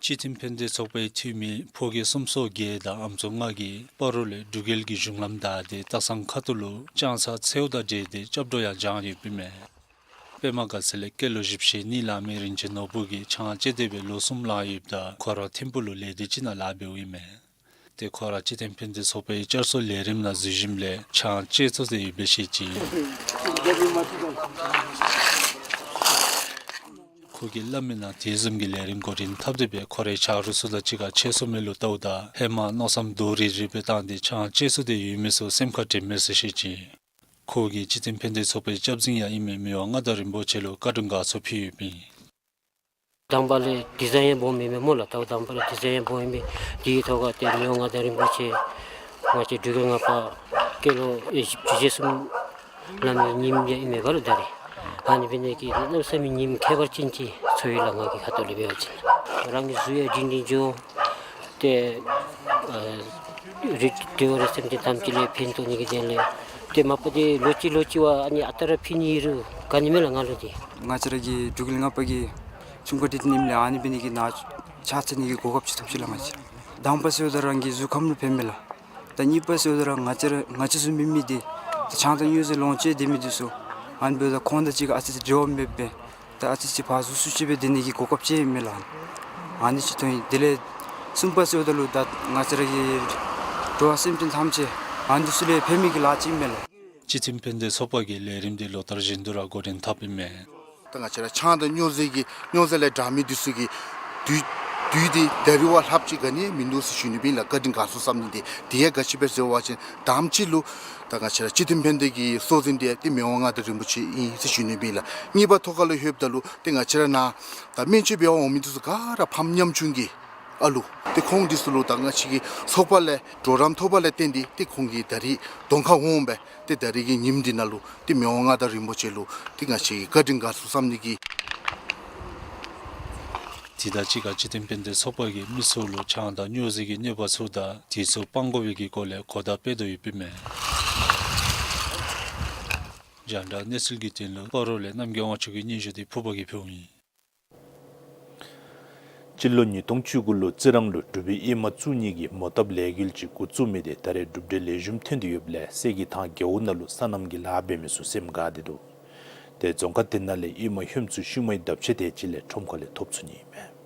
སྤྱི་མཐུན་ཕན་བདེ་ཚོགས་པའི་འཐུས་མི་ཕོ་སྐྱེས་སུམ་ཅུ་སོ་བརྒྱད་དང་ཨམ་སྲུ་ལྔ་གིས་སྤ་རོ་ལས་འབྲུག་རྒྱལ་གྱི་གཞུང་ལམ་བདའ་སྟེ་སྟག་ཚང་ཁ་ཐུག་ལུ་བརྐྱངས་ཕྱག་འཚལཝ་དང་འབྲེལ་ཏེ་སྐྱབས་འགྲོ་ཡང་བགྱངས་ཡོདཔ་ཨིན་མས། པདྨ་དགའ་ཚལ་ལས་སྐྱེས་ལོ་བཞི་བཅུ་ཞེ་གཉིས་ལང་མི་རིན་ཆེན་ནོར་བུ་གིས་ཕྱག་བྱས་ཏེ་སྦེ་ལོ་གསུམ་ལང་ཡོདཔ་ད་ཁོ་ར་ཐིམ་ཕུག་ལུ་ལས་སྡེ་ཅིག་ནང་ལཱ་འབདཝ་ཨིན་མས། ཏེ་ཁོ་ར་སྤྱི་མཐུན་ཕན་བདེ་ཚོགས་པའི་བསྐྱར་གསོ་ལས་རིམ་ནང་འཛུལ་ཞིནམ་ལས་ཕྱག་བྱས་ཚར་ཏེ་ཡོདཔ་སྦེ་བཤད་ཅི། ཁོ་གིས་སླབ་མིའི་ནང་དེ་བཟུམ་གྱི་ལས་རིམ་འགོ་འདྲེན་འཐབ་སྟེ་སྦེ་ཁོ་རའི་ཆ་རོགས་ཚུ་དང་གཅིག་ཁར་འཕྱད་ཚུགས་མི་ལུ་བལྟཝ་ད་ཧེ་མ་མནོ་བསམ་རྡོག་རིལ་རི་སྦེ་བཏང་སྟེ་ཕྱག་བྱས་ཚར་ཏེ་ཡོད་མི་ཚུ་སེམས་ཁར་དྲནམ་མས་ཟེར་བཤད་ཅི། ཁོ་གིས་སྤྱི་མཐུན་ཕན་བདེ་ཚོགས་པའི་སྐྱབས་འཛིན་ཡང་ཨིན་མི་མི་དབང་མངའ་བདག་རིན་པོ་ཆེ་ལུ་བཀའ་དྲིན་དགའ་ཚོར་ཕུལ་ཡོདཔ་ཨིན། དང་པ་ལས་དེ་ཚུ་ཡང་སྦོམ་ཨིན་མས་སྨོ་ལགས། ད་དང་པ་ལས་དེ་ཚུ་ཡང་སྦོམ་ཨིན་མས། དེའི་ཐོག་ཁར་ཏེ་མི་དབང་མངའ་བདག་རིན་པོ་ཆེ་ང་བཅས་འབྲུག་རྒྱལ་ལྔ་པ་སྐྱེས་ལོ་བཞི་བཅུ་ཞེ་གསུམ་ལང་མི་ཉིནམ་ཡང་ཨིན་མས་ག་ལགས་ད་རེས། ཨ་ནི་འབད་ནི་གིས་གནམ་མེད་ས་མེད་ཉིནམ་ཁྱད་པར་ཅན་ཅིག་ཚོར་ཡི་ལགས། ང་གི་ཁ་ཐུག་ལས་འབད་བ་ཅིན་རང་གི་གཟུགས་ཡང་སྒྲིང་སྒྲིང་འགྱོ། ཏེ་ཨ་རིགས་དྲི་བ་རེ་སེམས་ཅན་ཐམས་ཅད་ལུ་ཕན་ཐོགས་ནི་གི་དོན་ལས་ཏེ་མ་པ་ཏེ་ལོ་གཅིག་ལོ་གཅིག་བ་ཨ་ནི་ཨ་རྟག་ར་ཕུལ་ནི་ཨིན་རུང་ག་ནི་མས་ལགས་ང་ལུ་ཏེ། ང་བཅས་ར་གི་འབྲུག་རྒྱལ་ལྔ་པ་གི་འཁྲུངས་སྐར་དུས་སྟོན་ཨིནམ་ལས་ཨ་ནི་འབད་ནི་གིས་ནཱ་ཕྱག་འཚལ་ནི་གི་གོ་སྐབས་ཅིག་ཐོབ་ཅི་ལགས་ང་བཅས། དང་པ་ཟེརཝ་ད་རང་གི་གཟུགས་ཁམས་ལུ་ཕན་མས་ལགས། ད་གཉིས་པ་ཟེརཝ་ད་ར་ང་བཅས་ར་ང་བཅས་བཟུམ་མའི་མི་འདི་ད་ཆང་དང་སྨྱོ་རྫས་ལོངས་སྤྱོད་སྡོད་མི་འདི་ཚུ་ཨ་ནི་འབདཝ་ད་ཁོང་དང་གཅིག་ཁར་ཨ་ཙི་ཅིག་འབྲེལ་བ་མེདཔ་སྦེ་ད་ཨ་ཙི་ཅིག་ཕར་ཟུར་ཟུར་ཅིག་སྦེ་སྡོད་ནི་གི་གོ་སྐབས་ཅིག་ཨིན་མས་ལགས། ཨ་ནི་ཅིག་མཐོང་ཡི། དེ་ལས་གསུམ་པ་ཟེརཝ་ད་ལུ་ད་ང་བཅས་ར་གི་འགྲོ་བ་སེམས་ཅན་ཐམས་ཅད་ཨ་ནི་འདི་ཚུ་ལུ་ཕན་མི་གི་ལཱ་ཅིག་ཨིན་མས་ལགས། སྤྱི་མཐུན་ཕན་བདེ་ཚོགས་པ་གིས་ལས་རིམ་འདི་ལོ་ལྟར་བཞིན་དུ་ར་འགོ་འདྲེན་འཐབ་ཨིན་མས། ད་ང་བཅས་ར་ཆང་དང་སྨྱོ་རྫས་ཀྱི་སྨྱོ་རྫས་ལས་དྲག་མི་འདི་ཚུ་གིས་དུས་ དུས་འདི་ད་རིས་བ་ལྷགཔ་ཅིག་ག་ནི་ཡང་མིན་འདུག་ཟེར་ཞུ་ནི་ཨིན་ལགས། བཀའ་དྲིན་དགའ་ཚོར་བསམ་ནི་འདི་དེ་ཡང་ག་ཅི་སྦེ་ཟེར་བ་ཅིན་དང་པ་ཅིག་ལུ་ད་ང་བཅས་ར་སྤྱི་དོན་ཕན་བདེ་གི་སྲོག་འཛིན་འདི་ཏེ་མི་དབང་མངའ་བདག་རིན་པོ་ཆེ་ཨིན་ཟེར་ཞུ་ནི་ཨིན་ལགས། གཉིས་པ་ཐོག་ཁ་ལུ་ལྷོདཔ་ད་ལུ་ཏེ་ང་བཅས་ར་ནཱ་ད་སྨན་བཅོས་འབད་བར་འོང་མི་འདི་ཚུ་ག་ར་ཕམ་ཉམ་ཆུང་གི་ཨ་ལུ་ཏེ་ཁོང་འདི་ཚུ་ལུ་ད་ང་བཅས་ཀྱི་ཚོགས་པ་ལས་གྲོགས་རམ་ཐོབ་པ་ལས་བརྟེན་ཏེ་ཏེ་ཁོང་གིས་ད་རིས་གདོང་ཁར་འོང་སྦེ་ཏེ་ད་རིས་ཀྱི་ཉིནམ་འདི་ནང་ལུ་ཏེ་མི་དབང་མངའ་བདག་རིན་པོ་ཆེ་ལུ་ཏེ་ང་བཅས་ཀྱིས་བཀའ་དྲིན་དགའ་ཚོར་བསམ་ནི་གི། དེ་དང་གཅིག་ཁར་སྤྱི་དོན་ཕན་བདེ་ཚོགས་པ་གིས་མི་ཚུ་ལུ་ཆང་དང་སྨྱོ་རྫས་ཀྱི་གནོད་པ་ཚུ་དང་དེ་ཚུ་སྤང་དགོ་པའི་གི་སྐོར་ལས་གོ་བརྡ་སྤེལ་དོ་ཡོདཔ་ཨིན་མས། རྒྱང་བསྒྲགས་གནས་ཚུལ་གྱི་དོན་ལུ་སྤ་རོ་ལས་རྣམ་རྒྱལ་དབང་ཕྱུག་གི་སྙན་ཞུ་འདི་ཕུར་པ་གིས་ཕུལཝ་ཨིན། སྤྱི་ལོ་ཉིས་སྟོང་བཅུ་དགུ་ལུ་རྩི་རང་ལུ་འབྲུག་པའི་ཨེ་མ་བཙུགས་ནི་གི་མོ་བཏབ་ལས་འགུལ་ཅིག་འགོ་བཙུགས་མི་འདི་ད་རེས་གྲུབ་འབྲས་ལེགས་ཤོམ་ཐོན་ཏེ་ཡོདཔ་ལས་གསེར་གྱི་ཐང་རྒེད་འོག་ནང་ལུ་སོ་ནམ་གྱི་ལཱ་འབད་མི་ཚུ་སེམས་དགའ་སྟེ་འདུག། ཏེ་རྫོང་ཁག་དེ་ནང་ལས་ཨེ་མ་ཤོམ་ཚུ་ཤུལ་མའི་ལྡབ་ཕྱེད་དེ་ཅིག་ལས་ཁྲོམ་ཁ་ལས་ཐོབ་ཚུགས་ནི་ཨིན་མས།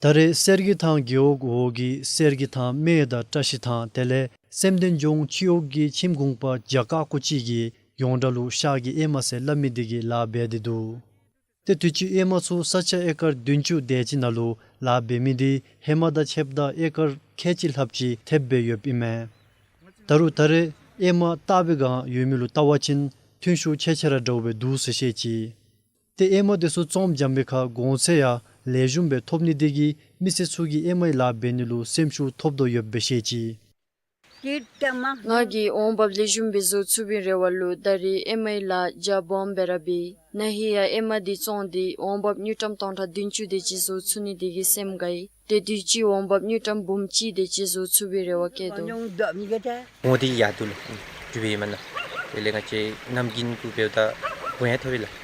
ད་རེས་གསེར་གྱི་ཐང་རྒེད་འོག་འོག་གི་གསེར་གྱི་ཐང་སྨད་དང་བཀྲ་ཤིས་ཐང་དེ་ལས་སེམས་ལྡན་ལྗོངས་སྤྱི་འོག་གི་ཁྱིམ་གུང་པ་བརྒྱ་ཁ་ཀོ་ཅིག་གིས་ཡོངས་གྲགས་ལུ་ཤར་གྱི་ཨེ་མ་ཟེར་སླབ་མི་འདི་གིས་ལཱ་འབད་དེ་འདུག། ཏེ་དུས་ཅི་ཨེ་མ་ཚུ་ས་ཆ་ཨེ་ཀར་བདུན་ཅུ་དེ་ཅིག་ནང་ལུ་ལཱ་འབད་མི་འདི་ཧེ་མ་དང་ཕྱདཔ་ད་ཨེ་ཀར་ཁལ་གཅིག་ལྷགཔ་ཅིག་ཐེབས་སྦེ་ཡོདཔ་ཨིན་མས། ད་རུང་ད་རེས་ཨེ་མ་བཏགས་པའི་སྒང་ཡོད་མི་ལུ་བལྟ་བ་ཅིན་ཐོན་ཤུགས་ཆེ་ཆེ་ར་འདྲཝ་སྦེ་འདུག་ཟེར་བཤད་ཅི། ཏེ་ཨེ་མ་དེ་ཚུ་བཙོང་འཇམ་པའི་ཁར་གོང་ཚད་ཡང་ལེགས་ཤོམ་སྦེ་ཐོབ་ནི་དེ་གིས་མི་སེར་ཚུ་གིས་ཨེ་མའི་ལཱ་འབད་ནི་ལུ་སེམས་ཤུགས་ཐོབ་དོ་ཡོདཔ་སྦེ་བཤད་ཅི། ང་གིས་འོང་འབབ་ལེགས་ཤོམ་སྦེ་བཟོ་ཚུགས་པའི་རེ་བ་ལུ་ད་རེས་ཨེ་མའི་ལཱ་རྒྱ་སྦོམ་སྦེ་ར་འབད་ཡི། ན་ཧིང་ཡང་ཨེ་མ་འདི་བཙོངས་ཏེ་འོང་འབབ་དངུལ་ཀྲམ་སྟོང་ཕྲག་བདུན་ཅུ་དེ་ཅིག་བཟོ་ཚུགས་ནི་དེ་གིས་སེམས་དགའ་ཡི། ཏེ་དུས་ཅི་འོང་འབབ་དངུལ་ཀྲམ་འབུམ་གཅིག་དེ་ཅིག་བཟོ་ཚུགས་པའི་རེ་བ་བསྐྱེད་དོ། འོང་འདི་ཡར་འདུག་ལགས། འབྲུག་པའི་ཨེ་མ་ནང་། དེ་ལས་ང་བཅས་གནམ་དགུན་གུ་འབདཝ་ད་བོང་ཡང་ཐོབ་པས་ལགས།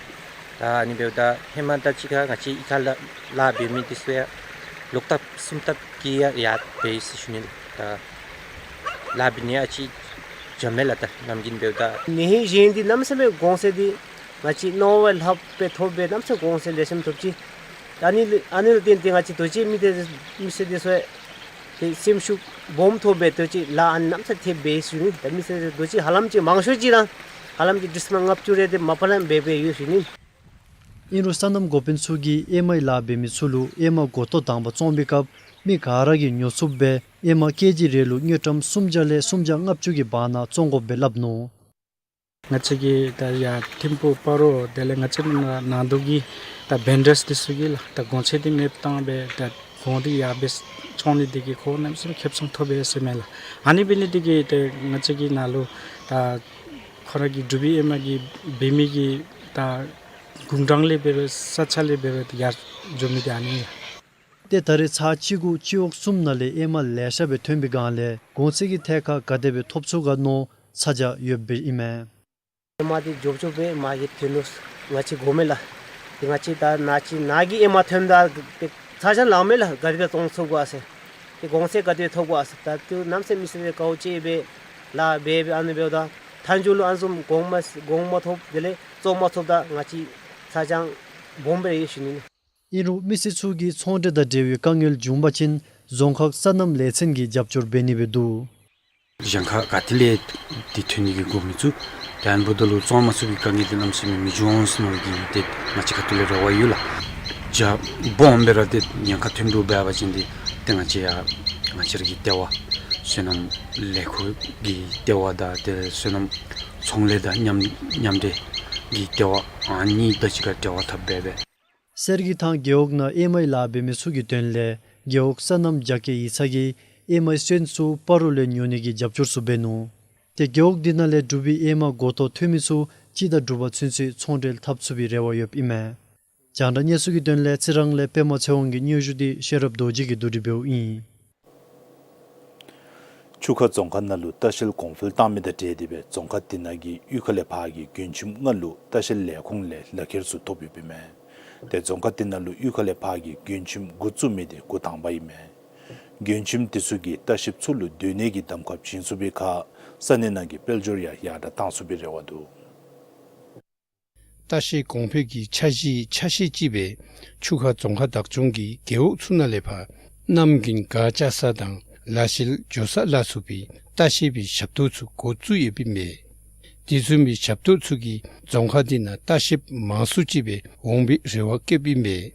ད་ཨ་ནི་འབདཝ་ད་ཧེ་མ་ད་ཅི་ཁར་ང་བཅས་ཨི་ཁར་ལཱ་ལཱ་འབད་མི་འདི་ཚུ་ཡང་ལོག་ལྟབ་གསུམ་ལྟབ་ཀྱིས་ཡང་ཡར་འབད་ཡི་ཟེར་ཞུ་ནི་ལགས། ད་ལཱ་འབད་ནི་ཨ་ཙི་འཇམ་མས་ལགས། ད་གནམ་དགུན་འབདཝ་ད་ན་ཧིང་གཞེས་ནིང་འདི་གནམ་མེད་ས་མེད་གོང་ཚད་འདི་ང་བཅས་མནོ་བ་ལྷག་སྦེ་ཐོབ་པས། གནམ་མེད་ས་མེད་གོང་ཚད་ལེགས་ཤོམ་ཐོབ་ཅི། ད་ཨ་ནི་ལས་ཨ་ནི་ལུ་བརྟེན་ཏེ་ང་བཅས་རྡོ་རྗེ་མི་སྡེ་མི་སེར་འདི་ཚུ་ཏེ་སེམས་ཤུགས་སྦོམ་ཐོབ་སྦེ་རྡོ་རྗེ་ལཱ་ཨ་ནི་གནམ་མེད་ས་མེད་ཐེབས་སྦེ་ཡོད་ཟེར་ཞུ་ནི། ད་མི་སེར་རྡོ་རྗེ་ཧ་ལམ་ཅིག་མང་ཤོས་ཅིག་ར་ཧ་ལམ་ཅིག་ཌིསི་མཱལ་ལྔ་བཅུ་རེ་དེ་མ་པ་ལས་འབད་སྦེ་ཡོད་ཟེར་ཞུ་ནི། ཨིན་རུང་སོ་ནམ་འགོ་དཔོན་ཚུ་གིས་ཨེ་མའི་ལཱ་འབད་མི་ཚུ་ལུ་ཨེ་མ་འགོ་ཐོག་དང་པ་བཙོང་པའི་སྐབས་མི་ག་ར་གིས་ཉོ་ཚུགསཔ་སྦེ་ཨེ་མ་ཀེ་ཇི་རེ་ལུ་དངུལ་ཀྲམ་སུམ་བརྒྱ་ལས་སུམ་བརྒྱ་ལྔ་བཅུ་གི་བར་ན་བཙོང་དགོཔ་སྦེ་སླབ་ནུག། ང་བཅས་ཀྱིས་ད་ཡར་ཐིམ་ཕུག་སྤ་རོ་དེ་ལས་ང་བཅས་ནང་འདུག་གི་ད་བེན་ཌརསི་འདི་ཚུ་གིས་ལགས་ད་གོང་ཚད་འདི་མེདཔ་བཏང་སྦེ་ད་གོང་འདི་ཡར་སྦེ་བཙོང་ནི་དེ་གིས་ཁོ་གནམ་མེད་ས་མེད་ཁེ་བཟང་ཐོབ་པས་ཟེར་མས་ལགས། ཨ་ནི་འབད་ནི་དེ་གིས་ཏེ་ང་བཅས་ཀྱི་ནང་ལུ་ད་ཁོ་ར་གི་འབྲུག་པའི་ཨེ་མ་གི་འབད་མི་གི་ད་གུང་གྲངས་ལས་འབད་རུང་ས་ཆ་ལས་འབད་རུང་ཡར་འགྱོ་མི་འདི་ཨ་ནི་ཨིན་ལགས། ཏེ་ད་རེས་ཚར་གཅིག་གུ་སྤྱི་འོག་གསུམ་ནང་ལས་ཨེ་མ་ལེ་ཤ་སྦེ་ཐོན་པའི་སྒང་ལས་གོང་ཚད་ཀྱི་ཐད་ཁར་ག་དེ་སྦེ་ཐོབ་ཚུགས་ག་མནོ་ཚ་གྱང་ཡོདཔ་སྦེ་ཨིན་མས། ཨེ་མ་འདི་འཇོབ་འཇོབ་སྦེ་མ་གི་ཐོན་ནུག། ང་བཅས་གོ་མས་ལགས། ཏེ་ང་བཅས་ད་ནཱ་ཅིག་ནཱ་གི་ཨེ་མ་ཐོནམ་ད་ཏེ་ཚ་གྱང་ལང་མས་ལགས། ག་དེ་སྦེ་བཙོང་ཚུགས་ག་ཟེར། ཏེ་གོང་ཚད་ག་དེ་སྦེ་ཐོབ་ག་ཟེར། ད་ཏེ་གནམ་མེད་ས་མེད་མི་སེར་དཀའཝ་སྤྱད་སྦེ་ལཱ་འབད་སྦེ་ཨ་ནི་འབདཝ་ད་མཐའ་མཇུག་ལུ་ཨ་ནི་བཟུམ་གོང་མ་གོང་མ་ཐོབ་དེ་ལས་བཙོང་མ་ཚུགསཔ་ད་ང་བཅས་ཚ་གྱང་སྦོམ་སྦེ་ཡོད་ཟེར་ཞུ་ནི། ཨིན་རུང་མི་སེར་ཚུ་གིས་ཚོང་འབྲེལ་དང་འབྲེལ་བའི་དཀའ་ངལ་བྱུང་པ་ཅིན་རྫོང་ཁག་སོ་ནམ་ལས་ཚན་གྱིས་རྒྱབ་སྐྱོར་འབད་ནི་སྦེ་འདུག། གཞན་ཁར་ག་ཏེ་ལས་འདི་ཐོན་ནི་གི་དགོ་མི་ཚུགས། ད་ཨ་ནི་འབདཝ་ད་ལུ་བཙོང་མ་ཚུགས་པའི་དཀའ་ངལ་འདི་གནམ་མེད་ས་མེད་མི་འབྱུང་ཟེར་མནོ་གི་ཏེ་ང་བཅས་ཁ་ཐུག་ལས་རེ་བ་ཡོད་ལགས། རྒྱ་སྦོམ་སྦེ་ར་ཏེ་ཉེན་ཁ་ཐོན་འགྲོ་འབད་བ་ཅིན་འདི་ཏེ་ང་བཅས་ཡང་ང་བཅས་ར་གི་ལྟེ་བ་སོ་ནམ་ལས་ཁུངས་ཀྱི་ལྟེ་བ་དང་ཏེ་སོ་ནམ་ཚོང་ལས་དང་མཉམ་མཉམ་འབྲེལ་གྱི་ལྟེ་བ་ཨ་ནི་དང་གཅིག་ཁར་འབྲེལ་བ་འཐབ་སྦེ་སྦེ་གསེར་གྱི་ཐང་རྒེད་འོག་ནང་ཨེ་མའི་ལཱ་འབད་མི་ཚུ་གི་དོན་ལས་རྒེད་འོག་སོ་ནམ་རྒྱ་སྐྱེད་ཡིག་ཚང་གིས་ཨེ་མའི་སོན་ཚུ་སྤ་རོ་ལས་ཉོ་ནི་གི་རྒྱབ་སྐྱོར་ཚུ་འབད་ནུག། ཏེ་རྒེད་འོག་འདི་ནང་ལས་འབྲུག་པའི་ཨེ་མ་འགོ་ཐོག་ཐོན་མི་ཚུ་སྤྱི་ཟླ་དྲུག་པ་ཚུན་ཚོད་ཚོང་འབྲེལ་འཐབ་ཚུགས་པའི་རེ་བ་ཡོདཔ་ཨིན་མས། རྒྱང་བསྒྲགས་གནས་ཚུལ་གྱི་དོན་ལས་རྩི་རང་ལས་པདྨ་ཚེ་དབང་གི་སྙན་ཞུ་འདི་ཤེས་རབ་རྡོ་རྗེ་གིས་བསྡུ་སྒྲིག་འབདཝ་ཨིན། ཆུ་ཁ་རྫོང་ཁག་ནང་ལུ་ལྟ་བཤལ་གོང་འཕེལ་བཏང་མི་དང་འབྲེལ་ཏེ་སྦེ་རྫོང་ཁག་དེ་ནང་གི་གཡུས་ཁ་ལས་ཕར་གྱི་མགྱོན་ཁྱིམ་ལྔ་ལུ་ལྟ་བཤལ་ལས་ཁུངས་ལས་ལག་ཁྱེར་ཚུ་ཐོབ་ཡོདཔ་ཨིན་མས། ཏེ་རྫོང་ཁག་དེ་ནང་ལུ་གཡུས་ཁ་ལས་ཕར་གྱི་མགྱོན་ཁྱིམ་འགོ་བཙུགས་མི་འདི་འགོ་དང་པ་ཨིན་མས། མགྱོན་ཁྱིམ་དེ་ཚུ་གིས་ལྟ་བཤལཔ་ཚུ་ལུ་སྡོད་གནས་ཀྱི་གདམ་ཁ་བྱིན་ཚུགས་པའི་ཁར་ས་གནས་ནང་གི་དཔལ་འབྱོར་ཡང་ཡར་དྲག་བཏང་ཚུགས་པའི་རེ་བ་འདུག། ལྟ་བཤལ་གོང་འཕེལ་གྱི་འཆར་གཞིའི་ཆ་ཤས་ཅིག་སྦེ་ཆུ་ཁ་རྫོང་ཁག་བདག་སྐྱོང་གི་རྒེད་འོག་ཚུ་ནང་ལས་ཕར་གནམ་དགུན་སྒར་བཅའ་ས་དང་ལག་ཤེས་འགྱོ་ས་ལ་སོགས་པའི་ལྟ་བཤལ་པའི་ཞབས་ཏོག་ཚུ་འགོ་བཙུགས་ཡོདཔ་ཨིན་པས། དེ་བཟུམ་མའི་ཞབས་ཏོག་ཚུ་གིས་རྫོང་ཁག་འདི་ནང་ལྟ་བཤལཔ་མང་སུ་ཅིག་སྦེ་འོང་པའི་རེ་བ་བསྐྱེདཔ་ཨིན་པས།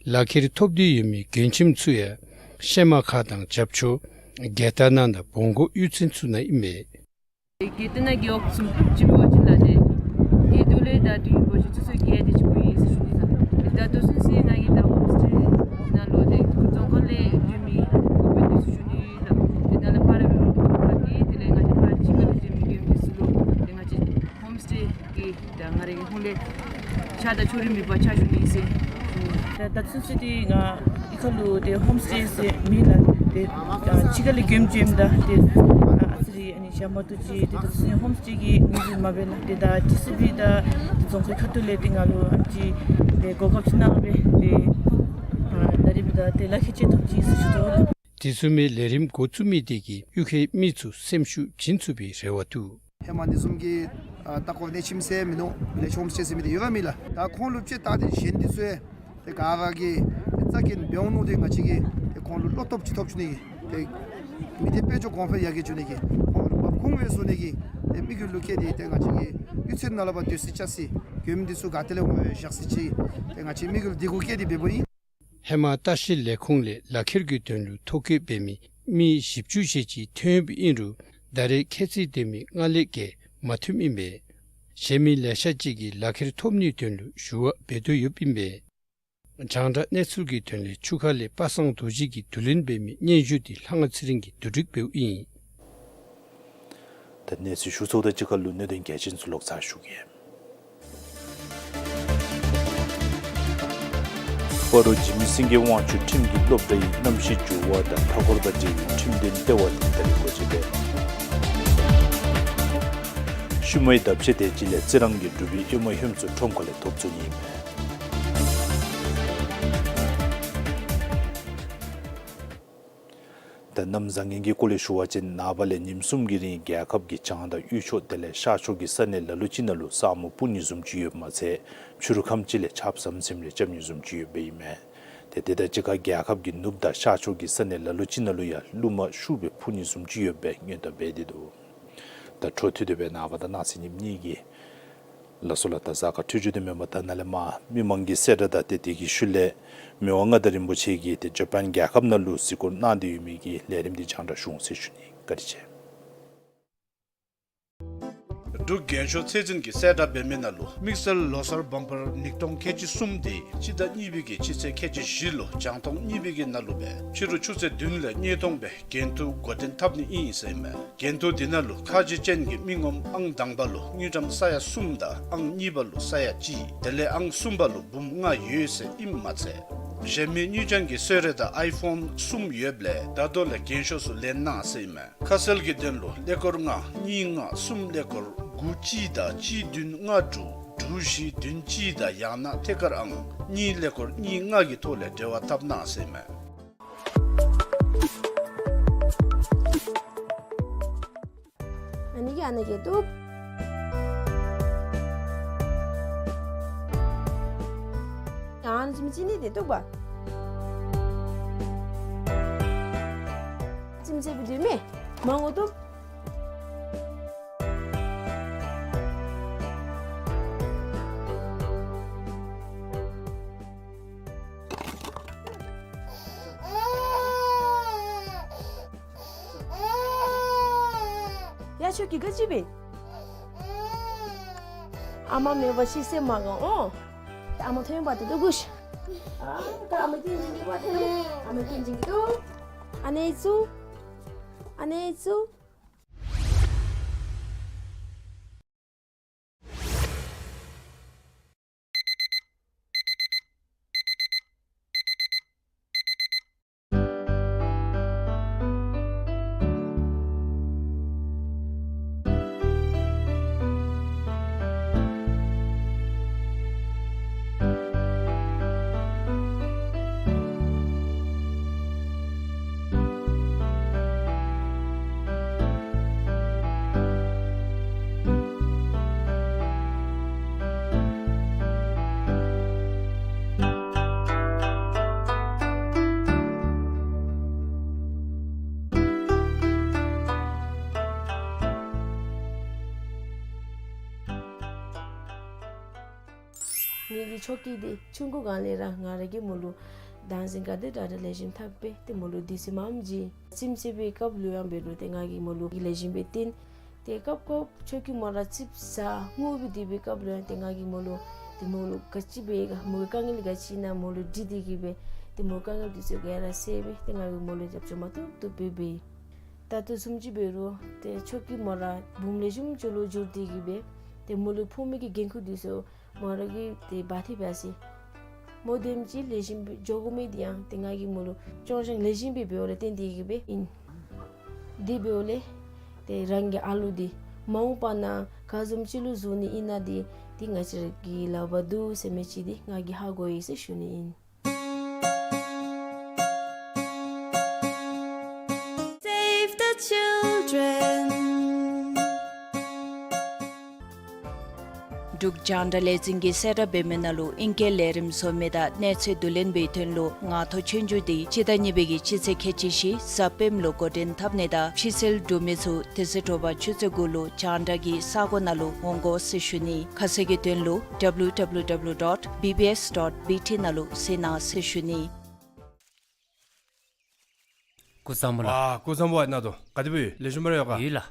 ལག་ཁྱེར་ཐོབ་འདོད་ཡོད་མི་མགྱོནམ་ཚུ་ཡང་ཤན་མ་ཁ་དང་རྒྱབ་ཕྱོགས་རྒྱལ་ཐང་ནང་དང་བོང་གོ་གཡུས་ཚན་ཚུ་ནང་ཨིན་མས། རྒྱལ་ཐང་ནང་གི་ཨོག་ཚུ་ཅིག་འབད་བ་ཅིན་ལགས་ཏེ་རྒྱལ་ཐང་ལས་ད་དུས་ཡུན་འགོར་ཞིནམ་ཚུ་ཚུ་རྒྱལ་ཏེ་ཅིག་འབད་ཡི་ཟེར་ཞུ་ནི་ལགས། ད་ལྟོ་ཚུན་ཚོད་ང་གིས་ད་ཧོམ་སི་ཊེ་ནང་ལུ་ཏེ་རྫོང་ཁག་ལས་བྱོན་མི་འགོ་དཔོན་འདི་ཚུ་ཞུ་ནི་ལགས། ཏེ་ནཱ་ལས་ཕར་འབད་རུང་ཏེ་དེ་ལས་ང་བཅས་ཕར་ཕྱི་ཁ་ལས་བྱོན་མི་གི་འདི་ཚུ་ལུ་ཏེ་ང་བཅས་ཧོམ་སི་ཊེ་གི་ད་ང་རའི་གི་ཧོངས་ལས་ཕྱག་དང་ཕྱོགས་རིས་མེད་པར་ཕྱག་ཞུ་ནི་ཨིན་ཟེར། ད་ད་ཚུན་ཚོད་འདི་ང་གཡུས་ཁ་ལུ་ཏེ་ཧོམ་སི་ཊེ་ཟེར་མེད་ལགས། ཏེ་ཕྱི་ཁ་ལས་མགྱོནམ་བྱོནམ་ད་ཏེ་ཨ་ཙི་རེ་ཨ་ནི་ཞག་མ་ཐུབ་ཅི། ཏེ་ད་ཚུན་ཧོམ་སི་ཊེ་གི་ངོས་འཛིན་མ་འབད་ལགས། ཏེ་ད་ཅི་ཟེར་སྦེ་ད་རྫོང་ཁའི་ཁ་ཐུག་ལས་ཏེ་ང་ལུ་ཨ་ཙི་ཏེ་གོ་སྐབས་ཅིག་གནང་སྦེ་ཏེ་ཨ་ད་རིས་འབདཝ་ད་ཏེ་ལག་ཁྱེར་ཅིག་ཐོབ་ཅི་ཟེར་ཞུ་དོ་ལགས། དེ་བཟུམ་མའི་ལས་རིམ་འགོ་བཙུགས་མི་དེ་གིས་གཡུས་ཁའི་མི་ཚུ་སེམས་ཤུགས་བྱིན་ཚུགས་པའི་རེ་བ་འདུག། ཧེ་མ་འདི་བཟུམ་གྱི་ཨ་ལྟ་སྐོར་གནས་ཁྱིམ་ཟེར་མིན་འདུག། ལེགས་ཤོམ་ཟེར་མི་འདི་ཡོད་ག་མེད་ལགས། ད་ཁོང་ལུ་ཅིག་བལྟ་སྟེ་གཞན་འདི་ཚུ་ཡང་ཏེ་ག་ར་གིས་རྩ་འགེངས་འབད་འོང་མནོ་སྟེ་ང་བཅས་ཀྱིས་ཏེ་ཁོང་ལུ་བློ་སྟོབས་ཅིག་ཐོབ་བཅུག་ནི་གི་ཏེ་མི་སྡེ་དཔལ་འབྱོར་གོང་འཕེལ་ཡར་རྒྱས་བཅུག་ནི་གི་ཁོང་ལུ་འབབ་ཁུངས་སྦེ་བཟོ་ནི་གི་ཏེ་དམིགས་ཡུལ་ལུ་བསྐྱེད་དེ་ཏེ་ང་བཅས་ཀྱི་གཡུས་ཚན་ནང་ལུ་ཕར་སྡོད་སའི་ཅ་ས་མགྱོནམ་འདི་ཚུ་ག་ཏེ་ལས་འོང་བཞག་ས་ཅིག་ཏེ་ང་བཅས་དམིགས་ཡུལ་འདི་གུ་བསྐྱེད་དེ་འབདཝ་ཨིན། ཧེ་མ་ལྟ་བཤལ་ལས་ཁུངས་ལས་ལག་ཁྱེར་གྱི་དོན་ལུ་ཐོ་བཀོད་འབད་མི་མི་བཞི་བཅུ་ཞེ་གཅིག་ཐོན་ཡོདཔ་ཨིན་རུང་ད་རེས་ཁྱད་ཚད་ལྡན་མི་ལྔ་ལས་བརྒལ་མ་ཐོནམ་ཨིན་པས། གཞན་མི་ལེ་ཤ་ཅིག་གིས་ལག་ཁྱེར་ཐོབ་ནིའི་དོན་ལུ་ཞུ་བ་འབད་དོ་ཡོདཔ་ཨིན་པས། རྒྱང་བསྒྲགས་གནས་ཚུལ་གྱི་དོན་ལས་ཆུ་ཁ་ལས་པ་སངས་རྡོ་རྗེ་གིས་བསྡུ་ལེན་འབད་མི་སྙན་ཞུ་འདི་ལྷ་དབང་ཚེ་རིང་གིས་བསྡུ་སྒྲིག་འབདཝ་ཨིན། ད་གནས་ཚུལ་ཞུ་ཚརཝ་དང་གཅིག་ཁར་ལུ་གནད་དོན་གལ་ཆེན་ཚུ་ལོག་ཚར་ཞུ་གེ། སྤ་རོ་འཇིགས་མེད་སེང་གེ་དབང་ཕྱུག་ཁྲིམས་ཀྱི་སློབ་གྲྭ་ཡི་གནམ་གཤིས་འགྱུར་བ་དང་མཐའ་འཁོར་དང་འབྲེལ་བའི་ཁྲིམས་དོན་ལྟེ་བ་འདི་ད་རིས་སྒོ་འབྱེད་འབད། ཤུལ་མའི་ལྡབ་ཆས་དེ་ཅིག་ལས་རྩི་རང་གི་འབྲུག་པའི་ཨེ་མ་ཧོནམ་ཚུ་ཁྲོམ་ཁ་ལས་ཐོབ་ཚུགས་ནི་ཨིན་མས། ད་གནམ་བཟང་ངན་གྱི་སྐོར་ལས་ཞུ་བ་ཅིན་ནངས་པ་ལས་ཉིནམ་གསུམ་གྱི་རིང་རྒྱལ་ཁབ་ཀྱི་བྱང་དང་དབུས་ཕྱོགས་དེ་ལས་ཤར་ཕྱོགས་ཀྱི་ས་གནས་ལ་ལུ་ཅིག་ནང་ལུ་ས་སྨུག་སྤུབ་ནི་བཟུམ་ཅིག་ཡོདཔ་མ་ཚད་ཕྱི་རུ་ཁམས་ཅིག་ལས་ཆརཔ་ཟམ་ཟིམ་རེ་རྐྱབ་ནི་བཟུམ་ཅིག་ཡོདཔ་ཨིན་མས། ཏེ་དེ་དང་གཅིག་ཁར་རྒྱལ་ཁབ་ཀྱི་ནུབ་དང་ཤར་ཕྱོགས་ཀྱི་ས་གནས་ལ་ལུ་ཅིག་ནང་ལུ་ཡང་རླུང་མ་ཤུགས་སྦེ་འཕུ་ནི་བཟུམ་ཅིག་ཡོདཔ་སྦེ་སྔོན་བརྡ་འབད་དེ་འདུག། ད་འཕྲོ་མཐུད་དེ་སྦེ་ནངས་པ་དང་གནངས་ཚེ་ཉིནམ་གཉིས་ཀྱི་ལགས་སོ་ལགས། ད་གཟའ་སྐར་འཕྲོད་སྦྱོར་འདི་མེན་པར་ད་ནཱ་ལས་མར་མི་མང་གི་གསལ་བསྒྲགས་དང་ཏེ་དེ་གི་ཤུལ་ལས་མི་དབང་མངའ་བདག་རིན་པོ་ཆེ་གིས་ཏེ་ཇ་པཱན་རྒྱལ་ཁབ་ནང་ལུ་གཟིགས་སྐོར་གནང་སྟེ་ཡོད་མི་གི་ལས་རིམ་འདི་རྒྱང་བསྒྲགས་ཞུ་འོང་ཟེར་ཞུ་ནི། བཀའ་དྲིན་ཆེ། འབྲུག་རྒྱན་ཤོག་ཚད་འཛིན་གྱི་གསལ་བསྒྲགས་འབད་མི་ནང་ལུ་དམིགས་བསལ་ལོ་གསར་བམ་པར་ཉིས་སྟོང་ཁལ་གཅིག་གསུམ་འདི་སྤྱི་ཟླ་གཉིས་པའི་གི་སྤྱི་ཚེས་ཁལ་གཅིག་བཞི་ལུ་རྒྱང་མཐོང་གཉིས་པའི་གི་ནང་ལུ་སྦེ་ཕྱི་རུ་ཆུ་ཚོད་བདུན་ལས་བརྙན་ཐུང་སྦེ་འགན་ཐུག་འགོ་འདྲེན་འཐབ་ནི་ཨིན་ཟེར་ཨིན་མས། འགན་ཐུག་འདི་ནང་ལུ་ཁ་རྗེ་ཅན་གྱི་མི་ངོམ་ཨང་དང་པ་ལུ་དངུལ་ཀྲམ་ས་ཡ་གསུམ་དང་ཨང་གཉིས་པ་ལུ་ས་ཡ་གཅིག་དེ་ལས་ཨང་གསུམ་པ་ལུ་འབུམ་ལྔ་ཡོད་ཟེར་ཨིནམ་མ་ཚད་གཞན་མི་དངུལ་རྐྱང་གི་གསོལ་རས་དང་ཨའི་ཕོན་གསུམ་ཡོདཔ་ལས་ད་ལྟོ་ལས་རྒྱན་ཤོག་ཚུ་ལེན་གནང་ཟེར་ཨིན་མས། ཁ་གསལ་གྱི་དོན་ལུ་ཀླད་ཀོར་ལྔ་གཉིས་ལྔ་གསུམ་ཀླད་ཀོར་དགུ་གཅིག་དང་གཅིག་བདུན་ལྔ་དྲུག་དྲུག་བཞི་བདུན་གཅིག་དང་ཡང་ན་ཐད་ཀར་ཨང་གཉིས་ཀླད་ཀོར་གཉིས་ལྔ་གི་ཐོག་ལས་འབྲེལ་བ་འཐབ་གནང་ཟེར་ཨིན་མས། ཨ་ནི་གི་ཨ་ནི་གི་འདུག། ཡང་ཨ་ནི་ཅིག་མི་ཅིག་ནི་དེ་འདུག་པ། ཅིག་མི་ཅིག་བི་ཌིའོ་མེད་མང་པོ་འདུག། ཡ་ཁྱོད་ཀྱིས་ག་ཅི་འབད། ཨ་མ་མེད་པ་ཅིག་སེམས་མ་དགའ་འོང་། ཨ་མ་ཐོན་པ་དེ་ལྟོ་གོ་ཤིག། ཨ་ད་ཨ་མ་སྐྱིད་ཅིག་གི་བ་དེ་ལྟོ། ཨ་མ་སྐྱིད་ཅིག་གི་ལྟོ། ཨ་ནེ་ཚུ། ཨ་ནེ་ཚུ། ངེ་གི་ཆོ་གི་འདི་ཆུང་ཀུ་སྒང་ལས་ར་ང་ར་གིས་མོ་ལུ་བདག་འཛིན་ག་དེ་དྲག་དྲག་ལེགས་ཤོམ་འཐབ་སྦེ་ཏེ་མོ་ལུ་དུས་ཚོད་མངམ་བྱིན། ཁྱིམ་མཚེས་པའི་སྐབས་ལུ་ཡང་འབད་རུང་ཏེ་ང་གིས་མོ་ལུ་ལེགས་ཤོམ་སྦེ་བསྟེན། ཏེ་སྐབས་སྐབས་ཆོ་གི་མོ་ར་ཙིགཔ་ཟ་ངུ་སྦེ་སྡོད་པའི་སྐབས་ལུ་ཡང་ཏེ་ང་གིས་མོ་ལུ་ཏེ་མོ་ལུ་ག་ཅི་འབད་ག་མོ་གི་དཀའ་ངལ་ག་ཅི་ཨིན་ན་མོ་ལུ་དྲི་སྟེ་གི་སྦེ་ཏེ་མོ་དཀའ་ངལ་འདི་ཚུ་ག་ར་སེལ་སྦེ་ཏེ་ང་གིས་མོ་ལུ་རྒྱབ་སྐྱོར་མ་བཏུབ་བཏུབ་སྦེ་འབད་ཡི། ད་ལྟོ་བཟུམ་ཅིག་འབད་རུང་ཏེ་ཆོ་གི་མོ་ར་བུམོ་ལེགས་ཤོམ་ཅིག་ལུ་འགྱུར་ཏེ་གི་སྦེ་ཏེ་མོ་ལུ་ཕོག་མི་གི་འགན་ཁུར་འདི་ཚུ་མོ་ར་གིས་ཏེ་འབག་སྟེ་འབད་ཡི། མོ་དེམ་ཅིག་ལེགས་ཤོམ་སྦེ་འགྱོ་དགོ་མི་འདི་ཡང་ཏེ་ང་གིས་མོ་ལུ་སྐྱོང་སྦྱང་ལེགས་ཤོམ་སྦེ་འབདཝ་ལས་བརྟེན་ཏེ་གི་སྦེ་ཨིན། དེ་འབདཝ་ལས་ཏེ་རང་གི་ཨ་ལུ་འདི་མ་འོངས་པ་ནང་ག་བཟུམ་ཅིག་ལུ་བཟོ་ནི་ཨིན་ན་འདི་ཏེ་ང་བཅས་ར་གི་ལག་པར་འདུག་ཟེར་མི་ཅིག་འདི་ང་གིས་ཧ་གོ་ཡི་ཟེར་ཞུ་ནི་ཨིན། Save the children. འབྲུག་རྒྱང་བསྒྲགས་ལས་འཛིན་གྱིས་གསལ་བསྒྲགས་འབད་མི་ནང་ལུ་ཨིང་སྐད་ལས་རིམ་བཟོ་མི་དང་གནས་ཚུལ་བསྡུ་ལེན་པའི་དོན་ལུ་ངང་ཐོག་ཆོས་རྒྱུགས་འདི་སྤྱི་ཟླ་གཉིས་པའི་གི་སྤྱི་ཚེས་ཁལ་གཅིག་བཞི་གཟའ་སྤེནམ་ལུ་འགོ་འདྲེན་འཐབ་ནི་དང་ཕྱི་སེལ་གྲུབ་མི་ཚུ་དེ་ཚེ་དྲོ་པ་ཆུ་ཚོད་དགུ་ལུ་རྒྱང་བསྒྲགས་ཀྱི་ས་གོ་ནང་ལུ་འོང་དགོ་ཟེར་ཞུ་ནི། ཁ་གསལ་གྱི་དོན་ལུ་W W W dot B B S dot B T ནང་ལུ་གཟིགས་གནང་ཟེར་ཞུ་ནི། སྐུ་གཟུགས་བཟང་པོ་ལགས། ཨ་སྐུ་གཟུགས་བཟང་པོ་ཨའི་ན་དོ། ག་དེ་སྦེ་ཡོད། ལེགས་ཤོམ་སྦེ་ར་ཡོད་ག། ཡོད་ལགས།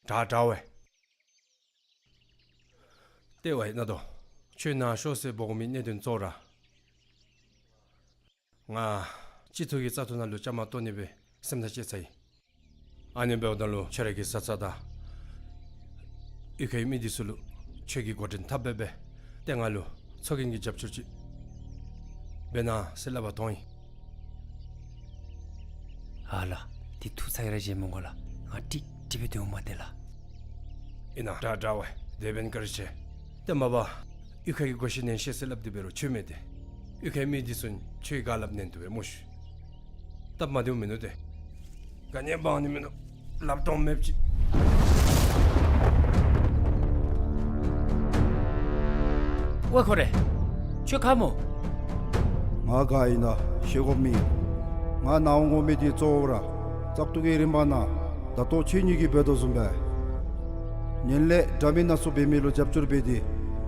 དྲག་དྲག་པས། ཏེ་ཨའི་ན་དོ། ཁྱོད་ནཱ་ཤོག་ཟེར་འབོ་མི་གནད་དོན་གཙོ་བོ་ར་ང་སྤྱི་འཐུས་ཀྱི་བཙག་འཐུ་ནང་ལུ་བཅའ་མར་གཏོགས་ནི་སྦེ་སེམས་ཐག་བཅད་ཚར་ཡི། ཨ་ནི་འབདཝ་ད་ལུ་ཁྱོད་ར་གི་བཟའ་ཚང་དང་གཡུས་ཁའི་མི་འདི་ཚུ་ལུ་ཁྱོད་ཀྱིས་འགོ་འདྲེན་འཐབ་སྦེ་སྦེ་ཏེ་ང་ལུ་ཚོགས་རྒྱན་གྱི་རྒྱབ་སྐྱོར་ཅིག་འབད་གནང་ཟེར་སླབ་པར་ཐོན་ཡི། ཨ་ལགས། འདི་ཐུགས་ཚ་གྱང་ར་བཞེས་མི་དགོ་ལགས། ང་ཀྲིག་ཀྲི་སྦེ་སྡོདཔ་མས་ཏེ་ལགས། ཨིན་ན་དྲག་དྲག་པས། དེ་འབདན་བཀའ་དྲིན་ཆེ། ཏེ་མ་པ་གཡུས་ཁ་གི་གོ་ཤེས་ཉན་ཤེས་ཟེར་སླབ་སྟེ་འབད་རུང་ཁྱོད་མེད་དེ། གཡུས་ཁའི་མི་འདི་ཚུ་ཁྱོད་ཀྱིས་ག་སླབ་ཉན་བཏུབ་པས་སྨོ་ཤི། སྟབས་མ་བདེཝ་མིན་ནུག་ཏེ། ག་ནི་འབག་ནི་མིན་ནུག། ལགཔ་སྟོངམ་མེདཔ་ཅིག། ཝའེ་ཁོ་རེ། ཁྱོད་ག་སྨོ། ང་ག་ཨིན་ན་ཤེས་དགོཔ་མེད། ང་ནཱ་འོང་དགོ་མི་འདི་གཙོ་བོ་ར་བཙག་འཐུ་གི་རིམ་པ་ནང་ད་ལྟོ་ཁྱེད་གཉིས་ཀྱིས་འབད་དོ་བཟུམ་སྦེ་ངན་ལྷད་འདྲ་མིན་སྣ་ཚོགས་འབད་མི་ལུ་རྒྱབ་སྐྱོར་འབད་དེ་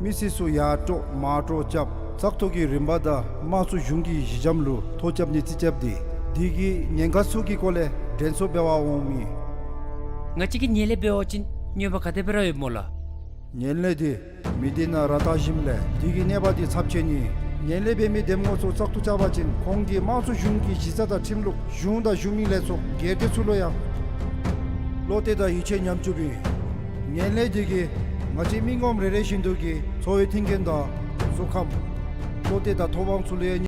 མི་སེར་ཚུ་ཡར་དཀྲོག་མར་དཀྲོག་རྐྱབ་བཙག་འཐུ་གི་རིམ་པ་དང་དམངས་གཙོ་གཞུང་གི་གཞི་འགྱམ་ལུ་ཐོ་རྐྱབ་ནི་རྩིས་རྐྱབ་སྟེ་དེ་གི་ཉེན་ཁ་ཚུ་གི་སྐོར་ལས་དྲན་གསོ་འབད་བར་འོངམ་ཨིན། ང་བཅས་ཀྱིས་ངན་ལྷད་འབད་བ་ཅིན་གནོད་པ་ག་དེ་སྦེ་ར་ཡོདཔ་སྨོ་ལགས། ངན་ལྷད་འདི་མི་སྡེ་ནང་ར་བཏང་ཞིནམ་ལས་དེ་གི་གནོད་པ་འདི་ཚབས་ཆེན་ཨིན། ངན་ལྷད་འབད་མི་འདེམས་ངོ་ཚུ་བཙག་འཐུ་རྐྱབ་པ་ཅིན་ཁོང་གིས་དམངས་གཙོ་གཞུང་གི་གཞི་རྩ་དང་ཁྲིམས་ལུགས་གཞུང་དང་གཞུང་མིན་ལས་ཚོགས་སྒེར་སྡེ་ཚུ་ལུ་ཡང་བློ་གཏད་དང་ཡིད་ཆེས་ཉམས་བཅུགཔ་ཨིན། ངན་ལྷད་འདི་གིས་ང་བཅས་མི་ངོམ་རེ་རེ་བཞིན་དུ་གི་འཚོ་བའི་མཐུན་རྐྱེན་དང་གཟུགས་ཁམས་བློ་གཏད་དང་ཐོབ་དབང་ཚུ་ལུ་ཡང་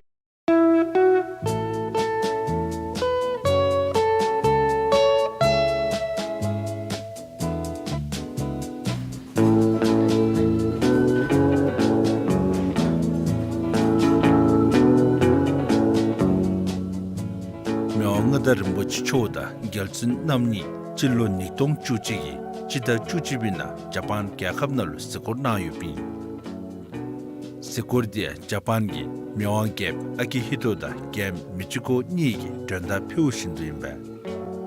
མི་དབང་མངའ་བདག་རིན་པོ་ཆེ་མཆོག་དང་རྒྱལ་བཙུན་རྣམ་གཉིས་སྤྱི་ལོ་ཉིས་སྟོང་བཅུ་གཅིག་གི་སྤྱི་ཟླ་བཅུ་གཅིག་པའི་ནང་ཇ་པཱན་རྒྱལ་ཁབ་ནང་ལུ་གཟིགས་སྐོར་གནང་ཡོདཔ་ཨིན། གཟིགས་སྐོར་འདི་ཡང་ཇ་པཱན་གྱི་མི་དབང་རྒྱལཔོ་ཨ་ཀི་ཧི་ཏོ་དང་རྒྱལམོ་མི་ཅི་ཀོ་གཉིས་ཀྱིས་མགྲོན་བརྡ་ཕུལ་བཞིན་དུ་ཨིན་པས།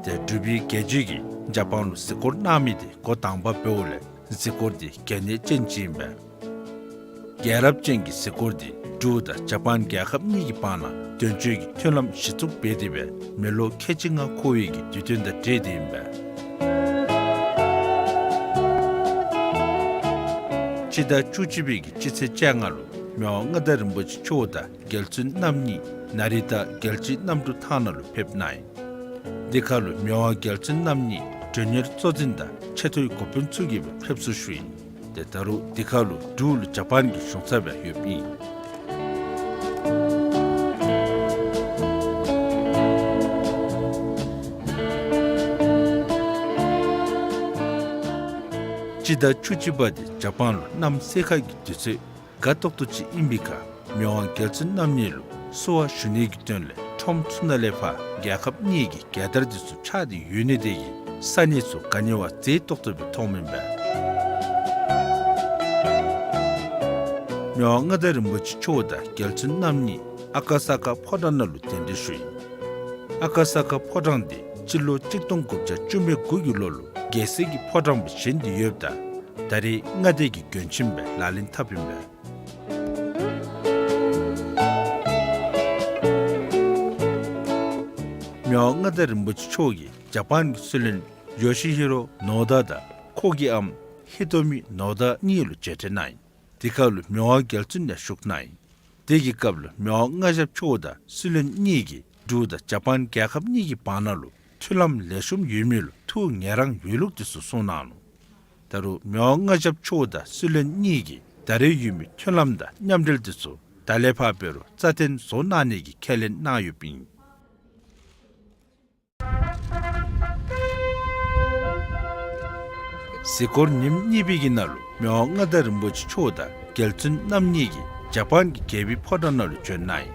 ཏེ་འབྲུག་པའི་རྒྱལ་བརྒྱུད་ཀྱིས་ཇ་པཱན་ལུ་གཟིགས་སྐོར་གནང་མི་འདི་འགོ་དང་པ་འབདཝ་ལས་གཟིགས་སྐོར་འདི་གལ་གནད་ཅན་ཅིག་ཨིན་པས། རྒྱལ་རབས་ཅན་གྱི་གཟིགས་སྐོར་འདི་འབྲུག་དང་ཇ་པཱན་རྒྱལ་ཁབ་གཉིས་ཀྱི་བར་ན་དོན་གཅོད་ཀྱི་མཐུན་ལམ་གཞི་བཙུགས་འབད་དེ་སྦེ་མི་ལོ་ཁལ་གཅིག་ལྔ་འཁོར་བའི་གི་དུས་སྟོན་དང་འབྲེལ་ཏེ་ཨིན་པས། སྤྱི་ཟླ་བཅུ་གཅིག་པའི་གི་སྤྱི་ཚེས་བཅོ་ལྔ་ལུ་མི་དབང་མངའ་བདག་རིན་པོ་ཆེ་མཆོག་དང་རྒྱལ་བཙུན་རྣམ་གཉིས་ན་རི་ཏ་རྒྱལ་སྤྱིའི་གནམ་གྲུ་ཐང་ནང་ལུ་ཕེབས་གནང་ཡི། འདི་ཁར་ལུ་མི་དབང་རྒྱལ་བཙུན་རྣམ་གཉིས་མགྲོན་གཉེར་གཙོ་འཛིན་དང་ཆེ་མཐོའི་འགོ་དཔོན་ཚུ་གིས་སྦེ་ཕེབས་བསུ་ཞུ་ཡི། ཏེ་ད་རུང་འདི་ཁར་ལུ་འབྲུག་ལུ་ཇ་པཱན་གྱི་གཞུང་ཚབ་ཡང་ཡོདཔ་ཨིན། སྤྱི་ཟླ་བཅུ་གཅིག་པ་འདི་ཇ་པཱན་ལུ་གནམ་སེར་ཁ་གི་དུས་ཚོད་དགའ་ཏོག་ཏོ་ཅིག་ཨིན་པའི་ཁར་མི་དབང་རྒྱལ་བཙུན་རྣམ་གཉིས་ལུ་བསུ་བ་ཞུ་ནི་གི་དོན་ལས་ཁྲོམ་ཚུ་ནང་ལས་ཕར་རྒྱལ་ཁབ་གཉིས་ཀྱི་རྒྱལ་དར་འདི་ཚུ་འཕྱར་ཏེ་ཡོད་ནི་དེ་གིས་ས་གནས་ཚུ་ག་ནི་བ་མཛེས་ཏོག་ཏོ་སྦེ་མཐོངམ་ཨིན་པས། མི་དབང་མངའ་བདག་རིན་པོ་ཆེ་མཆོག་དང་རྒྱལ་བཙུན་རྣམ་གཉིས་ཨ་ཀ་ས་ཀ་ཕོ་བྲང་ནང་ལུ་གདན་འདྲེན་ཞུ་ཡི། ཨ་ཀ་ས་ཀ་ཕོ་བྲང་འདི་སྤྱི་ལོ་གཅིག་སྟོང་དགུ་བརྒྱ་བཅུ་མེད་དགུ་གི་ལོ་ལུ་རྒྱལ་སྲིད་ཀྱི་ཕོ་བྲང་སྦེ་བཞེངས་ཏེ་ཡོདཔ་ད་ད་རེས་མངའ་སྡེ་གི་མགོན་ཁྱིམ་སྦེ་ལག་ལེན་འཐབ་ཨིན་པས། མི་དབང་མངའ་བདག་རིན་པོ་ཆེ་མཆོག་གིས་ཇ་པཱན་གྱི་སྲིད་བློན་ཡོ་ཤི་ཧི་རོ་ནོ་ད་དང་ཁོ་གི་ཨམ་ཧི་ཏོ་མི་ནོ་ད་གཉིས་ལུ་མཇལ་འཕྲད་གནང་ཡི། དེ་ཁར་ལུ་མི་དབང་རྒྱལ་བཙུན་ཡང་བཞུགས་གནང་ཡི། དེ་གི་སྐབས་ལུ་མི་དབང་མངའ་ཞབས་མཆོག་དང་སྲིད་བློན་གཉིས་ཀྱིས་འབྲུག་དང་ཇ་པཱན་རྒྱལ་ཁབ་གཉིས་ཀྱི་བར་ན་ལུ་མཐུན་ལམ་ལེགས་ཤོམ་ཡོད་མེད་ལུ་ཐུགས་ངེས་རང་ཡོད་ལུགས་དེ་ཚུ་གསུངས་གནང་ནུག། ད་རུང་མི་དབང་མངའ་ཞབས་མཆོག་དང་སྲིད་བློན་གཉིས་ཀྱིས་ད་རེས་ཡོད་མི་མཐུན་ལམ་དང་མཉམ་འབྲེལ་དེ་ཚུ་ད་ལས་ཕར་འབད་རུང་རྩ་བརྟན་བཟོ་གནང་ནི་གི་ཁས་ལེན་གནང་ཡོདཔ་ཨིན། གཟིགས་སྐོར་ཉིནམ་གཉིས་པའི་གི་ནང་ལུ་མི་དབང་མངའ་བདག་རིན་པོ་ཆེ་མཆོག་དང་རྒྱལ་བཙུན་རྣམ་གཉིས་ཀྱིས་ཇ་པཱན་གྱི་རྒྱལ་པོའི་ཕོ་བྲང་ནང་ལུ་བྱོན་གནང་ཡི།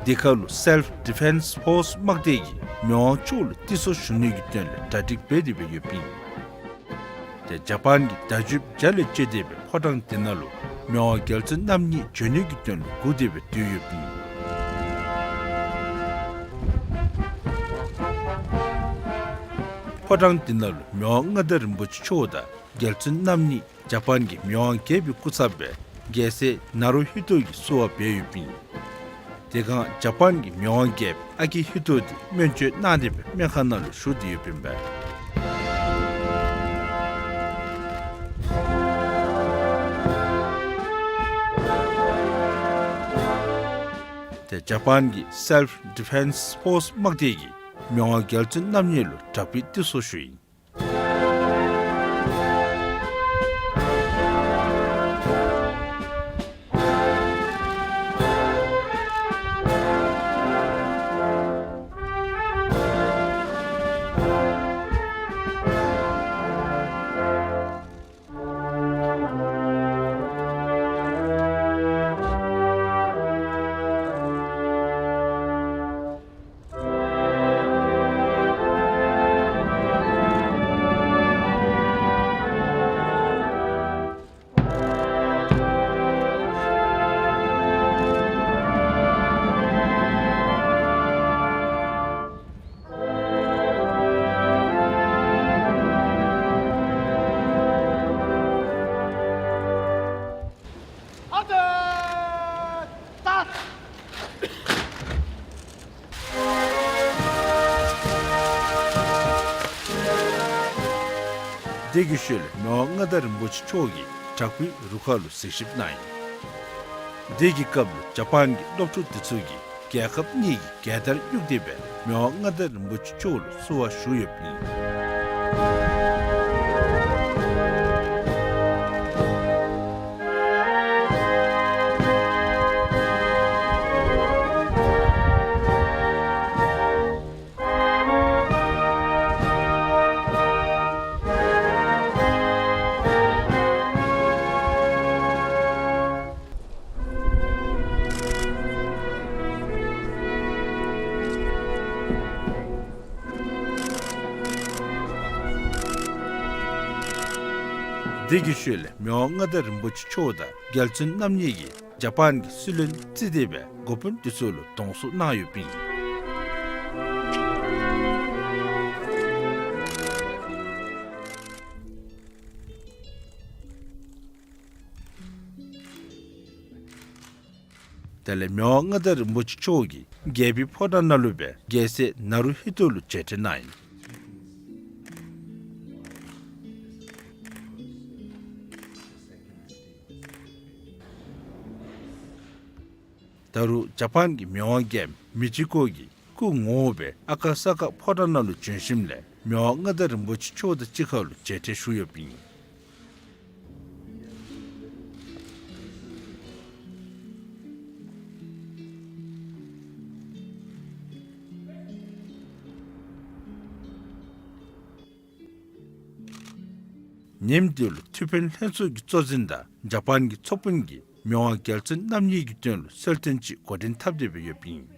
དེ་ཁར་ལུ་Self Defense Force དམག་སྡེ་གིས་མི་དབང་མཆོག་ལུ་སྡིགས་གསོ་ཞུ་ནི་གི་དོན་ལས་གྲ་སྒྲིག་འབད་དེ་སྦེ་ཡོདཔ་ཨིན། ཏེ་ཇ་པཱན་གྱི་བརྡ་བརྒྱུདཔ་ཇ་ལུ་བཅད་དེ་སྦེ་ཕོ་བྲང་དེ་ནང་ལུ་མི་དབང་རྒྱལ་བཙུན་རྣམ་གཉིས་བྱོན་ནི་གི་དོན་ལུ་སྒུག་སྟེ་སྦེ་སྡོད་ཡོདཔ་ཨིན། ཕོ་བྲང་དེ་ནང་ལུ་མི་དབང་མངའ་བདག་རིན་པོ་ཆེ་མཆོག་དང་རྒྱལ་བཙུན་རྣམ་གཉིས་ཇ་པཱན་གྱི་མི་དབང་རྒྱལ་པོའི་སྐུ་ཚབ་སྦེ་རྒྱལ་སྲས་ནཱ་རུ་ཧི་ཏོ་གིས་བསུ་བ་འབད་ཡོདཔ་ཨིན། དེ་སྒང་ཇ་པཱན་གྱི་མི་དབང་རྒྱལཔོ་ཨ་ཀི་ཧི་ཏོ་འདི་སྨན་བཅོས་གནང་སྟེ་སྦེ་སྨན་ཁང་ནང་ལུ་བཞུགས་ཏེ་ཡོདཔ་ཨིན་པས། ཏེ་ཇ་པཱན་གྱི་Self Defense Force དམག་སྡེ་གིས་མི་དབང་རྒྱལ་བཙུན་རྣམ་གཉིས་ལུ་དྲག་པོའི་སྡིགས་གསོ་ཞུ་ཡི། དེ་གི་ཤུལ་ལས་མི་དབང་མངའ་བདག་རིན་པོ་ཆེ་མཆོག་གིས་དྲག་པོའི་རུ་ཁག་ལུ་གཟིགས་ཞིབ་གནང་ཡི། དེ་གི་སྐབས་ལུ་ཇ་པཱན་གྱི་སློབ་ཕྲུག་དེ་ཚུ་གིས་རྒྱལ་ཁབ་གཉིས་ཀྱི་རྒྱལ་དར་གཡུགས་ཏེ་སྦེ་མི་དབང་མངའ་བདག་རིན་པོ་ཆེ་མཆོག་ལུ་བསུ་བ་ཞུ་ཡོདཔ་ཨིན། དེ་གི་ཤུལ་ལས་མི་དབང་མངའ་བདག་རིན་པོ་ཆེ་མཆོག་དང་རྒྱལ་བཙུན་རྣམ་གཉིས་ཀྱིས་ཇ་པཱན་གྱི་སྲིད་བློན་བརྩིས་ཏེ་སྦེ་འགོ་དཔོན་དེ་ཚུ་ལུ་གདོང་བསུ་གནང་ཡོདཔ་ཨིན། དེ་ལས་མི་དབང་མངའ་བདག་རིན་པོ་ཆེ་མཆོག་གིས་རྒྱལ་པོའི་ཕོ་བྲང་ནང་ལུ་སྦེ་རྒྱལ་སྲས་ནཱ་རུ་ཧི་ཏོ་ལུ་མཇལ་འཕྲད་གནང་ཡི། ད་རུང་ཇ་པཱན་གྱི་མི་དབང་རྒྱལཔོ་མི་ཅི་ཀོ་གིས་སྐུ་ངོ་བོ་སྦེ་ཨ་ཀ་ས་ཀ་ཕོ་བྲང་ནང་ལུ་བྱོན་ཞིནམ་ལས་མི་དབང་མངའ་བདག་རིན་པོ་ཆེ་མཆོག་དང་གཅིག་ཁར་ལུ་མཇལ་འཕྲད་ཞུ་ཡོདཔ་ཨིན། ཉིནམ་དེ་ལུ་ཐུགས་ཕན་ལྷན་ཚོགས་ཀྱི་གཙོ་འཛིན་དང་ཇ་པཱན་གྱི་ཚོགས་དཔོན་གྱིས་མི་དབང་རྒྱལ་བཙུན་རྣམ་གཉིས་ཀྱི་དོན་ལུ་གསོལ་སྟོན་ཅིག་འགོ་འདྲེན་འཐབ་སྟེ་སྦེ་ཡོདཔ་ཨིན།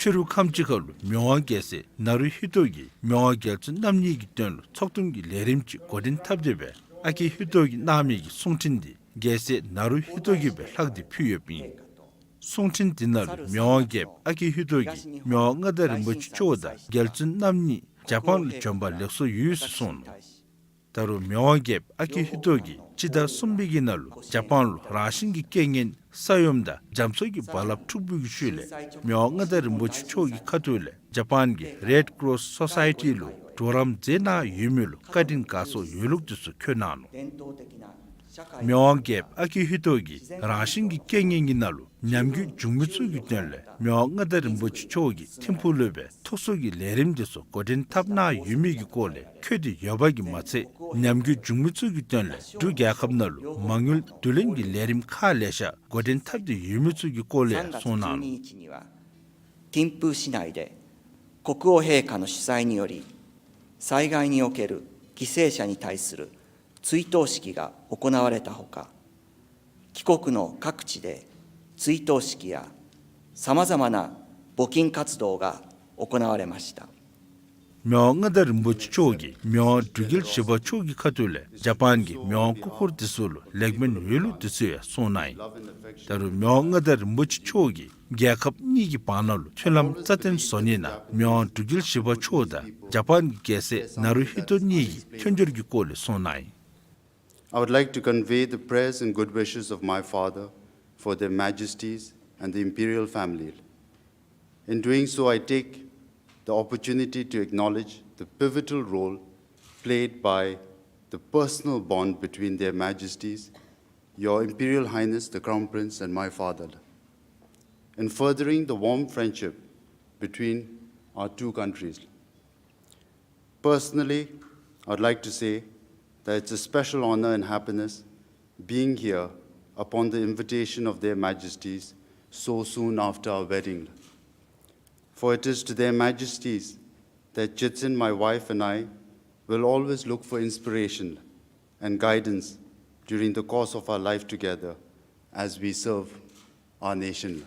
ཕྱི་རུ་ཁམས་ཅིག་ཁར་ལུ་མི་དབང་རྒྱལ་སྲས་ནཱ་རུ་ཧི་ཏོ་གིས་མི་དབང་རྒྱལ་བཙུན་རྣམ་གཉིས་ཀྱི་དོན་ལུ་ཚོགས་འདུམ་གྱི་ལས་རིམ་ཅིག་འགོ་འདྲེན་འཐབ་སྟེ་སྦེ་ཨ་ཀི་ཧི་ཏོ་གིས་གནང་མི་གི་གསུང་འཕྲིན་འདི་ རྒྱལ་སྲས་ནཱ་རུ་ཧི་ཏོ་གིས་སྦེ་ལྷག་སྟེ་ཕུལ་ཡོདཔ་ཨིན། གསུང་འཕྲིན་དེ་ནང་ལུ་མི་དབང་རྒྱལཔོ་ཨ་ཀི་ཧི་ཏོ་གིས་མི་དབང་མངའ་བདག་རིན་པོ་ཆེ་མཆོག་དང་རྒྱལ་བཙུན་རྣམ་གཉིས་ཇ་པཱན་ལུ་བྱོན་པར་ལེགས་སོ་ཡོད་ཟེར་གསུངས་ནུག། ད་རུང་མི་དབང་རྒྱལཔོ་ཨ་ཀི་ཧི་ཏོ་གིས་སྤྱི་ཟླ་གསུམ་པའི་གི་ནང་ལུ་ཇ་པཱན་ལུ་རང་བཞིན་གྱི་རྐྱེན་ངན་ས་ཡོམ་དང་རྒྱ་མཚོ་གི་རྦ་རླབས་འཁྲུགས་པའི་གི་ཤུལ་ལས་མི་དབང་མངའ་བདག་རིན་པོ་ཆེ་མཆོག་གི་ཁ་ཐུག་ལས་ཇ་པཱན་གྱི་རེཌ་ཀོརོསི་སོ་སའི་ཊི་ལུ་གྲོགས་རམ་མཛད་གནང་ཡོད་མི་ལུ་བཀའ་དྲིན་དགའ་ཚོར་ཡོད་ལུགས་དེ་ཚུ་འཁོད་གནང་ནུག། མི་དབང་རྒྱལཔོ་ཨ་ཀི་ཧི་ཏོ་གིས་རང་བཞིན་གྱི་རྐྱེན་ངན་གྱི་ནང་ལུ་ཉམས་རྒུད་བྱུང་མི་ཚུ་གི་དོན་ལས་མི་དབང་མངའ་བདག་རིན་པོ་ཆེ་མཆོག་གིས་ཐིམ་ཕུག་ལུ་སྦེ་ཐུགས་གསོ་གི་ལས་རིམ་དེ་ཚུ་འགོ་འདྲེན་འཐབ་གནང་ཡོད་མི་གི་སྐོར་ལས་འཁོད་དེ་ཡོད་པ་གིས་མ་ཚད་ཉམས་རྒུད་བྱུང་མི་ཚུ་གི་དོན་ལས་འབྲུག་རྒྱལ་ཁབ་ནང་ལུ་མ་དངུལ་བསྡུ་ལེན་གྱི་ལས་རིམ་ཁག་ལེ་ཤ་འགོ་འདྲེན་འཐབ་སྟེ་ཡོད་མི་ཚུ་གི་སྐོར་ལས་གསུངས་གནང་ནུག།ティンプー市内で国王陛下の主催により、災害における犠牲者に対する追悼式が行われたほか、帰国の各地で追悼式やさまざまな募金活動が行われました。 མི་དབང་མངའ་བདག་རིན་པོ་ཆེ་མཆོག་གིས་མི་དབང་འབྲུག་རྒྱལ་བཞི་པ་མཆོག་གི་ཁ་ཐུག་ལས་ཇ་པཱན་གྱི་མི་དབང་སྐུ་འཁོར་དེ་ཚུ་ལུ་ལེགས་སྨོན་ཡོད་ལུགས་དེ་ཚུ་ཡང་གསུངས་གནང་ཡི། ད་རུང་མི་དབང་མངའ་བདག་རིན་པོ་ཆེ་མཆོག་གིས་རྒྱལ་ཁབ་གཉིས་ཀྱི་བར་ན་ལུ་མཐུན་ལམ་རྩ་བརྟན་བཟོ་ནི་ནང་མི་དབང་འབྲུག་རྒྱལ་བཞི་པ་མཆོག་དང་ཇ་པཱན་གྱི་རྒྱལ་སྲས་ནཱ་རུ་ཧི་ཏོ་གཉིས་ཀྱི་མཐུན་འགྱུར་གྱི་སྐོར་ལས་གསུངས་གནང་ཡི། I would like to convey the prayers and good wishes of my father for their majesties and the imperial family. In doing so, I take the opportunity to acknowledge the pivotal role played by the personal bond between their majesties, your imperial highness the Crown Prince and my father, in furthering the warm friendship between our two countries. Personally, I would like to say that it's a special honor and happiness being here upon the invitation of their majesties so soon after our wedding. For it is to their majesties that Chitsin, my wife, and I will always look for inspiration and guidance during the course of our life together as we serve our nation.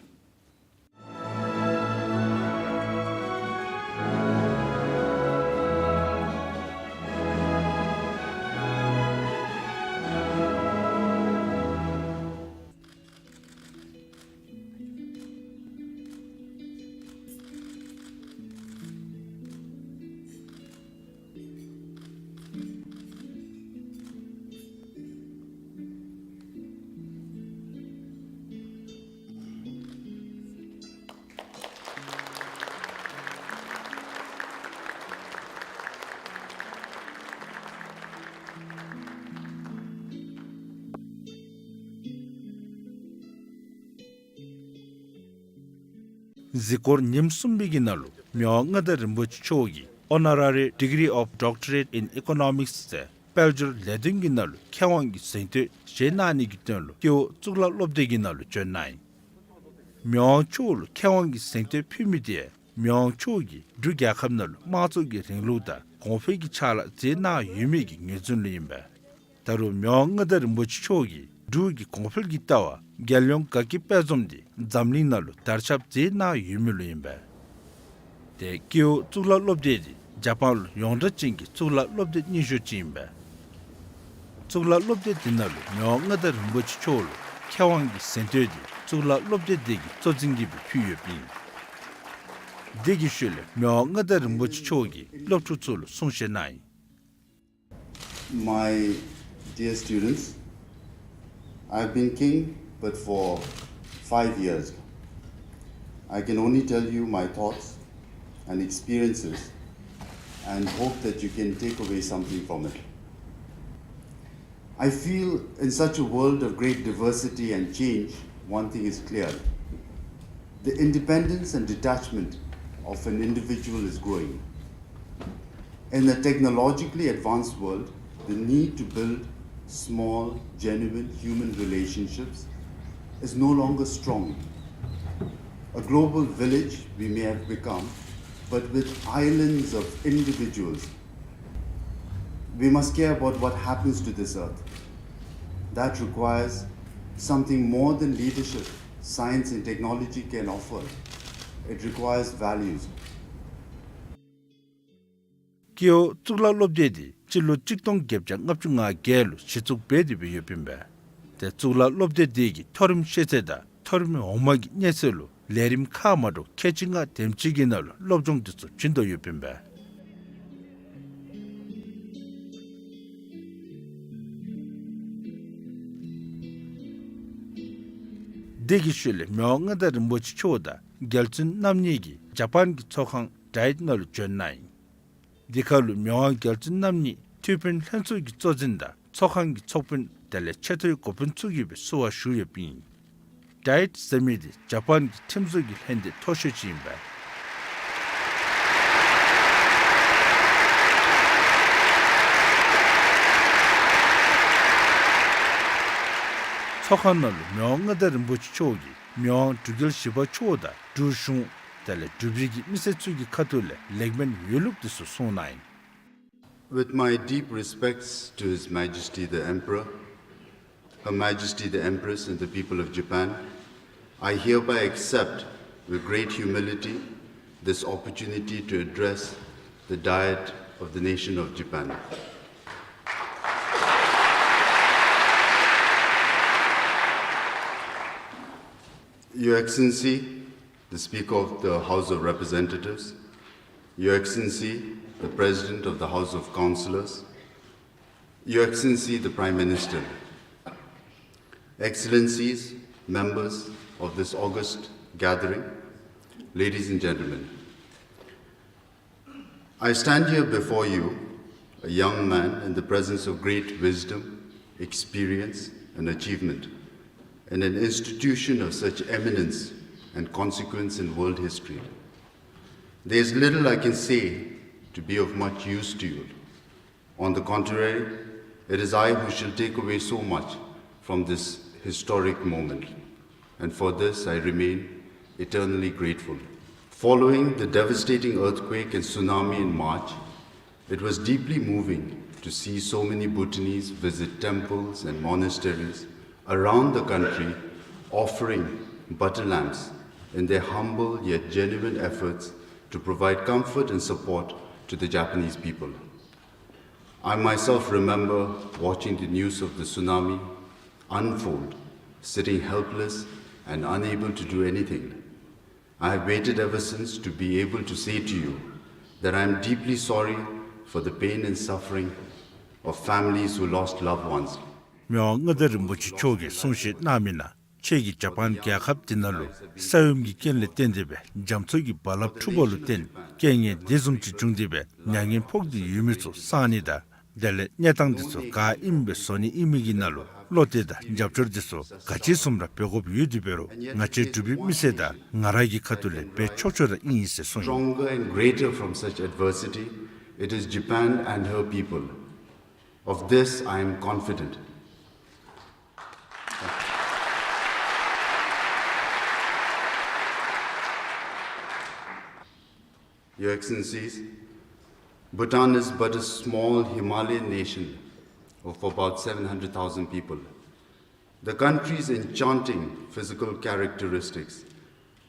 གཟིགས་སྐོར་ཉིནམ་གསུམ་པའི་གི་ནང་ལུ་མི་དབང་མངའ་བདག་རིན་པོ་ཆེ་མཆོག་གིས་Honorary Degree of Doctorate in Economics ཟེར་དཔལ་འབྱོར་ལས་དོན་གྱི་ནང་ལུ་མཁས་དབང་གི་གཟེངས་བསྟོད་བཞེས་གནང་ནི་གི་དོན་ལུ་ཀེའུ་གཙུག་ལག་སློབ་སྡེ་གི་ནང་ལུ་བྱོན་གནང་ཡི། མི་དབང་མཆོག་ལུ་མཁས་དབང་གི་གཟེངས་བསྟོད་ཕུལ་མི་དེ་མི་དབང་མཆོག་གིས་འབྲུག་རྒྱལ་ཁབ་ནང་ལུ་དམངས་གཙོ་གི་རིང་ལུགས་དང་གོང་འཕེལ་གྱི་ཕྱག་ལཱ་མཛད་གནང་ཡོད་མི་གི་ངོས་འཛིན་ལུ་ཨིན་པས། ད་རུང་མི་དབང་མངའ་བདག་རིན་པོ་ཆེ་མཆོག་གིས་འབྲུག་གི་གོང་འཕེལ་གྱི་ལྟ་བ་རྒྱལ་ཡོངས་དགའ་སྐྱིད་དཔལ་འཛོམས་དེ་འཛམ་གླིང་ནང་ལུ་དར་ཁྱབ་མཛད་གནང་ཡོད་མི་ལུ་ཨིན་པས། ཏེ་ཀེའུ་གཙུག་ལག་སློབ་སྡེ་དེ་ཇ་པཱན་ལུ་ཡོངས་གྲགས་ཅན་གྱི་གཙུག་ལག་སློབ་སྡེ་རྙིང་ཤོས་ཅིག་ཨིན་པས། གཙུག་ལག་སློབ་སྡེ་དེ་ནང་ལུ་མི་དབང་མངའ་བདག་རིན་པོ་ཆེ་མཆོག་ལུ་མཁས་དབང་གི་གཟེངས་བསྟོད་དེ་གཙུག་ལག་སློབ་སྡེ་དེ་གི་གཙོ་འཛིན་གྱིས་སྦེ་ཕུལ་ཡོདཔ་ཨིན། དེ་གི་ཤུལ་ལས་མི་དབང་མངའ་བདག་རིན་པོ་ཆེ་མཆོག་གིས་སློབ་ཕྲུག་ཚུ་ལུ་གསུང་བཤད་གནང་ཡི། My dear students, I've been king but for five years. I can only tell you my thoughts and experiences and hope that you can take away something from it. I feel in such a world of great diversity and change, one thing is clear. The independence and detachment of an individual is growing. In a technologically advanced world, the need to build small, genuine human relationships is no longer strong. A global village we may have become, but with islands of individuals. We must care about what happens to this earth. That requires something more than leadership, science, and technology can offer. It requires values. ཀེའུ་གཙུག་ལག་སློབ་སྡེ་དེ་སྤྱི་ལོ་གཅིག་སྟོང་བརྒྱད་བརྒྱ་ལྔ་བཅུ་ང་བརྒྱད་ལུ་གཞི་བཙུགས་འབད་དེ་སྦེ་ཡོདཔ་ཨིན་པས། ཏེ་གཙུག་ལག་སློབ་སྡེ་དེ་གི་མཐོ་རིམ་ཤེས་ཚད་དང་མཐོ་རིམ་འོག་མ་གི་གནས་ཚད་ལུ་ལས་རིམ་ཁག་མ་འདྲཝ་ཁལ་གཅིག་ལྔ་དེམ་ཅིག་གི་ནང་ལུ་སློབ་སྦྱོང་དེ་ཚུ་བྱིན་དོ་ཡོདཔ་ཨིན་པས། དེ་གི་ཤུལ་ལས་མི་དབང་མངའ་བདག་རིན་པོ་ཆེ་མཆོག་དང་རྒྱལ་བཙུན་རྣམ་གཉིས་ཀྱིས་ཇ་པཱན་གྱི་ཚོགས་ཁང་ཌའིཊ་ནང་ལུ་བྱོན་གནང་ཡི། དེ་ཁར་ལུ་མི་དབང་རྒྱལ་བཙུན་རྣམ་གཉིས་འཐུས་དཔོན་ལྷན་ཚོགས་ཀྱི་གཙོ་འཛིན་དང་ཚོགས་ཁང་གི་ཚོགས་དཔོན་དེ་ལས་ཆེ་མཐོའི་འགོ་དཔོན་ཚུ་གིས་སྦེ་བསུ་བ་ཞུ་ཡོདཔ་ཨིན། ཌའིཊ་ཟེར་མི་དེ་ཇ་པཱན་གྱི་ཁྲིམས་བཟོ་གི་ལྷན་སྡེ་མཐོ་ཤོས་ཅིག་ཨིན་པས། ཚོགས་ཁང་ནང་ལུ་མི་དབང་མངའ་བདག་རིན་པོ་ཆེ་མཆོག་གིས་མི་དབང་འབྲུག་རྒྱལ་བཞི་པ་མཆོག་དང་འབྲུག་གཞུང་དེ་ལས་འབྲུག་པའི་གི་མི་སེར་ཚུ་གི་ཁ་ཐུག་ལས་ལེགས་སྨོན་འོས་བླུགས་དེ་ཚུ་གསུངས་གནང་ཡི། With my deep respects to His Majesty the Emperor, Her Majesty the Empress and the people of Japan, I hereby accept with great humility this opportunity to address the Diet of the Nation of Japan. Your Excellency, the Speaker of the House of Representatives, Your Excellency, the President of the House of Councillors, Your Excellency, the Prime Minister, Excellencies, members of this august gathering, ladies and gentlemen, I stand here before you, a young man in the presence of great wisdom, experience, and achievement, in an institution of such eminence and consequence in world history. There is little I can say to be of much use to you. On the contrary, it is I who shall take away so much from this historic moment, and for this I remain eternally grateful. Following the devastating earthquake and tsunami in March, it was deeply moving to see so many Bhutanese visit temples and monasteries around the country offering butter lamps in their humble yet genuine efforts to provide comfort and support to the Japanese people. I myself remember watching the news of the tsunami unfold, sitting helpless and unable to do anything. I have waited ever since to be able to say to you that I am deeply sorry for the pain and suffering of families who lost loved ones. མི་དབང་མངའ་བདག་རིན་པོ་ཆེ་མཆོག་གིས་གསུང་བཤད་གནང་མི་ནང་ཁྱེད་ཀྱིས་ཇ་པཱན་རྒྱལ་ཁབ་འདི་ནང་ལུ་ས་ཡོམ་གྱི་རྐྱེན་ལས་བརྟེན་ཏེ་སྦེ་རྒྱ་མཚོ་གི་རྦ་རླབས་འཁྲུགས་པ་ལུ་བརྟེན་རྐྱེན་ངན་དེ་བཟུམ་ཅིག་བྱུང་སྟེ་སྦེ་མྱ་ངན་ཕོག་སྟེ་ཡོད་མི་ཚུ་གསང་ནི་དང་དེ་ལས་གནས་སྟངས་འདི་ཚུ་ག་ཨིནམ་སྦེ་བཟོ་ནི་ཨིན་མི་གི་ནང་ལུ་བློ་གཏད་དང་རྒྱབ་སྐྱོར་འདི་ཚུ་ག་ཅི་བཟུམ་ར་འབད་དགོཔ་ཡོད་དེ་འབད་རུང་ང་བཅས་འབྲུག་པའི་མི་སེར་དང་ང་ར་གི་ཁ་ཐུག་ལས་འབད་ཆོག་ཆོ་ར་ཨིན་ཟེར་གསུངས་ཡི། Stronger and greater from such adversity, it is Japan and her people. Of this I am confident. Your Excellencies, Bhutan is but a small Himalayan nation of about seven hundred thousand people. The country's enchanting physical characteristics,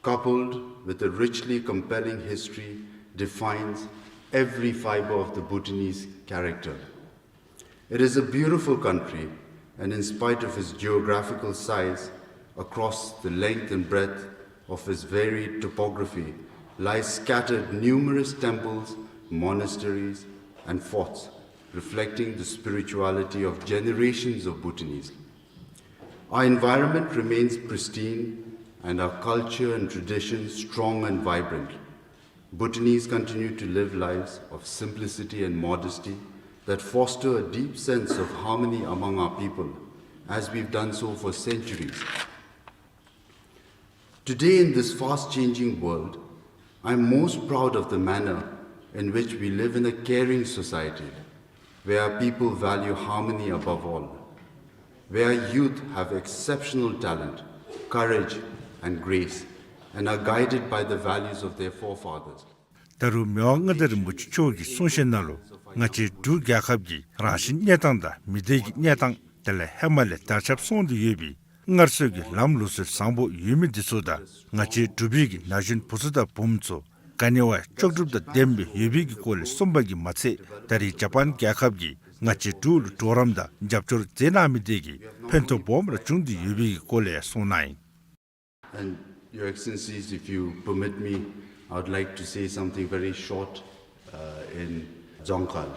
coupled with a richly compelling history, defines every fiber of the Bhutanese character. It is a beautiful country, and in spite of its geographical size, across the length and breadth of its varied topography, lie scattered numerous temples, monasteries, and forts, reflecting the spirituality of generations of Bhutanese. Our environment remains pristine and our culture and traditions strong and vibrant. Bhutanese continue to live lives of simplicity and modesty that foster a deep sense of harmony among our people, as we've done so for centuries. Today, in this fast-changing world, I'm most proud of the manner in which we live in a caring society, where our people value harmony above all, where our youth have exceptional talent, courage, and grace, and are guided by the values of their forefathers. ད་རུང་མི་དབང་མངའ་བདག་རིན་པོ་ཆེ་མཆོག་གི་གསུང་བཤད་ནང་ལུ་ང་བཅས་འབྲུག་རྒྱལ་ཁབ་ཀྱི་རང་བཞིན་གནས་སྟངས་དང་མི་སྡེ་གི་གནས་སྟངས་དེ་ལས་ཧེ་མ་ལས་དར་ཁྱབ་སོང་སྟེ་ཡོད་པའི་སྔར་སྲོལ་གྱི་ལམ་ལུགས་སྲོལ་བཟང་པོ་ཡོད་མི་འདི་ཚུ་དང་ང་བཅས་འབྲུག་པའི་གི་ན་གཞོན་བུ་ཚུ་དང་བུམོ་ཚུ་ག་ནི་བ་ལྕོགས་གྲུབ་དང་ལྡན་པའི་ཡོད་པའི་གི་སྐོར་ལས་གསུངས་པ་གིས་མ་ཚད་ད་རེས་ཇ་པཱན་རྒྱལ་ཁབ་ཀྱི་ ང་བཅས་འབྲུག་ལུ་གྲོགས་རམ་དང་རྒྱབ་སྐྱོར་མཛད་གནང་མི་དེ་གིས་ཕན་ཐོགས་སྦོམ་ར་བྱུང་སྟེ་ཡོད་པའི་སྐོར་ལས་གསུངས་གནང་ཡི། And Your Excellencies, if you permit me, I would like to say something very short, uh, in Dzongkhal.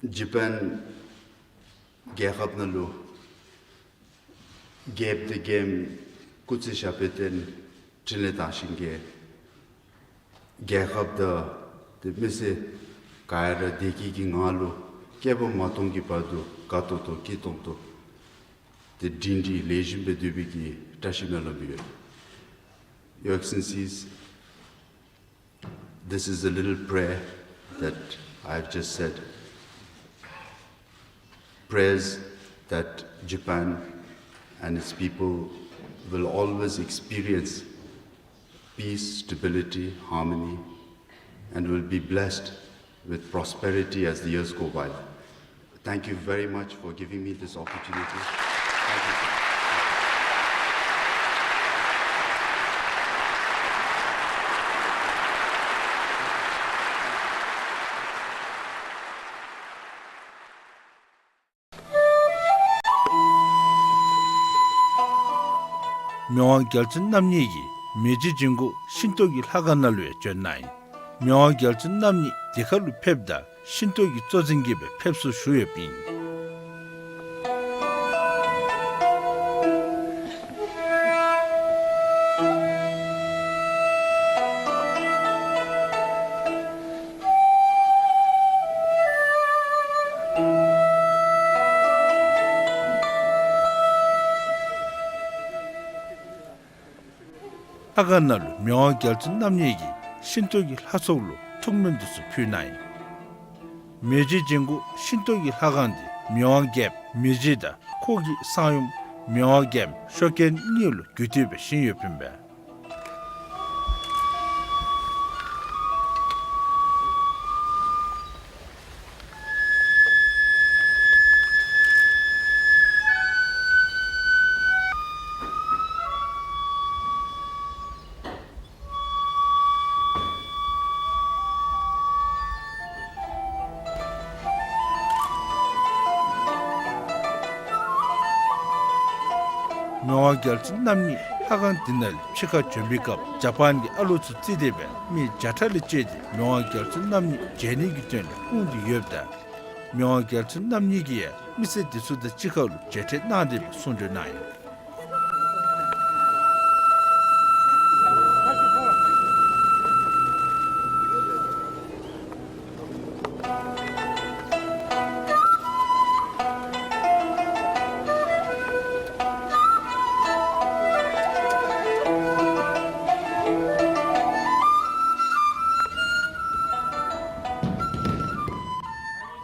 ཇ་པཱན་རྒྱལ་ཁབ་ནང་ལུ་རྒྱལཔོ་དང་རྒྱལམ་སྐུ་ཚེ་ཞབས་པད་བརྟན་འཕྲིན་ལས་དར་ཞིང་རྒྱས། རྒྱལ་ཁབ་དང་ཏེ་མི་སེར་ག་ར་བདེ་སྐྱིད་ཀྱི་ངང་ལུ་སྐྱེ་བ་མ་སྟོངས་ཀྱི་བར་དུ་དགའ་ཏོག་ཏོ་སྐྱིད་ཏོང་ཏོ་ཏེ་སྒྲིང་སྒྲི་ལེགས་ཤོམ་སྦེ་སྡོད་པའི་གི་བཀྲ་ཤིས་སྨོན་ལམ་ཡོད། Your Excellencies, this is a little prayer that I've just said. Prayers that Japan and its people will always experience peace, stability, harmony, and will be blessed with prosperity as the years go by. Thank you very much for giving me this opportunity. Thank you, sir. མི་དབང་རྒྱལ་བཙུན་རྣམ་གཉིས་ཀྱིས་མེ་ཇི་ཇིང་གུ་ཤིན་ཏོ་གི་ལྷ་ཁང་ནང་ལུ་ཡང་བྱོན་གནང་ཡི། མི་དབང་རྒྱལ་བཙུན་རྣམ་གཉིས་དེ་ཁར་ལུ་ཕེབས་ད་ཤིན་ཏོ་གི་གཙོ་འཛིན་གྱིས་སྦེ་ཕེབས་བསུ་ཞུ་ཡོདཔ་ཨིན། ལྷ་ཁང་ནང་ལུ་མི་དབང་རྒྱལ་བཙུན་རྣམ་གཉིས་ཀྱིས་ཤིན་ཏོ་གི་ལྷ་ཚོགས་ལུ་ཐུགས་སྨོན་འདི་ཚུ་ཕུལ་གནང་ཡི། མེ་ཇི་ཇིང་གུ་ཤིན་ཏོ་གི་ལྷ་ཁང་འདི་མི་དབང་རྒྱལཔོ་མེ་ཇི་དང་ཁོ་གི་གསང་ཡུམ་མི་དབང་རྒྱལམོ་ཤོ་ཀེན་གཉིས་ལུ་རྒྱུད་སྟོད་སྦེ་བཞེངས་ཡོདཔ་ཨིན་པས། མི་དབང་རྒྱལ་བཙུན་རྣམ་གཉིས་ལྷ་ཁང་འདི་ནང་ལས་ཕྱི་ཁར་བྱོན་པའི་སྐབས་ཇ་པཱན་གྱི་ཨ་ལོ་ཚུ་བརྩིས་ཏེ་སྦེ་མི་བརྒྱ་ཕྲག་ལས་བཅད་དེ་མི་དབང་རྒྱལ་བཙུན་རྣམ་གཉིས་མཇལ་ནི་གི་དོན་ལས་ལྷུང་སྟེ་ཡོདཔ་ད་མི་དབང་རྒྱལ་བཙུན་རྣམ་གཉིས་ཀྱིས་ཡང་མི་སེར་འདི་ཚུ་དང་གཅིག་ཁར་ལུ་མཇལ་འཕྲད་གནང་སྟེ་སྦེ་གསུང་གྲོས་གནང་ཡི།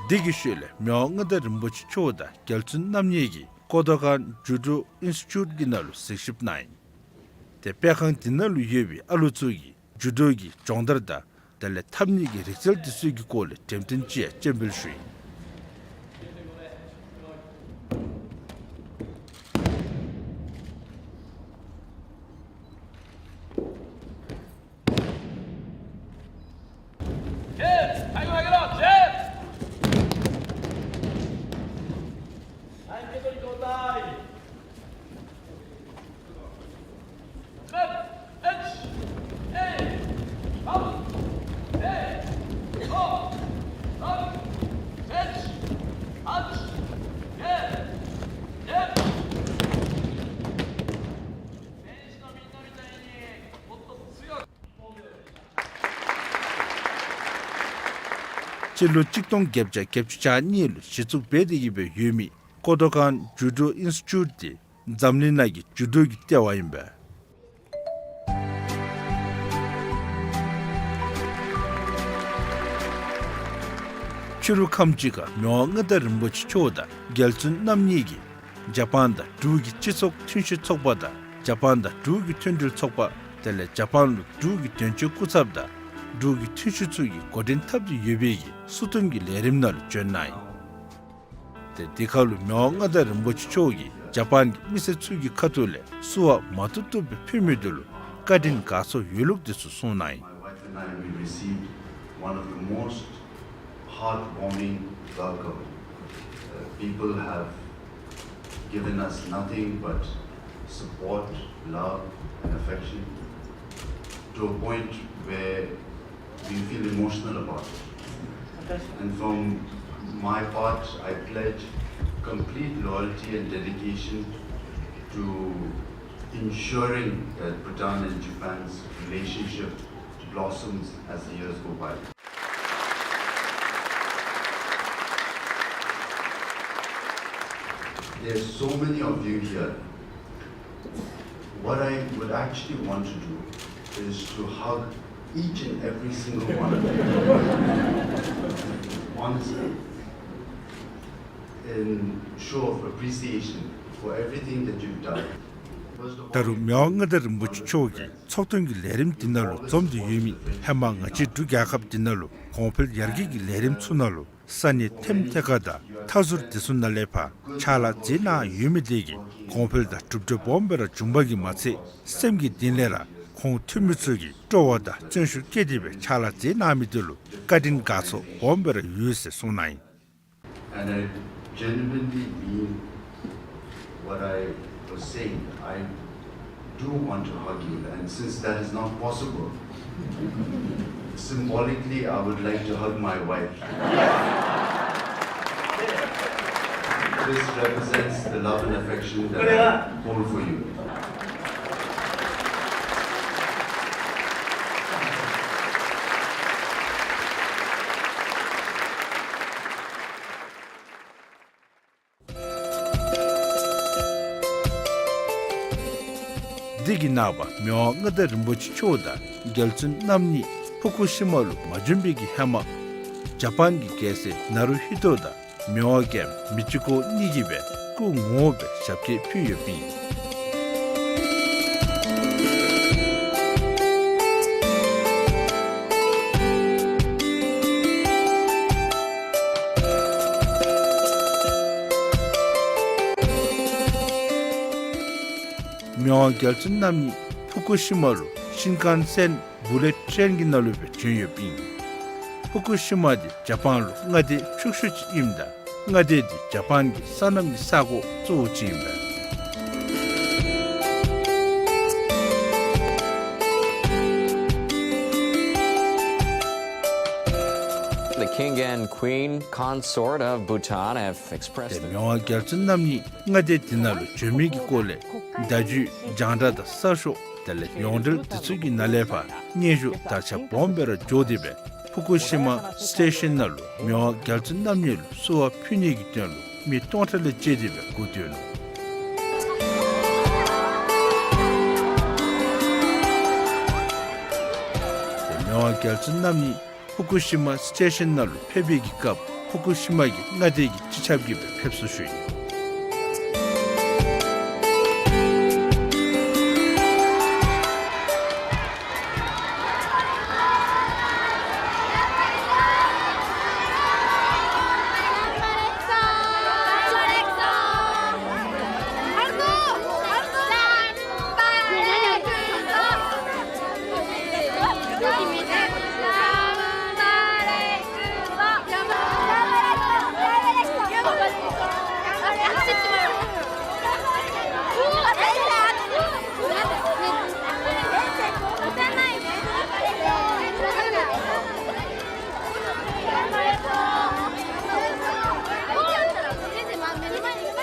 དེ་གི་ཤུལ་ལས་མི་དབང་མངའ་བདག་རིན་པོ་ཆེ་མཆོག་དང་རྒྱལ་བཙུན་རྣམ་གཉིས་ཀྱིས་ཀོ་ཏོ་ཀཱན་ཇུ་ཌོ་ཨིནསི་ཊི་ཊུཊ་ཀྱི་ནང་ལུ་གཟིགས་ཞིབ་གནང་ཡི། ཏེ་དཔེ་ཁང་འདི་ནང་ལུ་ཡོད་པའི་ཨ་ལོ་ཚུ་གིས་ཇུ་ཌོ་གི་སྦྱོང་བརྡར་དང་དེ་ལས་ཐབས་གཉིས་ཀྱི་རིག་རྩལ་འདི་ཚུ་གི་སྐོར་ལས་འགྲེམས་སྟོན་ཅིག་ཡང་སྤྱན་འབུལ་ཞུ་ཡི། སྤྱི་ལོ་གཅིག་སྟོང་བརྒྱད་བརྒྱ་བརྒྱད་ཅུ་གྱ་གཉིས་ལུ་གཞི་བཙུགས་འབད་དེ་གི་སྦེ་ཡོད་མི་ཀོ་ཏོ་ཀཱན་ཇུ་ཌོ་ཨིནསི་ཊི་ཊུཊ་འདི་འཛམ་གླིང་ནང་གི་ཇུ་ཌོ་གི་ལྟེ་བ་ཨིན་པས། ཕྱི་རུ་ཁམས་ཅིག་ཁར་མི་དབང་མངའ་བདག་རིན་པོ་ཆེ་མཆོག་དང་རྒྱལ་བཙུན་རྣམ་གཉིས་ཀྱིས་ཇ་པཱན་དང་འབྲུག་གི་སྤྱི་ཚོགས་མཐུན་ཤེས་ཚོགས་པ་དང་ཇ་པཱན་དང་འབྲུག་གི་མཐུན་སྒྲིལ་ཚོགས་པ་དེ་ལས་ཇ་པཱན་ལུ་འབྲུག་གི་དོན་གཅོད་སྐུ་ཚབ་དང་འབྲུག་གི་མཐུན་ཤོས་ཚུ་གིས་འགོ་འདྲེན་འཐབ་སྟེ་ཡོད་པའི་གི་སོ་བདུན་གྱི་ལས་རིམ་ནང་ལུ་བྱོན་གནང་ཡི། ཏེ་དེ་ཁར་ལུ་མི་དབང་མངའ་བདག་རིན་པོ་ཆེ་མཆོག་གིས་ཇ་པཱན་གྱི་མི་སེར་ཚུ་གི་ཁ་ཐུག་ལས་བསུ་བ་མ་བཏུབ་བཏུབ་སྦེ་ཕུལ་མི་འདི་ལུ་བཀའ་དྲིན་དགའ་ཚོར་ཡོད་ལུགས་འདི་ཚུ་གསུངས་གནང་ཡི། My wife and I, we received one of the most Heartwarming welcome. Uh, people have given us nothing but support, love, and affection to a point where we feel emotional about it. And from my part, I pledge complete loyalty and dedication to ensuring that Bhutan and Japan's relationship blossoms as the years go by. There's so many of you here. What I would actually want to do is to hug each and every single one of you. Honestly. In show of appreciation for everything that you've done. ད་རུང་མི་དབང་མངའ་བདག་རིན་པོ་ཆེ་མཆོག་གིས་ཚོགས་ཐེངས་ཀྱི་ལས་རིམ་འདི་ནང་ལུ་འཛོམས་ཏེ་ཡོད་མི་ཧེ་མ་ང་བཅས་འབྲུག་རྒྱལ་ཁབ་འདི་ནང་ལུ་གོང་འཕེལ་ཡར་རྒྱས་ཀྱི་ལས་རིམ་ཚུ་ནང་ལུ་ས་གནས་ཐེམ་ཐེ་ཀ་དང་མཐའ་ཟུར་དེ་ཚུ་ནང་ལས་ཕར་ཕྱག་ལཱ་མཛད་གནང་ཡོད་མི་དེ་གིས་གོང་འཕེལ་དང་གྲུབ་འབྲས་སྦོམ་སྦེ་ར་བྱུང་པ་གིས་མ་ཚད་སེམས་ཀྱི་གཏིང་ལས་ར་ཁོང་འཐུས་མི་ཚུ་གིས་སྤྲོ་བ་དང་བརྩོན་ཤུགས་བསྐྱེད་དེ་སྦེ་ཕྱག་ལཱ་མཛད་གནང་མི་དེ་ལུ་བཀའ་དྲིན་དགའ་ཚོར་སྦོམ་སྦེ་ར་ཡོད་ཟེར་གསུངས་གནང་ཡི། And I genuinely mean what I was saying. I do want to hug you, and since that is not possible, symbolically, I would like to hug my wife. This represents the love and affection that I hold for you. འདི་གི་ནངས་པ་མི་དབང་མངའ་བདག་རིན་པོ་ཆེ་མཆོག་དང་རྒྱལ་བཙུན་རྣམ་གཉིས་ཕུ་ཀུ་ཤི་མ་ལུ་མ་བྱོན་པའི་གི་ཧེ་མ་ཇ་པཱན་གྱི་རྒྱལ་སྲས་ནཱ་རུ་ཧི་ཏོ་དང་མི་དབང་རྒྱལམོ་མི་ཅི་ཀོ་གཉིས་ཀྱིས་སྦེ་སྐུ་ངོ་མ་སྦེ་ཞབས་སྐྱེལ་ཕུལ་ཡོདཔ་ཨིན། མི་དབང་རྒྱལ་བཙུན་རྣམ་གཉིས་ཕུ་ཀུ་ཤི་མ་ལུ་ཤིན་ཀཱན་སེན་བུ་ལེཊ་ཊེན་གྱི་ནང་ལུ་སྦེ་བྱོན་ཡོདཔ་ཨིན། ཕུ་ཀུ་ཤི་མ་འདི་ཇ་པཱན་ལུ་མངའ་སྡེ་ཕྱུག་ཤོས་ཅིག་ཨིནམ་ད་མངའ་སྡེ་འདི་ཇ་པཱན་གྱི་སོ་ནམ་གྱི་ས་གོ་གཙོ་བོ་ཅིག་ཨིན་པས། The King and Queen Consort of Bhutan have expressed དེ་མི་དབང་རྒྱལ་བཙུན་རྣམ་གཉིས་མངའ་སྡེ་འདི་ནང་ལུ་བྱོན་མི་གི་སྐོར་ལས་བརྡ་བརྒྱུད་རྒྱང་བསྒྲགས་དང་གསར་ཤོག་དེ་ལས་ཡོངས་འབྲེལ་དེ་ཚུ་གི་ནང་ལས་ཕར་སྙན་ཞུ་དར་ཁྱབ་སྦོམ་སྦེ་ར་འགྱོ་སྟེ་སྦེ་ཕུ་ཀུ་ཤི་མ་སི་ཊེ་ཤཱན་ནང་ལུ་མི་དབང་རྒྱལ་བཙུན་རྣམ་གཉིས་ལུ་བསུ་བ་ཕུལ་ནི་གི་དོན་ལུ་མི་སྟོང་ཕྲག་ལས་བཅད་དེ་སྦེ་སྒུག་སྡོད་ནུག། དེ་མི་དབང་རྒྱལ་བཙུན་རྣམ་གཉིས་ཕུ་ཀུ་ཤི་མ་སི་ཊེ་ཤཱན་ནང་ལུ་ཕེབས་པའི་གི་སྐབས་ཕུ་ཀུ་ཤི་མ་གི་མངའ་སྡེ་གི་སྤྱི་ཁྱབ་ཀྱིས་སྦེ་ཕེབས་བསུ་ཞུ་ཡི།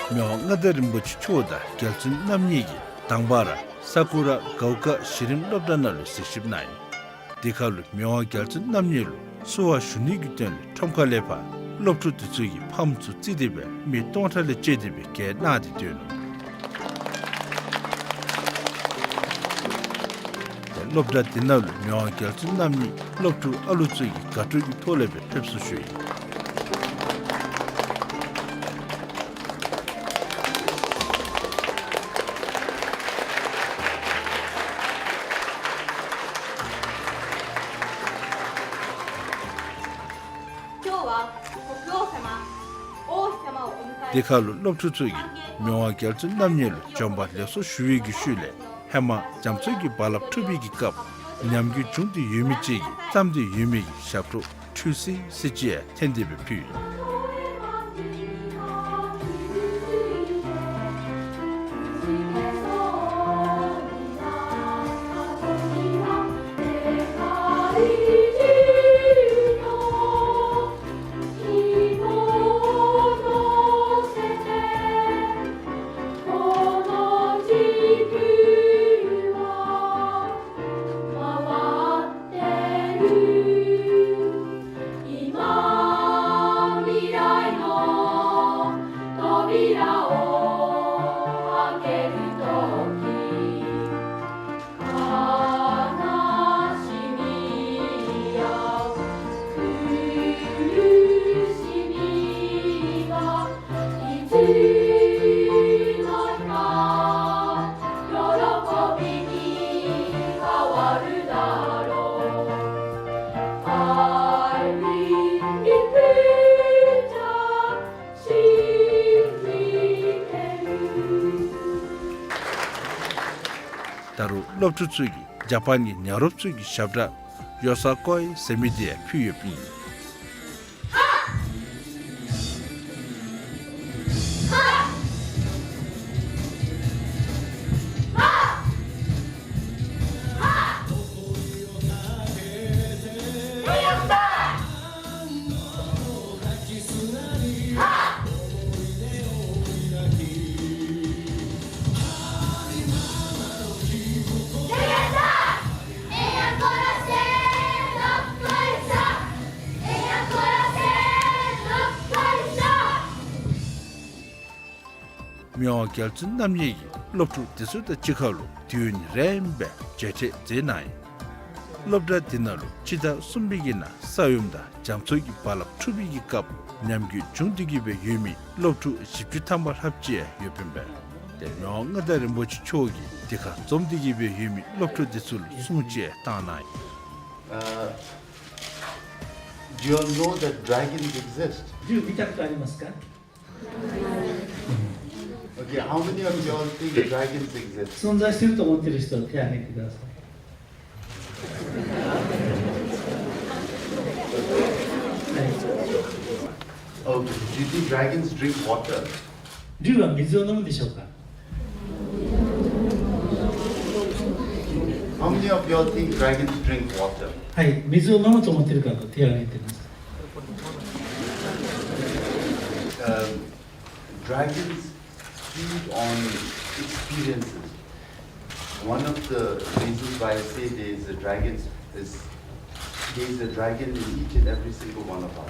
མི་དབང་མངའ་བདག་རིན་པོ་ཆེ་མཆོག་དང་རྒྱལ་བཙུན་རྣམ་གཉིས་ཀྱིས་དང་པ་ར་ས་ཀུ་ར་གའུ་ཀ་གཞི་རིམ་སློབ་གྲྭ་ནང་ལུ་གཟིགས་ཞིབ་གནང་ཡི། དེ་ཁར་ལུ་མི་དབང་རྒྱལ་བཙུན་རྣམ་གཉིས་ལུ་བསུ་བ་ཞུ་ནི་གི་དོན་ལུ་ཁྲོམ་ཁ་ལས་ཕར་སློབ་ཕྲུག་དེ་ཚུ་གིས་ཕམ་ཚུ་བརྩིས་ཏེ་སྦེ་མི་སྟོང་ཕྲག་ལས་བཅད་དེ་སྦེ་བརྒལ་གནང་སྟེ་སྡོད་ནུག། དེ་སློབ་གྲྭ་དེ་ནང་ལུ་མི་དབང་རྒྱལ་བཙུན་རྣམ་གཉིས་སློབ་ཕྲུག་ཨ་ལུ་ཚུ་གི་དགའ་སྤྲོ་གི་ཐོག་ལས་སྦེ་ཕེབས་བསུ་ཞུ་ཡི། དེ་ཁར་ལུ་སློབ་ཕྲུག་ཚུ་གིས་མི་དབང་རྒྱལ་བཙུན་རྣམ་གཉིས་ལུ་བྱོན་པ་ལེགས་སོ་ཞུ་བའི་གི་ཤུལ་ལས་ཧེ་མ་རྒྱ་མཚོ་གི་རྦ་རླབས་འཁྲུགས་པའི་གི་སྐབས་ཉམས་རྒུད་བྱུང་སྟེ་ཡོད་མི་ཅིག་གིས་བརྩམས་ཏེ་ཡོད་མི་གི་ཞབས་བྲོ་ འཁྲུལ་སི་སི་ཅིག་ཡང་ཐོན་ཏེ་སྦེ་ཕུལ་ཡི། ད་རུང་སློབ་ཕྲུག་ཚུ་གིས་ཇ་པཱན་གྱི་ཉ་རོགསཔ་ཚུ་གི་ཞབས་ཁྲ་ཡོ་ས་ཀོའི་ཟེར་མི་དེ་ཡང་ཕུལ་ཡོདཔ་ཨིན། མི་དབང་རྒྱལ་བཙུན་རྣམ་གཉིས་ཀྱིས་སློབ་ཕྲུག་དེ་ཚུ་དང་གཅིག་ཁར་ལུ་དུས་ཡུན་རིངམོ་སྦེ་མཇལ་འཕྲད་མཛད་གནང་ཡི། སློབ་གྲྭ་འདི་ནང་ལུ་སྤྱི་ཟླ་གསུམ་པའི་གི་ནང་ས་ཡོམ་དང་རྒྱ་མཚོ་གི་རྦ་རླབས་འཁྲུགས་པའི་གི་སྐབས་ཉམས་རྒུད་བྱུང་སྟེ་གི་སྦེ་ཡོད་མི་སློབ་ཕྲུག་བཞི་བཅུ་ཐམ་པ་ལྷགཔ་ཅིག་ཡོདཔ་ཨིན་པས། ཏེ་མི་དབང་མངའ་བདག་རིན་པོ་ཆེ་མཆོག་གིས་དེ་ཁར་འཛོམས་ཏེ་གི་སྦེ་ཡོད་མི་སློབ་ཕྲུག་དེ་ཚུ་ལུ་གསུང་ཅིག་བཏང་གནང་ཡི། Uh, do you all know that dragons exist? 龍見たことありますか？ Okay, how many of you all think dragons exist? 存在してると思ってる人は手を挙げてください。 Okay, do you think dragons drink water? 龍は水を飲むでしょうか？ How many of you all think dragons drink water? はい、水を飲むと思ってる方、手を上げてください。 Um, dragons feed on experiences. One of the reasons why I say there is a dragon is there is a dragon in each and every single one of us.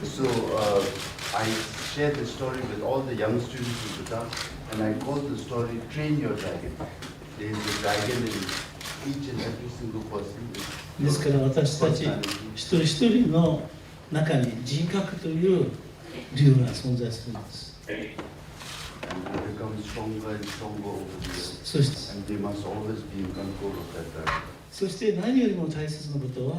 So, uh, I share the story with all the young students in Bhutan, and I call the story Train Your Dragon. There is a dragon in each and every single person. ですから私たち一人一人の中に人格という龍が存在するんです。 And they become stronger and stronger over the years. そして、 And they must always be in control of that dragon. そして何よりも大切なことは、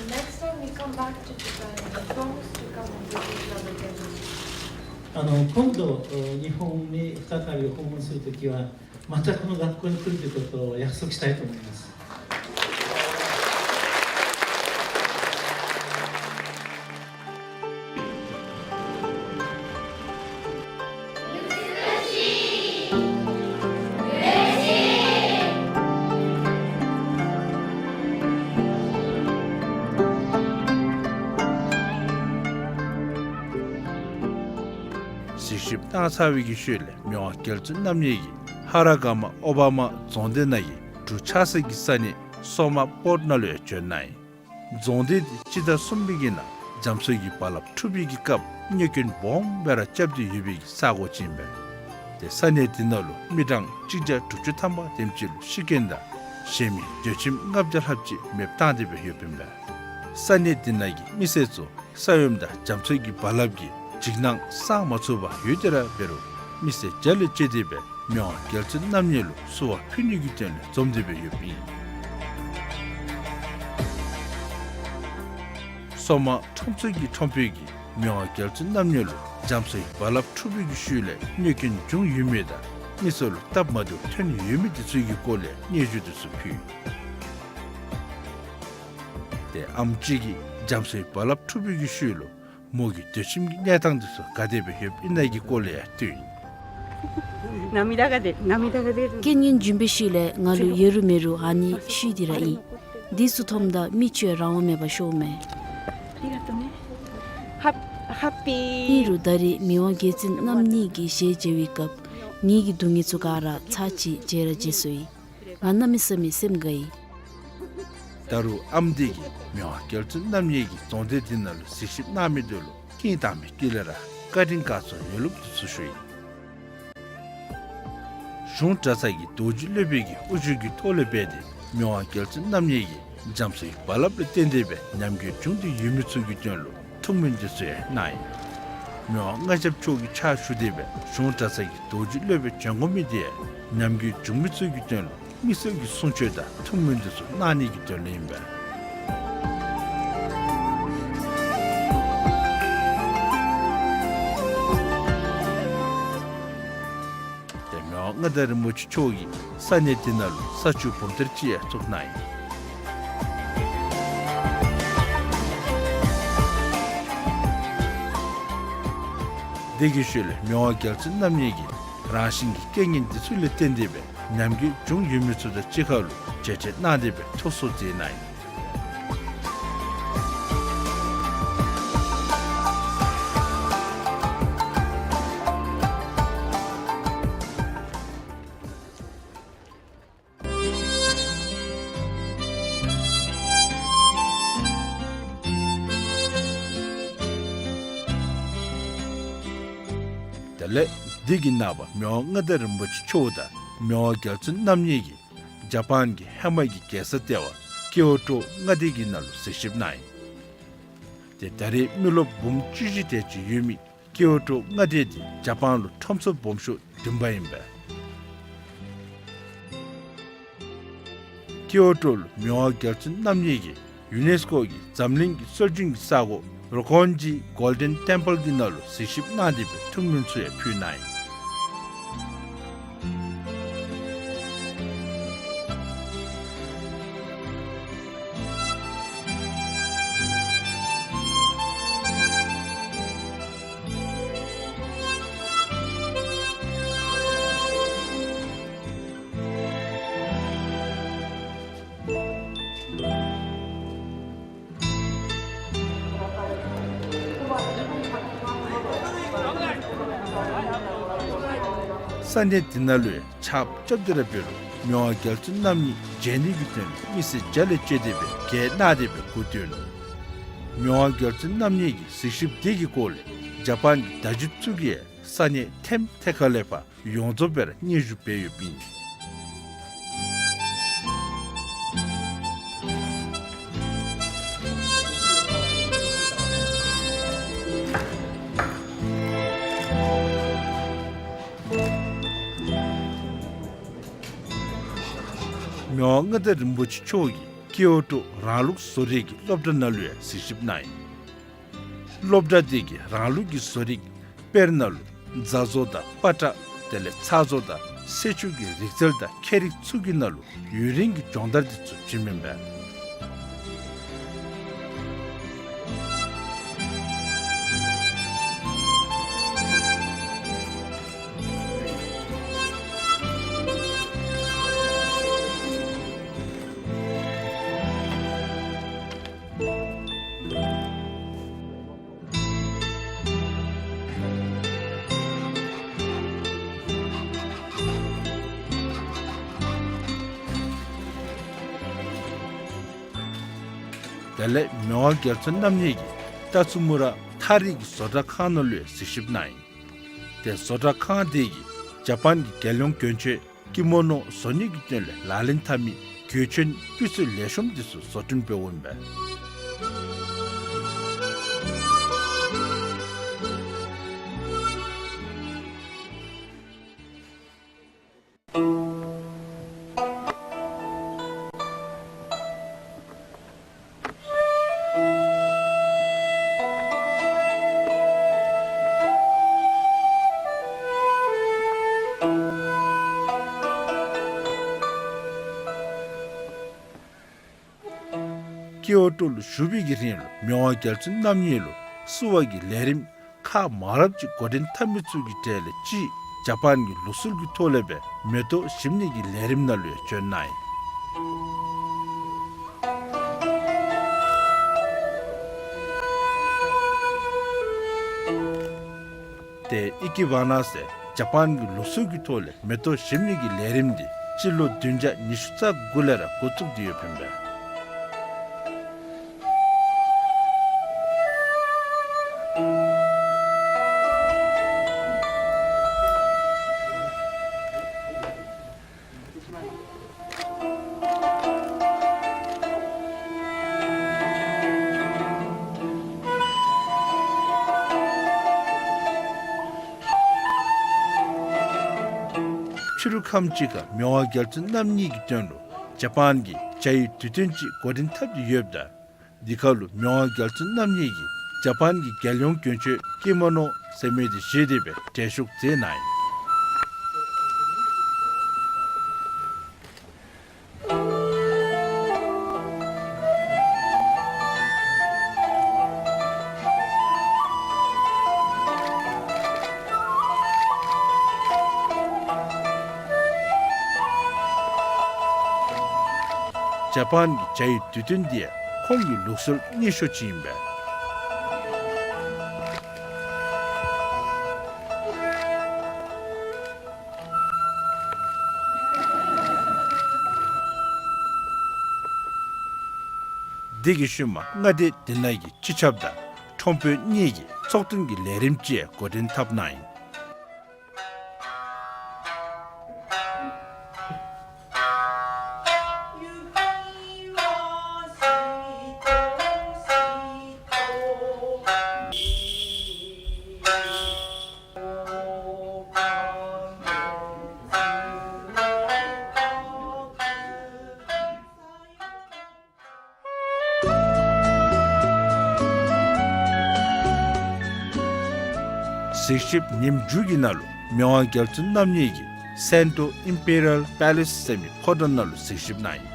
Next time we come back to Japan, we promise to come and visit Nagoya. あの、今度、日本に再び訪問するときは、 またこの学校に来るということを約束したいと思います。 གཟིགས་ཞིབ་གནང་ཚར་བའི་གི་ཤུལ་ལས་མི་དབང་རྒྱལ་བཙུན་རྣམ་གཉིས་ཀྱིས་ཧ་ར་ག་མ་ཨོ་བྷ་མ་རྫོང་སྡེ་ནང་གི་གྲུ་ཆགས་སའི་གི་ས་གནས་སོ་མ་པོརཊ་ནང་ལུ་ཡང་བྱོན་གནང་ཡི། རྫོང་སྡེ་འདི་སྤྱི་ཟླ་གསུམ་པའི་གི་ནང་རྒྱ་མཚོ་གི་རྦ་རླབས་འཁྲུགས་པའི་གི་སྐབས་རྙོད་སྐྱོན་སྦོམ་སྦེ་ར་རྐྱབ་སྟེ་ཡོད་པའི་གི་ས་གོ་ཅིག་ཨིན་པས། ཏེ་ས་གནས་འདི་ནང་ལུ་མི་གྲངས་གཅིག་བརྒྱ་དྲུག་ཅུ་ཐམ་པ་དེམ་ཅིག་ལུ་ཤི་རྐྱེན་དང་ཤི་མི་འགྲོ་ཁྱིམ་ལྔ་བརྒྱ་ལྷགཔ་ཅིག་མེདཔ་བཏང་སྟེ་སྦེ་ཡོདཔ་ཨིན་པས། ས་གནས་འདི་ནང་གི་མི་སེར་ཚུ་ས་ཡོམ་དང་རྒྱ་མཚོ་གི་རྦ་རླབས་ཀྱིས་འཇིགས་སྣང་སངས་མ་ཚུགས་པར་ཡོད་དེ་ར་འབད་རུང་མི་སེར་རྒྱ་ལས་བཅད་དེ་སྦེ་མི་དབང་རྒྱལ་བཙུན་རྣམ་གཉིས་ལུ་བསུ་བ་ཕུལ་ནི་གི་དོན་ལས་འཛོམས་ཏེ་སྦེ་ཡོདཔ་ཨིན། སོ་མ་ཁྲོམ་ཚོགས་ཀྱི་ཁྲོམ་དཔོན་གྱིས་མི་དབང་རྒྱལ་བཙུན་རྣམ་གཉིས་ལུ་རྒྱ་མཚོའི་རྦ་རླབས་འཁྲུགས་པའི་གི་ཤུལ་ལས་རྙོད་སྐྱོན་བྱུང་ཡོད་མི་དང་ མི་སེར་ལུ་སྟབས་མ་བདེཝ་ཐོན་ཡོད་མི་དེ་ཚུ་གི་སྐོར་ལས་སྙན་ཞུ་དེ་ཚུ་ཕུལ། ཏེ་ཨམ་ཅིག་གིས་རྒྱ་མཚོའི་རྦ་རླབས་འཁྲུགས་པའི་གི་ཤུལ་ལུ་མོ་གི་སྡོད་ཁྱིམ་གྱི་གནས་སྟངས་དེ་ཚུ་ག་དེ་སྦེ་ཡོདཔ་ཨིན་ན་གི་སྐོར་ལས་ཡང་བསྟུན། 涙が出る、 涙が出る。 རྐྱེན་ངན་བྱུང་བའི་ཤུལ་ལས་ང་ལུ་ཡོད་རུང་མེད་རུང་ཨ་ནི་ཤུལ་འདི་ར་ཨིན། འདི་ཚུ་མཐོངམ་ད་མིག་ཆུ་ཡང་རང་དབང་མེད་པར་ཤོརཝ་མས། ありがとうね。 ཨིན་རུང་ད་རེས་མི་དབང་རྒྱལ་བཙུན་རྣམ་གཉིས་ཀྱི་ཞལ་མཇལ་བའི་སྐབས་ངེ་གི་སྡུག་བསྔལ་ཚུ་ག་ར་ཚར་གཅིག་བརྗེད་ར་བརྗེད་སོ་ཡི། ང་གནམ་མེད་ས་མེད་སེམས་དགའ་ཡི། ད་རུང་ཨམ་དེ་གིས་མི་དབང་རྒྱལ་བཙུན་རྣམ་གཉིས་ཀྱིས་རྫོང་སྡེ་འདི་ནང་ལུ་གཟིགས་ཞིབ་གནང་མི་དེ་ལུ་སྙིང་དྭངས་མའི་དཀྱིལ་ལས་ར་བཀའ་དྲིན་དགའ་ཚོར་ཡོད་ལུགས་དེ་ཚུ་ཞུ་ཡི། གཞུང་གྲྭ་ཚང་གི་རྡོ་རྗེ་སློབ་དཔོན་གྱི་དབུ་བཞུགས་ཀྱི་ཐོག་ལས་འབད་དེ་མི་དབང་རྒྱལ་བཙུན་རྣམ་གཉིས་ཀྱིས་རྒྱ་མཚོའི་རྦ་རླབས་ལུ་བརྟེན་ཏེ་སྦེ་ཉམས་རྒུད་བྱུང་སྟེ་ཡོད་མི་ཚུ་གི་དོན་ལུ་ཐུགས་སྨོན་དེ་ཚུ་ཡང་གནང་ཡི། མི་དབང་མངའ་ཞབས་མཆོག་གི་ཕྱག་ཞུ་སྟེ་སྦེ་གཞུང་གྲྭ་ཚང་གི་རྡོ་རྗེ་སློབ་དཔོན་བྱོན་དགོ་མི་དེ་ཡང་ཉམས་རྒུད་བྱུང་མི་ཚུ་གི་དོན་ལུ་དམིགས་བསལ་གྱི་གསུང་ཆོས་དང་ཐུགས་སྨོན་དེ་ཚུ་གནང་ནི་གི་དོན་ལུ་ཨིན་པས། ཏེ་མི་དབང་མངའ་བདག་རིན་པོ་ཆེ་མཆོག་གིས་ས་གནས་དེ་ནང་ལུ་ས་བཅུད་སྦོམ་ཐེར་ཅིག་ཡང་བཙུགས་གནང་ཡི། དེ་གི་ཤུལ་ལས་མི་དབང་རྒྱལ་བཙུན་རྣམ་གཉིས་ཀྱིས་རང་བཞིན་གྱི་རྐྱེན་ངན་དེ་ཚུ་ལས་བརྟེན་ཏེ་སྦེ་ཉམས་རྒུད་བྱུང་ཡོད་མི་ཚུ་དང་གཅིག་ཁར་ལུ་མཇལ་འཕྲད་གནང་སྟེ་སྦེ་ཐུགས་གསོ་མཛད་གནང་ཡི། དེ་ལས་འདི་གི་ནངས་པ་མི་དབང་མངའ་བདག་རིན་པོ་ཆེ་མཆོག་དང་མི་དབང་རྒྱལ་བཙུན་རྣམ་གཉིས་ཀྱིས་ཇ་པཱན་གྱི་ཧེ་མ་གི་རྒྱལ་ས་ལྟེ་བ་ཀིའོ་ཊོ་མངའ་སྡེ་གི་ནང་ལུ་གཟིགས་ཞིབ་གནང་ཡི། ཏེ་ད་རེས་མི་རློབས་འབུམ་བཅུ་བཞི་དེ་ཅིག་ཡོད་མི་ཀིའོ་ཊོ་མངའ་སྡེ་འདི་ཇ་པཱན་ལུ་ཁྲོམ་ས་སྦོམ་ཤོས་བདུན་པ་ཨིན་པས། ཀིའོ་ཊོ་ལུ་མི་དབང་རྒྱལ་བཙུན་རྣམ་གཉིས་ཀྱིས་ཡུ་ནེས་ཀོ་གི་འཛམ་གླིང་གི་སྲོལ་རྒྱུན་གྱི་ས་གོ་རོ་ཀོན་ཇི་གོལ་ཌེན་ཊེམ་པལ་གྱི་ནང་ལུ་གཟིགས་ཞིབ་གནང་སྟེ་སྦེ་ཐུགས་སྨོན་ཚུ་ཡང་ཕུལ་གནང་ཡི། ས་གནས་དེ་ནང་ལུ་ཡང་ཆརཔ་རྐྱབ་སྟེ་ར་འབད་རུང་མི་དབང་རྒྱལ་བཙུན་རྣམ་གཉིས་མཇལ་ནི་གི་དོན་ལུ་མི་སེར་རྒྱ་ལས་བཅད་དེ་སྦེ་གྱལ་གནང་སྟེ་སྦེ་སྒུག་སྡོད་ནུག། མི་དབང་རྒྱལ་བཙུན་རྣམ་གཉིས་ཀྱི་གཟིགས་ཞིབ་དེ་གི་སྐོར་ལས་ཇ་པཱན་གྱི་བརྡ་བརྒྱུད་ཚུ་གིས་ཡང་ས་གནས་ཐེམ་ཐེ་ཁ་ལས་ཕར་ཡོངས་རྫོགས་སྦེ་ར་སྙན་ཞུ་འབད་ཡོདཔ་ཨིན། མི་དབང་མངའ་བདག་རིན་པོ་ཆེ་མཆོག་གིས་ཀིའོ་ཊོ་རང་ལུགས་བཟོ་རིག་གི་སློབ་གྲྭ་ནང་ལུ་ཡང་གཟིགས་ཞིབ་གནང་ཡི། སློབ་གྲྭ་དེ་གིས་རང་ལུགས་ཀྱི་བཟོ་རིག་དཔེར་ན་ལུ་རྫ་བཟོ་དང་པ་ཏྲ་དེ་ལས་ཚ་བཟོ་དང་སེར་ཕྱེ་གི་རིག་རྩལ་དང་ཁྱད་རིག་ཚུ་གི་ནང་ལུ་ཡུན་རིང་གི་སྦྱོང་བརྡར་དེ་ཚུ་བྱིནམ་ཨིན་པས། དེ་ལས་མི་དབང་རྒྱལ་བཙུན་རྣམ་གཉིས་ཀྱིས་ཏ་ཙུ་མུ་ར་ཐག་རིང་གི་བཟོ་གྲྭ་ཁང་ནང་ལུ་ཡང་གཟིགས་ཞིབ་གནང་ཡི། ཏེ་བཟོ་གྲྭ་ཁང་དེ་གིས་ཇ་པཱན་གྱི་རྒྱལ་ཡོངས་གྱོན་ཆས་ཀི་མོ་ནོ་བཟོ་ནི་གི་དོན་ལས་ལག་ལེན་འཐབ་མི་གོས་ཆེན་སྤུས་ཚད་ལེགས་ཤོམ་དེ་ཚུ་བཟོ་སྐྲུན་འབདཝ་ཨིན་པས། ཀི་ཡོ་ཊོ་ལུ་བཞུགས་པའི་གི་རིང་ལུ་མི་དབང་རྒྱལ་བཙུན་རྣམ་གཉིས་ལུ་བསུ་བ་གི་ལས་རིམ་ཁག་མང་རབས་ཅིག་འགོ་འདྲེན་འཐབ་མི་ཚུ་གི་གྲས་ལས་གཅིག་ཇ་པཱན་གྱི་ལུགས་སྲོལ་གྱི་ཐོག་ལས་སྦེ་མེ་ཏོག་གཞོམ་ནི་གི་ལས་རིམ་ནང་ལུ་ཡང་བྱོན་གནང་ཡི། ཏེ་ཨི་ཀི་བཱ་ན་ཟེར་ཇ་པཱན་གྱི་ལུགས་སྲོལ་གྱི་ཐོག་ལས་མེ་ཏོག་གཞོམ་ནི་གི་ལས་རིམ་འདི་སྤྱི་ལོ་བདུན་བརྒྱ་ཉི་ཤུ་རྩ་དགུ་ལས་ར་འགོ་བཙུགས་ཏེ་ཡོདཔ་ཨིན་པས། ཕྱི་རུ་ཁམས་ཅིག་ཁར་མི་དབང་རྒྱལ་བཙུན་རྣམ་གཉིས་ཀྱི་དོན་ལུ་ཇ་པཱན་གྱི་ཇའི་དུས་སྟོན་ཅིག་འགོ་འདྲེན་འཐབ་སྟེ་ཡོདཔ་ད། འདི་ཁར་ལུ་མི་དབང་རྒྱལ་བཙུན་རྣམ་གཉིས་ཀྱིས་ཇ་པཱན་གྱི་རྒྱལ་ཡོངས་གྱོན་ཆས་ཀི་མོ་ནོ་ཟེར་མི་འདི་བཞེས་ཏེ་སྦེ་གྲལ་བཞུགས་མཛད་གནང་ཡི། ཇ་པཱན་གྱི་ཇའི་དུས་སྟོན་འདི་ཡང་ཁོང་གི་ལུགས་སྲོལ་སྙན་ཤོས་ཅིག་ཨིན་པས། དེ་གི་ཤུལ་མ་མངའ་སྡེ་དེ་ནང་གི་སྤྱི་ཁྱབ་དང་ཁྲོམ་དཔོན་གཉིས་ཀྱི་ཚོགས་འདུ་གི་ལས་རིམ་ཅིག་འགོ་འདྲེན་འཐབ་གནང་ཡི། གཟིགས་ཞིབ་ཉིནམ་མཇུག་གི་ནང་ལུ་མི་དབང་རྒྱལ་བཙུན་རྣམ་གཉིས་ཀྱིས་སེན་ཏོ་ཨིམ་པི་རི་ཡལ་པེ་ལེསི་ཟེར་མི་ཕོ་བྲང་ནང་ལུ་གཟིགས་ཞིབ་གནང་ཡི།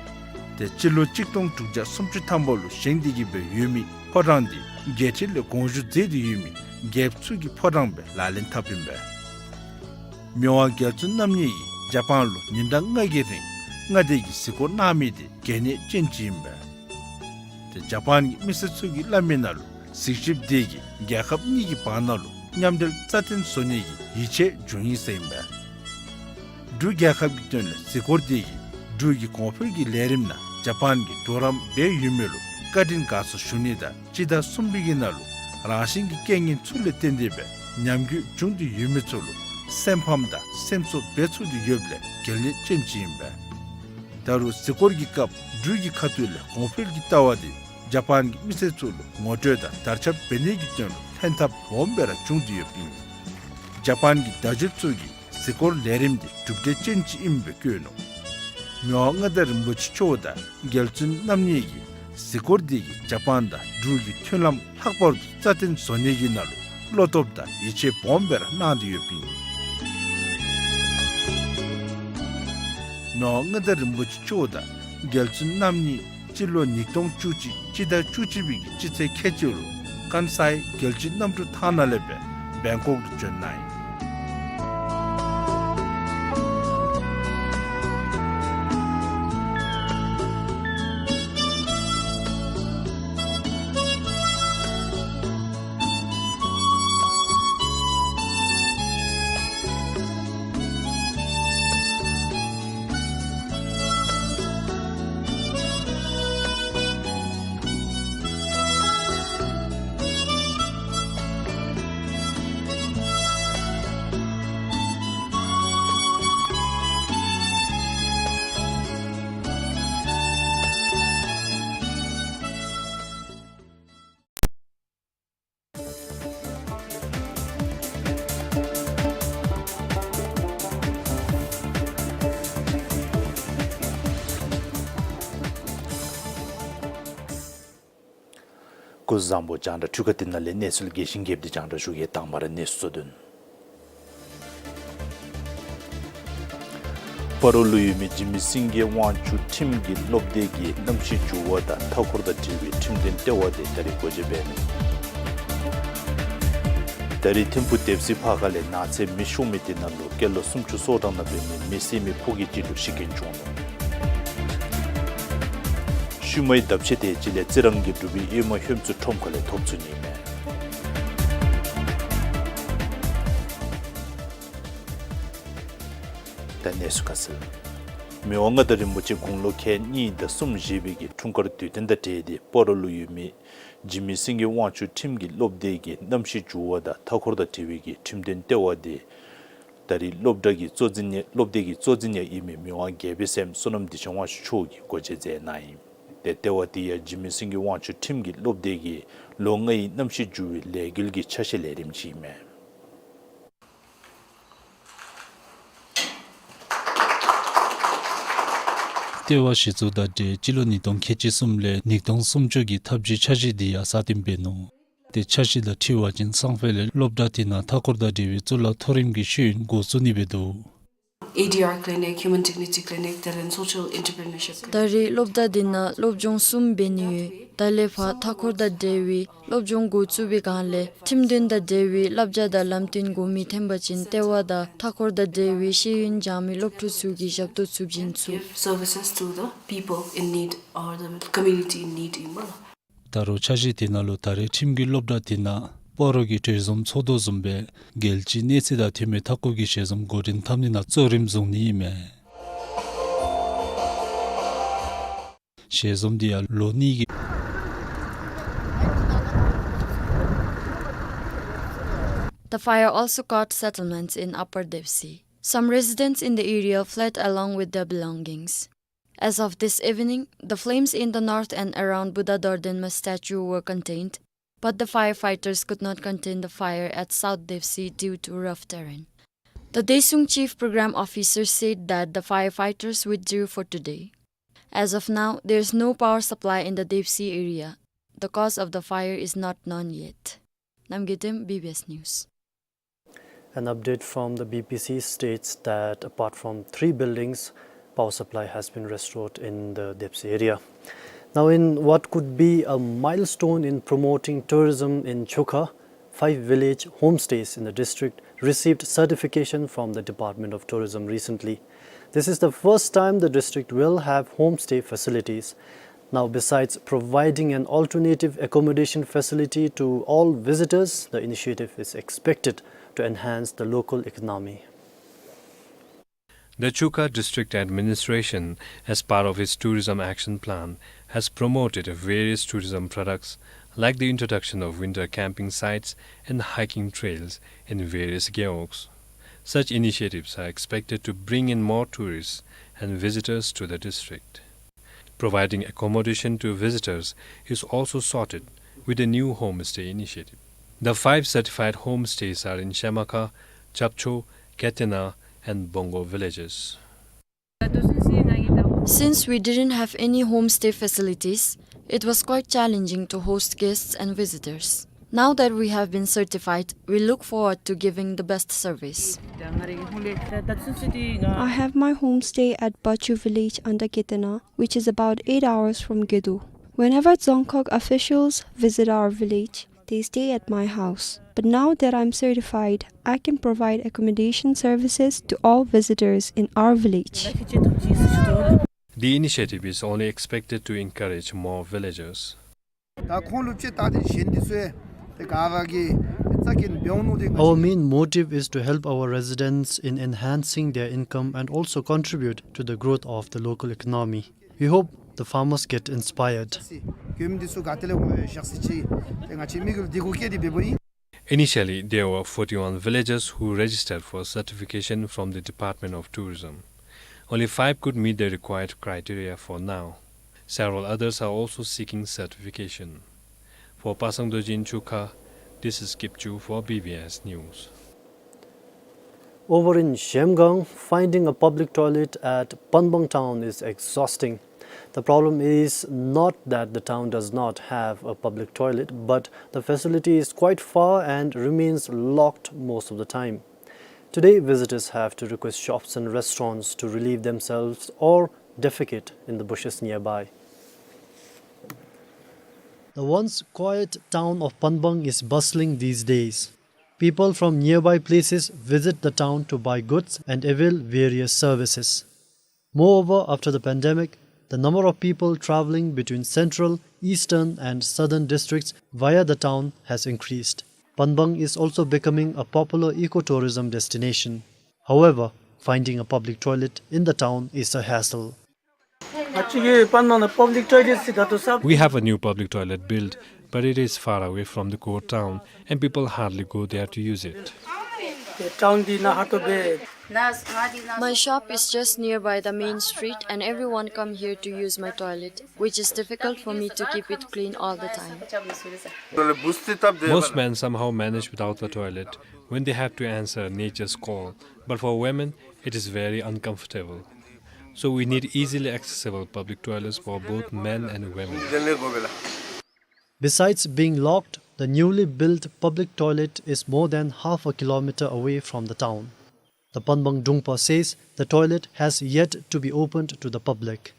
ཏེ་སྤྱི་ལོ་གཅིག་སྟོང་དྲུག་བརྒྱ་སུམ་ཅུ་ཐམ་པ་ལུ་བཞེངས་ཏེ་གི་སྦེ་ཡོད་མི་ཕོ་བྲང་འདི་རྒྱལ་ཁྲི་ལས་དགོངས་ཞུ་མཛད་དེ་ཡོད་མི་རྒྱལཔོ་ཚུ་གི་ཕོ་བྲང་སྦེ་ལག་ལེན་འཐབ་ཨིན་པས། མི་དབང་རྒྱལ་བཙུན་རྣམ་གཉིས་ཀྱིས་ཇ་པཱན་ལུ་ཉིན་གྲངས་ལྔ་གི་རིང་མངའ་སྡེ་གི་གཟིགས་སྐོར་གནང་མི་འདི་གལ་གནད་ཅན་ཅིག་ཨིན་པས། ཏེ་ཇ་པཱན་གྱི་མི་སེར་ཚུ་གིས་སླབ་མི་ནང་ལུ་གཟིགས་ཞིབ་འདི་གིས་རྒྱལ་ཁབ་གཉིས་ཀྱི་བར་ན་ལུ་མཉམ་འབྲེལ་རྩ་བརྟན་བཟོ་ནི་གི་ཡིད་ཆེས་འབྱུང་ཡི་ཟེར་ཨིན་པས། འབྲུག་རྒྱལ་ཁབ་ཀྱི་དོན་ལས་གཟིགས་སྐོར་འདི་གིས་འབྲུག་གི་གོང་འཕེལ་གྱི་ལས་རིམ་ནང་ཇ་པཱན་གྱི་གྲོགས་རམ་འབད་ཡོད་མི་ལུ་བཀའ་དྲིན་དགའ་ཚོར་ཞུ་ནི་དང་སྤྱི་ཟླ་གསུམ་པའི་གི་ནང་ལུ་རང་བཞིན་གྱི་རྐྱེན་ངན་ཚུ་ལས་བརྟེན་ཏེ་སྦེ་ཉམས་རྒུད་བྱུང་སྟེ་ཡོད་མི་ཚུ་ལུ་སེམས་ཕམ་དང་སེམས་གསོ་འབད་ཚུགས་ཏེ་ཡོདཔ་ལས་གལ་གནད་ཅན་ཅིག་ཨིན་པས། ད་རུང་གཟིགས་སྐོར་གྱི་སྐབས་འབྲུག་གི་ཁ་ཐུག་ལས་གོང་འཕེལ་གྱི་ལྟ་བ་འདི་ཇ་པཱན་གྱི་མི་སེར་ཚུ་ལུ་ངོ་སྤྲོད་དང་དར་ཁྱབ་འབད་ནི་གི་དོན་ལུ་ལྷན་ཐབས་སྦོམ་སྦེ་ར་བྱུང་སྟེ་ཡོདཔ་ཨིན། ཇ་པཱན་གྱི་བརྡ་བརྒྱུདཔ་ཚུ་གིས་གཟིགས་སྐོར་ལས་རིམ་འདི་གྲུབ་འབྲས་ཅན་ཅིག་ཨིནམ་སྦེ་བཀོད་ནུག། མི་དབང་མངའ་བདག་རིན་པོ་ཆེ་མཆོག་དང་རྒྱལ་བཙུན་རྣམ་གཉིས་ཀྱིས་གཟིགས་སྐོར་འདི་གིས་ཇ་པཱན་དང་འབྲུག་གི་མཐུན་ལམ་ལྷག་པར་དུ་རྩ་བརྟན་བཟོ་ནི་གི་ནང་ལུ་བློ་སྟོབས་དང་ཡིད་ཆེས་སྦོམ་སྦེ་ར་གནང་སྟེ་ཡོདཔ་ཨིན། མི་དབང་མངའ་བདག་རིན་པོ་ཆེ་མཆོག་དང་རྒྱལ་བཙུན་རྣམ་གཉིས་སྤྱི་ལོ་ཉིས་སྟོང་བཅུ་གཅིག་སྤྱི་ཟླ་བཅུ་གཅིག་པའི་གི་སྤྱི་ཚེས་ཁལ་གཅིག་ལུ་ཀན་སའི་རྒྱལ་སྤྱིའི་གནམ་གྲུ་ཐང་ནང་ལས་སྦེ་བེང་ཀོག་ལུ་བྱོན་གནང་ཡི། སྐུ་གཟུགས་བཟང་པོ། རྒྱང་བསྒྲགས་འཕྲུལ་ཁང་འདི་ནང་ལས་གནས་ཚུལ་རྒྱས་ཤིང་རྒྱསཔ་འདི་རྒྱང་བསྒྲགས་ཞུ་གེ། དང་པ་ར་གནས་ཚུལ་གཙོ་དོན། སྤ་རོ་ལུ་ཡོད་མི་འཇིགས་མེད་སེང་གེ་དབང་ཕྱུག་ཁྲིམས་ཀྱི་སློབ་སྡེ་གི་གནམ་གཤིས་འགྱུར་བ་དང་མཐའ་འཁོར་དང་འབྲེལ་བའི་ཁྲིམས་དོན་ལྟེ་བ་དེ་ད་རིས་སྒོ་འབྱེད་འབད་ནུག། ད་རིས་ཐིམ་ཕུག་དེབ་སི་ཕར་ཁ་ལས་ནགས་ཚལ་མེ་ཤོར་མི་དེ་ནང་ལུ་སྐྱེས་ལོ་སུམ་ཅུ་སོ་གྲངས་ནང་འབད་མི་མི་སེར་མི་ཕོ་སྐྱེས་ཅིག་ལུ་ཤི་རྐྱེན་བྱུང་ནུག། ཤུལ་མའི་བརྡབ་ཆག་དེ་ཅིག་ལས་རྩི་རང་གི་འབྲུག་པའི་ཨེ་མ་ཧོནམ་ཚུ་ཁྲོམ་ཁ་ལས་ཐོབ་ཚུགས་ནི་མས། ད་གནས་ཚུལ་ཁ་གསལ། མི་དབང་མངའ་བདག་རིན་པོ་ཆེ་དགུང་ལོ་ཁལ་གཉིས་དང་གསུམ་བཞེས་པའི་གི་འཁྲུངས་སྐར་དུས་སྟོན་དང་འབྲེལ་ཏེ་སྤ་རོ་ལུ་ཡོད་མི་འཇིགས་མེད་སེང་གེ་དབང་ཕྱུག་ཁྲིམས་ཀྱི་སློབ་སྡེ་གི་གནམ་གཤིས་འགྱུར་བ་དང་མཐའ་འཁོར་དང་འབྲེལ་བའི་གི་ཁྲིམས་དོན་ལྟེ་བ་དེ་ད་རིས་སློབ་གྲྭ་གི་གཙོ་འཛིན་ཡང་སློབ་སྡེ་གི་གཙོ་འཛིན་ཡང་ཨིན་མི་མི་དབང་རྒྱལ་པོའི་སྲསམོ་བསོད་ནམས་བདེ་ཆེན་དབང་ཕྱུག་མཆོག་གིས་སྒོ་འབྱེད་མཛད་གནང་ཡི། ཏེ་ལྟེ་བ་དེ་ཡང་འཇིགས་མེད་སེང་གེ་དབང་ཕྱུག་ཁྲིམས་ཀྱི་སློབ་སྡེ་གི་ལོ་ལྔའི་གནམ་གཤིས་འགྱུར་བའི་ལས་འགུལ་གྱི་ཆ་ཤས་ལས་རིམ་ཅིག་ཨིན་མས། ལྟེ་བ་གཞི་བཙུགས་དང་འབྲེལ་སྤྱི་ལོ་ཉིས་སྟོང་ཁལ་གཅིག་གསུམ་ལས་ཉིས་སྟོང་སུམ་ཅུ་གི་ཐབས་ཇུས་འཆར་གཞི་དེ་ཡང་སྲ་བརྟན་འབད་ནུག། ཏེ་འཆར་གཞི་དང་འཁྲིལ་བ་ཅིན་སང་ཕོད་ལས་སློབ་གྲྭ་དེ་ནང་མཐའ་འཁོར་དང་འབྲེལ་བའི་གཙུག་ལག་མཐོ་རིམ་གྱི་ཤེས་ཡོན་འགོ་བཙུགས་ནི་འབད་དོ། A D R clinic, human dignity clinic, then social entrepreneurship clinic. ད་རིས་སློབ་གྲྭ་འདི་ནང་སློབ་སྦྱོང་གསུམ་འབད་ནི་ཡོད། ད་ལས་ཕར་མཐའ་འཁོར་དང་འབྲེལ་བའི་སློབ་སྦྱོང་འགོ་བཙུགས་པའི་སྒང་ལས་ཁྲིམས་དོན་དང་འབྲེལ་བའི་བསླབ་བྱ་དང་ལམ་སྟོན་དགོ་མི་ཐོན་པ་ཅིན་ལྟེ་བ་དང་མཐའ་འཁོར་དང་འབྲེལ་བའི་ཤེས་ཡོན་སྦྱང་མི་སློབ་ཕྲུག་ཚུ་གི་ཞབས་ཏོག་ཚུ་བྱིན་ཚུགས། Give services to the people in need or the community in need ཨིན་པས་ལགས། ད་རུང་འཆར་གཞི་དེ་ནང་ལུ་ད་རེས་ཁྲིམས་ཀྱི་སློབ་གྲྭ་དེ་ནང་སྤ་རོ་གི་གྲོས་འཛོམས་ཚོགས་འདུ་བཟུམ་སྦེ་རྒྱལ་སྤྱིའི་གནས་ཚད་དང་མཐུན་པའི་མཐའ་འཁོར་གྱི་ཞལ་འཛོམས་འགོ་འདྲེན་འཐབ་ནི་ནང་གཙོ་རིམ་བཟུང་ནི་ཨིན་མས། ཞལ་འཛོམས་དེ་ཡང་ལོ་གཉིས་ཀྱི The fire also caught settlements in Upper Dipsy. Some residents in the area fled along with their belongings. As of this evening, the flames in the north and around Buddha Dordenma statue were contained, but the firefighters could not contain the fire at South Dipsy due to rough terrain. The Desuung Chief Program Officer said that the firefighters withdrew for today. As of now, there is no power supply in the Dipsy area. The cause of the fire is not known yet. Namgay Dem, B B S News. An update from the B P C states that apart from three buildings, power supply has been restored in the Dipsy area. Now, in what could be a milestone in promoting tourism in Chukha, five village homestays in the district received certification from the Department of Tourism recently. This is the first time the district will have homestay facilities. Now, besides providing an alternative accommodation facility to all visitors, the initiative is expected to enhance the local economy. The Chukha District Administration, as part of its tourism action plan, has promoted various tourism products like the introduction of winter camping sites and hiking trails in various gewogs. Such initiatives are expected to bring in more tourists and visitors to the district. Providing accommodation to visitors is also sorted with the new homestay initiative. The five certified homestays are in Shemakha, Chapcho, Ketena, and Bongo villages. Since we didn't have any homestay facilities, it was quite challenging to host guests and visitors. Now that we have been certified, we look forward to giving the best service. I have my homestay at Bachu village under Ketena, which is about eight hours from Gedo. Whenever Dzongkhag officials visit our village, they stay at my house. But now that I'm certified, I can provide accommodation services to all visitors in our village. The initiative is only expected to encourage more villagers. ད་ཁོང་ལུ་ཅིག་ད་དེ་གཞན་འདི་ཚུ་ཡང་དེ་ག་ར་གི་རྩ་འགེངས་འབད་འོང་མནོ་སྟེ། Our main motive is to help our residents in enhancing their income and also contribute to the growth of the local economy. We hope the farmers get inspired. མགྱོནམ་འདི་ཚུ་ག་ཏེ་ལས་འོང་བཞག་ཟེར་ཅིག་ཏེ་ང་བཅས་མི་གུ་ལུ་འདི་གུ་བཀལ་ཏེ་འབདཝ་ཨིན། Initially, there were forty-one villagers who registered for certification from the Department of Tourism. Only five could meet the required criteria for now. Several others are also seeking certification. For Pasang Dorji in Chukha, this is Kipchu for B B S News. Over in Zhemgang, finding a public toilet at Panbang town is exhausting. The problem is not that the town does not have a public toilet, but the facility is quite far and remains locked most of the time. Today, visitors have to request shops and restaurants to relieve themselves or defecate in the bushes nearby. The once quiet town of Panbang is bustling these days. People from nearby places visit the town to buy goods and avail various services. Moreover, after the pandemic, the number of people traveling between central, eastern, and southern districts via the town has increased. Panbang is also becoming a popular ecotourism destination. However, finding a public toilet in the town is a hassle. We have a new public toilet built, but it is far away from the core town, and people hardly go there to use it. My shop is just nearby the main street, and everyone come here to use my toilet, which is difficult for me to keep it clean all the time. Most men somehow manage without the toilet when they have to answer nature's call, but for women, it is very uncomfortable. So we need easily accessible public toilets for both men and women. Besides being locked, the newly built public toilet is more than half a kilometer away from the town. The Panbang Drungpa says the toilet has yet to be opened to the public.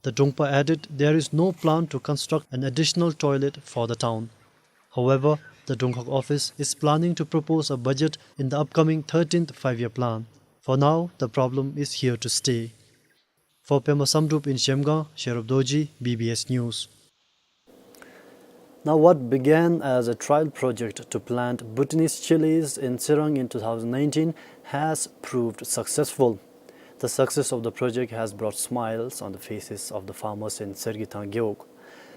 The Drungpa added there is no plan to construct an additional toilet for the town. However, the Drungkhag office is planning to propose a budget in the upcoming thirteenth Five-Year Plan. For now, the problem is here to stay. For Pema Samdrup in Zhemgang, Sherub Dorji, B B S News. Now, what began as a trial project to plant Bhutanese chilies in Tserang in two thousand nineteen has proved successful. The success of the project has brought smiles on the faces of the farmers in Tsergithang Gewog.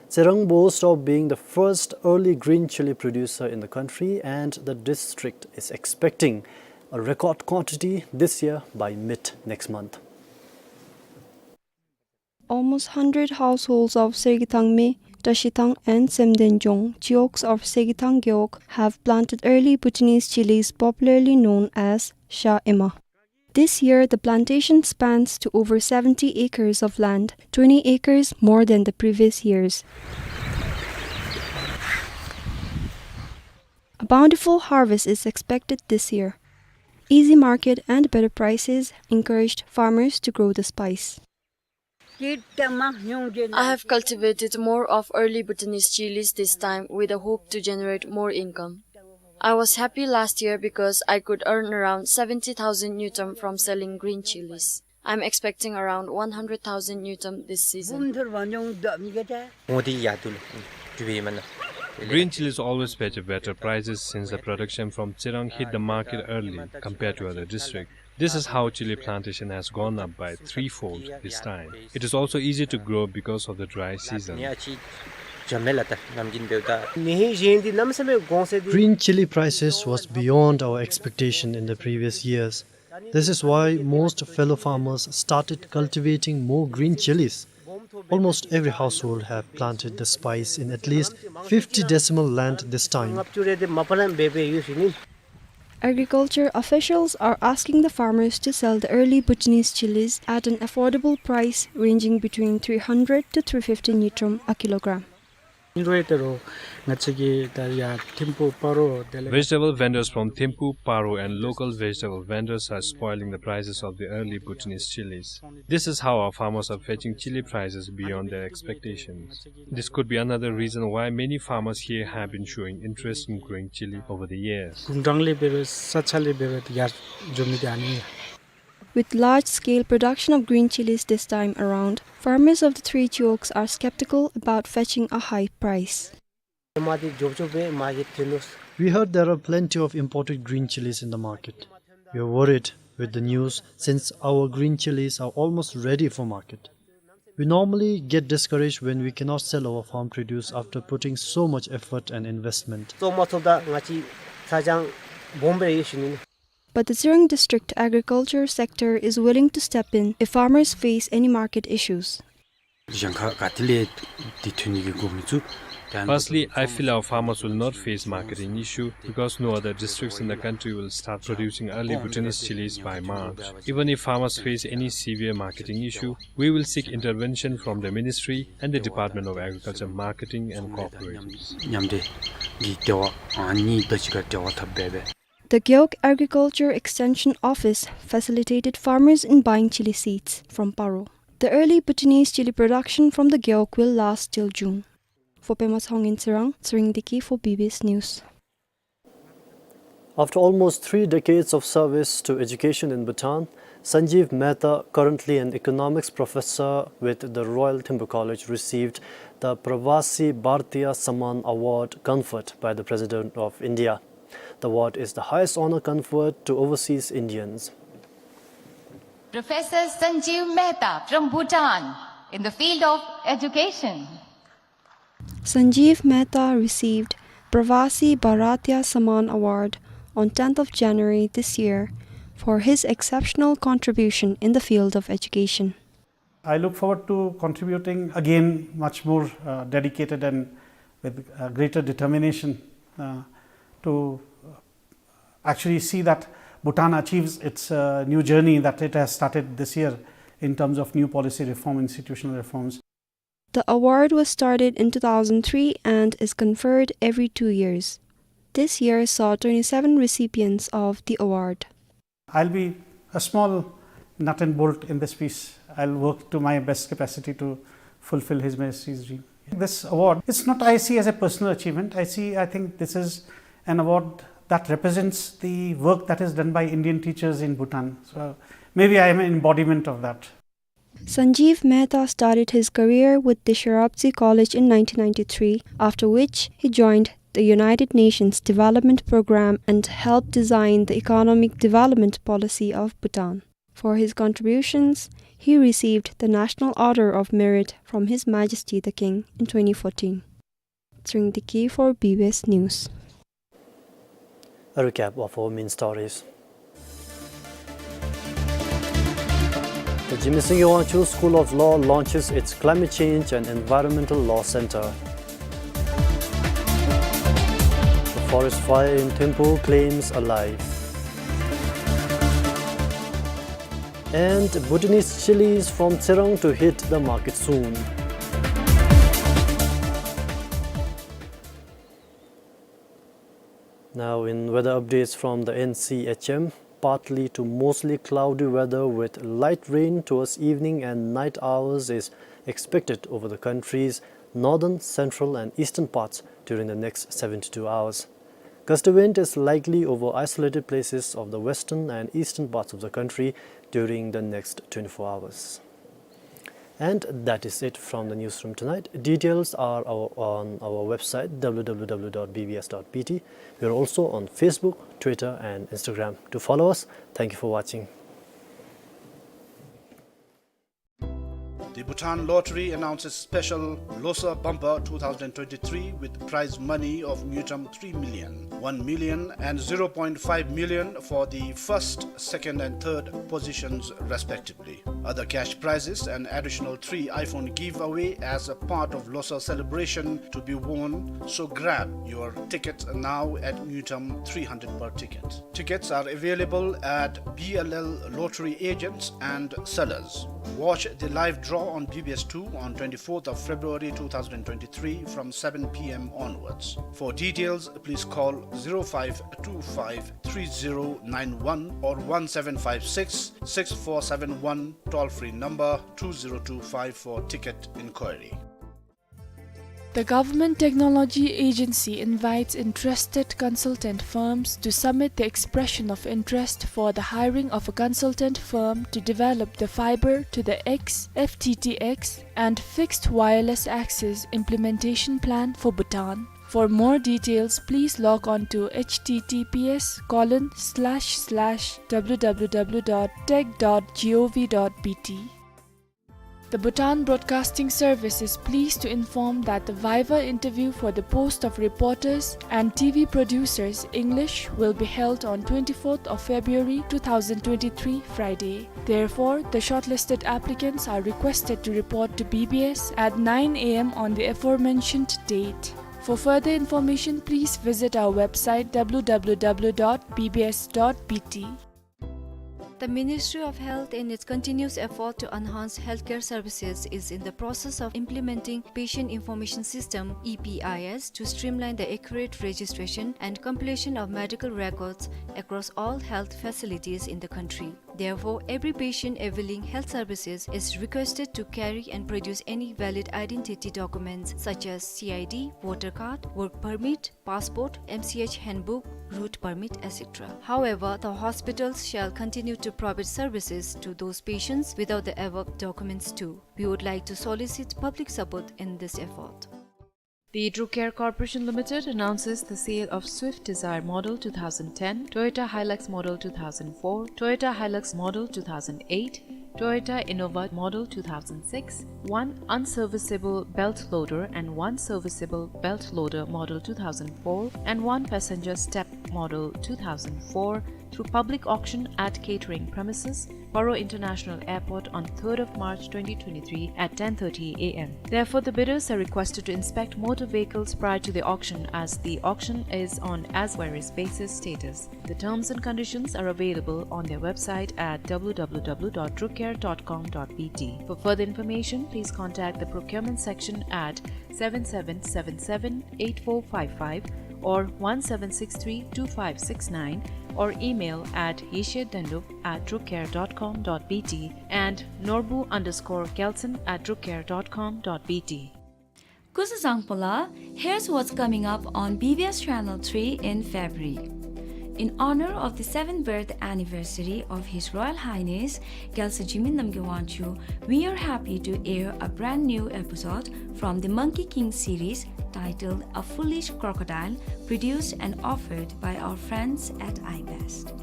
Tserang boasts of being the first early green chili producer in the country, and the district is expecting a record quantity this year by mid next month. Almost hundred households of Tsergithang Me, Tashithang and Semdenjong, Cheoks of Tsergithang Gewog, have planted early Bhutanese chilies popularly known as Sha Ema. This year, the plantation spans to over seventy acres of land, twenty acres more than the previous years. A bountiful harvest is expected this year. Easy market and better prices encouraged farmers to grow the spice. I have cultivated more of early Bhutanese chilies this time with the hope to generate more income. I was happy last year because I could earn around seventy thousand ngultrum from selling green chilies. I'm expecting around one hundred thousand ngultrum this season. Green chilies always fetch better prices since the production from Tserang hit the market early compared to other districts. This is how chili plantation has gone up by threefold this time. It is also easy to grow because of the dry season. Green chili prices was beyond our expectation in the previous years. This is why most fellow farmers started cultivating more green chilies. Almost every household have planted the spice in at least fifty decimal land this time. Agriculture officials are asking the farmers to sell the early Bhutanese chilies at an affordable price ranging between three hundred to three fifty ngultrum a kilogram. Vegetable vendors from Thimphu, Paro and local vegetable vendors are spoiling the prices of the early Bhutanese chilies. This is how our farmers are fetching chili prices beyond their expectations. This could be another reason why many farmers here have been showing interest in growing chili over the years. With large-scale production of green chilies this time around, farmers of the three Cheoks are skeptical about fetching a high price. We heard there are plenty of imported green chilies in the market. We are worried with the news since our green chilies are almost ready for market. We normally get discouraged when we cannot sell our farm produce after putting so much effort and investment. But the Tserang District Agriculture Sector is willing to step in if farmers face any market issues. Firstly, I feel our farmers will not face marketing issue because no other districts in the country will start producing early Bhutanese chilies by March. Even if farmers face any severe marketing issue, we will seek intervention from the ministry and the Department of Agriculture, Marketing and Cooperatives. The Gewog Agriculture Extension Office facilitated farmers in buying chili seeds from Paro. The early Bhutanese chili production from the Gewog will last till June. For Pema Tshewang in Tsirang, Tshering Deki for B B S News. After almost three decades of service to education in Bhutan, Sanjeev Mehta, currently an economics professor with the Royal Thimphu College, received the Pravasi Bharatiya Samman Award conferred by the President of India. The award is the highest honor conferred to overseas Indians. Professor Sanjeev Mehta from Bhutan in the field of education. Sanjeev Mehta received Pravasi Bharatiya Samman Award on tenth of January this year for his exceptional contribution in the field of education. I look forward to contributing again much more, uh, dedicated and with, uh, greater determination, uh, to actually see that Bhutan achieves its, uh, new journey that it has started this year in terms of new policy reform, institutional reforms. The award was started in two thousand three and is conferred every two years. This year saw twenty-seven recipients of the award. I'll be a small nut and bolt in this piece. I'll work to my best capacity to fulfill His Majesty's dream. This award, it's not I see as a personal achievement. I see, I think this is an award that represents the work that is done by Indian teachers in Bhutan. So maybe I am an embodiment of that. Sanjeev Mehta started his career with the Sherabtsi College in nineteen ninety-three, after which he joined the United Nations Development Programme and helped design the economic development policy of Bhutan. For his contributions, he received the National Order of Merit from His Majesty the King in twenty fourteen. Tshering Deki for B B S News. A recap of our main stories. The Jigme Singye Wangchuck School of Law launches its Climate Change and Environmental Law Center. The forest fire in Thimphu claims a life. And Bhutanese chilies from Tsirang to hit the market soon. Now in weather updates from the N C H M, partly to mostly cloudy weather with light rain towards evening and night hours is expected over the country's northern, central and eastern parts during the next seventy-two hours. Gusty wind is likely over isolated places of the western and eastern parts of the country during the next twenty-four hours. And that is it from the newsroom tonight. Details are our, on our website, W W W dot B B S dot B T. We are also on Facebook, Twitter, and Instagram. Do follow us. Thank you for watching. The Bhutan Lottery announces special Losar Bumper two thousand twenty-three with prize money of ngultrum three million, one million, and zero point five million for the first, second, and third positions, respectively. Other cash prizes, an additional three iPhone giveaway as a part of Losar celebration to be won, so grab your tickets now at ngultrum three hundred per ticket. Tickets are available at B L L lottery agents and sellers. Watch the live draw on B B S two on twenty-fourth of February two thousand twenty-three from seven P M onwards. For details, please call zero five two five three zero nine one or one seven five six six four seven one, toll-free number two zero two five, for ticket inquiry. The Government Technology Agency invites interested consultant firms to submit the expression of interest for the hiring of a consultant firm to develop the fiber to the X, F T T X, and fixed wireless access implementation plan for Bhutan. For more details, please log on to H T T P S colon slash slash W W W dot tech dot gov dot B T. The Bhutan Broadcasting Service is pleased to inform that the viva interview for the post of reporters and T V producers, English, will be held on twenty-fourth of February two thousand twenty-three, Friday. Therefore, the shortlisted applicants are requested to report to B B S at nine A M on the aforementioned date. For further information, please visit our website, W W W dot B B S dot B T. The Ministry of Health, in its continuous effort to enhance healthcare services, is in the process of implementing Patient Information System, E P I S, to streamline the accurate registration and completion of medical records across all health facilities in the country. Therefore, every patient availing health services is requested to carry and produce any valid identity documents such as C I D, voter card, work permit, passport, M C H handbook, route permit, et cetera. However, the hospitals shall continue to provide services to those patients without the above documents too. We would like to solicit public support in this effort. The Druk Air Corporation Limited announces the sale of Swift Dzire Model two thousand ten, Toyota Hilux Model two thousand four, Toyota Hilux Model two thousand eight, Toyota Innova Model two thousand six, one unserviceable belt loader and one serviceable belt loader Model two thousand four, and one passenger step Model two thousand four through public auction at catering premises, Paro International Airport, on third of March twenty twenty-three at ten thirty A M. Therefore, the bidders are requested to inspect motor vehicles prior to the auction, as the auction is on as-various basis status. The terms and conditions are available on their website at W W W dot drukair dot com dot B T. For further information, please contact the procurement section at seven seven seven seven eight four five five or one seven six three two five six nine, or email at yeshe dandup at drukair dot com dot B T and norbu underscore gelson at drukair dot com dot B T. Kuzuzangpola, here's what's coming up on B B S Channel three in February. In honor of the seventh birth anniversary of His Royal Highness Gyaltsab Jigme Namgyal Wangchuck, we are happy to air a brand new episode from the Monkey King series titled A Foolish Crocodile, produced and offered by our friends at iBest.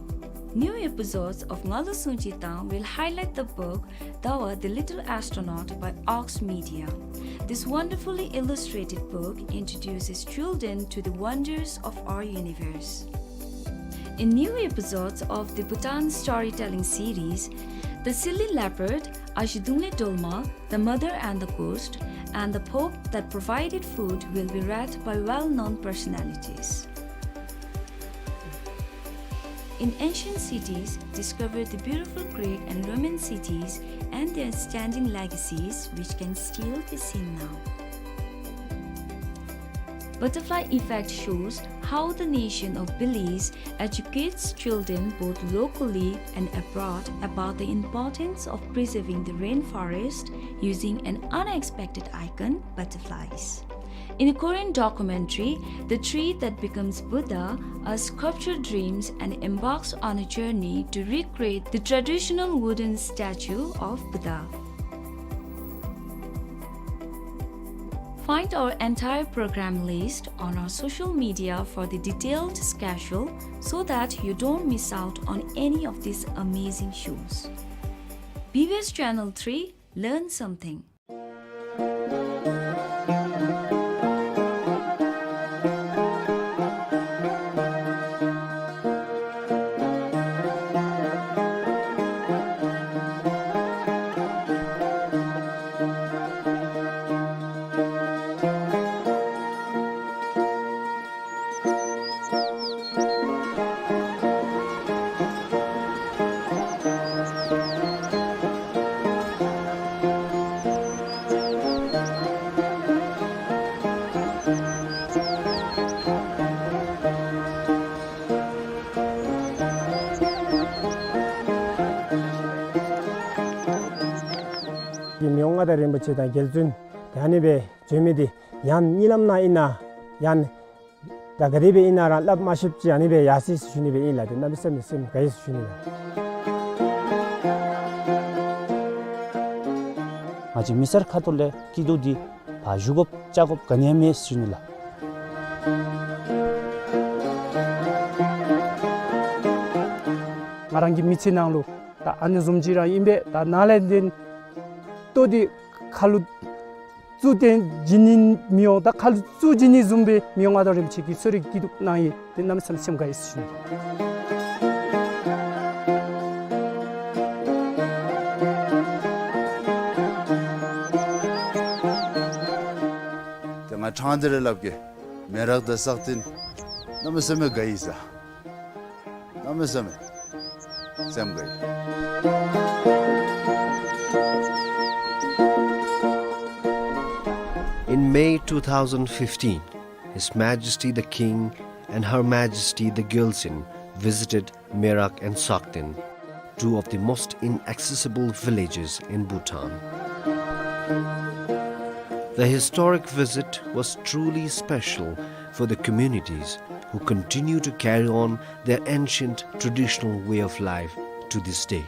New episodes of Ngalu Sungchi Tang will highlight the book Dawa the Little Astronaut by Ox Media. This wonderfully illustrated book introduces children to the wonders of our universe. In new episodes of the Bhutan storytelling series, the silly leopard, Azhidungle Dolma, the mother and the ghost, and the pope that provided food will be read by well-known personalities. In ancient cities, discover the beautiful Greek and Roman cities and their standing legacies, which can still be seen now. Butterfly Effect shows how the nation of Belize educates children both locally and abroad about the importance of preserving the rainforest using an unexpected icon, butterflies. In a Korean documentary, The Tree That Becomes Buddha, a sculptor dreams and embarks on a journey to recreate the traditional wooden statue of Buddha. Find our entire program list on our social media for the detailed schedule so that you don't miss out on any of these amazing shows. B B S Channel three, learn something. མི་དབང་མངའ་བདག་རིན་པོ་ཆེ་དང་རྒྱལ་བཙུན་ད་ཨ་ནི་སྦེ་བྱོན་མི་འདི་ཡང་གཉིད་ལམ་ནང་ཨིན་ན་ཡང་ད་ག་དེ་སྦེ་ཨིན་ན་ར་སླབ་མ་ཤེསཔ་ཅིག་ཨ་ནི་སྦེ་ཡར་སོ་ཡི་ཟེར་ཞུ་ནི་སྦེ་ཨིན་ལགས། ཏེ་གནམ་མེད་ས་མེད་སེམས་དགའ་ཡི་ཟེར་ཞུ་ནི་ལགས། ང་བཅས་མི་སེར་ཁ་ཐུག་ལས་སྐྱིད་སྡུག་འདི་ཕར་ཞུ་དགོཔ་བཅར་དགོཔ་ག་ནི་ཡང་མེད་ཟེར་ཞུ་ནི་ལགས། ང་རང་གི་མི་ཚེ་ནང་ལུ་ད་ཨ་ནི་བཟུམ་ཅིག་ར་ཨིན་པས། ད་ནཱ་ལས་ཏེ་ལྟོ་འདི་ཁ་ལུ་བཙུགས་ཏེ་བྱིན་ནི་མི་འོང་། ད་ཁ་ལུ་བཙུགས་བྱིན་ནི་བཟུམ་སྦེ་མི་དབང་མངའ་བདག་རིན་པོ་ཆེ་གིས་གསོ་རིག་སྐྱིད་སྡུག་གནང་ཡི། ཏེ་གནམ་མེད་ས་མེད་སེམས་དགའ་ཡི་ཟེར་ཞུ་ནི། ཏེ་ང་ཕྲང་སྟེ་ར་སླབ་གེ། མེ་རག་དང་སག་སྟེང་གནམ་མེད་ས་མེད་དགའ་ཡི་ཟེར། གནམ་མེད་ས་མེད། In May two thousand fifteen, His Majesty the King and Her Majesty the Gyaltsuen visited Merak and Sakten, two of the most inaccessible villages in Bhutan. The historic visit was truly special for the communities who continue to carry on their ancient traditional way of life to this day.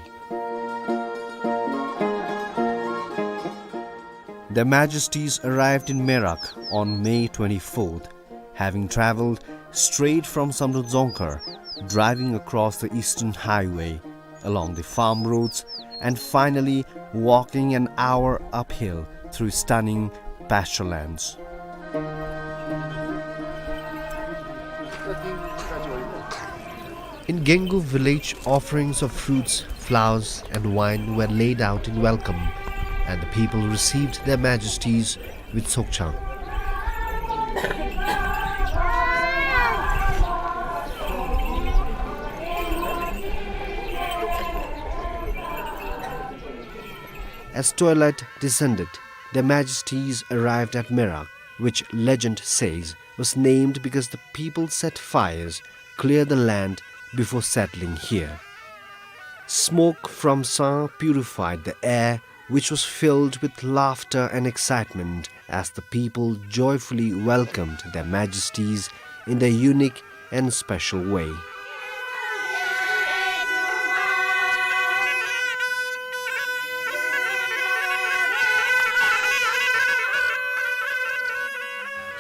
Their Majesties arrived in Merak on May twenty-fourth, having traveled straight from Samdrup Dzongkhar, driving across the Eastern Highway, along the farm roads, and finally walking an hour uphill through stunning pasture lands. In Gengu village, offerings of fruits, flowers, and wine were laid out in welcome, and the people received their majesties with sokchang. As twilight descended, their majesties arrived at Merak, which legend says was named because the people set fires, cleared the land before settling here. Smoke from San purified the air, which was filled with laughter and excitement as the people joyfully welcomed their majesties in their unique and special way.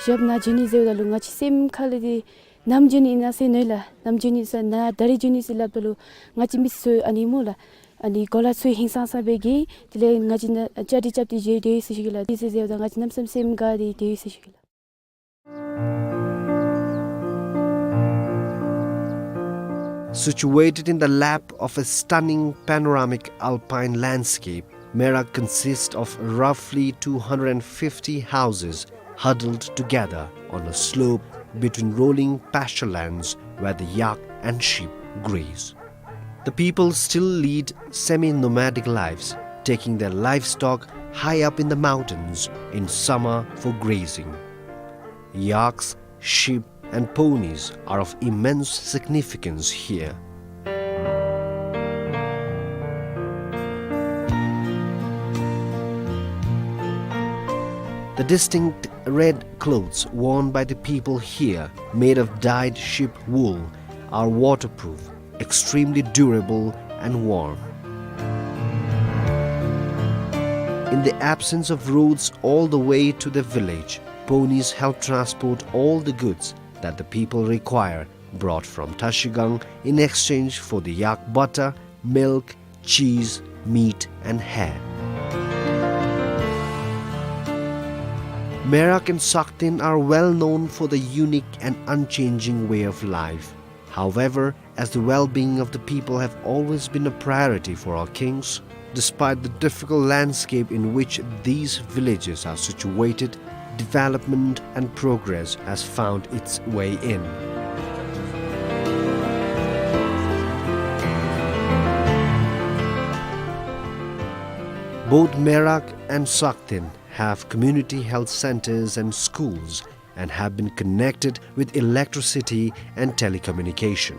ཞབས་ནཱ་འབྱོན་ནི་ཟེརཝ་ད་ལུ་ང་བཅས་སེམས་ཁ་ལས་འདི་ནམ་འབྱོན་ནི་ཨིན་ན་ཟེར་མནོ་ཡི་ལགས། ནམ་འབྱོན་ནི་ཟེར་ནཱ་ད་རིས་འབྱོན་ནི་ཟེར་སླབ་ད་ལུ་ང་བཅས་མི་སེར་ཚུ་ཨ་ནི་སྨོ་ལགས། ཨ་ནི་གོ་ལ་ཚུ་ཧིང་སངས་ས་སྦེ་གི་དེ་ལས་ང་བཅས་ནཱ་བཅའ་སྒྲིག་རྐྱབ་སྟེ་བཞུགས་ཏེ་ཡོད་ཟེར་ཞུ་གེ་ལགས། དེ་ཟེར་ཟེརཝ་ད་ང་བཅས་གནམ་མེད་ས་མེད་སེམས་དགའ་སྟེ་ཡོད་ཟེར་ཞུ་གེ་ལགས། Situated in the lap of a stunning panoramic alpine landscape, Merak consists of roughly two hundred fifty houses huddled together on a slope between rolling pasture lands where the yak and sheep graze. The people still lead semi-nomadic lives, taking their livestock high up in the mountains in summer for grazing. Yaks, sheep, and ponies are of immense significance here. The distinct red clothes worn by the people here, made of dyed sheep wool, are waterproof, extremely durable and warm. In the absence of roads all the way to the village, ponies help transport all the goods that the people require, brought from Trashigang in exchange for the yak butter, milk, cheese, meat, and hair. Merak and Sakten are well known for the unique and unchanging way of life. However, as the well-being of the people have always been a priority for our kings, despite the difficult landscape in which these villages are situated, development and progress has found its way in. Both Merak and Sakten have community health centers and schools and have been connected with electricity and telecommunication.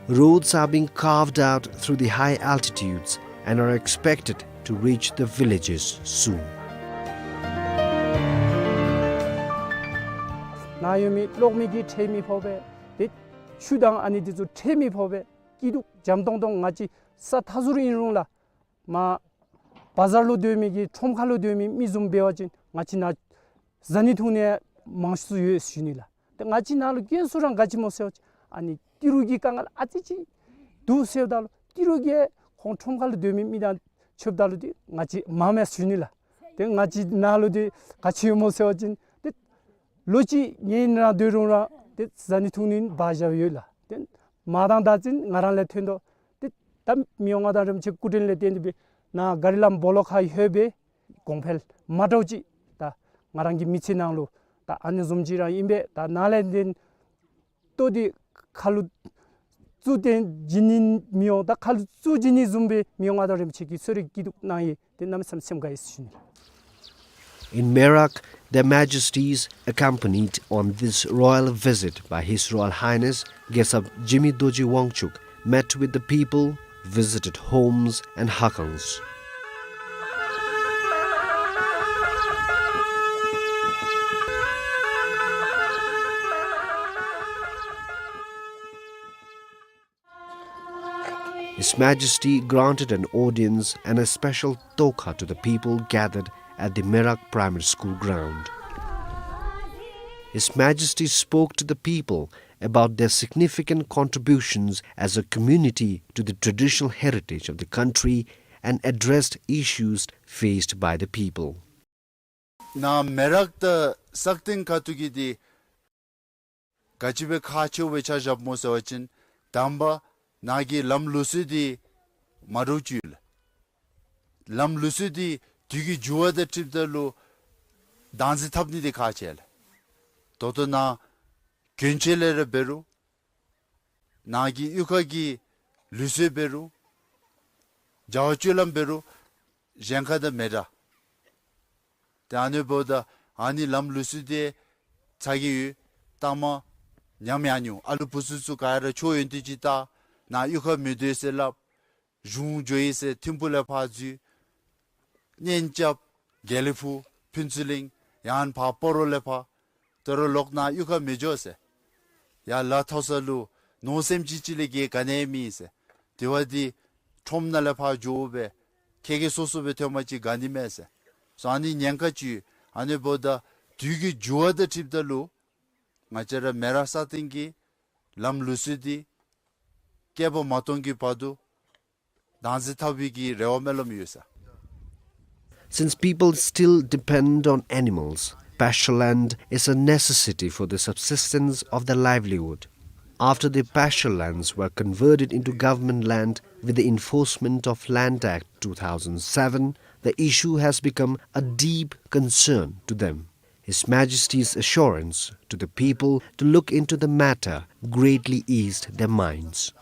Roads are being carved out through the high altitudes and are expected to reach the villages soon. ནཱ་ཡོད་མི་གློག་མེ་གིས་ཁྲལ་མི་ཕོག་པས། ཏེ་ཆུ་དང་ཨ་ནི་འདི་ཚུ་ཁྲལ་མི་ཕོག་པས། སྐྱིད་སྡུག་འཇམ་ཏོང་ཏོ་ང་བཅས་ས་མཐའ་ཟུར་ཨིན་རུང་ལགས། མར་བ་ཛར་ལུ་སྡོད་མི་གི་ཁྲོམ་ཁ་ལུ་སྡོད་མི་མི་བཟུམ་འབད་བ་ཅིན་ང་བཅས་ནཱ་བཟའ་ནི་འཐུང་ནི་མང་སུ་ཡོད་ཟེར་ཞུ་ནི་ལགས། ཏེ་ང་བཅས་ནཱ་ལུ་དཀོན་སུ་ར་ག་ཅི་སྨོ་ཟེར་བ་ཅིན་ཨ་ནི་ཏི་རུ་གི་དཀའ་ངལ་ཨ་ཙི་ཅིག་འདུག་ཟེརཝ་ད་ལུ་ཏི་རུ་གིས་ཁོང་ཁྲོམ་ཁ་ལུ་སྡོད་མི་མི་དང་ཕྱདཔ་ད་ལུ་ཏེ་ང་བཅས་མངམ་མས་ཟེར་ཞུ་ནི་ལགས། ཏེ་ང་བཅས་ནཱ་ལུ་ཏེ་ག་ཅི་ཡོད་སྨོ་ཟེར་བ་ཅིན་ཏེ་ལོ་གཅིག་ངལ་རངས་སྡོད་རུང་ར་ཏེ་བཟའ་ནི་འཐུང་ནི་འབག་བཞག་ཡོད་ལགས། ཏེ་མར་དང་ད་ཅིན་ང་ར་ལས་ཐོན་དོ། ཏེ་ད་མི་དབང་མངའ་བདག་རིན་པོ་ཆེ་སྐུ་དྲིན་ལས་བརྟེན་ཏེ་སྦེ་ནཱ་ག་རི་ལམ་སྦོ་ལོགས་ཁར་ལྷོད་སྦེ་གོང་འཕེལ་མ་འདྲཝ་ཅིག་ད་ང་རང་གི་མི་ཚེ་ནང་ལུ་ད་ཨ་ནི་བཟུམ་ཅིག་ར་ཨིན་པས། ད་ནཱ་ལས་ཏེ་ལྟོ་འདི་ཁ་ལུ་ བཙུགས་ཏེ་བྱིན་ནི་མི་འོང་། ད་ཁ་ལུ་བཙུགས་བྱིན་ནི་བཟུམ་སྦེ་མི་འོང་མངའ་བདག་རིན་པོ་ཆེ་གིས་གསོལ་རས་སྐྱིད་སྡུག་གནང་ཡི། ཏེ་གནམ་མེད་ས་མེད་སེམས་དགའ་ཡི་ཟེར་ཞུ་ནི། In Merak, Their Majesties, accompanied on this royal visit by His Royal Highness Gesap Jigme Dorji Wangchuck, met with the people, visited homes and hakans. His Majesty granted an audience and a special tokha to the people gathered at the Merak Primary School ground. His Majesty spoke to the people about their significant contributions as a community to the traditional heritage of the country and addressed issues faced by the people. ནཱ་མེ་རག་དང་སག་སྟེང་ཁ་ཐུག་གི་འདི་ག་ཅི་སྦེ་ཁག་ཆེཝ་སྦེ་ཆ་བཞགཔ་སྨོ་ཟེར་བ་ཅིན་དང་པ་ནཱ་གི་ལམ་ལུགས་སྲོལ་འདི་མ་འདྲཝ་ཅིག་ཡོད་ལགས། ལམ་ལུགས་སྲོལ་འདི་དུས་ཀྱི་འགྱུར་བ་དང་འཁྲིལཝ་ད་ལུ་བདག་འཛིན་འཐབ་ནི་འདི་ཁག་ཆེ་ལགས། ད་ལྟོ་ནཱ་གྱོན་ཆས་ལས་ར་འབད་རུང་ནཱ་གི་གཡུས་ཁ་གི་ལུགས་སྲོལ་འབད་རུང་བྱ་བ་སྤྱོད་ལམ་འབད་རུང་གཞན་ཁ་དང་མི་འདྲ། ཏེ་ཨ་ནི་འབདཝ་ད་ཨ་ནི་ལམ་ལུགས་སྲོལ་འདི་ཚ་གྱང་ཡོད། ལྟག་མ་ཉམས་ཡར་འགྱོ། ཨ་ལུ་བུ་ཚུ་ཚུ་ག་ར་ཆོས་ཡོན་ཏན་ཅིག་བལྟ། ནཱ་གཡུས་ཁར་མི་སྡོད་ཟེར་སླབ། གཞུང་འགྱོ་ཡི་ཟེར་ཐིམ་ཕུག་ལས་ཕར་འཛུལ། གཉན་རྐྱབ་དགེ་ལེགས་ཕུག་ཕུན་ཚོགས་གླིང་ཡང་ཕར་སྤ་རོ་ལས་ཕར། དོ་རུང་ལོག་ནཱ་གཡུས་ཁར་མི་འགྱོ་ཟེར། ཡར་ལ་མཐོ་ས་ལུ་ནོར་སེམས་ཅན་ཅིག་ལས་བརྒལ་ག་ནི་ཡང་མེད་ཟེར། དེ་བ་འདི་ཁྲོམ་ནང་ལས་ཕར་འགྱོ་སྦེ་ཁྱེད་ཁྱེད་སོ་སོ་སྦེ་ཐོན་པ་ཅིན་དགའ་ནི་མས་ཟེར། སོ་ཨ་ནི་ཉེན་ཁ་ཅིག་ཡོད། ཨ་ནི་འབདཝ་ད་དུས་ཀྱི་འགྱུར་བ་དང་འཁྲིལཝ་ད་ལུ་ང་བཅས་ར་མེ་རག་སག་སྟེང་གི་ལམ་ལུགས་སྲོལ་འདི་བསྐལ་པ་མ་སྟོང་གི་བར་དུ་བདག་འཛིན་འཐབ་པའི་གི་རེ་བ་སྨོན་ལམ་ཡོད་ཟེར། Since people still depend on animals, pasture land is a necessity for the subsistence of their livelihood. After the pasture lands were converted into government land with the Enforcement of Land Act two thousand seven, the issue has become a deep concern to them. His Majesty's assurance to the people to look into the matter greatly eased their minds.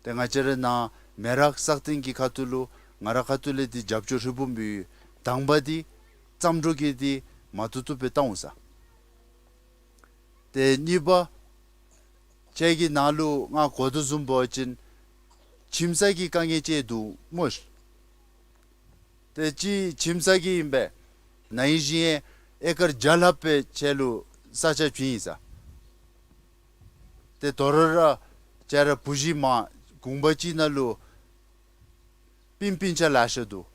ཏེ་ང་བཅས་ར་ནཱ་མེ་རག་སག་སྟེང་གི་ཁ་ཐུག་ལུ་ང་ར་ཁ་ཐུག་ལས་འདི་རྒྱབ་སྐྱོར་ཧྲིལ་བུམ་སྦེ་ཡོད། དང་པ་འདི་བརྩམས་སྒྲུང་གི་འདི་མ་བཏུབ་བཏུབ་སྦེ་བཏང་འོང་ཟེར། ཏེ་གཉིས་པ་ཁྱེད་ཀྱི་ནང་ལུ་ང་གོ་དོ་བཟུམ་འབད་བ་ཅིན་ཁྱིམ་ཚང་གི་དཀའ་ངལ་ཅིག་འདུག་སྨོ། ཏེ་ཅིག་ཁྱིམ་ཚང་གི་ཨིན་པས། ན་ཧིང་གཞེས་ཧེང་ཨེ་ཀར་བརྒྱ་ལྷགཔ་སྦེ་ཁྱེད་ལུ་ས་ཆ་བྱིན་ཡི་ཟེར། ཏེ་དོ་རུང་ར་ཁྱེད་ར་བུ་གཞི་མ་གུང་པ་ཅིག་ནང་ལུ་སྤུན་སྤུན་ཆ་ལེ་ཤ་འདུག།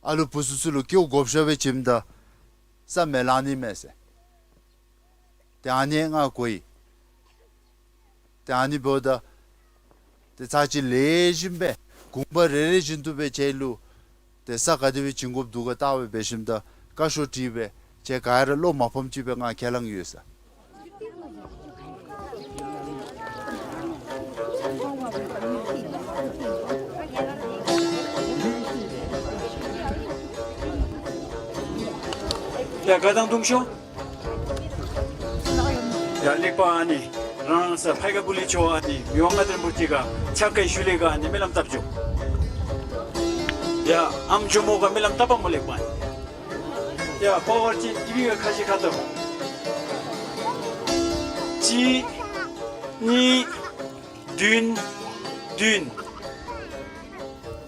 ཨ་ལུ་བུ་ཚུ་ཚུ་ལུ་སྐྱེཝ་བགོ་བཤའ་སྦེ་བྱིནམ་ད་ས་མེད་ལང་ནི་མས་ཟེར། ཏེ་ཨ་ནི་ང་གོ་ཡི། ཏེ་ཨ་ནི་འབདཝ་ད་ཏེ་ཚར་གཅིག་ལེགས་ཤོམ་སྦེ་གུང་པ་རེ་རེ་བཞིན་དུ་སྦེ་ཁྱེད་ལུ་ཏེ་ས་ག་དེ་སྦེ་བྱིན་དགོཔ་འདུག་ག་བལྟ་སྦེ་འབད་ཞིནམ་ད་བཀའ་ཤོག་བྲིས་སྦེ་ཁྱེད་ག་ར་བློ་མ་ཕམ་ཅིག་སྦེ་ང་ཁས་བླངས་ཡོད་ཟེར། ཡ་ག་དང་བརྡུང་ཤོག། ཡ་ལེགས་པ། ཨ་ནི་རང་ས་ཕ་ཡི་ག་བུ་ལི་ཆོ་ཨ་ནི་མི་དབང་མངའ་བདག་རིན་པོ་ཆེ་ག་ཕྱག་འཚལ་ཞུ་ལེ་ག་ཨ་ནི་སྨོན་ལམ་བཏབ་ཅོ། ཡ་ཨམ་ཇོ་མོ་ག་སྨོན་ལམ་བཏབ་པ་སྨོ་ལེགས་པ། ཡ་པ་ཝར་ཅིག་ཏི་བི་ག་ཁ་ཤས་ཁ་ཐུག་གཅིག་གཉིས་བདུན་བདུན།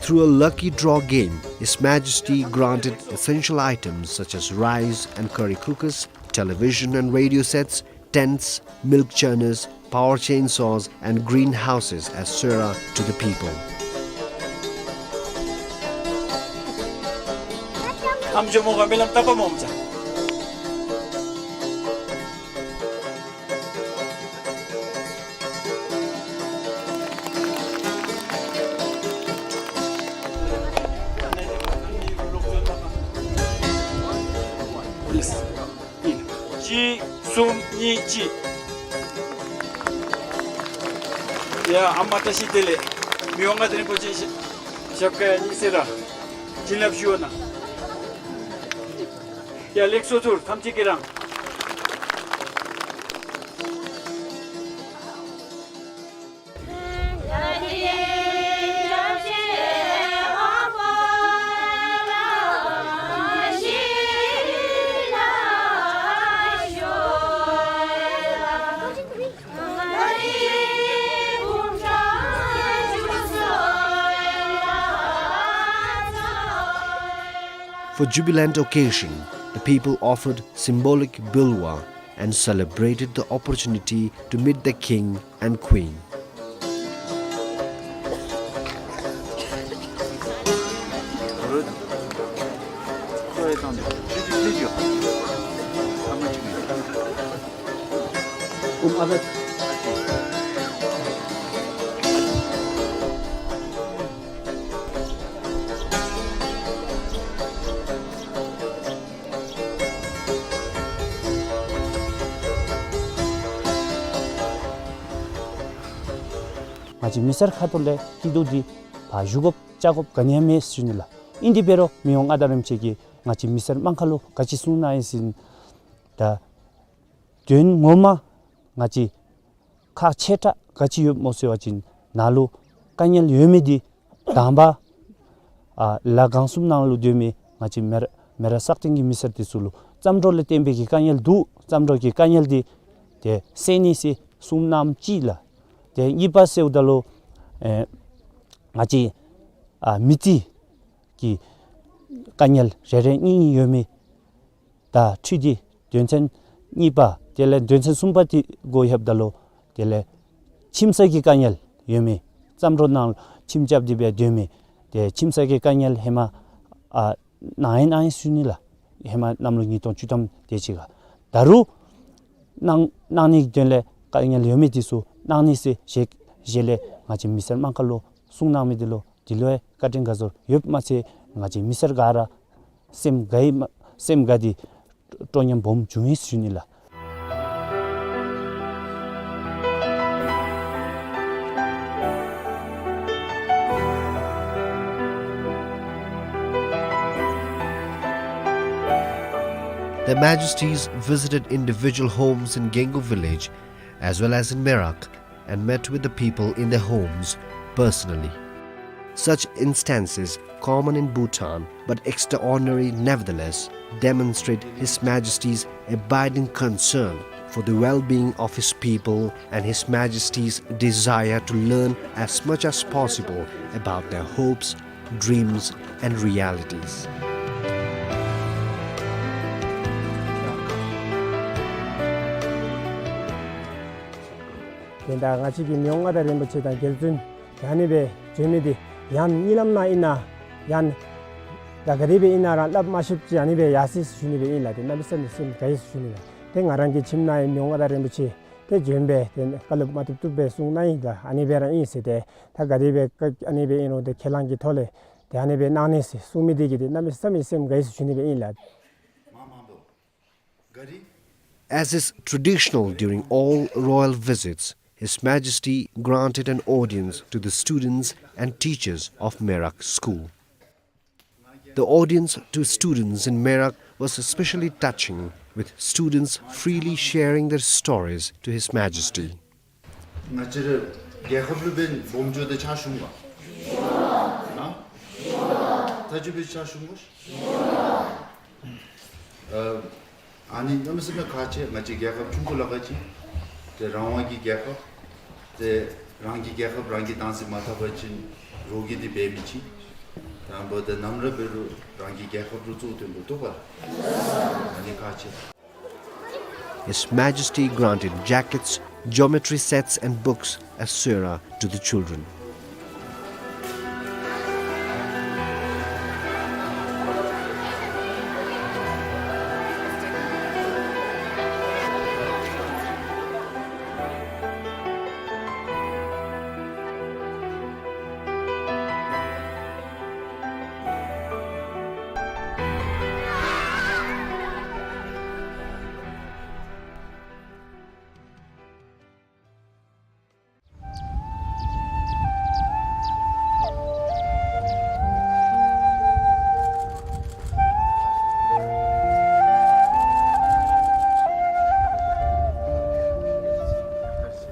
Through a lucky draw game, His Majesty granted essential items such as rice and curry cookers, television and radio sets, tents, milk churners, power chainsaws, and greenhouses as sera to the people. ཨམ་ཇོ་མོ་ག་སྨོན་ལམ་བཏབ་པ་སྨོ་ཨམ་ཅག། གཅིག་གསུམ་གཉིས་གཅིག། ཡ་ཨ་མ་བཀྲ་ཤིས་བདེ་ལེགས། མི་དབང་མངའ་བདག་རིན་པོ་ཆེ་ཞབས་ཁ་ཡར་ཉི་ཚེ་ར་བྱིན་རླབས་ཞུ་བ་གནང་། ཡ་ལེགས་སོ། ཚུར་ཐམས་ཅད་ཀྱིས་རང་། For jubilant occasion, the people offered symbolic bilwa and celebrated the opportunity to meet the king and queen. ང་བཅས་མི་སེར་ཁ་ཐུག་ལས་སྐྱིད་སྡུག་འདི་ཕར་ཞུ་དགོཔ་བཅར་དགོཔ་ག་ནི་ཡང་མེད་ཟེར་ཞུ་ནི་ལགས། ཨིན་དེ་འབད་རུང་མི་དབང་མངའ་བདག་རིན་པོ་ཆེ་གིས་ང་བཅས་མི་སེར་དམངས་ཁ་ལུ་ག་ཅི་གསུང་གནང་ཡི་ཟེར་ན། ད་དོན་ངོ་མ་ང་བཅས་ཁག་ཆེ་དྲགས་ག་ཅི་ཡོདཔ་སྨོ་ཟེར་བ་ཅིན་ནཱ་ལུ་དཀའ་ངལ་ཡོད་མི་འདི་དང་པ་ཨ་ལ་གང་གསུམ་ནང་ལུ་སྡོད་མི་ང་བཅས་མེ་རག་མེ་རག་སག་སྟེང་གི་མི་སེར་འདི་ཚུ་ལུ་རྩམ་དྲོད་ལས་བརྟེན་པའི་གི་དཀའ་ངལ་འདུག། རྩམ་དྲོད་ཀྱི་དཀའ་ངལ་འདི་ཏེ་སེལ་ནི་ཟེར་གསུང་གནངམ་ཅིག་ལགས། ཏེ་གཉིས་པ་ཟེརཝ་ད་ལུ་ཨེ་ང་བཅས་ཨ་མི་རྩིས་ཀྱི་དཀའ་ངལ་རེ་རེ་གཉིས་གཉིས་ཡོད་མི་དང་འཁྲིལ་ཏེ་དོན་ཚན་གཉིས་པ་དེ་ལས་དོན་ཚན་གསུམ་པ་དེ་གུ་ལྷོདཔ་ད་ལུ་དེ་ལས་ཁྱིམ་ས་གི་དཀའ་ངལ་ཡོད་མི་རྩམ་དྲོད་ནང་ཁྱིམ་རྐྱབ་སྟེ་སྦེ་སྡོད་མི་ཏེ་ཁྱིམ་ས་གི་དཀའ་ངལ་ཧེ་མ་ཨ་གནང་ཡི་གནང་ཡི་ཟེར་ཞུ་ནི་ལགས། ཧེ་མ་གནམ་ལོ་ཉིས་སྟོང་བཅུ་ཐམ་དེ་ཅིག་ཁར། ད་རུང་གནང་གནང་ནི་གི་དོན་ལས་དཀའ་ངལ་ཡོད་མི་འདི་ཚུ་གནང་ནི་ཟེར་ཞལ་ཞལ་ལས་ང་བཅས་མི་སེར་དམངས་ཁ་ལུ་གསུང་གནང་མི་འདི་ལུ་འདི་ལུ་ཡང་བཀའ་དྲིན་དགའ་ཚོར་ཡོདཔ་མ་ཚད་ང་བཅས་མི་སེར་ག་ར་སེམས་དགའ་ཡི་མ་སེམས་དགའ་སྟེ་སྤྲོ་ཉམས་སྦོམ་བྱུང་ཡི་ཟེར་ཞུ་ནི་ལགས། Their Majesties visited individual homes in Gengu village as well as in Merak and met with the people in their homes personally. Such instances, common in Bhutan but extraordinary nevertheless, demonstrate His Majesty's abiding concern for the well-being of his people and His Majesty's desire to learn as much as possible about their hopes, dreams, and realities. དེ་ད་ང་བཅས་ཀྱི་མི་དབང་མངའ་བདག་རིན་པོ་ཆེ་དང་རྒྱལ་བཙུན་ཨ་ནི་སྦེ་བྱོན་མི་འདི་ཡང་གཉིད་ལམ་ནང་ཨིན་ན་ཡང་ད་ག་དེ་སྦེ་ཨིན་ན་ར་སླབ་མ་ཤེསཔ་ཅིག་ཨ་ནི་སྦེ་ཡར་སོ་ཡི་ཟེར་ཞུ་ནི་སྦེ་ཨིན་ལགས། ཏེ་གནམ་མེད་ས་མེད་སེམས་དགའ་ཡི་ཟེར་ཞུ་ནི་ལགས། ཏེ་ང་རང་གི་ཁྱིམ་ནང་ཡང་མི་དབང་མངའ་བདག་རིན་པོ་ཆེ་ཏེ་བྱོན་སྦེ་ཏེ་བཀའ་སློབ་མ་བཏུབ་བཏུབ་སྦེ་གསུང་གནང་ཡི་ལགས། ཨ་ནི་སྦེ་ར་ཨིན་ཟེར་ཏེ་ད་ག་དེ་སྦེ་ཨ་ནི་སྦེ་ཨིན་རུང་ཏེ་ཁས་བླངས་ཀྱི་ཐོག་ལས་ཏེ་ཨ་ནི་སྦེ་གནང་ནི་ཟེར་གསུང་མི་འདི་གིས་ཏེ་གནམ་མེད་ས་མེད་སེམས་དགའ་ཡི་ཟེར་ཞུ་ནི་སྦེ་ཨིན་ལགས། As is traditional during all royal visits, His Majesty granted an audience to the students and teachers of Merak School. The audience to students in Merak was especially touching, with students freely sharing their stories to His Majesty. ང་བཅས་ར་རྒྱལ་ཁབ་ལུ་འབདན་སྦོམ་འགྱོ་དེ་ཕྱག་ཞུ་འོང་ག། ཨ་ད་ཅི་འབད་ཕྱག་ཞུ་འོང་ག། ཨ་ཨ་ནི་གནམ་མེད་ས་མེད་ཁག་ཆེ། ང་བཅས་རྒྱལ་ཁབ་ཆུང་ཀུ་ལ་ཁག་ཆེ། ཏེ་རང་དབང་གི་རྒྱལ་ཁབ། ཏེ་རང་གི་རྒྱལ་ཁབ་རང་གིས་བདག་འཛིན་མ་འཐབ་པ་ཅིན་རོགས་ཀྱིས་འདི་འབད་མི་ཅིག། དང་པ་ཏེ་ནམ་ར་འབད་རུང་རང་གི་རྒྱལ་ཁབ་ལུ་གཙོ་བོར་བཏོན་དགོཔ་འདུག་པ། ཨ་ནི་ཁག་ཆེ། His Majesty granted jackets, geometry sets and books, et cetera to the children.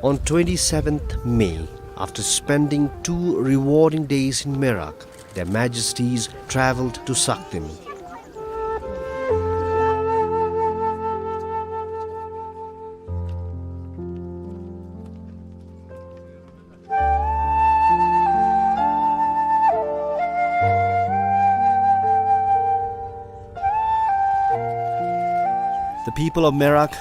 On twenty-seventh May, after spending two rewarding days in Merak, Their Majesties travelled to Sakden. people of Merak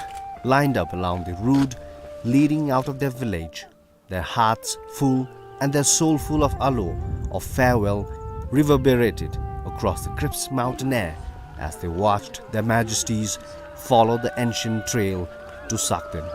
lined up along the road leading out of their village, their hearts full and their soul full of aloo, of farewell, reverberated across the crisp mountain air as they watched their majesties follow the ancient trail to Sakten.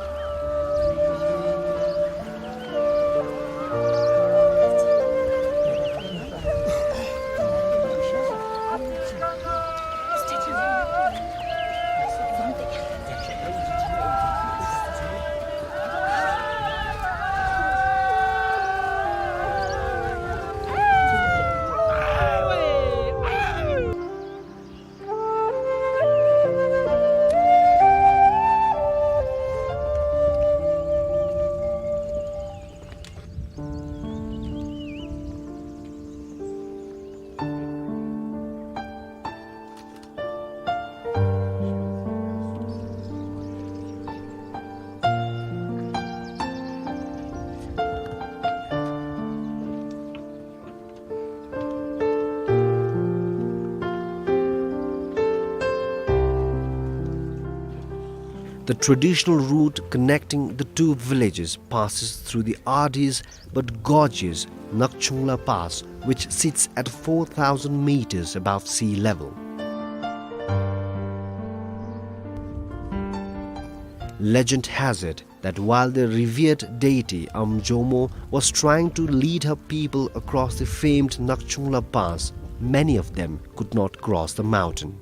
The traditional route connecting the two villages passes through the arduous but gorgeous Nakchungla Pass, which sits at four thousand meters above sea level. Legend has it that while the revered deity Amjomo was trying to lead her people across the famed Nakchungla Pass, many of them could not cross the mountain.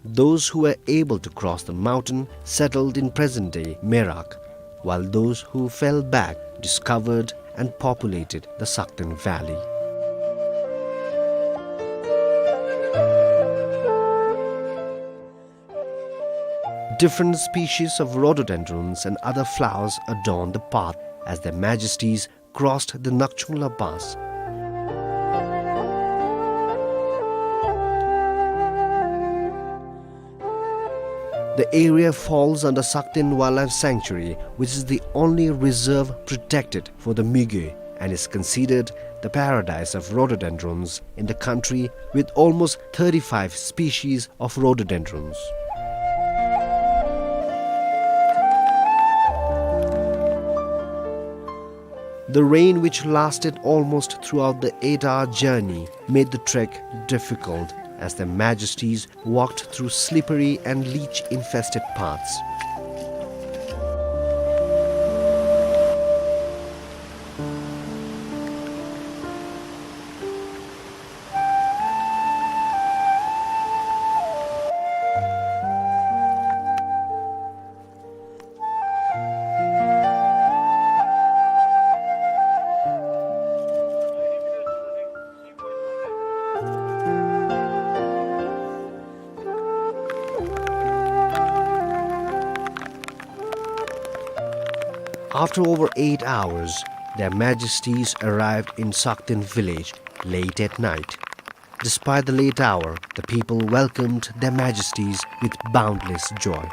Those who were able to cross the mountain settled in present-day Merak, while those who fell back discovered and populated the Sakten Valley. Different species of rhododendrons and other flowers adorn the path as their majesties crossed the Nakchungla Pass. The area falls under Sakten Wildlife Sanctuary, which is the only reserve protected for the Migyur and is considered the paradise of rhododendrons in the country, with almost thirty-five species of rhododendrons. The rain, which lasted almost throughout the eight-hour journey, made the trek difficult as their majesties walked through slippery and leech-infested paths. After over eight hours, Their Majesties arrived in Sakten village late at night. Despite the late hour, the people welcomed Their Majesties with boundless joy.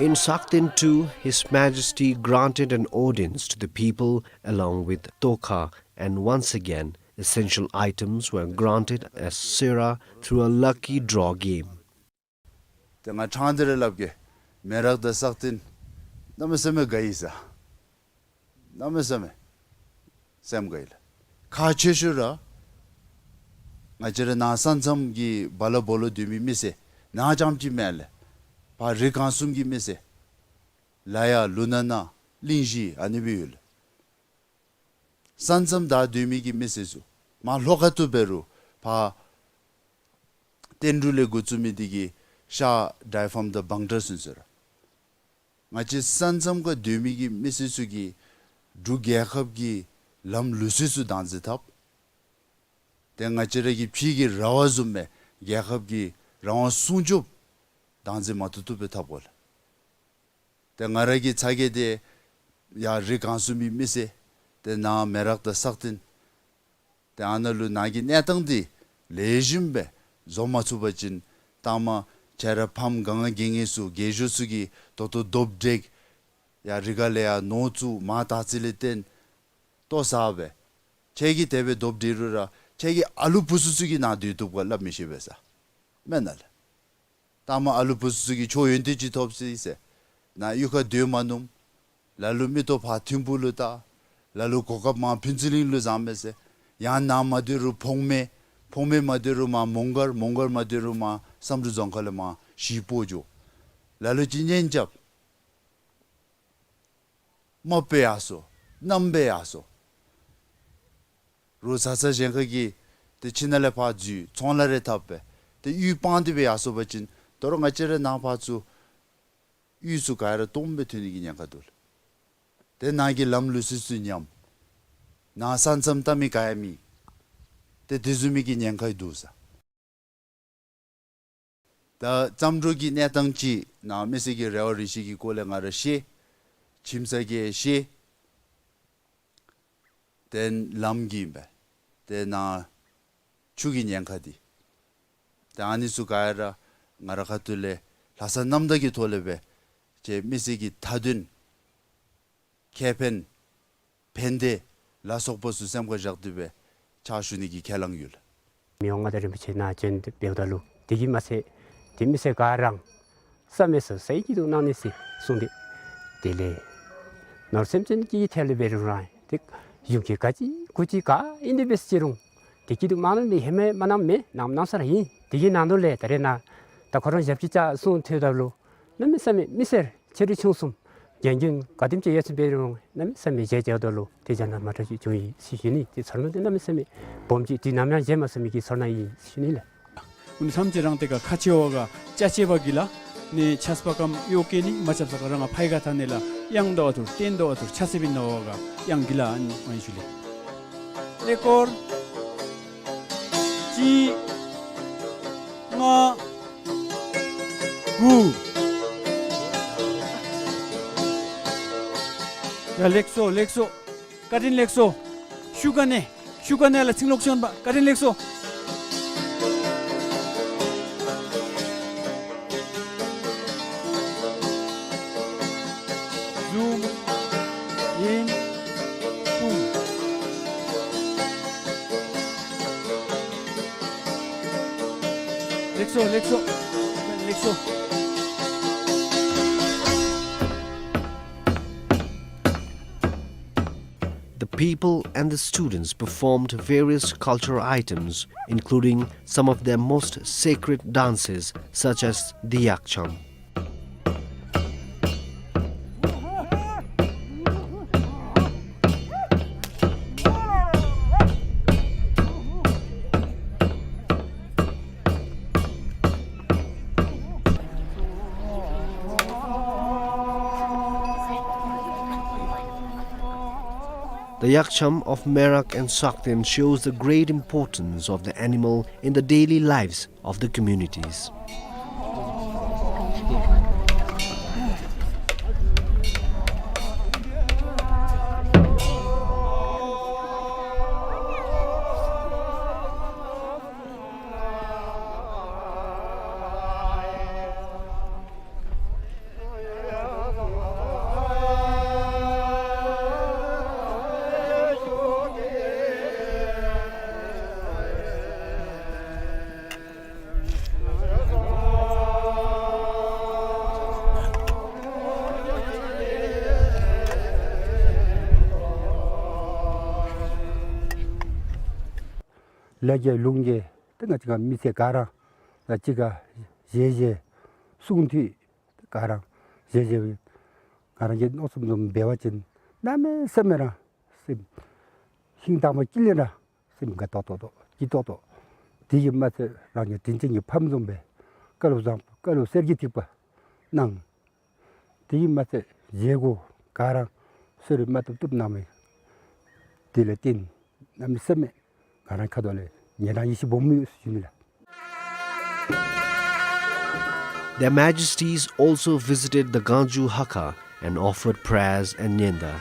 In Sakten too, His Majesty granted an audience to the people along with Tokha, and once again, essential items were granted as sera through a lucky draw game. ཏེ་ང་ཕྲང་སྟེ་ར་སླབ་གེ། མེ་རག་དང་སག་སྟེང་གནམ་མེད་ས་མེད་དགའ་ཡི་ས། གནམ་མེད་ས་མེད་སེམས་དགའ་ཡི་ལགས། ཁག་ཆེ་ཤོས་ར་ང་བཅས་ར་ནཱ་ས་མཚམས་ཀྱི་བ་ལ་སྦོ་ལོགས་སྡོད་མི་མི་སེར་ནཱ་རྐྱངམ་ཅིག་མེན་ལགས། ཕར་རི་སྒང་གསུམ་གྱི་མི་སེར་ལ་ཡ་ལུ་ན་ན་གླིང་བཞི་ཨ་ནི་སྦེ་ཡོད་ལགས། ས་མཚམས་བདའ་སྡོད་མི་གི་མི་སེར་ཚུ་མར་ལྷོ་ཁ་ཐུག་འབད་རུང་ཕར་བསྟན་འབྲུག་ལས་འགོ་བཙུགས་མི་འདི་གིས་ཤར་ཌའི་ཕཱམ་དང་བང་ཊ་ཚུན་ཚོད་ར་ང་བཅས་ས་མཚམས་ཁར་སྡོད་མི་གི་མི་སེར་ཚུ་གིས་འབྲུག་རྒྱལ་ཁབ་ཀྱི་ལམ་ལུགས་སྲོལ་ཚུ་བདག་འཛིན་འཐབ། ཏེ་ང་བཅས་ར་གི་ཕྱི་གི་ར་བ་བཟུམ་སྦེ་རྒྱལ་ཁབ་ཀྱི་རང་དབང་སྲུང་སྐྱོབ་བདག་འཛིན་མ་བཏུབ་བཏུབ་སྦེ་འཐབ་དགོ་ལགས། ཏེ་ང་ར་གི་ཚ་གྱང་འདི་ཡར་རི་སྒང་གསུམ་གྱི་མི་སེར་ཏེ་ནཱ་མེ་རག་དང་སག་སྟེང་ཏེ་ཨ་ནཱ་ལུ་ནཱ་གི་གནས་སྟངས་འདི་ལེགས་ཤོམ་སྦེ་བཟོ་མ་ཚུགས་པ་ཅིན་ལྟ་མ་ཁྱེད་ར་ཕམ་ག་ང་གི་ངེས་སུ་རྒས་ཤོས་ཚུ་གིས་ད་ལྟོ་རྡོབ་འདྲེག་ཡར་རི་ཁ་ལས་ཡར་ནོར་བཙུགས་མར་དར་ཚིལ་ལས་བཏོན་ལྟོ་ཟ་སྦེ་ཁྱེད་ཀྱིས་དེ་སྦེ་རྡོབ་འདྲེག་རུང་ར་ཁྱེད་ཀྱི་ཨ་ལུ་བུ་ཚུ་ཚུ་གིས་ནཱ་སྡོད་བཏུབ་ག་སླབ་མི་ཤེས་པས་ས། མེན་ན་ལགས། ལྟ་མ་ཨ་ལུ་བུ་ཚུ་ཚུ་གིས་ཁྱོད་ཡོན་ཏན་ཅིག་ཐོབ་ཅི་ཟེར་ནཱ་གཡུས་ཁར་སྡོད་མ་ནུམ། ལ་ལུ་མིག་ཏོ་ཕར་ཐིམ་ཕུག་ལུ་བལྟ། ལ་ལུ་གོ་སྐབས་མར་ཕུན་ཚོགས་གླིང་ལུ་བཟང་མས་ཟེར། ཡང་ནཱ་མ་སྡོད་རུང་བོང་མེ། བོང་མེ་མ་སྡོད་རུང་མར་མོང་སྒར། མོང་སྒར་མ་སྡོད་རུང་མར་བསམ་གྲུབ་རྫོང་ཁག་ལས་མར་གཞིས་སྤོ་འགྱོ། ལ་ལུ་ཅིག་གཉེན་རྐྱབ། རྨགཔ་སྦེ་ཡར་སོང་། གནམ་སྦེ་ཡར་སོང་། རོགས་བཟའ་ཚང་གཞན་ཁ་གིས་ཏེ་ཁྱིམ་ནང་ལས་ཕར་འཛུལ་ཚོང་ལཱ་རེ་འཐབ་སྦེ་ཏེ་གཡུས་སྤང་སྟེ་སྦེ་ཡར་སོང་པ་ཅིན་ད་རུང་ང་བཅས་ར་ནང་ཕར་ཚུར་གཡུས་ཚུ་ག་ར་སྟོངམ་སྦེ་ཐོན་ནི་གི་ཉེན་ཁ་འདུག་ལགས། ཏེ་ནཱ་གི་ལམ་ལུགས་སྲོལ་ཚུ་ཉམས། ནཱ་ས་མཚམས་བལྟ་མི་ག་ཡང་མེད། ཏེ་དེ་བཟུམ་མའི་གི་ཉེན་ཁ་འདུག་ས། ད་བརྩམས་སྒྲུང་གི་གནས་སྟངས་ཅིག་ནཱ་མི་སེར་གྱི་རེ་བ་རེ་ཆེ་གི་སྐོར་ལས་ང་ར་ཤེས། ཁྱིམ་ཚང་གིས་ཤེས། ཏེ་ལམ་གྱི་ཨིན་པས། ཏེ་ནཱ་ཆུ་གི་ཉེན་ཁ་འདི། ཏེ་ཨ་ནི་ཚུ་ག་ར་ང་ར་ཁ་ཐུག་ལས་ལྷག་བསམ་རྣམ་དག་གི་ཐོག་ལས་སྦེ་ཁྱེད་མི་སེར་གྱི་མཐའ་དོན་ཁེ་ཕན་ཕན་བདེ་ལ་སོགས་པ་ཚུ་སེམས་ཁར་བཞག་སྟེ་སྦེ་ཕྱག་ཞུ་ནི་གི་ཁས་བླངས་ཡོད་ལགས། མི་དབང་མངའ་བདག་རིན་པོ་ཆེ་ནཱ་བྱོན་ཏེ་འབདཝ་ད་ལུ་དེ་གིས་མ་ཚད་ཏེ་མི་སེར་ག་ར་བསམ་མེད་ས་ས་ཡི་སྐྱིད་སྡུག་གནང་ནི་ཟེར་གསུངས་ཏེ། དེ་ལས་ནོར་སེམས་ཅན་གྱི་ཐད་ལས་འབད་རུང་ར་ཏེ་གཞུང་གི་ག་ཅི་གུ་ཅི་ག་ཨིན་དེ་སྦེ་ཟེར་རུང་ཏེ་སྐྱིད་སྡུག་མ་གནང་མི་ཧེ་མ་མ་གནངམ་མེན། གནངམ་གནང་ས་ར་ཨིན། དེ་གི་ནང་དོག་ལས་ད་རེས་ནཱ་ད་ཁོ་ར་ཞབས་ཕྱི་བཅར་གསུངས་ཐོནམ་ད་ལུ་གནམ་མེད་ས་མེད་མི་སེར་ཆེ་འབྲིང་ཆུང་གསུམ་རྒན་གཞོན་ག་དེམ་ཅིག་ཡོད་ཚད་འབད་རུང་གནམ་མེད་ས་མེད་མཇལ་མཇལཝ་ད་ལུ་ཏེ་རྒྱ་ནག་མ་དྲག་ཅིག་བྱུང་ཡི་ཟེར་ཞུ་ནི། ཏེ་ཚོར་སྣང་འདི་གནམ་མེད་ས་མེད་སྦོམ་ཅིག་ཏེ་ནམ་ཡང་མཇལ་མ་ཚུགས་མི་གི་ཚོར་སྣང་ཨིན་ཟེར་ཞུ་ནི་ལགས། ཨུ་ནི་ཐམས་ཅད་རང་ཏེ་ག་ཁ་ཆེ་བ་ག་ཅ་ཆེ་བ་གི་ལ་ནི་ཆགས་པ་ཀམ་གཡོ་སྐྱེ་ནི་མ་ཆགསཔ་ས་ག་ར་ང་ཕའི་ག་ཐ་ནི་ལ་གཡང་ད་བ་ཐུར་སྟོན་ད་བ་ཐུར་ཆ་ཚེ་བིན་ད་བ་ག་གཡང་གི་ལ་ཨ་ནི་ཨ་ནི་ཞུ་ལེ། ཀླད་ཀོར་གཅིག་ལྔ་དགུ། ཡ་ལེགས་སོ་ལེགས་སོ། བཀའ་དྲིན་ལེགས་སོ། ཤུགས་ག་ནི་ཤུགས་ག་ནི་ལ་ཚིག་ལོག་ཤོན་པ་བཀའ་དྲིན་ལེགས་སོ། ཟུམ་ཨིན་ཀུང་། ལེགས་སོ་ལེགས་སོ་ལེགས་སོ། The people and the students performed various cultural items, including some of their most sacred dances, such as the Yakcham. The Yakcham of Merak and Sakten shows the great importance of the animal in the daily lives of the communities. ལ་རྒྱལ་ལུང་རྒྱལ་ཏེ་ང་བཅས་ཀྱི་མི་སེར་ག་ར་ད་གཅིག་ཁར་བཞེས་བཞེས་གསུང་ཐོས་ག་ར་བཞེས་བཞེས་ང་རང་གི་མནོ་བསམ་བཟུམ་འབད་བ་ཅིན་གནམ་མེད་ས་མེད་ར་སེམས་ཤིང་དྭངས་མ་སྐྱིད་ལེ་ར་སེམས་དགའ་ཏོག་ཏོ་ཏོ་སྐྱིད་ཏོག་ཏོ། དེ་གིས་མ་ཚད་རང་གི་དྲིན་ཅན་གྱི་ཕམ་བཟུམ་སྦེ་བཀའ་སློབ་བཟང་པོ་བཀའ་སློབ་གསེར་གྱི་ཐིགས་པ་གནང་། དེ་གིས་མ་ཚད་བཞེས་སྒོ་ག་ར་གསོལ་རས་མ་བཏབ་བཏབ་གནང་མི་དེ་ལས་བརྟེན་གནམ་མེད་ས་མེད་ང་རང་ཁ་ཐུག་ལས་ཉེ་རང་ཡིད་ཆེས་སྦོམ་ཡོད་ཟེར་ཞུ་ནི་ལགས། Their Majesties also visited the Gangju Hakha and offered prayers and nyenda.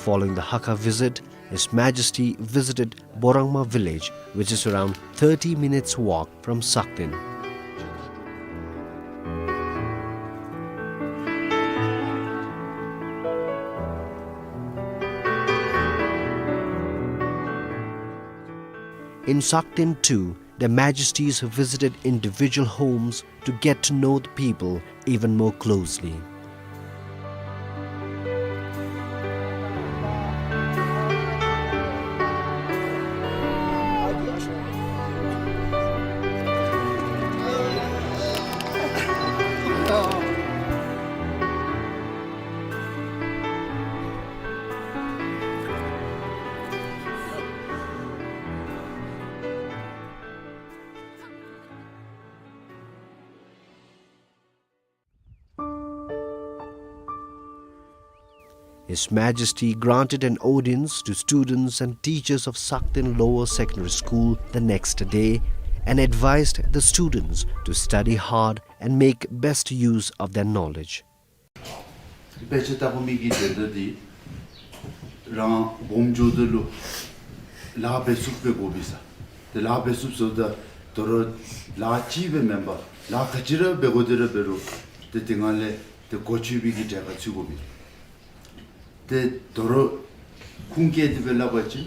Following the Hakha visit, His Majesty visited Borangma village, which is around thirty minutes walk from Sakten. In Sakten too, Their Majesties visited individual homes to get to know the people even more closely. His Majesty granted an audience to students and teachers of Sakten Lower Secondary School the next day and advised the students to study hard and make best use of their knowledge. དཔེ་ཆ་ལྟ་དགོ་མི་གི་དོན་དག་འདི་རང་སྦོམ་འགྱོཝ་ད་ལུ་ལཱ་འབད་ཚུགསཔ་སྦེ་དགོ་པས་ཟེར། ཏེ་ལཱ་འབད་ཚུགསཔ་ཟེརཝ་ད་དོ་རུང་ལཱ་ཅིག་སྦེ་མེན་པར་ལཱ་ག་ཅི་ར་འབད་དགོ་དེ་ར་འབད་རུང་ཏེ་དེ་སྒང་ལས་ཏེ་གོ་ཆོད་པའི་གི་གྲལ་ཁར་ཚུད་དགོ་པས། ཏེ་དོ་རུང་ཁུངས་བཀལ་ཏེ་སྦེ་སླབ་པ་ཅིན་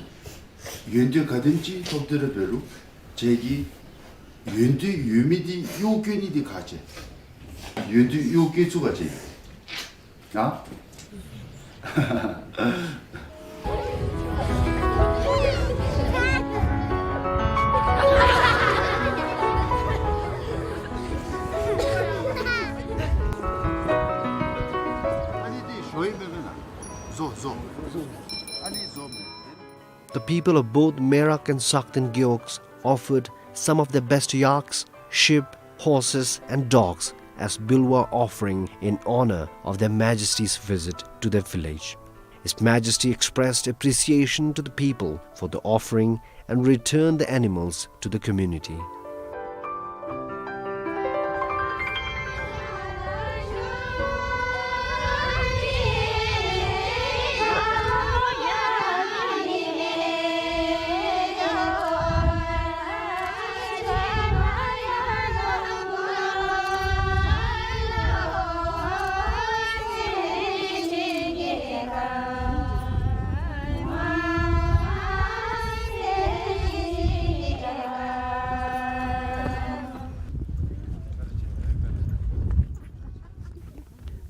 ཡོན་ཏན་ག་དེམ་ཅིག་ཐོབ་སྟེ་ར་འབད་རུང་ཁྱེད་ཀྱི་ཡོན་ཏན་ཡོད་མི་འདི་གཡོག་བཀོལ་ནི་འདི་ཁག་ཆེ། ཡོན་ཏན་གཡོག་བཀོལ་ཚུགས་པ་ཅིན་ཨ། The people of both Merak and Sakten Gewogs offered some of their best yaks, sheep, horses, and dogs as Bilwa offering in honor of Their Majesty's visit to their village. His Majesty expressed appreciation to the people for the offering and returned the animals to the community.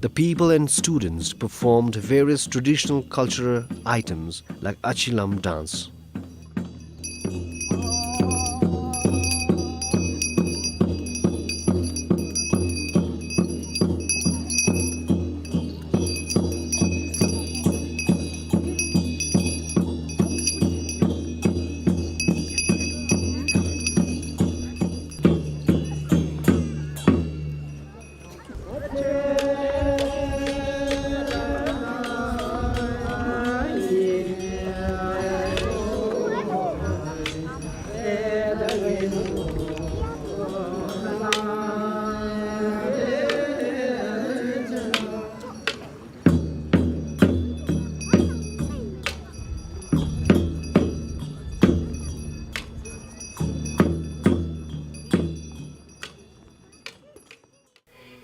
The people and students performed various traditional cultural items like Achilam dance.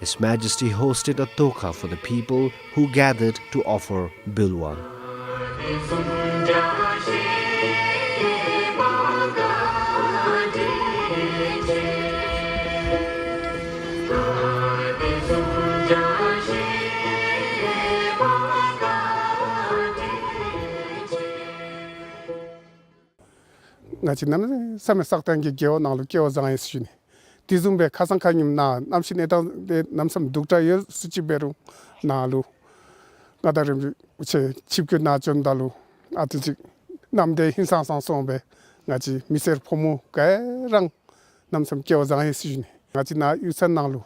His Majesty hosted a toka for the people who gathered to offer bilwa. ང་བཅས་གནམ་མེད་ས་མེད་སག་སྟེང་གི་རྒེད་འོག་ནང་ལུ་སྐལ་བ་བཟང་ཡི་ཟེར་ཞུ་ནི། དེ་བཟུམ་སྦེ་ཁ་སང་ཁ་ཉིནམ་ནཱ་གནམ་གཤིས་གནས་སྟངས་དེ་གནམ་མེད་ས་མེད་སྡུག་དྲགས་ཡོད་ཟེར་ཅིག་འབད་རུང་ནཱ་ལུ་ང་དང་རིམ་གྲོ་ཆེ་ཆིབས་བསྒྱུར་ནང་བྱོནམ་ད་ལུ་ཨ་ཙི་ཅིག་གནམ་དེ་ཧིང་སངས་སངས་སོང་སྦེ་ང་བཅས་མི་སེར་ཕོ་མོ་ག་ར་གནམ་མེད་ས་མེད་སྐལ་བ་བཟང་ཡི་ཟེར་ཞུ་ནི། ང་བཅས་ནཱ་གཡུས་ཚན་ནང་ལུ་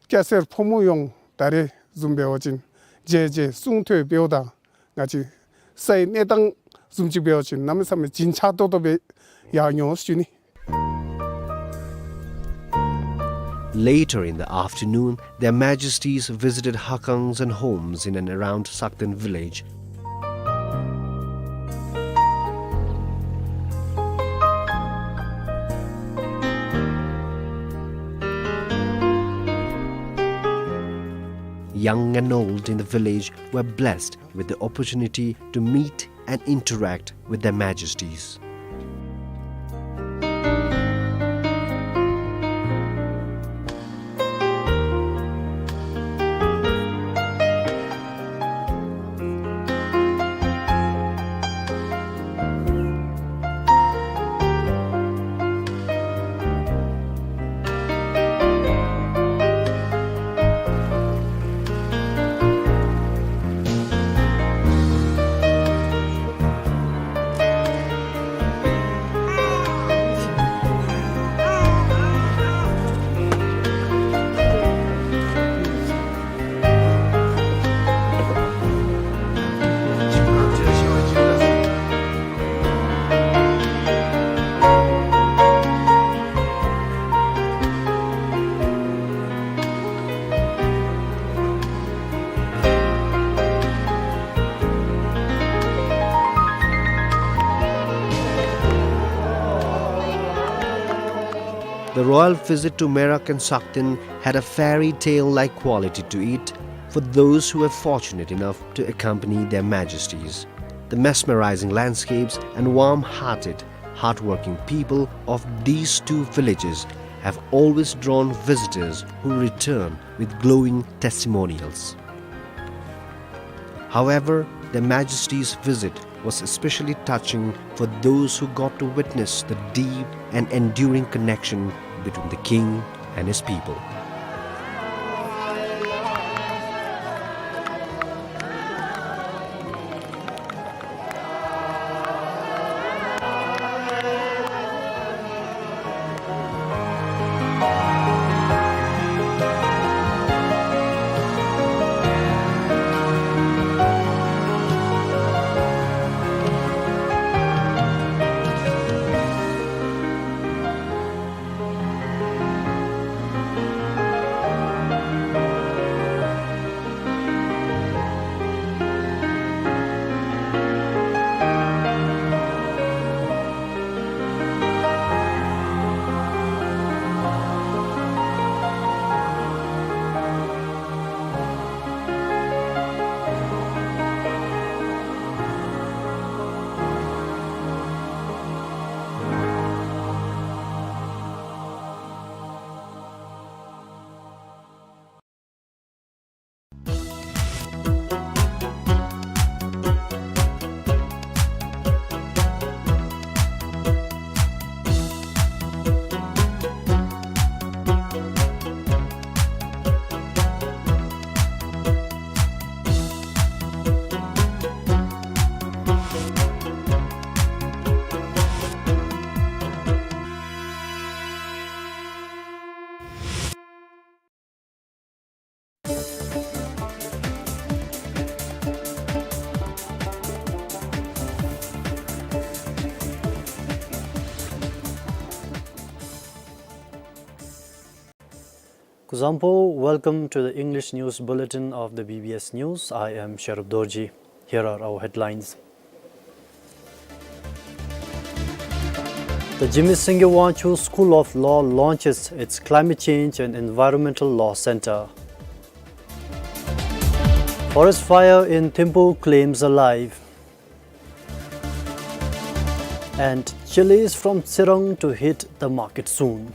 སྐྱ་སེར་ཕོ་མོ་ཡོངས་ད་རེས་བཟུམ་འབད་བ་ཅིན་མཇལ་མཇལ་གསུང་ཐོས་འབདཝ་ད་ང་བཅས་སའི་གནས་སྟངས་བཟུམ་ཅིག་འབད་བ་ཅིན་གནམ་མེད་ས་མེད་བྱིན་ཆགས་ཏོག་ཏོ་སྦེ་ཡར་འོང་ཟེར་ཞུ་ནི། Later in the afternoon, Their Majesties visited Hakangs and Homs in and around Sakten village. Young and old in the village were blessed with the opportunity to meet and interact with Their Majesties. The royal visit to Merak and Sakten had a fairy tale-like quality to it for those who were fortunate enough to accompany Their Majesties. The mesmerizing landscapes and warm-hearted, hardworking people of these two villages have always drawn visitors who return with glowing testimonials. However, Their Majesty's visit was especially touching for those who got to witness the deep and enduring connection between the king and his people. Kuzuzangpo, welcome to the English News Bulletin of the B B S News. I am Sherub Dorji. Here are our headlines. The Jigme Singye Wangchuck School of Law launches its Climate Change and Environmental Law Center. Forest fire in Thimphu claims a life. And chilies from Tsirang to hit the market soon.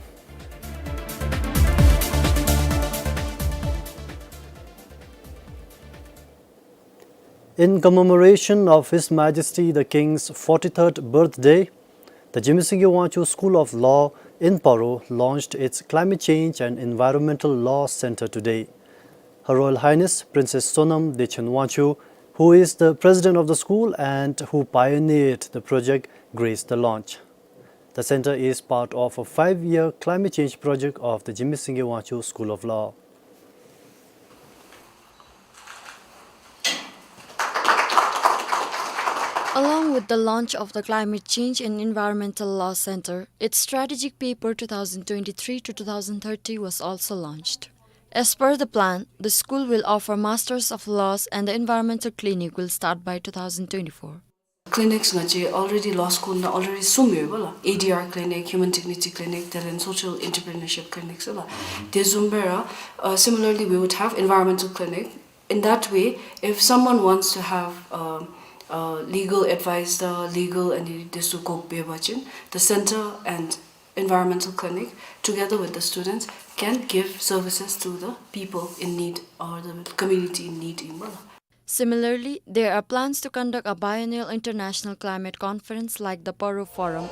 In commemoration of His Majesty the King's forty-third birthday, the Jigme Singye Wangchuck School of Law in Paro launched its Climate Change and Environmental Law Center today. Her Royal Highness Princess Sonam Dechen Wangchuck, who is the president of the school and who pioneered the project, graced the launch. The center is part of a five-year climate change project of the Jigme Singye Wangchuck School of Law. Along with the launch of the Climate Change and Environmental Law Center, its strategic paper two thousand twenty-three to two thousand thirty was also launched. As per the plan, the school will offer Masters of Laws and the Environmental Clinic will start by two thousand twenty-four. Clinics ནང་ཅིག་already law school ནང་already གསུམ་ཡོད་པ་ལགས། A D R clinic, human dignity clinic, དེ་ལས་social entrepreneurship clinic ཟེར་ལགས། དེ་བཟུམ་སྦེ་ར། Uh, similarly, we would have environmental clinic. In that way, if someone wants to have, um, uh, legal advice, the legal and དེ་ཚུ་དགོཔ་འབད་བ་ཅིན, the center and environmental clinic, together with the students, can give services to the people in need or the community in need ཨིན་པ་ལགས། Similarly, there are plans to conduct a biennial international climate conference like the Paro Forum,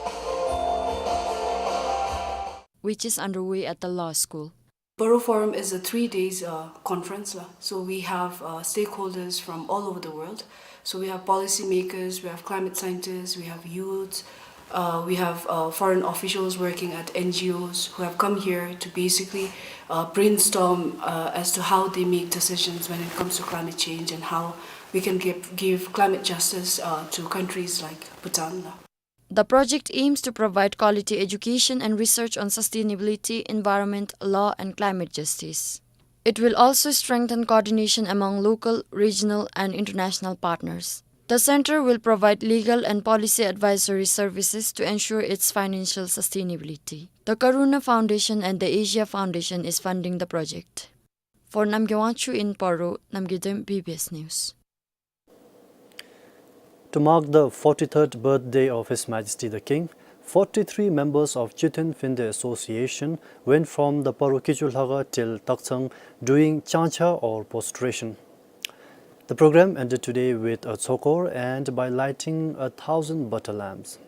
which is underway at the law school. Paro Forum is a three days, uh, conference, la. So we have, uh, stakeholders from all over the world. So we have policymakers, we have climate scientists, we have youths, uh, we have, uh, foreign officials working at N G Os who have come here to basically, uh, brainstorm, uh, as to how they make decisions when it comes to climate change and how we can give, give climate justice, uh, to countries like Bhutan, la. The project aims to provide quality education and research on sustainability, environment, law, and climate justice. It will also strengthen coordination among local, regional, and international partners. The center will provide legal and policy advisory services to ensure its financial sustainability. The Karuna Foundation and the Asia Foundation is funding the project. For Namgay Wangchuck in Paro, Namgay Dem, B B S News. To mark the forty-third birthday of His Majesty the King, forty-three members of Chithen Phende Association went from the Paro Kichu Lhaga till Takchang doing changcha or prostration. The program ended today with a chokor and by lighting a thousand butter lamps.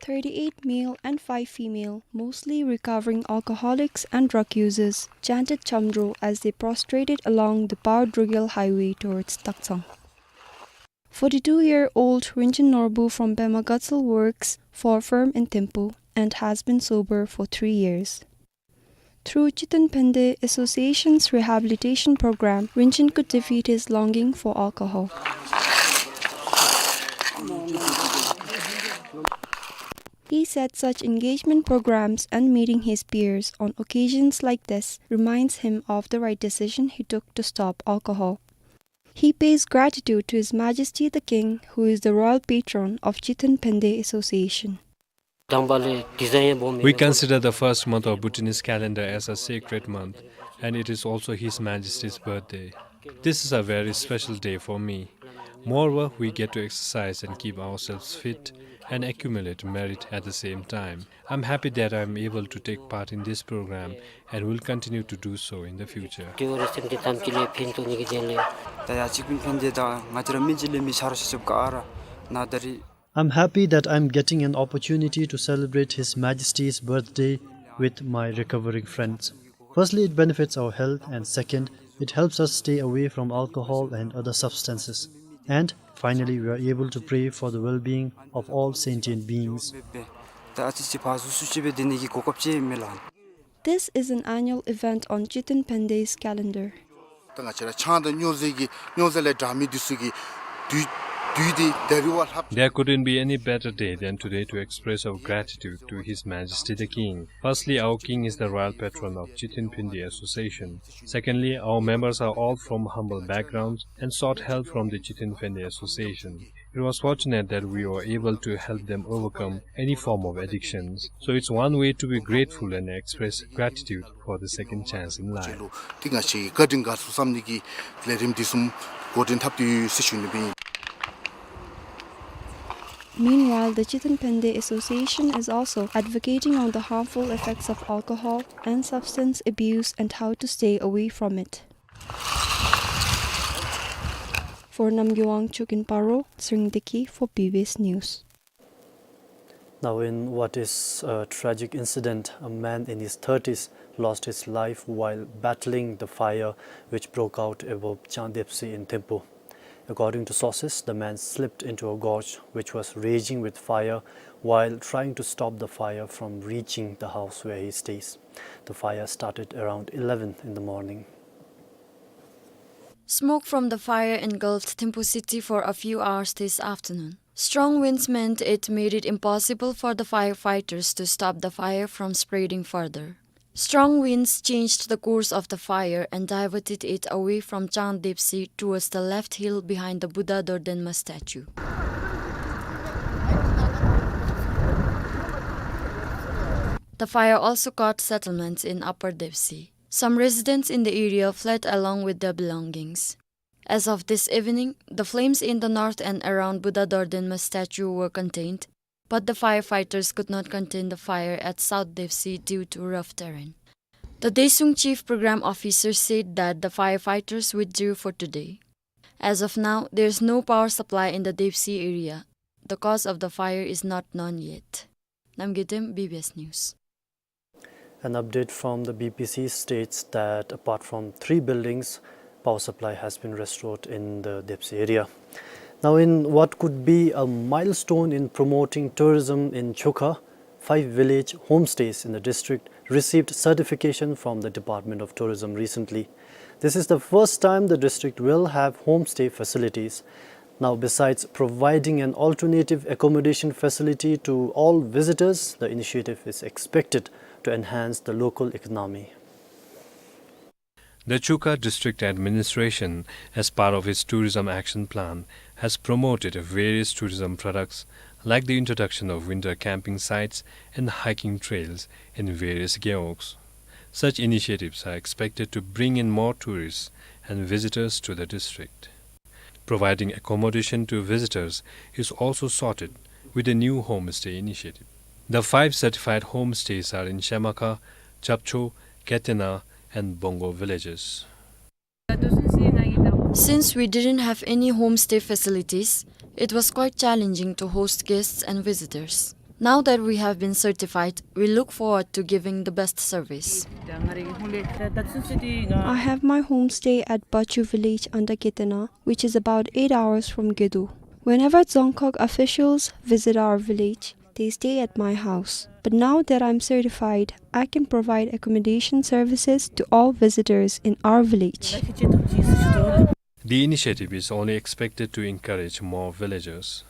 Thirty-eight male and five female, mostly recovering alcoholics and drug users, chanted Chamdro as they prostrated along the Paro Drugel highway towards Takchang. Forty-two-year-old Rinchen Norbu from Pema Gatsal works for a firm in Thimphu and has been sober for three years. Through Chithen Phende Association's rehabilitation program, Rinchen could defeat his longing for alcohol. He said such engagement programs and meeting his peers on occasions like this reminds him of the right decision he took to stop alcohol. He pays gratitude to His Majesty the King, who is the royal patron of Chithen Phende Association. We consider the first month of Bhutanese calendar as a sacred month, and it is also His Majesty's birthday. This is a very special day for me. Moreover, we get to exercise and keep ourselves fit and accumulate merit at the same time. I'm happy that I'm able to take part in this program and will continue to do so in the future. ད་ཡ་གཅིག་པིན་ཕན་བདེ་དང་ང་བཅས་ར་མི་སྤྱི་ལས་མི་ཆ་རོགས་ཤིག་ཆབ་ཀ་ཨ་ར་ན་ད་རི། I'm happy that I'm getting an opportunity to celebrate His Majesty's birthday with my recovering friends. Firstly, it benefits our health, and second, it helps us stay away from alcohol and other substances. And finally, we are able to pray for the well-being of all sentient beings. This is an annual event on Chithen Phende's calendar. ད་ང་བཅས་ར་ཆང་དང་སྨྱོ་རྫས་ཀྱི་སྨྱོ་རྫས་ལས་དྲག་མི་འདི་ཚུ་གིས་དུས་ དུས་འདི་ད་རེས་བ་ལྷག There couldn't be any better day than today to express our gratitude to His Majesty the King. Firstly, our King is the royal patron of Chithin Phindi Association. Secondly, our members are all from humble backgrounds and sought help from the Chithin Phindi Association. It was fortunate that we were able to help them overcome any form of addictions. So it's one way to be grateful and express gratitude for the second chance in life. ཏེ་ང་བཅས་བཀའ་དྲིན་དགའ་ཚོར་བསམ་ནི་གི་ལས་རིམ་འདི་གསུམ་འགོ་འདྲེན་འཐབ་སྟེ་ཡོད་ཟེར་ཞུ་ནི་ཨིན། Meanwhile, the Chithin Phende Association is also advocating on the harmful effects of alcohol and substance abuse and how to stay away from it. For Namgay Wangchuk in Paro, Tshering Deki for B B S News. Now, in what is a tragic incident, a man in his thirties lost his life while battling the fire which broke out above Changdepsi in Thimphu. According to sources, the man slipped into a gorge which was raging with fire while trying to stop the fire from reaching the house where he stays. The fire started around eleven in the morning. Smoke from the fire engulfed Thimphu city for a few hours this afternoon. Strong winds meant it made it impossible for the firefighters to stop the fire from spreading further. Strong winds changed the course of the fire and diverted it away from Changdepsi towards the left hill behind the Buddha Dordenma statue. The fire also caught settlements in Upper Depsi. Some residents in the area fled along with their belongings. As of this evening, the flames in the north and around Buddha Dordenma statue were contained, but the firefighters could not contain the fire at South Depsi due to rough terrain. The Desuung Chief Program Officer said that the firefighters withdrew for today. As of now, there is no power supply in the Depsi area. The cause of the fire is not known yet. Namgay Dem, B B S News. An update from the B P C states that apart from three buildings, power supply has been restored in the Depsi area. Now, in what could be a milestone in promoting tourism in Chukha, five village homestays in the district received certification from the Department of Tourism recently. This is the first time the district will have homestay facilities. Now, besides providing an alternative accommodation facility to all visitors, the initiative is expected to enhance the local economy. The Chukha District Administration, as part of its tourism action plan, has promoted various tourism products like the introduction of winter camping sites and hiking trails in various gewogs. Such initiatives are expected to bring in more tourists and visitors to the district. Providing accommodation to visitors is also sorted with the new homestay initiative. The five certified homestays are in Shemakha, Chapcho, Ketena, and Bongo villages. Since we didn't have any homestay facilities, it was quite challenging to host guests and visitors. Now that we have been certified, we look forward to giving the best service. I have my homestay at Bachu village under Ketena, which is about eight hours from Gedo. Whenever Dzongkhag officials visit our village, they stay at my house. But now that I'm certified, I can provide accommodation services to all visitors in our village. The initiative is only expected to encourage more villagers.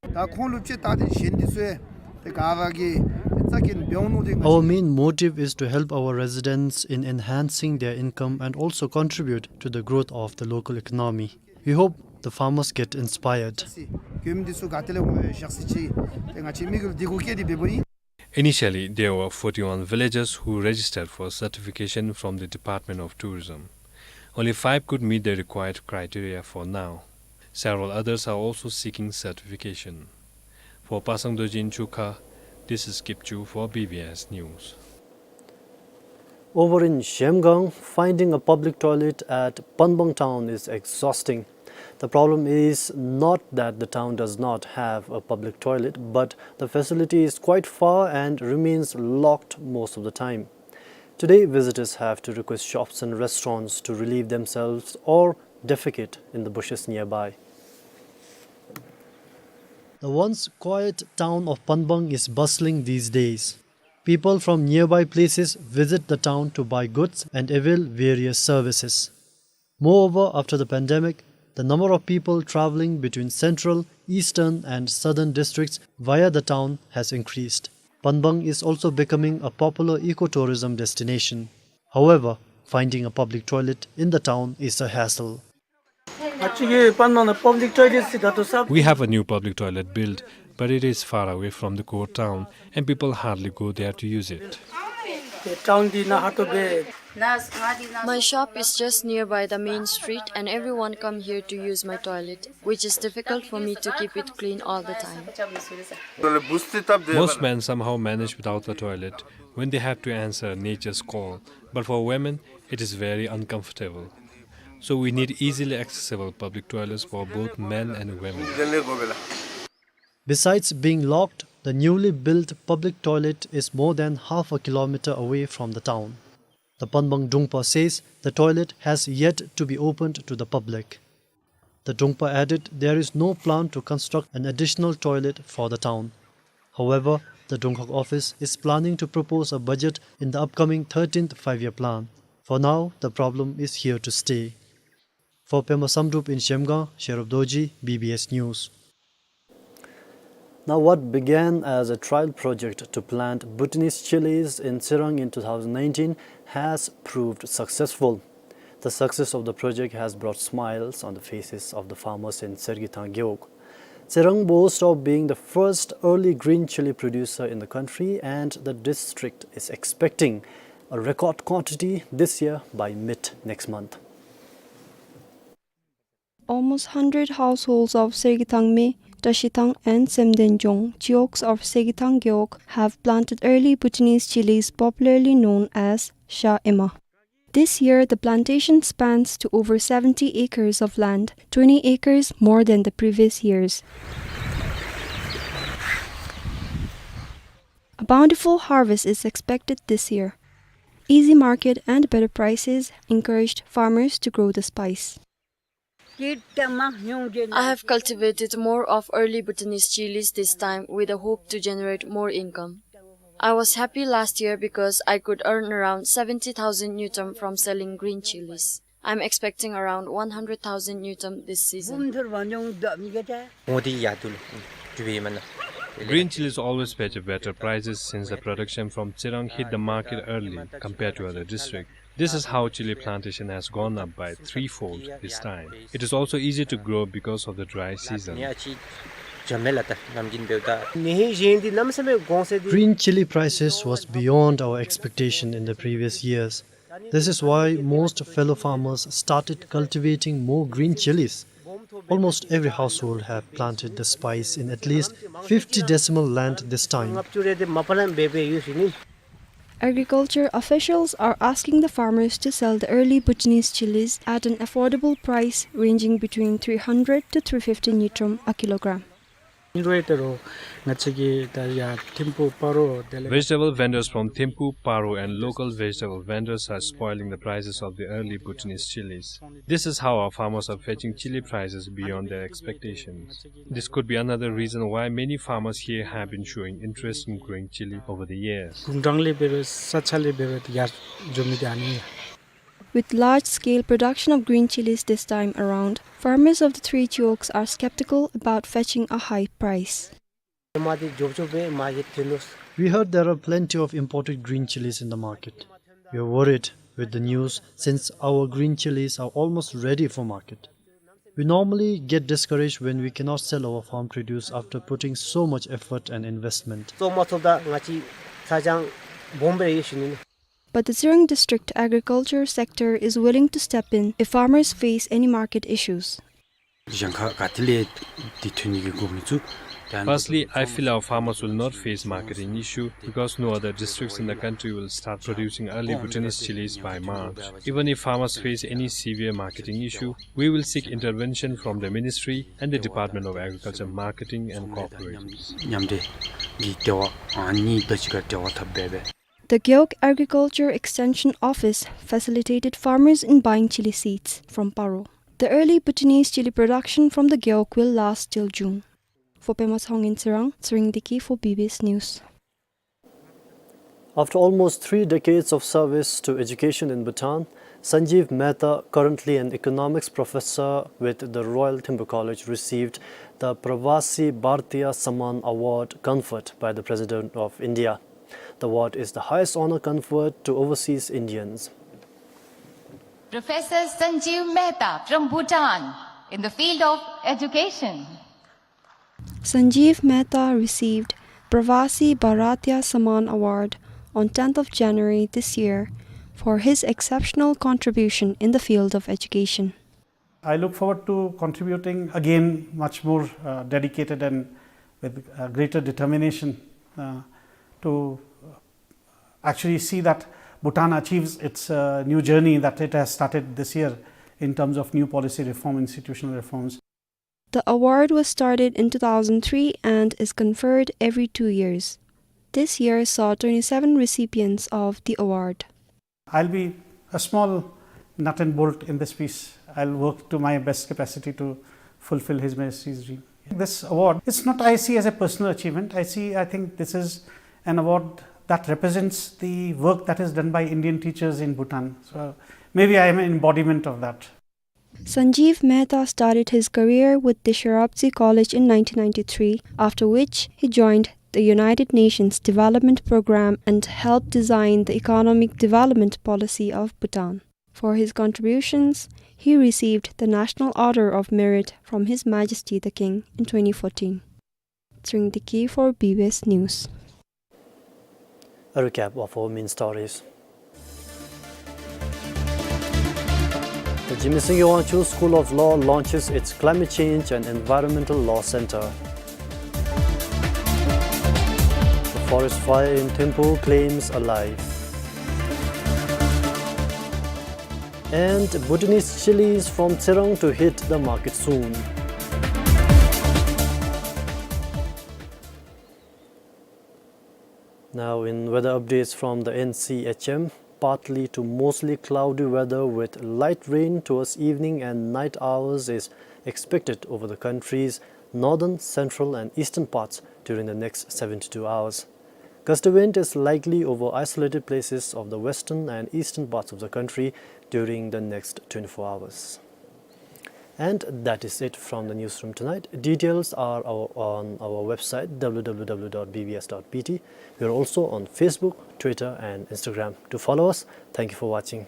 ད་ཁོང་ལུ་ཅིག་ད་དེ་གཞན་འདི་ཚུ་ཡང་དེ་ག་ར་གི་རྩ་འགེངས་འབད་འོང་མནོ་སྟེ། Our main motive is to help our residents in enhancing their income and also contribute to the growth of the local economy. We hope the farmers get inspired. གོངམ་འདི་ཚུ་ག་ཏེ་ལས་འོང་བཞག་ཟེར་ཅིག་དེ་ང་བཅས་མི་གུ་ལུ་འདི་གུ་བཀལ་ཏེ་འབདཝ་ཨིན། Initially, there were forty-one villagers who registered for certification from the Department of Tourism. Only five could meet the required criteria for now. Several others are also seeking certification. For Pasang Dorji in Chukha, this is Kipchu for B B S News. Over in Zhemgang, finding a public toilet at Panbang town is exhausting. The problem is not that the town does not have a public toilet, but the facility is quite far and remains locked most of the time. Today, visitors have to request shops and restaurants to relieve themselves or defecate in the bushes nearby. The once quiet town of Panbang is bustling these days. People from nearby places visit the town to buy goods and avail various services. Moreover, after the pandemic, The number of people traveling between central, eastern, and southern districts via the town has increased. Panbang is also becoming a popular ecotourism destination. However, finding a public toilet in the town is a hassle. ཨ་ཅིག་གི་པན་མང་ན་public toilet སི་ད་ལྟོ་ས། We have a new public toilet built, but it is far away from the core town, and people hardly go there to use it. ཏེ་ཊའུན་འདི་ནང་ཧ་ཏོ་སྦེ། My shop is just nearby the main street, and everyone come here to use my toilet, which is difficult for me to keep it clean all the time. Most men somehow manage without the toilet when they have to answer nature's call, but for women, it is very uncomfortable. So we need easily accessible public toilets for both men and women. Besides being locked, the newly built public toilet is more than half a kilometer away from the town. The Panbang Drungpa says the toilet has yet to be opened to the public. The Drungpa added there is no plan to construct an additional toilet for the town. However, the Drongkhag office is planning to propose a budget in the upcoming thirteenth Five-Year Plan. For now, the problem is here to stay. For Pema Samdrup in Zhemgang, Sherub Dorji, B B S News. Now, what began as a trial project to plant Bhutanese chilies in Tsirang in two thousand nineteen has proved successful. The success of the project has brought smiles on the faces of the farmers in Tsergithang Gewog. Tsirang boasts of being the first early green chili producer in the country, and the district is expecting a record quantity this year by mid next month. Almost hundred households of Tsergithang Me, Tashithang and Semdenjong, Cheoks of Tsergithang Gewog, have planted early Bhutanese chilies popularly known as Sha Ema. This year, the plantation spans to over seventy acres of land, twenty acres more than the previous years. A bountiful harvest is expected this year. Easy market and better prices encouraged farmers to grow the spice. I have cultivated more of early Bhutanese chilies this time with a hope to generate more income. I was happy last year because I could earn around seventy thousand ngultrum from selling green chilies. I'm expecting around one hundred thousand ngultrum this season. Green chilies always fetch better prices since the production from Tsirang hit the market early compared to other districts. This is how chili plantation has gone up by threefold this time. It is also easy to grow because of the dry season. Green chili prices was beyond our expectation in the previous years. This is why most fellow farmers started cultivating more green chilies. Almost every household have planted the spice in at least fifty decimal land this time. Agriculture officials are asking the farmers to sell the early Bhutanese chilies at an affordable price ranging between three hundred to three fifty ngultrum a kilogram. Vegetable vendors from Thimphu, Paro, and local vegetable vendors are spoiling the prices of the early Bhutanese chilies. This is how our farmers are fetching chili prices beyond their expectations. This could be another reason why many farmers here have been showing interest in growing chili over the years. With large-scale production of green chilies this time around, farmers of the three Cheoks are skeptical about fetching a high price. We heard there are plenty of imported green chilies in the market. We are worried with the news since our green chilies are almost ready for market. We normally get discouraged when we cannot sell our farm produce after putting so much effort and investment. But the Tsirang District Agriculture Sector is willing to step in if farmers face any market issues. Firstly, I feel our farmers will not face marketing issue because no other districts in the country will start producing early Bhutanese chilies by March. Even if farmers face any severe marketing issue, we will seek intervention from the ministry and the Department of Agriculture, Marketing and Cooperatives. The Gewog Agriculture Extension Office facilitated farmers in buying chili seeds from Paro. The early Bhutanese chili production from the Gewog will last till June. For Pema Tshawung in Tsirang, Tshering Deki for B B S News. After almost three decades of service to education in Bhutan, Sanjeev Mehta, currently an economics professor with the Royal Thimphu College, received the Pravasi Bharatiya Samman Award conferred by the President of India. The award is the highest honor conferred to overseas Indians. Professor Sanjeev Mehta from Bhutan in the field of education. Sanjeev Mehta received Pravasi Bharatiya Samman Award on tenth of January this year for his exceptional contribution in the field of education. I look forward to contributing again much more, uh, dedicated and with, uh, greater determination, uh, to actually see that Bhutan achieves its, uh, new journey that it has started this year in terms of new policy reform, institutional reforms. The award was started in two thousand three and is conferred every two years. This year saw twenty-seven recipients of the award. I'll be a small nut and bolt in this piece. I'll work to my best capacity to fulfill His Majesty's dream. This award, it's not I see as a personal achievement. I see, I think this is an award that represents the work that is done by Indian teachers in Bhutan. So maybe I am an embodiment of that. Sanjeev Mehta started his career with the Sherabtse College in nineteen ninety-three, after which he joined the United Nations Development Programme and helped design the economic development policy of Bhutan. For his contributions, he received the National Order of Merit from His Majesty the King in twenty fourteen. Tring Deki for B B S News. A recap of our main stories. The Jigme Singye Wangchuck School of Law launches its Climate Change and Environmental Law Center. The forest fire in Thimphu claims a life. And Bhutanese chilies from Tsirang to hit the market soon. Now in weather updates from the N C H M, partly to mostly cloudy weather with light rain towards evening and night hours is expected over the country's northern, central and eastern parts during the next seventy-two hours. Gusty wind is likely over isolated places of the western and eastern parts of the country during the next twenty-four hours. And that is it from the newsroom tonight. Details are our, on our website, W W W dot B B S dot B T. We are also on Facebook, Twitter, and Instagram. Do follow us. Thank you for watching.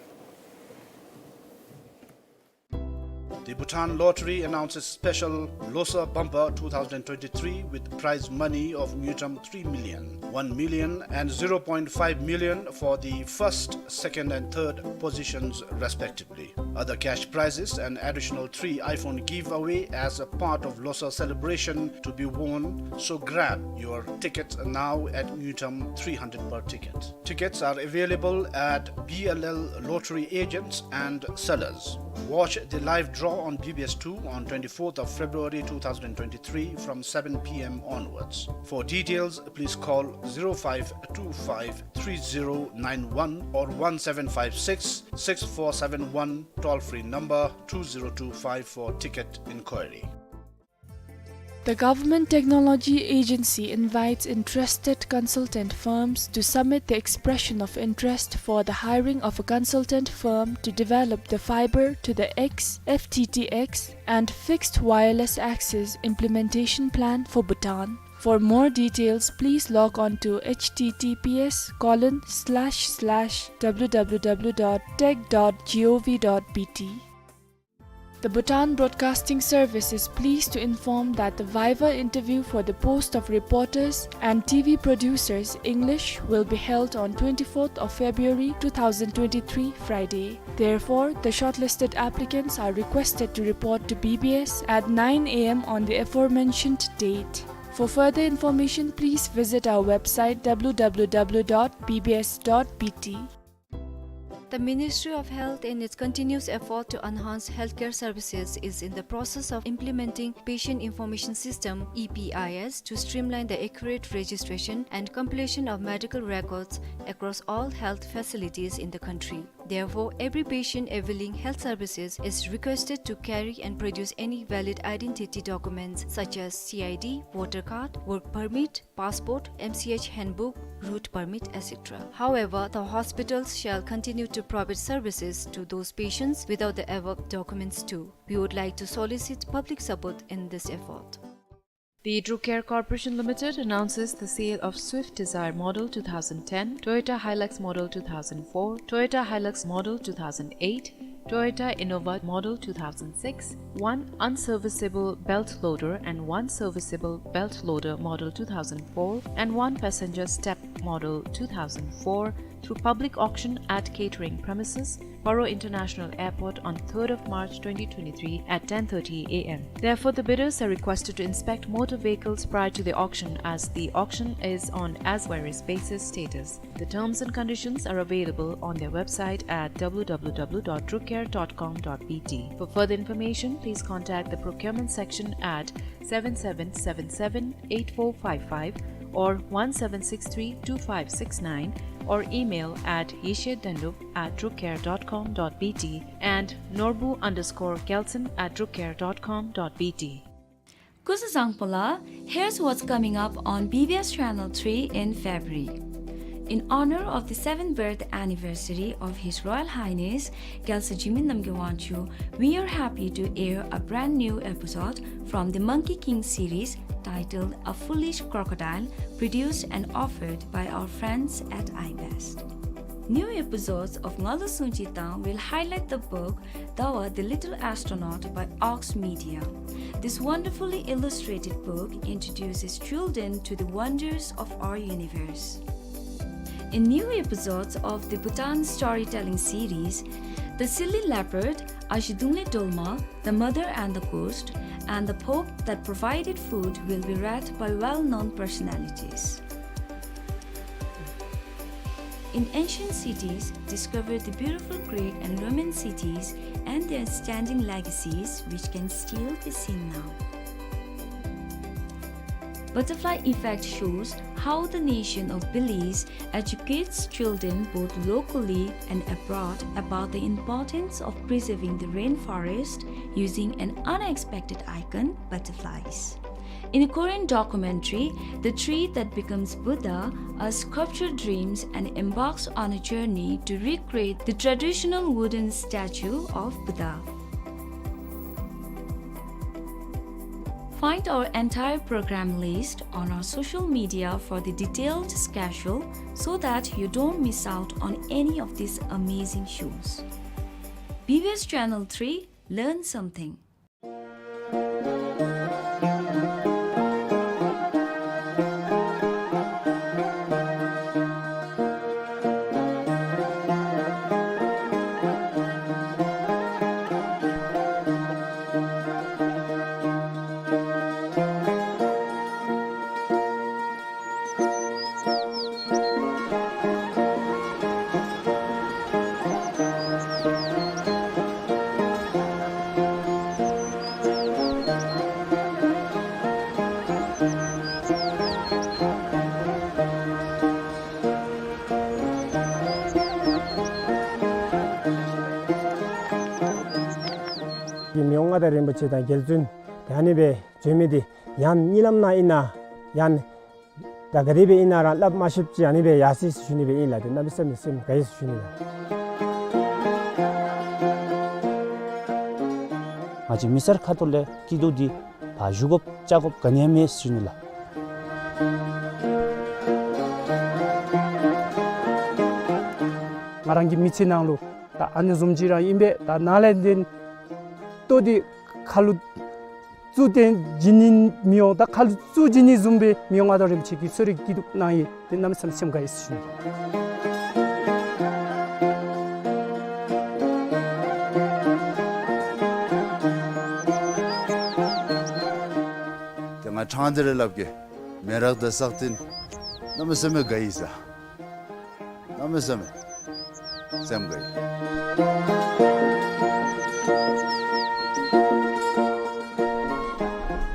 The Bhutan Lottery announces special Losar Bumper two thousand twenty-three with prize money of ngultrum three million, one million, and zero point five million for the first, second, and third positions, respectively. Other cash prizes, an additional three iPhone giveaway as a part of Losar celebration to be won, so grab your tickets now at ngultrum three hundred per ticket. Tickets are available at B L L lottery agents and sellers. Watch the live draw on B B S two on twenty-fourth of February two thousand twenty-three from seven P M onwards. For details, please call zero five two five three zero nine one or one seven five six six four seven one, toll-free number two zero two five for ticket inquiry. The Government Technology Agency invites interested consultant firms to submit the expression of interest for the hiring of a consultant firm to develop the fiber to the X, F T T X, and fixed wireless access implementation plan for Bhutan. For more details, please log on to H T T P S colon slash slash W W W dot tech dot gov dot B T. The Bhutan Broadcasting Service is pleased to inform that the viva interview for the post of reporters and T V producers, English, will be held on twenty-fourth of February two thousand twenty-three, Friday. Therefore, the shortlisted applicants are requested to report to B B S at nine A M on the aforementioned date. For further information, please visit our website, W W W dot B B S dot B T. The Ministry of Health, in its continuous effort to enhance healthcare services, is in the process of implementing Patient Information System, E P I S, to streamline the accurate registration and completion of medical records across all health facilities in the country. Therefore, every patient availing health services is requested to carry and produce any valid identity documents such as C I D, voter card, work permit, passport, M C H handbook, route permit, et cetera. However, the hospitals shall continue to provide services to those patients without the above documents too. We would like to solicit public support in this effort. The Druk Air Corporation Limited announces the sale of Swift Dzire Model two thousand ten, Toyota Hilux Model two thousand four, Toyota Hilux Model two thousand eight, Toyota Innova Model two thousand six, one unserviceable belt loader and one serviceable belt loader Model two thousand four, and one passenger step Model two thousand four through public auction at catering premises, Paro International Airport, on third of March twenty twenty-three at ten thirty A M. Therefore, the bidders are requested to inspect motor vehicles prior to the auction, as the auction is on as-various basis status. The terms and conditions are available on their website at W W W dot drukair dot com dot B T. For further information, please contact the procurement section at seven seven seven seven eight four five five or one seven six three two five six nine, or email at yeshe dandup at drukair dot com dot B T and norbu underscore gelson at drukair dot com dot B T. Kuzuzangpola, here's what's coming up on B B S Channel three in February. In honor of the seventh birth anniversary of His Royal Highness Gyaltswer Jigme Namgyal Wangchuck, we are happy to air a brand new episode from the Monkey King series titled A Foolish Crocodile, produced and offered by our friends at iBest. New episodes of Ngalu Sungchi Tang will highlight the book Dawa the Little Astronaut by Ox Media. This wonderfully illustrated book introduces children to the wonders of our universe. In new episodes of the Bhutan storytelling series, The Silly Leopard, Ashi Dungle Dolma, The Mother and the Ghost, and The Pope That Provided Food will be read by well-known personalities. In ancient cities, discover the beautiful Greek and Roman cities and their standing legacies, which can still be seen now. Butterfly Effect shows how the nation of Belize educates children both locally and abroad about the importance of preserving the rainforest using an unexpected icon, butterflies. In a Korean documentary, The Tree That Becomes Buddha, a sculptor dreams and embarks on a journey to recreate the traditional wooden statue of Buddha. Find our entire program list on our social media for the detailed schedule so that you don't miss out on any of these amazing shows. B B S Channel three, learn something. མི་དབང་མངའ་བདག་རིན་པོ་ཆེ་དང་རྒྱལ་བཙུན་ཨ་ནི་སྦེ་བྱོན་མི་འདི་ཡང་གཉིད་ལམ་ནང་ཨིན་ན་ཡང་ད་ག་དེ་སྦེ་ཨིན་ན་ར་སླབ་མ་ཤེསཔ་ཅིག་ཨ་ནི་སྦེ་ཡར་སོ་ཡི་ཟེར་ཞུ་ནི་སྦེ་ཨིན་ལགས། ཏེ་གནམ་མེད་ས་མེད་སེམས་དགའ་ཡི་ཟེར་ཞུ་ནི་ལགས། ང་བཅས་མི་སེར་ཁ་ཐུག་ལས་སྐྱིད་སྡུག་འདི་ཕར་ཞུ་དགོཔ་བཅར་དགོཔ་ག་ནི་ཡང་མེད་ཟེར་ཞུ་ནི་ལགས། ང་རང་གི་མི་ཚེ་ནང་ལུ་ད་ཨ་ནི་བཟུམ་ཅིག་ར་ཨིན་པས། ད་ནཱ་ལས་ཏེ་ལྟོ་འདི་ཁ་ལུ་བཙུགས་ཏེ་བྱིན་ནི་མི་འོང་། ད་ཁ་ལུ་བཙུགས་བྱིན་ནི་བཟུམ་སྦེ་མི་དབང་མངའ་བདག་རིན་པོ་ཆེ་གིས་གསོ་རིག་སྐྱིད་སྡུག་གནང་ཡི། ཏེ་གནམ་མེད་ས་མེད་སེམས་དགའ་ཡི་ཟེར་ཞུ་ནི། ཏེ་ང་ཕྲང་སྟེ་ར་སླབ་གེ། མེ་རག་དང་སག་སྟེང་གནམ་མེད་ས་མེད་དགའ་ཡི་ཟེར། གནམ་མེད་ས་མེད་སེམས་དགའ་ཡི།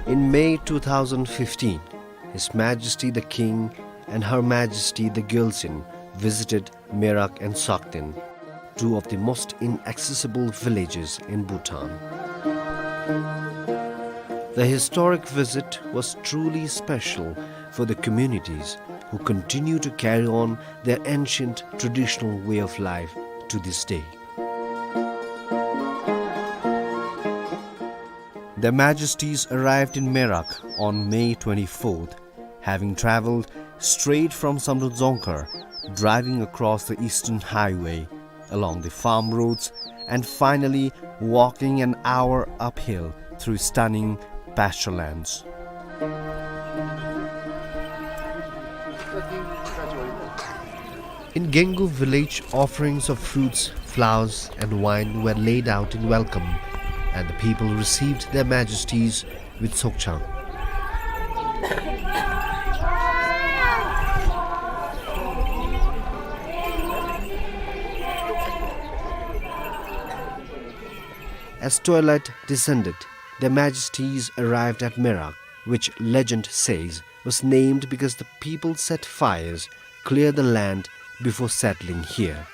In May two thousand fifteen, His Majesty the King and Her Majesty the Gyaltsuen visited Merak and Sogten. two of the most inaccessible villages in Bhutan. The historic visit was truly special for the communities who continue to carry on their ancient traditional way of life to this day. Their Majesties arrived in Merak on May twenty-fourth, having traveled straight from Samdrup Dzongkhar, driving across the Eastern Highway, along the farm roads, and finally walking an hour uphill through stunning pasture lands. In Gengu village, offerings of fruits, flowers, and wine were laid out in welcome, and the people received their majesties with sokchang. As twilight descended, their majesties arrived at Merak, which legend says was named because the people set fires, cleared the land before settling here.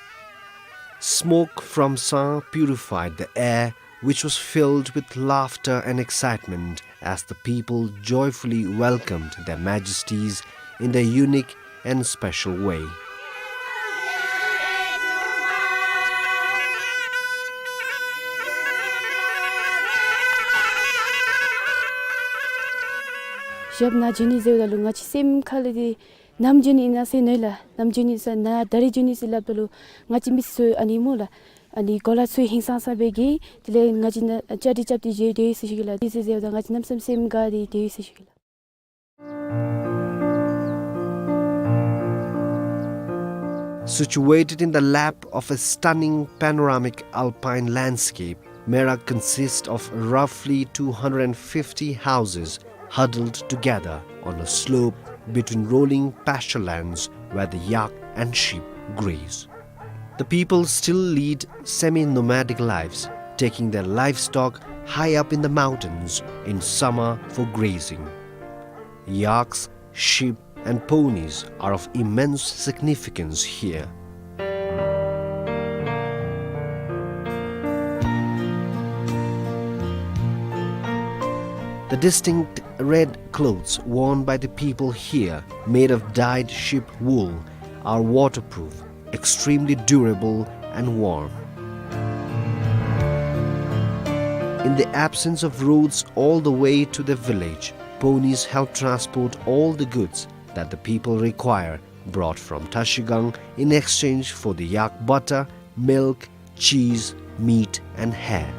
Smoke from Sa purified the air, which was filled with laughter and excitement as the people joyfully welcomed their majesties in their unique and special way. ཞབས་ནཱ་འབྱོན་ནི་ཟེརཝ་ད་ལུ་ང་བཅས་སེམས་ཁ་ལས་འདི་ནམ་འབྱོན་ནི་ཨིན་ན་ཟེར་མནོ་ཡི་ལགས། ནམ་འབྱོན་ནི་ཟེར་ན་ད་རིས་འབྱོན་ནི་ཟེར་སླབ་ད་ལུ་ང་བཅས་མི་ཚུ་ཨ་ནི་སྨོ་ལགས། ཨ་ནི་གོ་ལ་ཚུ་ཧིང་སངས་ས་སྦེ་གི་དེ་ལས་ང་བཅས་ནཱ་བཅའ་སྒྲིག་རྐྱབ་སྟེ་བཞུགས་སྡོད་ཡི་ཟེར་ཞུ་གེ་ལགས། དེ་ཟེརཝ་ད་ང་བཅས་གནམ་མེད་ས་མེད་སེམས་དགའ་སྟེ་སྡོད་ཡི་ཟེར་ཞུ་གེ་ལགས། Situated in the lap of a stunning panoramic alpine landscape, Merak consists of roughly two hundred fifty houses huddled together on a slope between rolling pasture lands where the yak and sheep graze. The people still lead semi-nomadic lives, taking their livestock high up in the mountains in summer for grazing. Yaks, sheep, and ponies are of immense significance here. The distinct red clothes worn by the people here, made of dyed sheep wool, are waterproof, extremely durable and warm. In the absence of roads all the way to the village, ponies help transport all the goods that the people require, brought from Trashigang in exchange for the yak butter, milk, cheese, meat, and hair.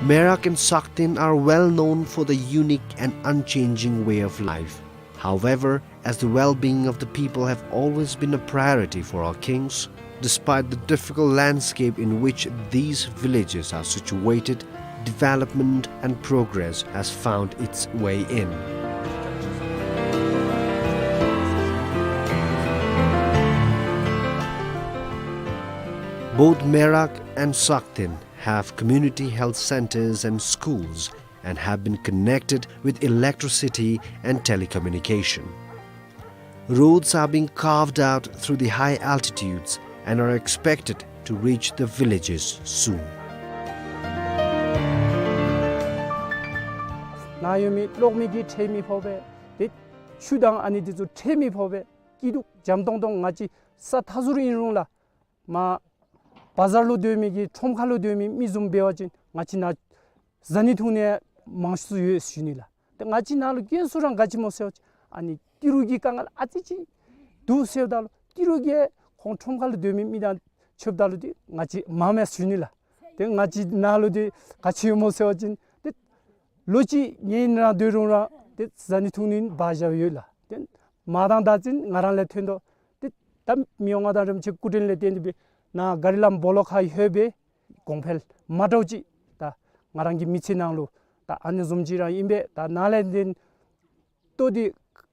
Merak and Sakten are well known for the unique and unchanging way of life. However, as the well-being of the people have always been a priority for our kings, despite the difficult landscape in which these villages are situated, development and progress has found its way in. Both Merak and Sakten have community health centers and schools and have been connected with electricity and telecommunication. Roads are being carved out through the high altitudes and are expected to reach the villages soon. ནཱ་ཡོད་མི་གློག་མེ་གིས་ཁྲལ་མི་ཕོག་པས། ཏེ་ཆུ་དང་ཨ་ནི་འདི་ཚུ་ཁྲལ་མི་ཕོག་པས། སྐྱིད་སྡུག་འཇམ་ཏོང་ཏོ་ང་བཅས་ས་མཐའ་ཟུར་ཨིན་རུང་ལགས། མར་བ་ཛར་ལུ་སྡོད་མི་གི་ཁྲོམ་ཁ་ལུ་སྡོད་མི་མི་བཟུམ་འབད་བ་ཅིན་ང་བཅས་ནཱ་བཟའ་ནི་འཐུང་ནི་མང་སུ་ཡོད་ཟེར་ཞུ་ནི་ལགས། ཏེ་ང་བཅས་ནཱ་ལུ་རྒན་ཚུ་ར་ག་ཅི་སྨོ་ཟེར་བ་ཅིན་ཨ་ནི་ཏི་རུ་གི་དཀའ་ངལ་ཨ་ཙི་ཅིག་འདུག་ཟེརཝ་ད་ལུ་ཏི་རུ་གིས་ཁོང་ཁྲོམ་ཁ་ལུ་སྡོད་མི་མི་དང་ཕྱདཔ་ད་ལུ་ཏེ་ང་བཅས་མངམ་ཡར་ཞུ་ནི་ལགས། ཏེ་ང་བཅས་ནཱ་ལུ་ཏེ་ག་ཅི་ཡོད་སྨོ་ཟེར་བ་ཅིན་ཏེ་ལོ་གཅིག་ངེའི་ནང་སྡོད་རུང་ར་ཏེ་བཟའ་ནི་འཐུང་ནི་འབག་བཞག་ཡོད་ལགས། ཏེ་མར་དང་ད་ཅིན་ང་ར་ལས་ཐོན་དོ། ཏེ་ད་མི་དབང་མངའ་བདག་རིན་པོ་ཆེ་སྐུ་དྲིན་ལས་བརྟེན་ཏེ་སྦེ་ནཱ་ག་རི་ལམ་སྦོ་ལོགས་ཁར་ལྷོད་སྦེ་གོང་འཕེལ་མ་འདྲཝ་ཅིག་ད་ང་རང་གི་མི་ཚེ་ནང་ལུ་ད་ཨ་ནི་བཟུམ་ཅིག་ར་ཨིན་པས། ད་ནཱ་ལས་ཏེ་ལྟོ་འདི་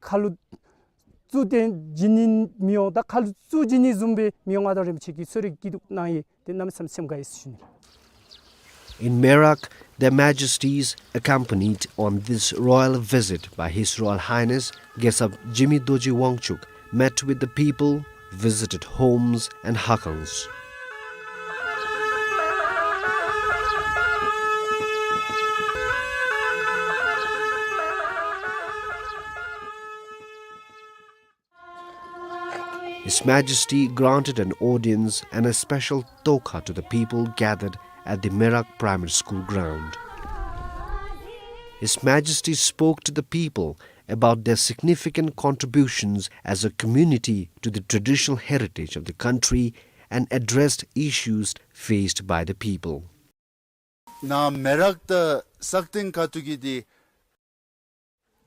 ཁ་ལུ་བཙུགས་ཏེ་བྱིན་ནི་མི་འོང་། ད་ཁ་ལུ་བཙུགས་བྱིན་ནི་བཟུམ་སྦེ་མི་དབང་མངའ་བདག་རིན་པོ་ཆེ་གིས་གསོལ་རས་སྐྱིད་སྡུག་གནང་ཡི། ཏེ་གནམ་མེད་ས་མེད་སེམས་དགའ་ཡི་ཟེར་ཞུ་ནི་ལགས། In Merak, Their Majesties, accompanied on this royal visit by His Royal Highness Gesap Jigme Dorji Wangchuck, met with the people, visited homes and hakhans. His Majesty granted an audience and a special tokha to the people gathered at the Merak Primary School ground. His Majesty spoke to the people about their significant contributions as a community to the traditional heritage of the country and addressed issues faced by the people. ནཱ་མེ་རག་དང་སག་སྟེང་ཁ་ཐུག་གི་འདི་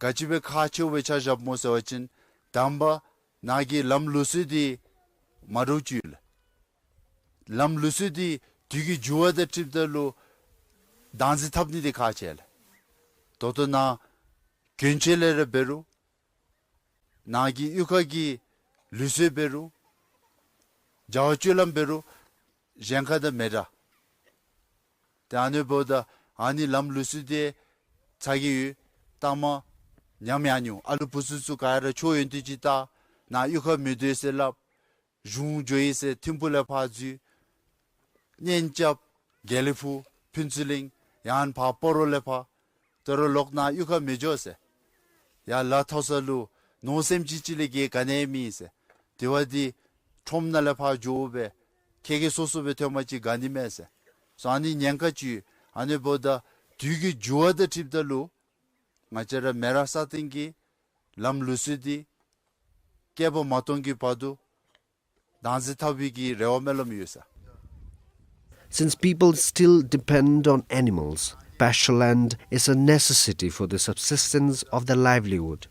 ག་ཅི་སྦེ་ཁག་ཆེཝ་སྦེ་ཆ་བཞགཔ་སྨོ་ཟེར་བ་ཅིན་དང་པ་ནཱ་གི་ལམ་ལུགས་སྲོལ་འདི་མ་འདྲཝ་ཅིག་ཡོད་ལགས། ལམ་ལུགས་སྲོལ་འདི་དུས་ཀྱི་འགྱུར་བ་དང་འཁྲིལཝ་ད་ལུ་བདག་འཛིན་འཐབ་ནི་འདི་ཁག་ཆེ་ལགས། ད་ལྟོ་ནཱ་གྱོན་ཆས་ལས་ར་འབད་རུང་ནཱ་གི་གཡུས་ཁ་གི་ལུགས་སྲོལ་འབད་རུང་བྱ་བ་སྤྱོད་ལམ་འབད་རུང་གཞན་ཁ་དང་མི་འདྲ། ཏེ་ཨ་ནི་འབདཝ་ད་ཨ་ནི་ལམ་ལུགས་སྲོལ་འདི་ཚ་གྱང་ཡོད། ལྟ་མ་ཉམས་ཡར་འགྱོ། ཨ་ལུ་བུ་ཚུ་ཚུ་ག་ར་ཆོས་ཡོན་ཏན་ཅིག་ལྟ། ནཱ་གཡུས་ཁར་མི་སྡོད་ཟེར་སླབ། གཞུང་འགྱོ་ཡི་ཟེར་ཐིམ་ཕུག་ལས་ཕར་འཛུལ། གཉེན་རྐྱབ། དགེ་ལེགས་ཕུག། ཕུན་ཚོགས་གླིང་། ཡང་ཕར་སྤ་རོ་ལས་ཕར། དོ་རུང་ལོག་ནཱ་གཡུས་ཁར་མི་འགྱོ་ཟེར། ཡར་ལ་མཐོ་ས་ལུ་ནོར་སེམས་ཅན་ཅིག་ལས་བརྒལ་ག་ནི་ཡང་མེད་ཟེར། དེ་བ་འདི་ཁྲོམ་ནང་ལས་ཕར་འགྱོཝ་སྦེ་ཁྱེད་ཁྱེད་སོ་སོ་སྦེ་ཐོན་པ་ཅིན་དགའ་ནི་མས་ཟེར། སོ་ཨ་ནི་ཉེན་ཁ་ཅིག་ཡོད། ཨ་ནི་འབདཝ་ད་དུས་ཀྱི་འགྱུར་བ་དང་འཁྲིལཝ་ད་ལུ་ང་བཅས་ར་མེ་རག་སག་སྟེང་གི་ལམ་ལུགས་སྲོལ་འདི་བསྐལ་པ་མ་སྟོང་གི་བར་དུ་བདག་འཛིན་འཐབ་པའི་གི་རེ་བ་སྨོན་ལམ་ཡོད་ས། Since people still depend on animals, pasture land is a necessity for the subsistence of their livelihood.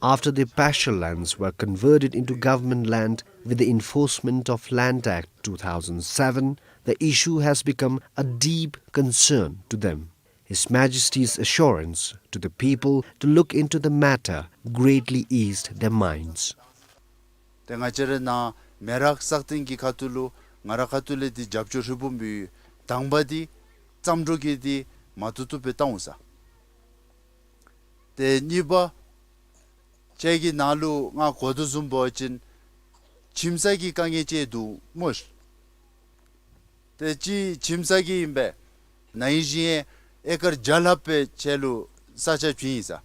After the pasture lands were converted into government land with the enforcement of Land Act two thousand seven, the issue has become a deep concern to them. His Majesty's assurance to the people to look into the matter greatly eased their minds. ཏེ་ང་བཅས་ར་ནཱ་མེ་རག་སག་སྟེང་གི་ཁ་ཐུག་ལུ་ང་ར་ཁ་ཐུག་ལས་འདི་རྒྱབ་སྐྱོར་ཧྲིལ་བུམ་སྦེ་ཡོད། དང་པ་འདི་བརྩམས་སྒྲུང་གི་འདི་མ་བཏུབ་བཏུབ་སྦེ་བཏང་འོང་ས། ཏེ་གཉིས་པ་ཁྱེད་ཀྱི་ནང་ལུ་ང་གོ་དོ་བཟུམ་འབད་བ་ཅིན་ཁྱིམ་ཚང་གི་དཀའ་ངལ་ཅིག་འདུག་སྨོ་ཤིག། ཏེ་ཅིག་ཁྱིམ་ཚང་གི་ཨིན་པས། ན་ཧིང་བཞིན་ཨེ་ཀར་བརྒྱ་ལྷགཔ་སྦེ་ཁྱེད་ལུ་ས་ཆ་བྱིན་ཡི་ས།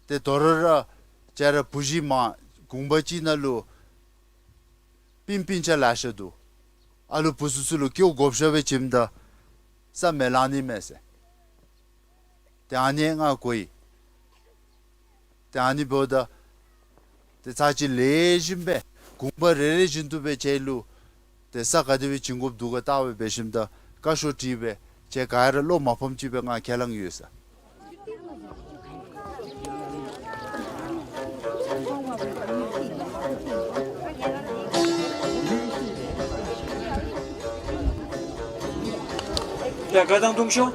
ཏེ་དོ་རུང་ར་ཁྱེད་ར་བུ་གཞི་མ་གུང་པ་ཅིག་ནང་ལུ་སྤུན་སྤུན་ཆ་ལེ་ཤ་འདུག། ཨ་ལུ་བུ་ཚུ་ཚུ་ལུ་སྐྱེཝ་བགོ་བཤའ་སྦེ་བྱིནམ་ད་ས་མི་ལང་ནི་མས་ཟེར། ཏེ་ཨ་ནི་ང་གོ་ཡི། ཏེ་ཨ་ནི་འབདཝ་ད་ཏེ་ཚར་གཅིག་ལེགས་ཤོམ་སྦེ་གུང་པ་རེ་རེ་བཞིན་དུ་སྦེ་ཁྱེད་ལུ་ཏེ་ས་ག་དེ་སྦེ་བྱིན་དགོཔ་འདུག་ག་བལྟ་སྦེ་འབད་ཞིནམ་ད་བཀའ་ཤོག་བྲིས་སྦེ་ཁྱེད་ག་ར་བློ་མ་ཕམ་ཅིག་སྦེ་ང་ཁས་བླངས་ཡོད་ས། ཡ་ག་དང་དུང་ཤོ།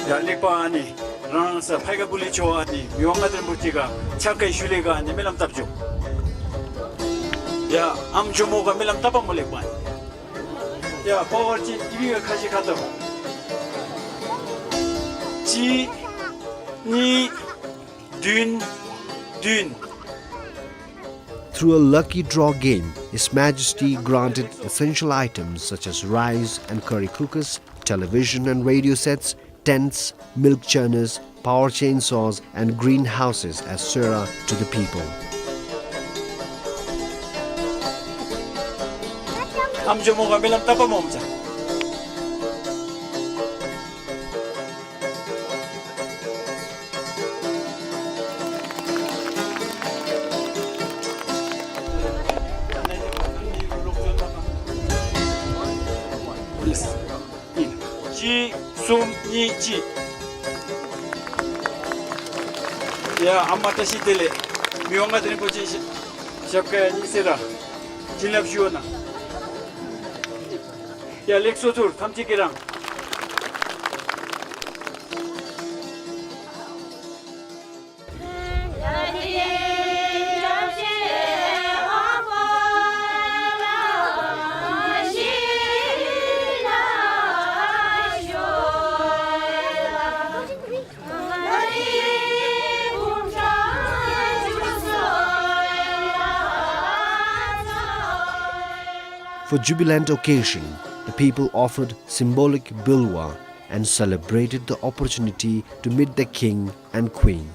ཡ་ལེགས་པ། ཨ་ནི་རང་ས་ཕའི་ཀ་པུ་ལི་ཆོ་ཨ་ནི་མི་དབང་མངའ་བདག་རིན་པོ་ཆེ་ག་ཕྱག་ཁའི་ཤུལ་ལས་ག་ཨ་ནི་སྨོན་ལམ་བཏབ་ཅི། ཡ་ཨམ་ཇོ་མོ་ག་སྨོན་ལམ་བཏབ་པ་སྨོ་ལེགས་པ། ཡ་པ་ཝར་ཅིག་ཨི་བི་ག་ཁ་ཤི་ཁ་ཏོ། གཅིག་གཉིས་བདུན་བདུན། Through a lucky draw game, His Majesty granted essential items such as rice and curry cookers, television and radio sets, tents, milk churners, power chainsaws, and greenhouses as sera to the people. ཨམ་ཇོ་མོ་ག་སྨོན་ལམ་བཏབ་པ་སྨོ་ཨམ་ཅག། གཅིག་གསུམ་གཉིས་གཅིག། ཡ་ཨ་མ་བཀྲ་ཤིས་བདེ་ལེགས། མི་དབང་མངའ་བདག་རིན་པོ་ཆེ་ཞབས་སྐྱེལ་ཉི་ཚེ་ར་བྱིན་རླབས་ཞུ་བ་ན། ཡ་ལེགས་སོ། ཐུར་ཐམས་ཅད་ཀྱིས་རང་ For jubilant occasion, the people offered symbolic bilwa and celebrated the opportunity to meet the king and queen.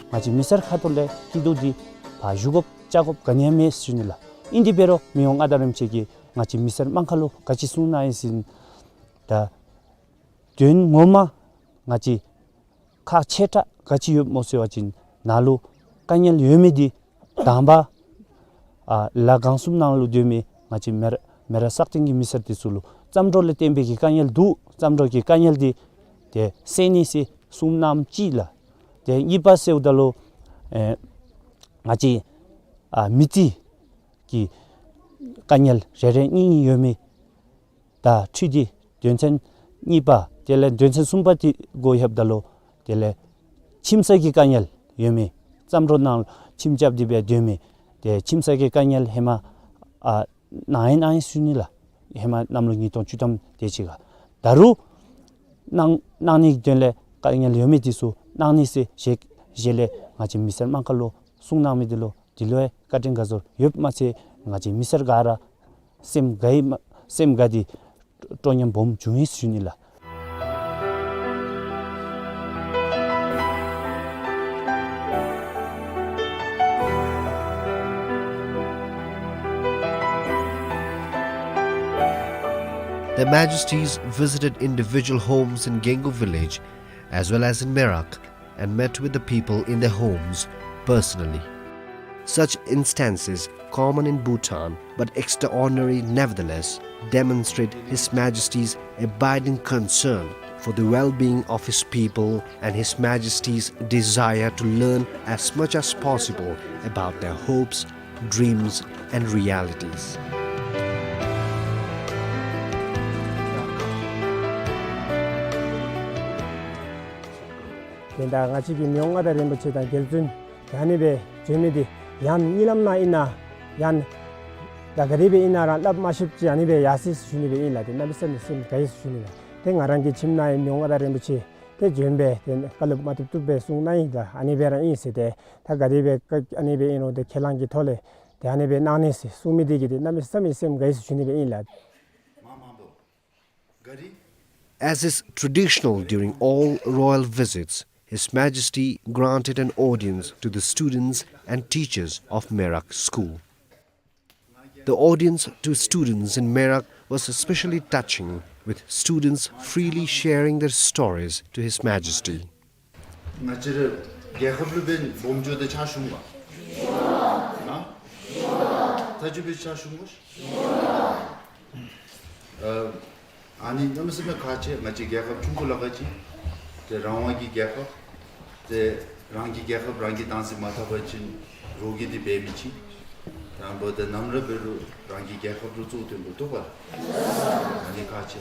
ང་བཅས་མི་སེར་ཁ་ཐུག་ལས་སྐྱིད་སྡུག་འདི་ཕར་ཞུ་དགོཔ་བཅར་དགོཔ་ག་ནི་ཡང་མེད་ཟེར་ཞུ་ནི་ལགས། ཨིན་དེ་འབད་རུང་མི་དབང་མངའ་བདག་རིན་པོ་ཆེ་གིས་ང་བཅས་མི་སེར་དམངས་ཁ་ལུ་ག་ཅི་གསུང་གནང་ཡི་ཟེར་ན། ད་དོན་ངོ་མ་ང་བཅས་ཁག་ཆེ་དྲགས་ག་ཅི་ཡོདཔ་སྨོ་ཟེར་བ་ཅིན་ནཱ་ལུ་དཀའ་ངལ་ཡོད་མི་འདི་དང་པ་ཨ་ལ་གང་གསུམ་ནང་ལུ་སྡོད་མི་ང་བཅས་མེ་རག་མེ་རག་སག་སྟེང་གི་མི་སེར་འདི་ཚུ་ལུ་རྩམ་དྲོད་ལས་བརྟེན་པའི་གི་དཀའ་ངལ་འདུག། རྩམ་དྲོད་ཀྱི་དཀའ་ངལ་འདི་ཏེ་སེལ་ནི་ཟེར་གསུང་གནངམ་ཅིག་ལགས། ཏེ་གཉིས་པ་ཟེརཝ་ད་ལུ་ཨེ་ང་བཅས་ཨ་མི་རྩིས་ཀྱི་དཀའ་ངལ་རེ་རེ་གཉིས་གཉིས་ཡོད་མི་དང་འཁྲིལ་ཏེ་དོན་ཚན་གཉིས་པ་དེ་ལས་དོན་ཚན་གསུམ་པ་དེ་གུ་ལྷོདཔ་ད་ལུ་དེ་ལས་ཁྱིམ་ས་གི་དཀའ་ངལ་ཡོད་མི་རྩམ་དྲོད་ནང་ཁྱིམ་རྐྱབ་སྟེ་སྦེ་སྡོད་མི་ཏེ་ཁྱིམ་ས་གི་དཀའ་ངལ་ཧེ་མ་ཨ་གནང་ཡི་གནང་ཡི་ཟེར་ཞུ་ནི་ལགས། ཧེ་མ་གནམ་ལོ་ཉིས་སྟོང་བཅུ་ཐམ་དེ་ཅིག་ཁར། ད་རུང་གནང་གནང་ནི་གི་དོན་ལས་དཀའ་ངལ་ཡོད་མི་འདི་ཚུ་གནང་ནི་ཟེར་ཞལ་ཞལ་ལས་ང་བཅས་མི་སེར་དམངས་ཁ་ལུ་གསུང་གནང་མི་འདི་ལུ་འདི་ལུ་ཡང་བཀའ་དྲིན་དགའ་ཚོར་ཡོདཔ་མ་ཚད་ང་བཅས་མི་སེར་ག་ར་སེམས་དགའ་ཡི་མ་སེམས་དགའ་སྟེ་སྤྲོ་ཉམས་སྦོམ་བྱུང་ཡི་ཟེར་ཞུ་ནི་ལགས། Their Majesties visited individual homes in Gengu village as well as in Merak and met with the people in their homes personally. Such instances, common in Bhutan but extraordinary nevertheless, demonstrate His Majesty's abiding concern for the well-being of his people and His Majesty's desire to learn as much as possible about their hopes, dreams, and realities. དེ་ད་ང་བཅས་ཀྱི་མི་དབང་མངའ་བདག་རིན་པོ་ཆེ་དང་རྒྱལ་བཙུན་ཨ་ནི་སྦེ་བྱོན་མི་འདི་ཡང་གཉིད་ལམ་ནང་ཨིན་ན་ཡང་ད་ག་དེ་སྦེ་ཨིན་ན་ར་སླབ་མ་ཤེསཔ་ཅིག་ཨ་ནི་སྦེ་ཡར་སོ་ཡི་ཟེར་ཞུ་ནི་སྦེ་ཨིན་ལགས། ཏེ་གནམ་མེད་ས་མེད་སེམས་དགའ་ཡི་ཟེར་ཞུ་ནི་ལགས། ཏེ་ང་རང་གི་ཁྱིམ་ནང་ཡང་མི་དབང་མངའ་བདག་རིན་པོ་ཆེ་ཏེ་བྱོན་སྦེ་ཏེ་བཀའ་སློབ་མ་བཏུབ་བཏུབ་སྦེ་གསུང་གནང་ཡི་ལགས། ཨ་ནི་སྦེ་ར་ཨིན་ཟེར་ཏེ་ད་ག་དེ་སྦེ་ཨ་ནི་སྦེ་ཨིན་རུང་ཏེ་ཁས་བླངས་ཀྱི་ཐོག་ལས་ཏེ་ཨ་ནི་སྦེ་གནང་ནི་ཟེར་གསུང་མི་འདི་གིས་ཏེ་གནམ་མེད་ས་མེད་སེམས་དགའ་ཡི་ཟེར་ཞུ་ནི་སྦེ་ཨིན་ལགས། As is traditional during all royal visits, His Majesty granted an audience to the students and teachers of Merak School. The audience to students in Merak was especially touching, with students freely sharing their stories to His Majesty. ང་བཅས་ར་རྒྱལ་ཁབ་ལུ་འབདན་སྦོམ་འགྱོ་སྟེ་ཕྱག་ཞུ་འོང་ག། ཨ། ད་ཅི་འབད་ཕྱག་ཞུ་འོང་ག། ཨ་ཨ་ནི་གནམ་མེད་ས་མེད་ཁག་ཆེ། ང་བཅས་རྒྱལ་ཁབ་ཆུང་ཀུ་ལ་ཁག་ཆེ། ཏེ་རང་དབང་གི་རྒྱལ་ཁབ། ཏེ་རང་གི་རྒྱལ་ཁབ་རང་གིས་བདག་འཛིན་མ་འཐབ་པ་ཅིན་རོགས་ཀྱིས་འདི་འབད་མི་ཅིག། དང་པོ་ཏེ་ནམ་ར་འབད་རུང་རང་གི་རྒྱལ་ཁབ་ལུ་གཙོ་བོ་བཏོན་དགོ་འདུག་པ། ཨ་ནི་ཁག་ཆེ།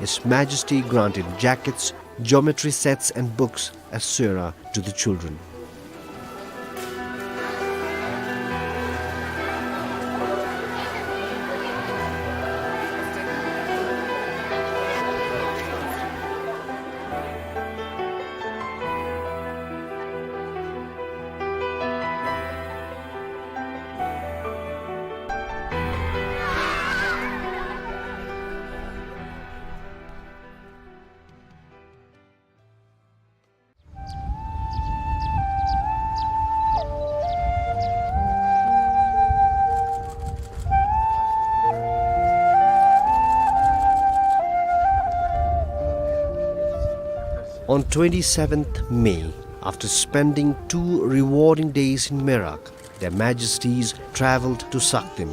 His Majesty granted jackets, geometry sets and books, et cetera to the children. On twenty-seventh May, after spending two rewarding days in Merak, Their Majesties travelled to Saktim.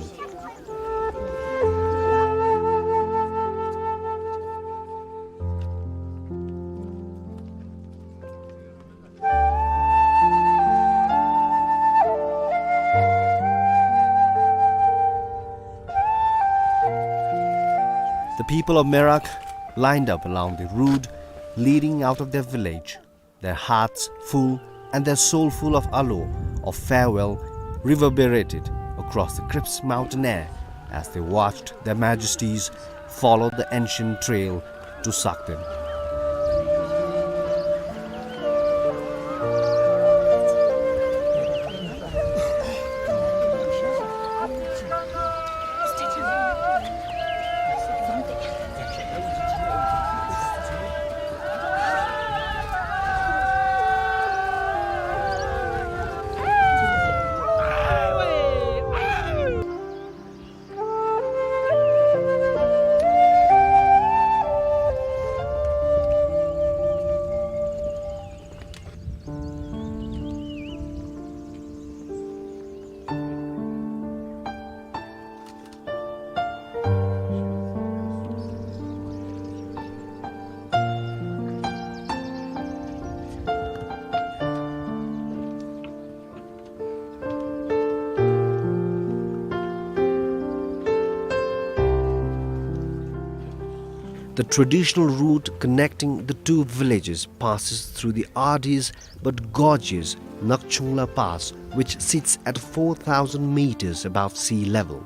The people of Merak lined up along the road leading out of their village, their hearts full and their soul full of alo, of farewell, reverberated across the crisp mountain air as they watched their majesties follow the ancient trail to Sakten. The traditional route connecting the two villages passes through the arduous but gorgeous Nakchungla Pass, which sits at four thousand meters above sea level.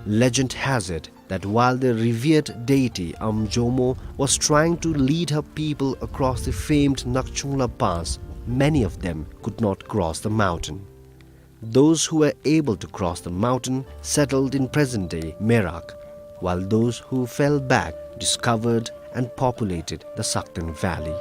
Legend has it that while the revered deity Amjomo was trying to lead her people across the famed Nakchungla Pass, many of them could not cross the mountain. Those who were able to cross the mountain settled in present-day Merak, while those who fell back discovered and populated the Sakten Valley.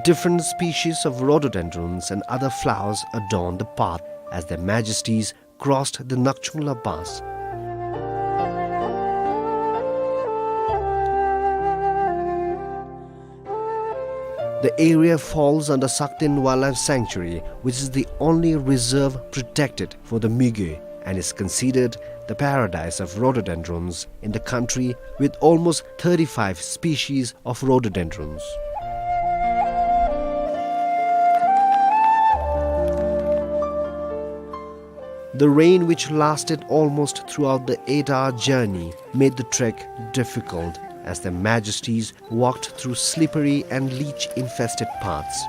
Different species of rhododendrons and other flowers adorn the path as their majesties crossed the Nakchungla Pass. The area falls under Sakten Wildlife Sanctuary, which is the only reserve protected for the migiu and is considered the paradise of rhododendrons in the country, with almost thirty-five species of rhododendrons. The rain, which lasted almost throughout the eight-hour journey, made the trek difficult as their majesties walked through slippery and leech-infested paths.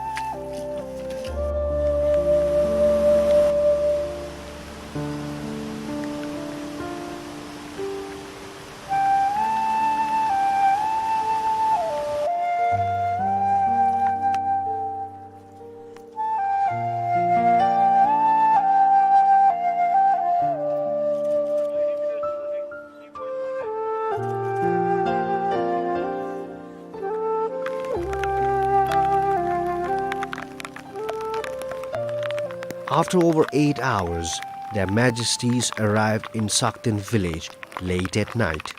After over eight hours, Their Majesties arrived in Sakten village late at night.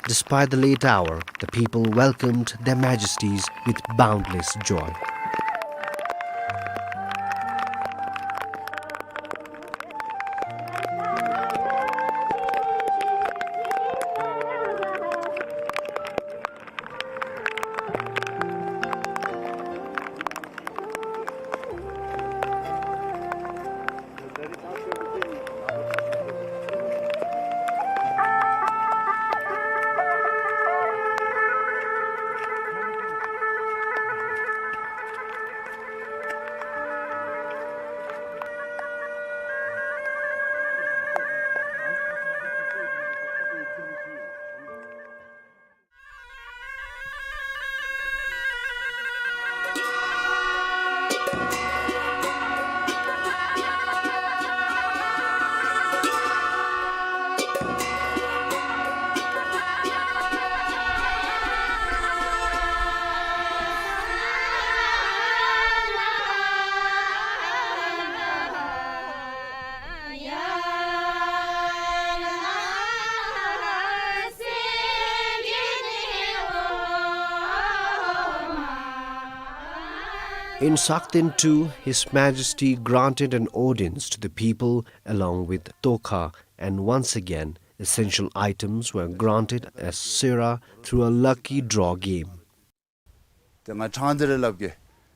Despite the late hour, the people welcomed Their Majesties with boundless joy. In Sakten too, His Majesty granted an audience to the people along with Tokha, and once again, essential items were granted as sera through a lucky draw game. ཏེ་ང་ཕྲང་སྟེ་ར་སླབ་གེ།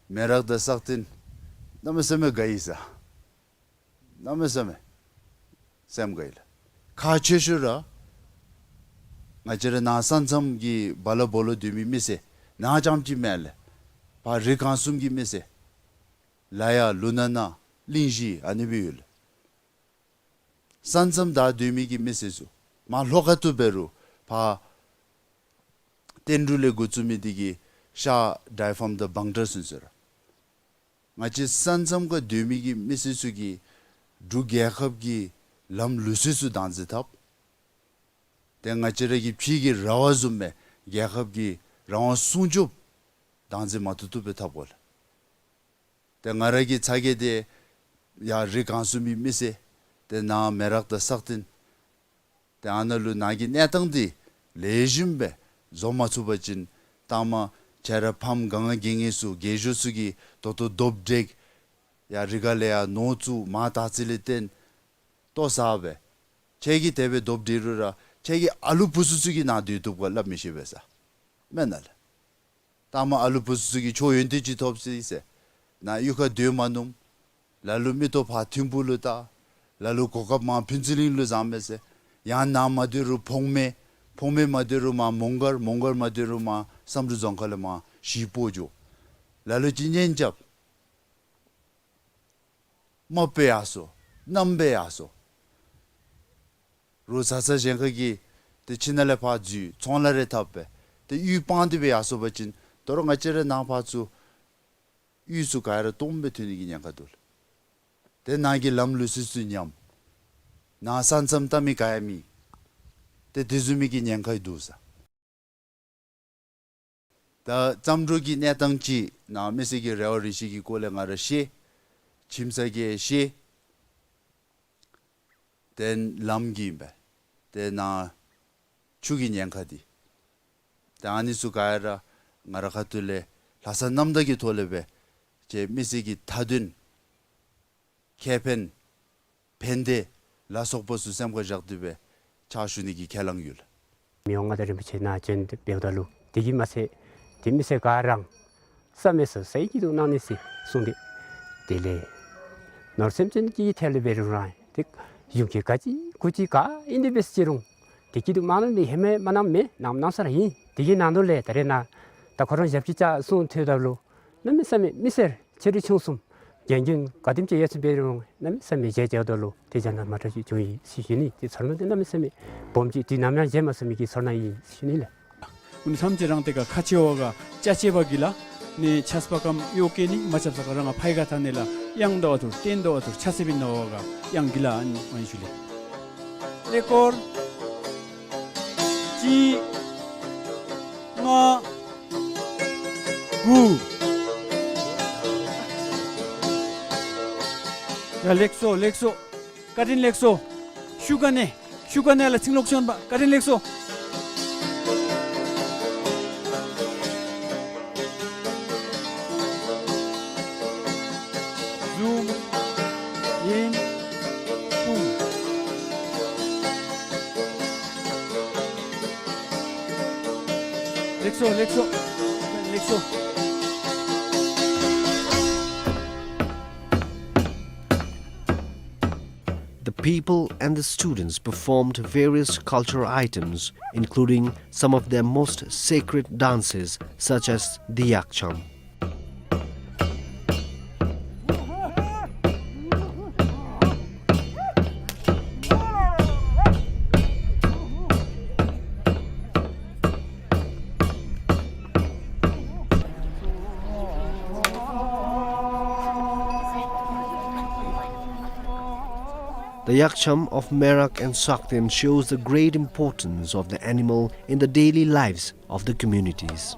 མེ་རག་དང་སག་སྟེང་གནམ་མེད་ས་མེད་དགའ་ཡི་ས། གནམ་མེད་ས་མེད་སེམས་དགའ་ཡི་ལགས། ཁག་ཆེ་ཤོས་ར་ང་བཅས་ར་ནཱ་ས་མཚམས་ཀྱི་བ་ལ་སྦོ་ལོ་སྡོད་མི་མི་སེར་ནཱ་རྐྱངམ་ཅིག་མེན་ལགས། ཕར་རི་སྒང་གསུམ་གྱི་མི་སེར་ལ་ཡ་ལུ་ན་ན་གླིང་བཞི་ཨ་ནི་སྦེ་ཡོད་ལགས། ས་མཚམས་བདའ་སྡོད་མི་གི་མི་སེར་ཚུ་མར་ལྷོ་ཁ་ཐུག་འབད་རུང་ཕར་བསྟན་འབྲུག་ལས་འགོ་བཙུགས་མི་འདི་གིས་ཤར་ཌའི་ཕཱམ་དང་བང་ཊ་ཚུན་ཚོད་ར་ང་བཅས་ས་མཚམས་ཁར་སྡོད་མི་གི་མི་སེར་ཚུ་གིས་འབྲུག་རྒྱལ་ཁབ་ཀྱི་ལམ་ལུགས་སྲོལ་ཚུ་བདག་འཛིན་འཐབ། ཏེ་ང་བཅས་ར་གི་ཕྱི་གི་ར་བ་བཟུམ་སྦེ་རྒྱལ་ཁབ་ཀྱི་རང་དབང་སྲུང་སྐྱོབ་བདག་འཛིན་མ་བཏུབ་བཏུབ་སྦེ་འཐབ་དགོ་ལགས། ཏེ་ང་ར་གི་ཚ་གྱང་འདི་ཡར་རི་སྒང་གསུམ་གྱི་མི་སེར་ཏེ་ནཱ་མེ་རག་དང་སག་སྟེང་ཏེ་ཨ་ནཱ་ལུ་ནཱ་གི་གནས་སྟངས་འདི་ལེགས་ཤོམ་སྦེ་བཟོ་མ་ཚུགས་པ་ཅིན་ལྟ་མ་ཁྱེད་ར་ཕམ་ག་ང་གི་ངེས་སུ་རྒས་ཤོས་ཚུ་གིས་ད་ལྟོ་རྡོབ་འདྲེག་ཡར་རི་ཁ་ལས་ཡར་ནོར་བཙུགས་མར་དར་ཚིལ་ལས་བཏོན་ལྟོ་ཟ་སྦེ་ཁྱེད་ཀྱིས་དེ་སྦེ་རྡོབ་འདྲེག་རུང་ར་ཁྱེད་ཀྱི་ཨ་ལུ་བུ་ཚུ་ཚུ་གིས་ནཱ་སྡོད་བཏུབ་ག་སླབ་མི་ཤེས་པས་ས། མེན་ན་ལགས། ལྟ་མ་ཨ་ལུ་བུ་ཚུ་ཚུ་གིས་ཁྱོད་ཡོན་ཏན་ཅིག་ཐོབ་ཅི་ཟེར་ནཱ་གཡུས་ཁར་སྡོད་མ་ནུམ། ལ་ལུ་མིག་ཏོ་ཕར་ཐིམ་ཕུག་ལུ་བལྟ། ལ་ལུ་གོ་སྐབས་མར་ཕུན་ཚོགས་གླིང་ལུ་བཟང་མས་ཟེར། ཡང་ནཱ་མ་སྡོད་རུང་བོང་མེ། བོང་མེ་མ་སྡོད་རུང་མར་མོང་སྒར། མོང་སྒར་མ་སྡོད་རུང་མར་བསམ་གྲུབ་རྫོང་ཁག་ལས་མར་གཞིས་སྤོ་འགྱོ། ལ་ལུ་ཅིག་གཉེན་རྐྱབ། རྨགཔ་སྦེ་ཡར་སོང་། གནམ་སྦེ་ཡར་སོང་། རོགས་བཟའ་ཚང་གཞན་ཁ་གིས་ཏེ་ཁྱིམ་ནང་ལས་ཕར་འཛུལ་ཚོང་ལཱ་རེ་འཐབ་སྦེ་ཏེ་གཡུས་སྤང་སྟེ་སྦེ་ཡར་སོང་པ་ཅིན་ད་རུང་ང་བཅས་ར་ནང་ཕར་ཚུར་གཡུས་ཚུ་ག་ར་སྟོངམ་སྦེ་ཐོན་ནི་གི་ཉེན་ཁ་འདུག་ལགས། ཏེ་ནཱ་གི་ལམ་ལུགས་སྲོལ་ཚུ་ཉམས། ནཱ་ས་མཚམས་བལྟ་མི་ག་ཡང་མེད། ཏེ་དེ་བཟུམ་མའི་གི་ཉེན་ཁ་འདུག་ས། ད་བརྩམས་སྒྲུང་གི་གནས་སྟངས་ཅིག་ནཱ་མི་སེར་གྱི་རེ་བ་རེ་ཆེ་གི་སྐོར་ལས་ང་ར་ཤེས། ཁྱིམ་ཚང་གིས་ཤེས། ཏེ་ལམ་གྱི་ཨིན་པས། ཏེ་ནཱ་ཆུ་གི་ཉེན་ཁ་འདི། ཏེ་ཨ་ནི་ཚུ་ག་ར་ང་ར་ཁ་ཐུག་ལས་ལྷག་བསམ་རྣམ་དག་གི་ཐོག་ལས་སྦེ་ཁྱེད་མི་སེར་གྱི་མཐའ་དོན་ཁེ་ཕན་ཕན་བདེ་ལ་སོགས་པ་ཚུ་སེམས་ཁར་བཞག་སྟེ་སྦེ་ཕྱག་ཞུ་ནི་གི་ཁས་བླངས་ཡོད་ལགས། མི་དབང་མངའ་བདག་རིན་པོ་ཆེ་ནཱ་བྱོན་འབདཝ་ད་ལུ་དེ་གིས་མ་ཚད་ཏེ་མི་སེར་ག་ར་བསམ་མེད་ས་ས་ཡི་སྐྱིད་སྡུག་གནང་ནི་ཟེར་གསུངས་ཏེ། དེ་ལས་ནོར་སེམས་ཅན་གྱི་ཐད་ལས་འབད་རུང་ར་ཏེ་གཞུང་གི་ག་ཅི་གུ་ཅི་ག་ཨིན་དེ་སྦེ་ཟེར་རུང་ཏེ་སྐྱིད་སྡུག་མ་གནང་མི་ཧེ་མ་མ་གནངམ་མེན། གནངམ་གནང་ས་ར་ཨིན། དེ་གི་ནང་དོག་ལས་ད་རེས་ནཱ་ད་ཁོ་ར་ཞབས་ཕྱི་བཅར་གསུངས་ཐོནམ་ད་ལུ་གནམ་མེད་ས་མེད་མི་སེར་ཆེ་འབྲིང་ཆུང་གསུམ་རྒན་གཞོན་ག་དེམ་ཅིག་ཡོད་ཚུགས་འབད་རུང་གནམ་མེད་ས་མེད་མཇལ་མཇལཝ་ད་ལུ་ཏེ་བྱ་ན་མ་འདྲཝ་ཅིག་བྱུང་ཡི་ཟེར་ཞུ་ནི། ཏེ་ཚོར་སྣང་འདི་གནམ་མེད་ས་མེད་སྦོམ་ཅིག་དུས་ནམ་ཡང་མཇལ་མ་ཚུགས་མི་གི་ཚོར་སྣང་ཨིན་ཟེར་ཞུ་ནི་ལགས། ཨུ་ནི་ཐམས་ཅད་རང་ཏེ་ག་ཁ་ཆེ་བ་ག་ཆ་ཆེ་བ་གི་ལ་ནི་ཆས་པ་ཀམ་གཡོག་གེ་ནི་མ་ཆས་པ་ག་རང་ཕའི་ག་ཐ་ནི་ལ་གཡང་དོ་བ་ཐུར་སྟོན་དོ་བ་ཐུར་ཆ་ཆེ་བིན་དོ་བ་ག་གཡང་གི་ལ་ཨ་ནི་ཨ་ནི་ཞུ་ལེ། ཀླད་ཀོར་གཅིག་ལྔ་དགུ། ཡ་ལེགས་སོ་ལེགས་སོ། བཀའ་དྲིན་ལེགས་སོ། ཤུགས་ག་ནི་ཤུགས་ག་ནི་ལ་ཚིག་ལོག་ཤོན་པ་བཀའ་དྲིན་ལེགས་སོ། ཟུམ་ཨིན་ཀུང་། ལེགས་སོ་ལེགས་སོ་ལེགས་སོ། The people and the students performed various cultural items, including some of their most sacred dances, such as the Yakcham. The Yakcham of Merak and Sakten shows the great importance of the animal in the daily lives of the communities.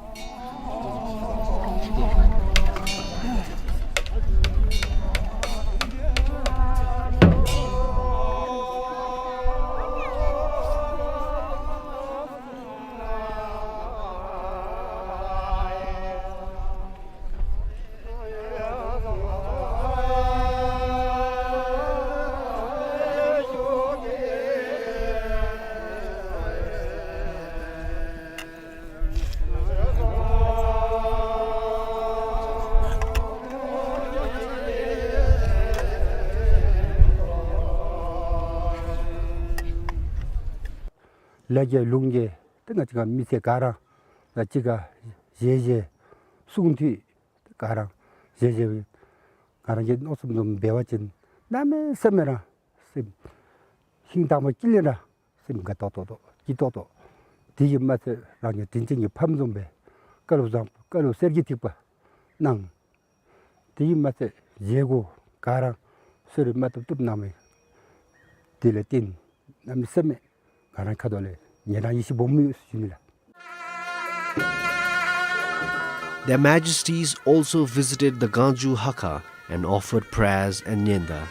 ལ་རྒྱལ་ལུང་རྒྱལ་ཏེ་ང་བཅས་ཀྱི་མི་སེར་ག་ར་ལགས་གཅིག་ཁར་བཞེས་བཞེས་གསུང་ཐོས་ག་ར་བཞེས་བཞེས་ང་རང་གི་མནོ་བསམ་བཟུམ་འབད་བ་ཅིན་གནམ་མེད་ས་མེད་ར་སེམས་ཤིང་དྭངས་མ་སྐྱིད་ལེན་ར་སེམས་དགའ་ཏོག་ཏོ་ཏོ་སྐྱིད་ཏོག་ཏོ། དེ་གིས་མ་ཚད་རང་གི་དྲིན་ཅན་གྱི་ཕམ་བཟུམ་སྦེ་བཀའ་སློབ་བཟང་པོ་བཀའ་སློབ་གསེར་གྱི་ཐིགས་པ་གནང་། དེ་གིས་མ་ཚད་བཞེས་སྒོ་ག་ར་གསོལ་རས་མ་བཏབ་བཏུབ་གནང་མི་དེ་ལས་བརྟེན་གནམ་མེད་ས་མེད་ང་རང་ཁ་ཐུག་ལས་ཡི་རངས་ཡིད་ཆེས་སྦོམ་ཡོད་ཟེར་ཞུ་ནི་ལགས། Their Majesties also visited the Gangju Hakha and offered prayers and nyenda.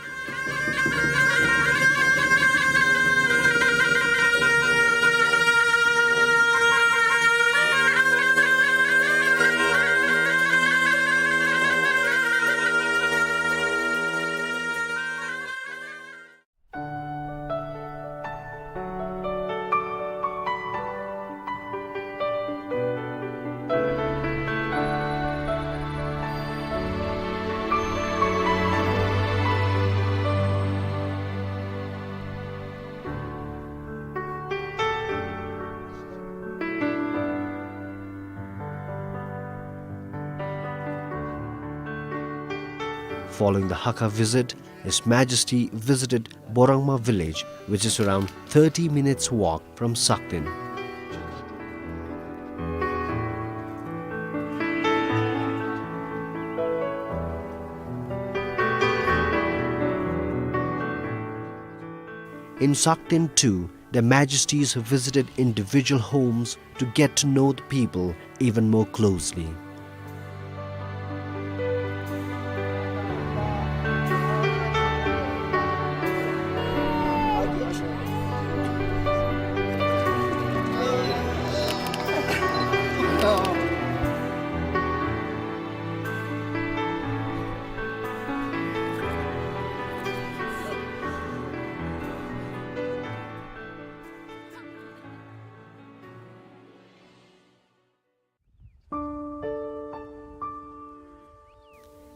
Following the Hakha visit, His Majesty visited Borangma village, which is around thirty minutes walk from Sakten. In Sakten too, Their Majesties visited individual homes to get to know the people even more closely.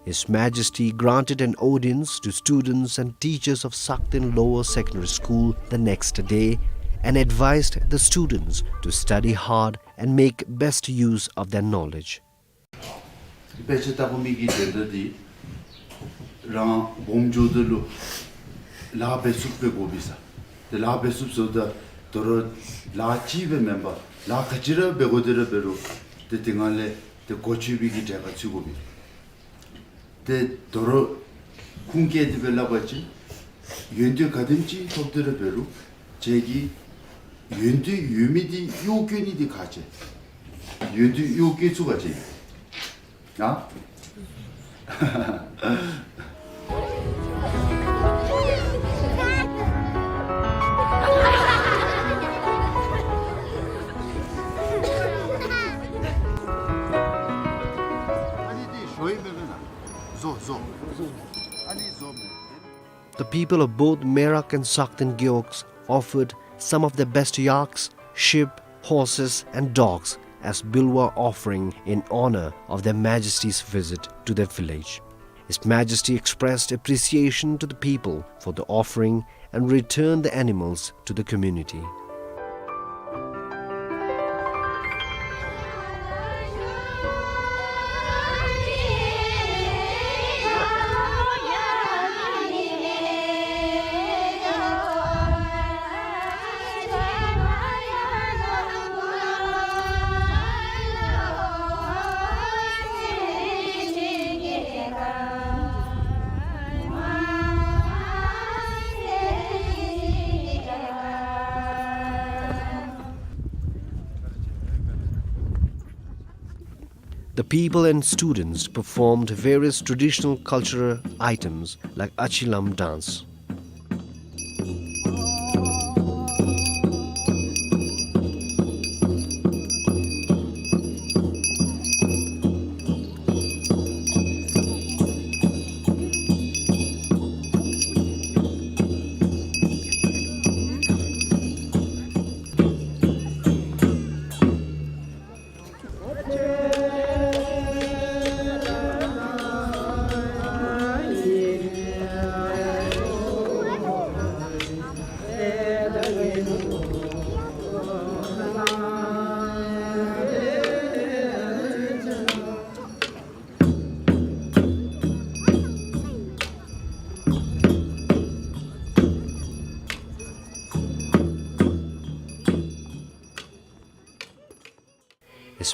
His Majesty granted an audience to students and teachers of Sakten Lower Secondary School the next day and advised the students to study hard and make best use of their knowledge. དཔེ་ཆ་ལྟ་བུ་མི་གི་དོན་དག་འདི་རང་སྦོམ་འགྱོཝ་ད་ལུ་ལཱ་འབད་ཚུགསཔ་སྦེ་དགོ་པས་ས། ཏེ་ལཱ་འབད་ཚུགསཔ་ཟེརཝ་ད་དོ་རུང་ལཱ་གཅིག་སྦེ་མེན་པར་ལཱ་ག་ཅི་ར་འབད་དགོ་དེ་ར་འབད་རུང་ཏེ་དེ་སྒང་ལས་ཏེ་གོ་ཆོད་པའི་གི་གྲལ་ཁར་ཚུད་དགོ་པས། ཏེ་དོ་རུང་ཁུངས་བཀལ་ཏེ་སྦེ་སླབ་པ་ཅིན་ཡོན་ཏན་ག་དེམ་ཅིག་ཐོབ་སྟེ་ར་འབད་རུང་ཁྱེད་ཀྱི་ཡོན་ཏན་ཡོད་མི་འདི་གཡོག་བཀོལ་ནི་འདི་ཁག་ཆེ། ཡོན་ཏན་གཡོག་བཀོལ་ཚུགས་པ་ཅིན་ཨ། The people of both Merak and Sakten Gewogs offered some of their best yaks, sheep, horses, and dogs as Bilwa offering in honor of Their Majesty's visit to their village. His Majesty expressed appreciation to the people for the offering and returned the animals to the community. The people and students performed various traditional cultural items like Achilam dance.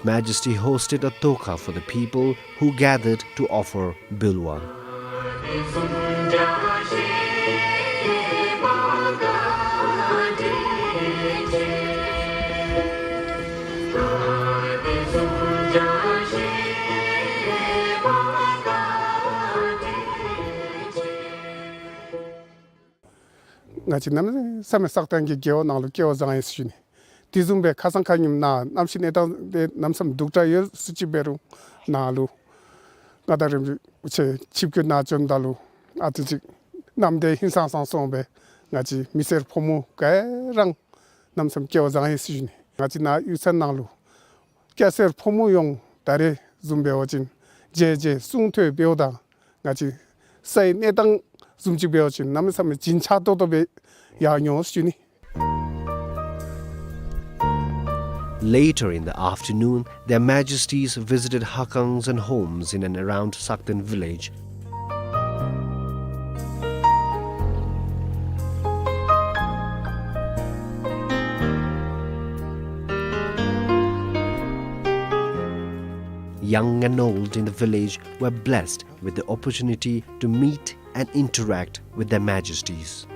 Majesty hosted a toka for the people who gathered to offer bilwa. ང་བཅས་གནམ་མེད་ས་མེད་སག་སྟེང་གི་རྒེད་འོག་ནང་ལུ་སྐལ་བ་བཟང་ཡི་ཟེར་ཞུ་ནི། དེ་བཟུམ་སྦེ་ཁ་སང་ཁ་ཉིནམ་ནཱ་གནམ་གཤིས་གནས་སྟངས་དེ་གནམ་མེད་ས་མེད་སྡུག་དྲགས་ཡོད་ཟེར་ཅིག་འབད་རུང་ནཱ་ལུ་ང་དང་རིམ་གྲོ་ཆེ་ཆིབས་བསྒྱུར་ནཱ་བྱོནམ་ད་ལུ་ཨ་ཙི་ཅིག་གནམ་དེ་ཧིང་སངས་སངས་སོང་སྦེ་ང་བཅས་མི་སེར་ཕོ་མོ་ག་ར་གནམ་མེད་ས་མེད་སྐལ་བ་བཟང་ཡི་ཟེར་ཞུ་ནི། ང་བཅས་ནཱ་གཡུས་ཚན་ནང་ལུ་སྐྱ་སེར་ཕོ་མོ་ཡོངས་ད་རེས་བཟུམ་འབད་བ་ཅིན་མཇལ་མཇལ་གསུང་ཐོས་འབདཝ་ད་ང་བཅས་སའི་གནས་སྟངས་བཟུམ་ཅིག་འབད་བ་ཅིན་གནམ་མེད་ས་མེད་བྱིན་ཆགས་ཏོག་ཏོ་སྦེ་ཡར་འོང་ཟེར་ཞུ་ནི། Later in the afternoon, Their Majesties visited Hakangs and homes in and around Sakten village. Young and old in the village were blessed with the opportunity to meet and interact with Their Majesties.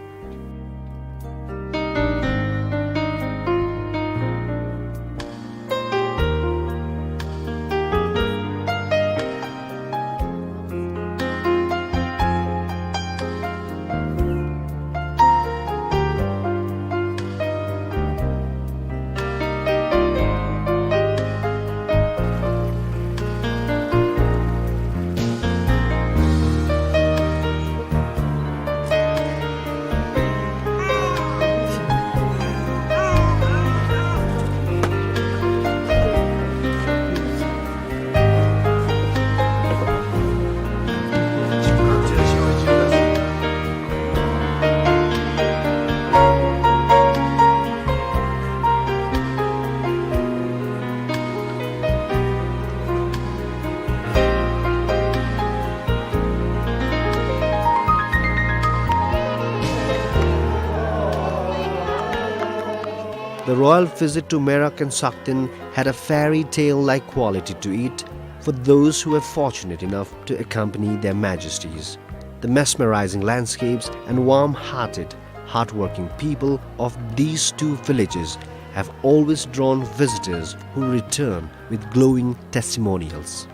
The royal visit to Merak and Sakten had a fairy tale-like quality to it for those who were fortunate enough to accompany Their Majesties. The mesmerizing landscapes and warm-hearted, hardworking people of these two villages have always drawn visitors who return with glowing testimonials.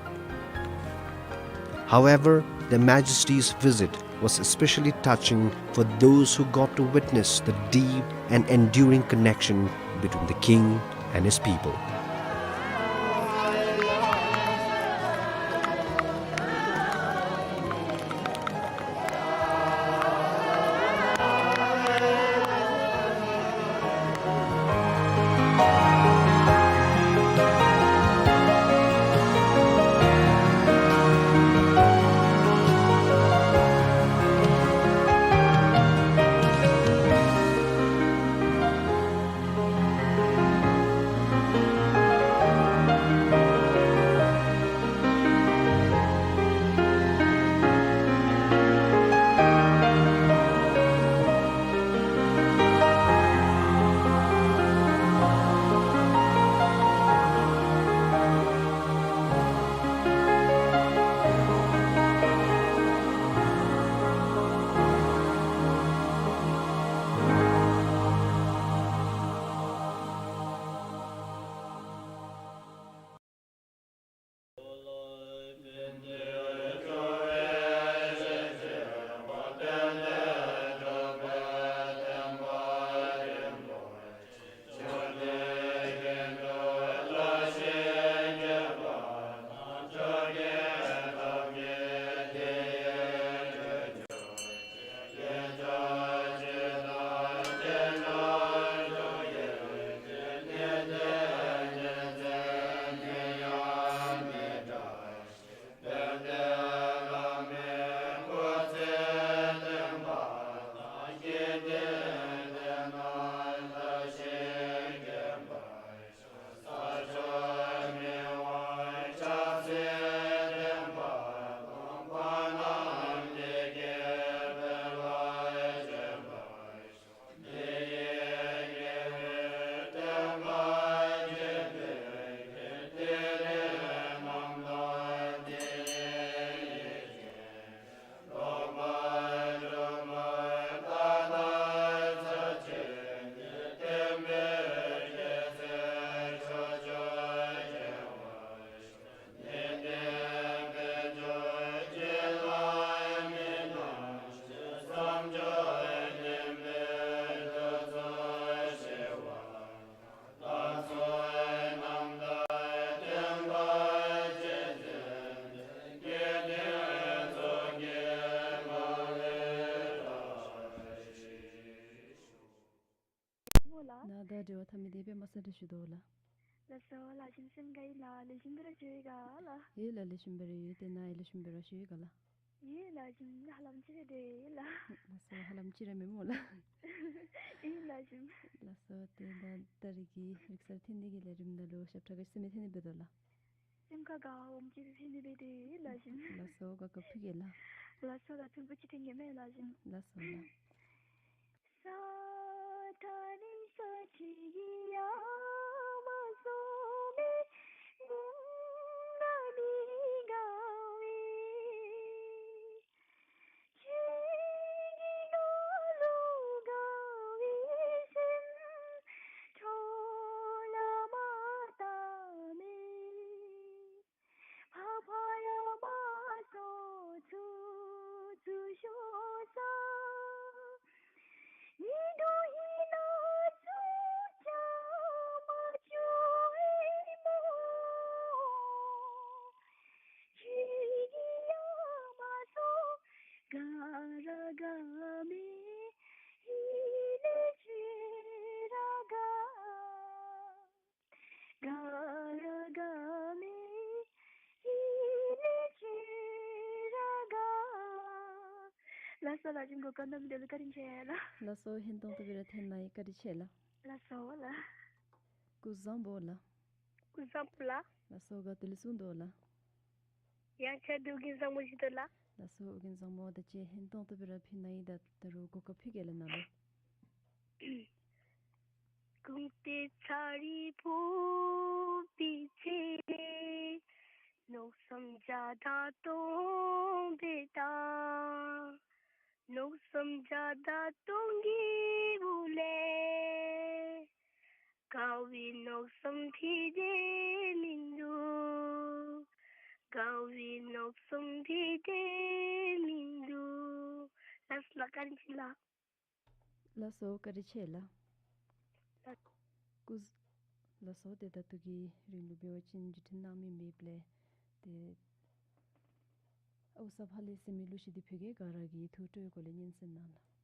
However, Their Majesty's visit was especially touching for those who got to witness the deep and enduring connection between the king and his people. ཡོད་ལགས། ལེགས་ཤོམ་སྦེ་ར་ཡོད། ཏེ་ནཱ་ཡང་ལེགས་ཤོམ་སྦེ་ར་བཞུགས་ཡོད་ག་ལགས། ཡོད་ལགས་ཞིམ། ཧ་ལམ་ཅིག་ར་སྡོད་ཡོད་ལགས། ལགས་སོ། ཧ་ལམ་ཅིག་ར་མེན་སྨོ་ལགས། ཡོད་ལགས་ཞིམ། ལགས་སོ། ཏེ་ད་ད་རིས་ཀྱི་རིག་གསར་འཐེན་ནི་གི་ལས་རིམ་ནང་ལུ་ཞབས་ཁྲ་ག་ཅི་ཟེར་མི་འཐེན་ནི་འབད་དོ་ལགས། སེམས་ཁར་དགའ་བ་འོང་ཅིག་འཐེན་ནི་འབད་དེ་ལགས་ཞིམ། ལགས་སོ། ག་ག་ཕུལ་གེ་ལགས། ལགས་སོ་ལགས། ཐུམ་པ་ཅིག་འཐེན་གེ་མས་ལགས་ཞིམ། ལགས་སོ་ལགས། ལགས་སོ་ལགས་ཞིམ། གོ་སྐབས་གནང་མི་འདི་ལུ་བཀའ་དྲིན་ཆེ་ལགས། ལགས་སོ། ཧན་ཏོང་ཏོ་སྦེ་ར་འཐེན་གནང་ཡི། བཀའ་དྲིན་ཆེ་ལགས། ལགས་སོ་ལགས། སྐུ་གཟུགས་བཟང་པོ་ལགས། སྐུ་གཟུགས་བཟང་པོ་ལགས། ལགས་སོ། ག་ཏེ་ལས་བཟུང་དོ་ལགས། ཡང་ཆ་འདི་ཨོ་རྒྱན་བཟང་པོ་བཞེས་དོ་ལགས། ལགས་སོ། ཨོ་རྒྱན་བཟང་པོ་ད་ཅི་ཧན་ཏོང་ཏོ་སྦེ་ར་ཕུལ་གནང་ཡི། ད་ད་རུང་གོ་སྐབས་ཕུལ་གེ་ལགས་ནཱ་ལུ། ལགས་སོ་ལགས། བཀའ་དྲིན་ཆེ་ལགས། ལགས་སོ། བཀའ་དྲིན་ཆེ་ལགས། ལགས། སྐུ་གཟུགས། ལགས་སོ། ཏེ་ད་ལྟོ་གི་རིང་ལུ་འབད་བ་ཅིན་བརྒྱུད་འཕྲིན་གནང་མི་མེདཔ་ལས་ཏེ་ཨའུ་ས་ཕ་ལེ་ཟེར་མི་གླུ་གཞས་འདི་ཕུལ་གེ། ག་ར་གིས་ཐུགས་སྤྲོ་བའི་སྒོ་ལས་སྙན་གསན་གནང་ལགས།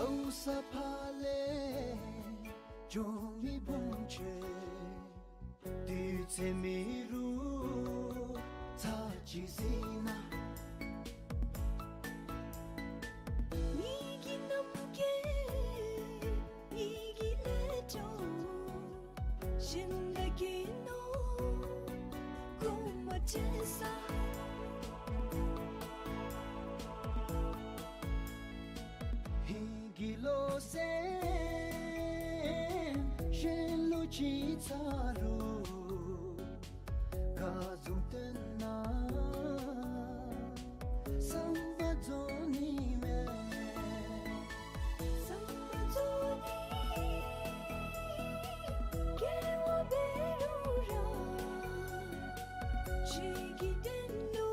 ཨའུ་ས་ཕ་ལེ་འགྱོ་མི་བུམོ་ཁྱོད། དུས་ཚོད་མེད་རུང་ཚར་གཅིག་གཟིགས་གནང་། ཧིང་གི་བློ་སེམས་གཞན་ལུ་ཅིག་ཚ་རུང་ག་བཟུམ་སྟོན་ན་བསམ་པ་རྫོགས་ནི་མས། བསམ་པ་རྫོགས་ནི་སྐྱེ་བ་འབད་རུང་ར་ཁྱོད་ཀྱི་དོན་ལུ་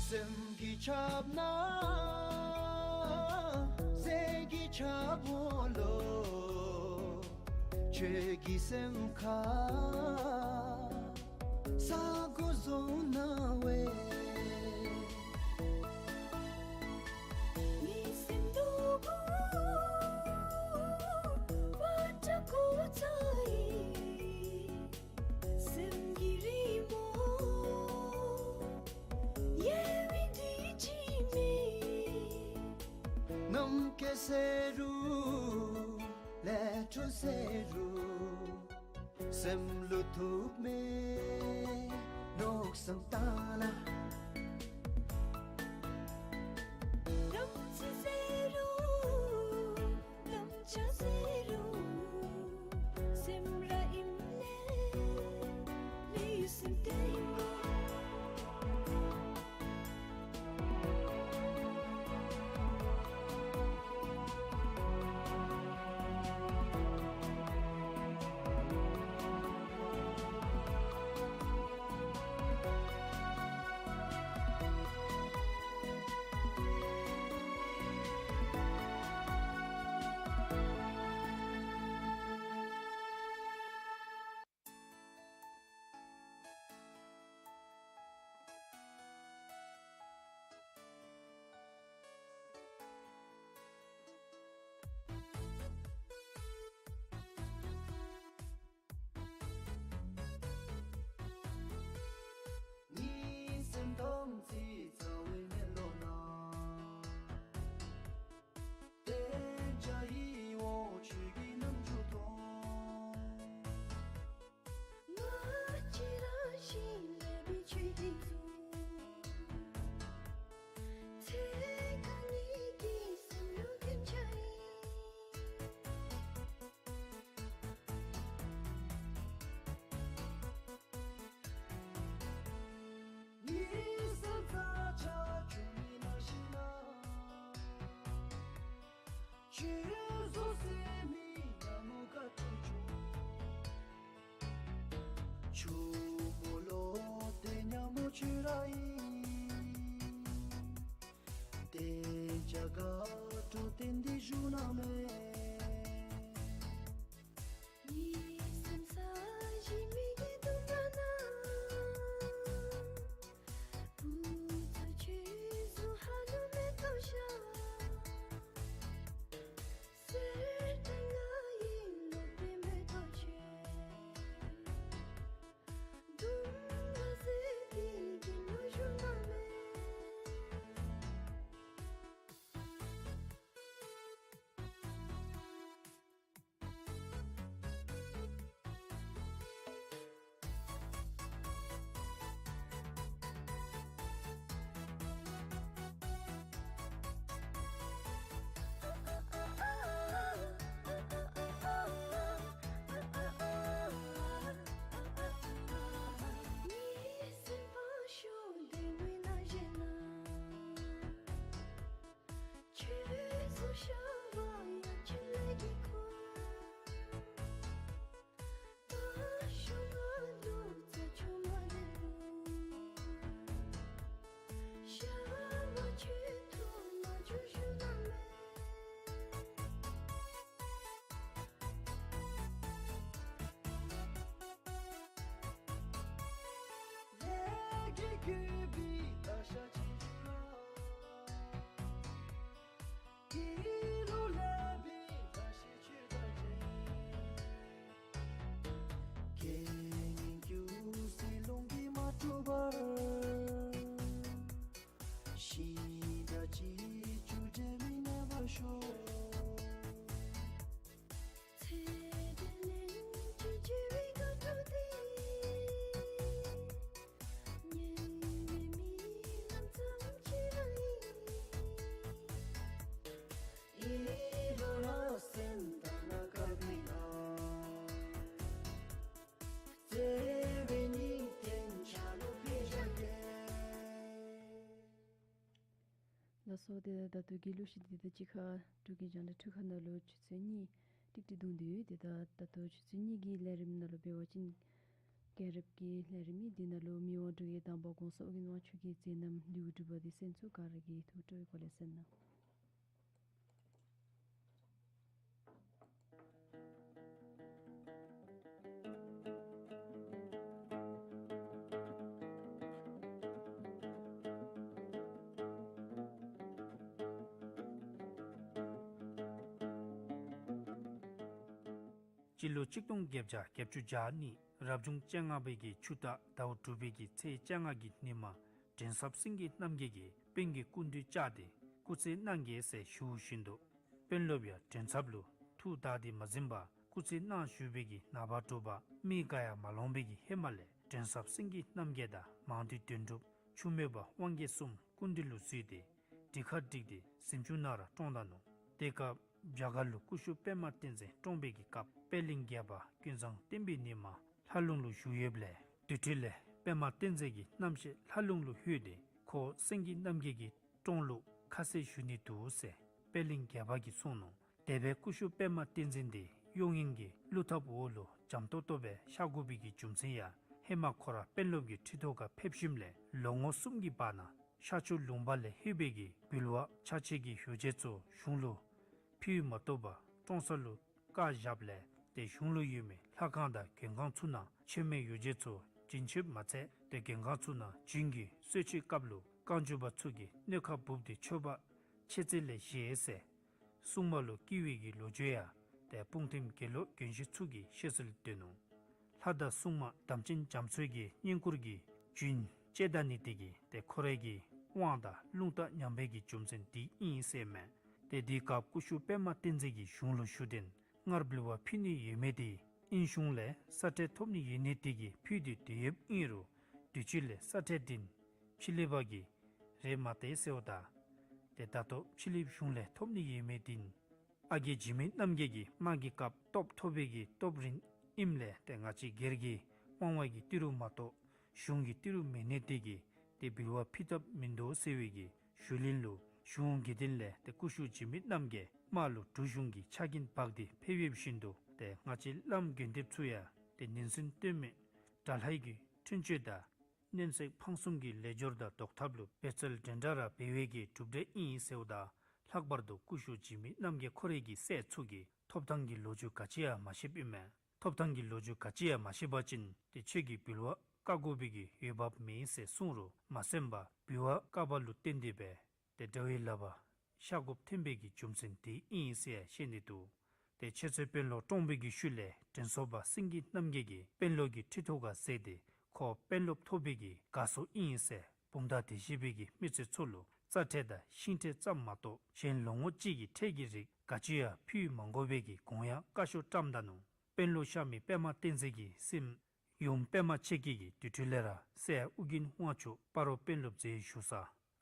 སེམས་ཀྱི་ཆབ་ནང་ཟས་ཀྱི་ཆབ་འོག་ལུ་ཁྱོད་ཀྱི་སེམས་ཁར་ས་གོ་བཟོ་གནང་བས། ནམ་སྐྱེས་ཟེར་རུང་ལས་འཕྲོ་ཟེར་རུང་སེམས་ལུ་ཐུག་མི་མནོ་བསམ་བཏང་ན། དམ་ཚིག་རྩ་བའི་མེ་ལོང་ན། བདེ་འཇགས་ཡིད་འོང་ཆོས་ཀྱི་རྣམ་འགྱུར་མཐོང་། མ་གཅིག་རང་བཞིན་ལས་པའི་ཆོས་ཀྱི་གཙོ། ཚེ་གང་ཉིད་ཀྱི་བསམ་ཡུལ་རྒྱན་ཆ་ཡིན། ཉིན་གསུམ་རྩ་ཆག་བྱུང་མི་ན་ཤི་ན། ཆོས་བཟོ་སེམས་མི་ཉ་མོ་དགའ་སྤྲོ་བྱུང་། ཆུ་མོ་ལོ་དེ་ཉ་མོ་ཆོས་ར་ཡིན། བདེ་འཇགས་དགའ་སྤྲོ་བསྟན་ཏེ་བཞུགས་ན་མེད། ཉིན་གསུམ་རྩ་བཞི་མི་གི་དུང་སྒྲ་ན། བུ་ཚ་ཆོས་བཟོ་ཧ་ལུ་མེ་ཏོག་ཤར། གསེར་སྦྲམ་ང་ཡི་ལོ་པའི་མེ་ཏོག་ཆོས། དུང་སྒྲ་ཟེར་བའི་གི་ནུ་ཞུ་ན་མེད། ལགས་སོ། དེ་ད་ལྟོ་གི་གླུ་གཞས་འདི་དང་གཅིག་ཁར་འབྲུག་གི་རྒྱང་བསྒྲགས་འཕྲུལ་ཁང་ནང་ལུ་ཆུ་ཚོད་གཉིས་ཏིག་ཏིག་བརྡུངས་ཏེ་ཡོད། དེ་ད་ད་ལྟོ་ཆུ་ཚོད་གཉིས་ཀྱི་ལས་རིམ་ནང་ལུ་འབད་བ་ཅིན་རྒྱལ་རབས་ཀྱི་ལས་རིམ་ཨིན། འདི་ནང་ལུ་མི་དབང་འབྲུག་རྒྱལ་དང་པ་གོང་ས་ཨོ་རྒྱན་དབང་ཕྱུག་གི་མཛད་རྣམ་ལེའུ་དྲུག་པ་འདི་གསན་ཚུགས། ག་ར་གིས་ཐུགས་སྤྲོ་བའི་སྒོ་ལས་གསན་གནང་། སྤྱི་ལོ་གཅིག་སྟོང་བརྒྱད་བརྒྱ་བརྒྱད་ཅུ་གྱ་གཉིས་རབ་བྱུང་བཅོ་ལྔ་པའི་གི་ཆུ་སྟག་ཟླཝ་དྲུག་པའི་གི་ཚེས་བཅོ་ལྔ་གི་ཉིནམ་མགྲིན་ཚབ་སེང་གེ་རྣམ་རྒྱལ་གྱིས་དཔོན་གྱི་སྐུ་མདུན་བཅར་ཏེ་སྐུ་ཚེ་གནང་གེ་ཟེར་ཞུ་བཞིན་དུ་དཔོན་སློབ་ཡང་མགྲིན་ཚབ་ལུ་ཐུགས་བདག་སྟེ་མ་གཟིམས་པར་སྐུ་ཚེ་གནང་བཞུགས་པའི་གི་ནངས་པ་དྲོ་པ་མི་ག་ཡང་མ་ལོང་པའི་གི་ཧེ་མ་ལས་མགྲིན་ཚབ་སེང་གེ་རྣམ་རྒྱལ་དང་མང་ཐོས་དོན་གྲུབ་ཆུ་སྨད་པ་དབང་རྒྱལ་གསུམ་སྐུ་མདུན་ལུ་བསུས་ཏེ་གྲི་ཁར་བསྒྲིགས་ཏེ་གཟིམ་ཆུང་ནང་ར་བཀྲོངས་ད་ནུག། དེ་སྐབས་རྒྱ་གར་ལུ་སྐུ་ཞབས་པདྨ་བསྟན་འཛིན་བཀྲོངས་པའི་གི་སྐབས་པད་གླིང་རྒྱལ་པོ་ཀུན་བཟང་བསྟན་པའི་ཉིནམ་ལྷ་ལུང་ལུ་བཞུགས་ཡོདཔ་ལས་དེ་འཕྲོ་ལས་པདྨ་བསྟན་འཛིན་གྱི་རྣམ་ཤེས་ལྷ་ལུང་ལུ་ལྷོད་དེ་ཁོ་སེང་གེ་རྣམ་རྒྱལ་གྱིས་བཀྲོངས་ལུགས་ཁ་གསལ་ཞུ་ནི་འདུག་ཟེར་པད་གླིང་རྒྱལ་པོ་གིས་གསུངས་ནུག། དེ་སྦེ་སྐུ་ཞབས་པདྨ་བསྟན་འཛིན་འདི་གཡོ་ངན་གྱི་ཀླུ་ཐབས་འོག་ལུ་འཇམ་ཏོང་ཏོ་སྦེ་ཤ་དགོ་པའི་གི་རྒྱུ་མཚན་ཡང་ཧེ་མ་ཁོ་ར་དཔོན་སློབ་ཀྱི་ཁྲི་ཐོག་ཁར་ཕེབས་ཞིནམ་ལས་ལོ་ངོ་གསུམ་གྱི་བར་ན་ཤར་ཕྱོགས་ལུང་པ་ལས་ལྷོད་པའི་གི་འབུལ་བ་ཕྱག་ཕྱིད་ཀྱི་ཡོ་བྱད་ཚུ་གཞུང་ལུ་ཕུལ་མ་བཏུབ་པར་བཀྲོངས་ས་ལུ་བཀག་བཞགཔ་ལས་ཏེ་གཞུང་ལུ་ཡོད་མི་ལྷ་ཁང་དང་མགོན་ཁང་ཚུ་ནང་མཆོད་མེ་ཡོ་བྱད་ཚུ་བྱིན་ཆིབ་མ་ཚད་ཏེ་མགོན་ཁང་ཚུ་ནང་བྱིན་གྱིས་གསོལ་མཆོད་སྐབས་ལུ་བཀའ་འགྱུར་པ་ཚུ་གིས་སྣོད་ཁ་སྦུབ་སྟེ་མཆོད་པ་མཆོད་རྫས་ལས་བཞེས་ཟེར་སྲུང་མ་ལུ་བསྐུལ་བའི་གི་ལོ་རྒྱུས་ཡང་ཏེ་སྤུངས་ཐིམ་དགེ་སློང་དགོན་གཞི་ཚུ་གི་བཤད་སྲོལ་ལུ་འདུག་ནུག། ལྷ་དང་སྲུང་མ་དམ་ཅན་རྒྱ་མཚོ་གི་བསྙེན་བཀུར་གྱི་རྒྱུན་ བཅད་ད་ནི་དེ་གིས་ཏེ་ཁོ་རའི་གི་དབང་དང་རླུང་རྟ་ཉམས་པའི་གི་རྒྱུ་མཚན་དེ་ཨིན་ཟེར་མས། ཏེ་དེའི་སྐབས་སྐུ་ཞབས་པདྨ་བསྟན་འཛིན་གྱིས་གཞུང་ལུ་ཞུ་དོན་སྔར་འབུལ་བ་ཕུལ་ནི་ཡོད་མི་དེ་ཨིན་གཞུང་ལས་ས་ཁྲལ་ཐོབ་ནི་ཡོད་ནི་དེ་གིས་ཕུལ་ཏེ་དེ་ཡོདཔ་ཨིན་རུང་དུས་ཅི་ལས་ས་ཁྲལ་དེ་ཕྱི་གླིང་པ་གིས་རེ་མ་ཏེ་ཟེརཝ་ད། ཏེ་ད་ལྟོ་ཕྱི་གླིང་གཞུང་ལས་ཐོབ་ནི་ཡོད་མི་དེ་ཨ་རྒས་འཇིགས་མེད་རྣམ་རྒྱལ་གྱིས་དམག་གི་སྐབས་སྟོབས་ཐོབ་པའི་གི་སྟོབས་རིན་ཨིནམ་ལས་ཏེ་ང་བཅས་སྒེར་གྱི་དབང་བའི་གི་ཏི་རུ་མ་གཏོགས་གཞུང་གི་ཏི་རུ་མེད་ནི་དེ་གིས་ཏེ་འབུལ་བ་ཕུལ་ཐབས་མིན་འདུག་ཟེར་བའི་གི་ཞུ་ལན་ལུ་གཞུང་དགེ་འདུན་ལས་ཏེ་སྐུ་ཞབས་འཇིགས་མེད་རྣམ་རྒྱལ་དམག་ལུ་འབྲུག་གཞུང་གི་ཆ་རྐྱེན་འབག་སྟེ་ཕེབས་ཡོདཔ་བཞིན་དུ་ཏེ་ང་བཅས་བླམ་དགེ་འདུན་ཚུ་ཡང་ཏེ་ཉིན་མཚན་ལྟོས་མེད་དགྲ་ལྷའི་གི་འཕྲིན་བཅོལ་དང་མནན་སྲེག་འཕང་གསུམ་གྱི་ལས་སྦྱོར་དང་བཟློག་ཐབས་ལུ་འབད་རྩལ་འགྲན་ཟླ་ར་འབད་བའི་གི་གྲུབ་འབྲས་ཨིན་ཟེརཝ་ད་ལྷག་པར་དུ་སྐུ་ཞབས་འཇིགས་མེད་རྣམ་རྒྱལ་ཁོ་རའི་གི་སྲས་ཚུ་གིས་ཐོབ་ཐང་གི་ལོ་རྒྱུས་ག་ཅི་ཡང་མ་ཤེསཔ་ཨིན་མས། ཐོབ་ཐང་གི་ལོ་རྒྱུས་ག་ཅི་ཡང་མ་ཤེས་པ་ཅིན་ཏེ་ཁྱོད་ཀྱིས་འབུལ་བ་བཀལ་དགོ་པའི་གི་འོས་འབབ་མེད་ཟེར་གསུངས་རུང་མ་གསན་པར་འབུལ་བ་བཀལ་བ་ལུ་བརྟེན་ཏེ་སྦེ་ཏེ་དགྲ་བོའི་ལག་པར་ཤ་སྒོབ་ཐོན་པའི་གི་རྒྱུ་མཚན་དེ་ཨིན་ཟེར་བཤད་ནི་འདུག། ཏེ་ཁྱེད་ཚུ་དཔོན་སློབ་བཀྲོངས་པའི་གི་ཤུལ་ལས་དྲིན་གཟོ་བ་སེང་གེ་རྣམ་རྒྱལ་གྱིས་དཔོན་སློབ་ཀྱི་ཁྲི་ཐོག་ཁར་འཛེགས་ཏེ་ཁོ་དཔོན་སློབ་ཐོབ་པའི་གི་དགའ་སོ་ཨིན་ཟེར་བུམ་ཐང་བདེ་གཤེགས་པའི་གི་མི་ཚེ་ཚུ་ལུ་རྩྭ་ཁྲལ་དང་ཤིང་ཁྲལ་ཙམ་མ་གཏོགས་གཞན་ལོ་ངོ་གཅིག་གི་ཁྲལ་གྱི་རིགས་ག་ཅི་ཡང་ཕུལ་མ་དགོ་པའི་གི་དགོངས་ཡངས་བཀའ་ཤོག་བཀྲམ་ད་ནུག། དཔོན་སློབ་གཤགས་མི་པདྨ་བསྟན་འཛིན་གྱི་སྲསམོ་ཡུམ་པདྨ་ཆེ་རྒྱལ་གྱི་དུས་འཁྲུལ་ལས་ར་སྲས་ཨོ་རྒྱན་དབང་ཕྱུག་སྤ་རོ་དཔོན་སློབ་མཛད་བཞུགས་ས་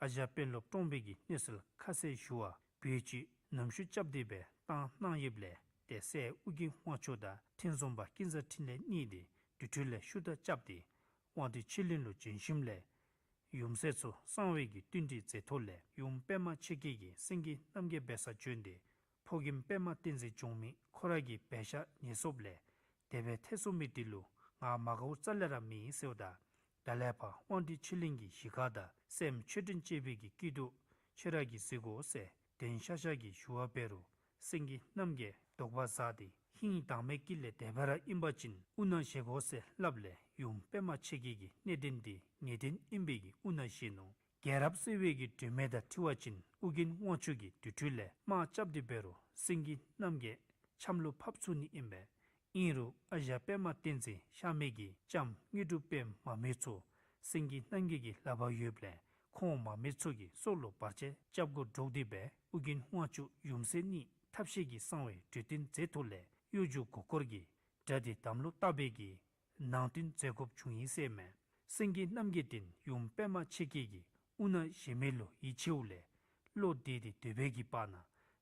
ཨ་ཞང་དཔོན་སློབ་བཀྲོངས་པའི་གི་གནས་ཚུལ་ཁ་གསལ་ཞུ་བར་བོད་ཀྱི་ནུབ་ཕྱོགས་སྐྱབས་འདི་སྦེ་བཏང་གནང་ཡོདཔ་ལས་ཏེ་སྲས་ཨོ་རྒྱན་དབང་ཕྱུག་དང་ཐིམ་རྫོང་པ་ཀུན་བཟང་འཕྲིན་ལས་གཉིས་ཏེ་དུས་འཁྲུལ་ལས་ཤུལ་ད་བཅར་ཏེ་དབང་འདུས་ཆོས་གླིང་ལུ་བྱོན་ཞིནམ་ལས་ཡུམ་སྲས་ཚུ་གསང་བའི་གི་བསྟུན་གྲོས་མཛད་ཐོག་ལས་ཡུམ་པདྨ་ཆེ་རྒྱལ་གྱིས་སེང་གེ་རྣམ་རྒྱལ་འབད་སར་བྱོན་ཏེ་ཕོ་རྒནམ་པདྨ་བསྟན་འཛིན་འབྱུང་མི་ཁོ་ར་གིས་འབད་ཤ་ཉེས་སོཔ་ལས་དེ་སྦེ་ཐལ་སོ་མི་དེ་ལུ་ང་མ་དགའཝ་རྩ་ལས་ར་མེད་ཟེརཝ་ད་ད་ལས་ཕར་དབང་འདུས་ཆོས་གླིང་གི་གཞིས་ཁ་དང་སྲསམོ་ཆོས་སྒྲོན་བཅས་པའི་གི་སྐྱིད་སྡུག་ཁྱོད་ར་གིས་གཟིགས་དགོ་ཟེར་དོན་ཤ་ཤ་གི་ཞུ་བ་འབད་རུང་སེང་གེ་རྣམ་རྒྱལ་དོགས་པ་ཟ་སྟེ་ཧིང་དྭངས་མའི་དཀྱིལ་ལས་དེ་སྦེ་ར་ཨིན་པ་ཅིན་དབུ་མནའ་བཞེས་དགོ་ཟེར་སླབ་ལས་ཡུམ་པདྨ་ཆེ་རྒྱལ་གྱིས་གནད་དོན་འདི་ངེས་བདེན་ཨིན་པའི་གི་དབུ་མནའ་བཞེས་ནུག། རྒྱལ་རབས་གསལ་བའི་གི་སྒྲོན་མེ་དང་འཁྲིལ་བ་ཅིན་ཨོ་རྒྱན་དབང་ཕྱུག་གིས་དུས་འཁྲུལ་ལས་དམག་རྐྱབ་སྟེ་འབད་རུང་སེང་གེ་རྣམ་རྒྱལ་ཆམ་ལུ་ཕབ་ཚུགས་ནི་ཨིན་པས། ཨིན་རུང་ཨ་ཞང་པདྨ་བསྟན་འཛིན་གཤགས་མི་གི་ལྕམ་དངོས་གྲུབ་དཔལ་མ་མོ་ཚུ་སེང་གེ་རྣམ་རྒྱལ་གྱི་ལག་པར་ཡོདཔ་ལས་ཁོང་མ་མོ་ཚུ་གི་སྲོག་ལུ་བར་ཆད་རྐྱབ་དགོ་འདོད་དེ་སྦེ་ཨོ་རྒྱན་དབང་ཕྱུག་ཡུམ་སྲས་གཉིས་ཐབས་ཤེས་ཀྱིས་གསང་བའི་གྲོས་བསྟུན་མཛད་ཐོག་ལས་གཡོ་སྒྱུ་མགོ་སྐོར་གྱི་དགྲ་དེ་དམ་ལུ་བཏགས་པའི་གི་ནང་དོན་མཛད་དགོཔ་བྱུང་ཡི་ཟེར་མས། སེང་གེ་རྣམ་རྒྱལ་དེ་ཡུམ་པདྨ་ཆེ་རྒྱལ་གྱིས་དབུ་མནའ་བཞེས་མི་ལུ་ཡིད་ཆེས་ལས་བློ་བདེ་སྟེ་སྡོད་པའི་གི་བར་ན་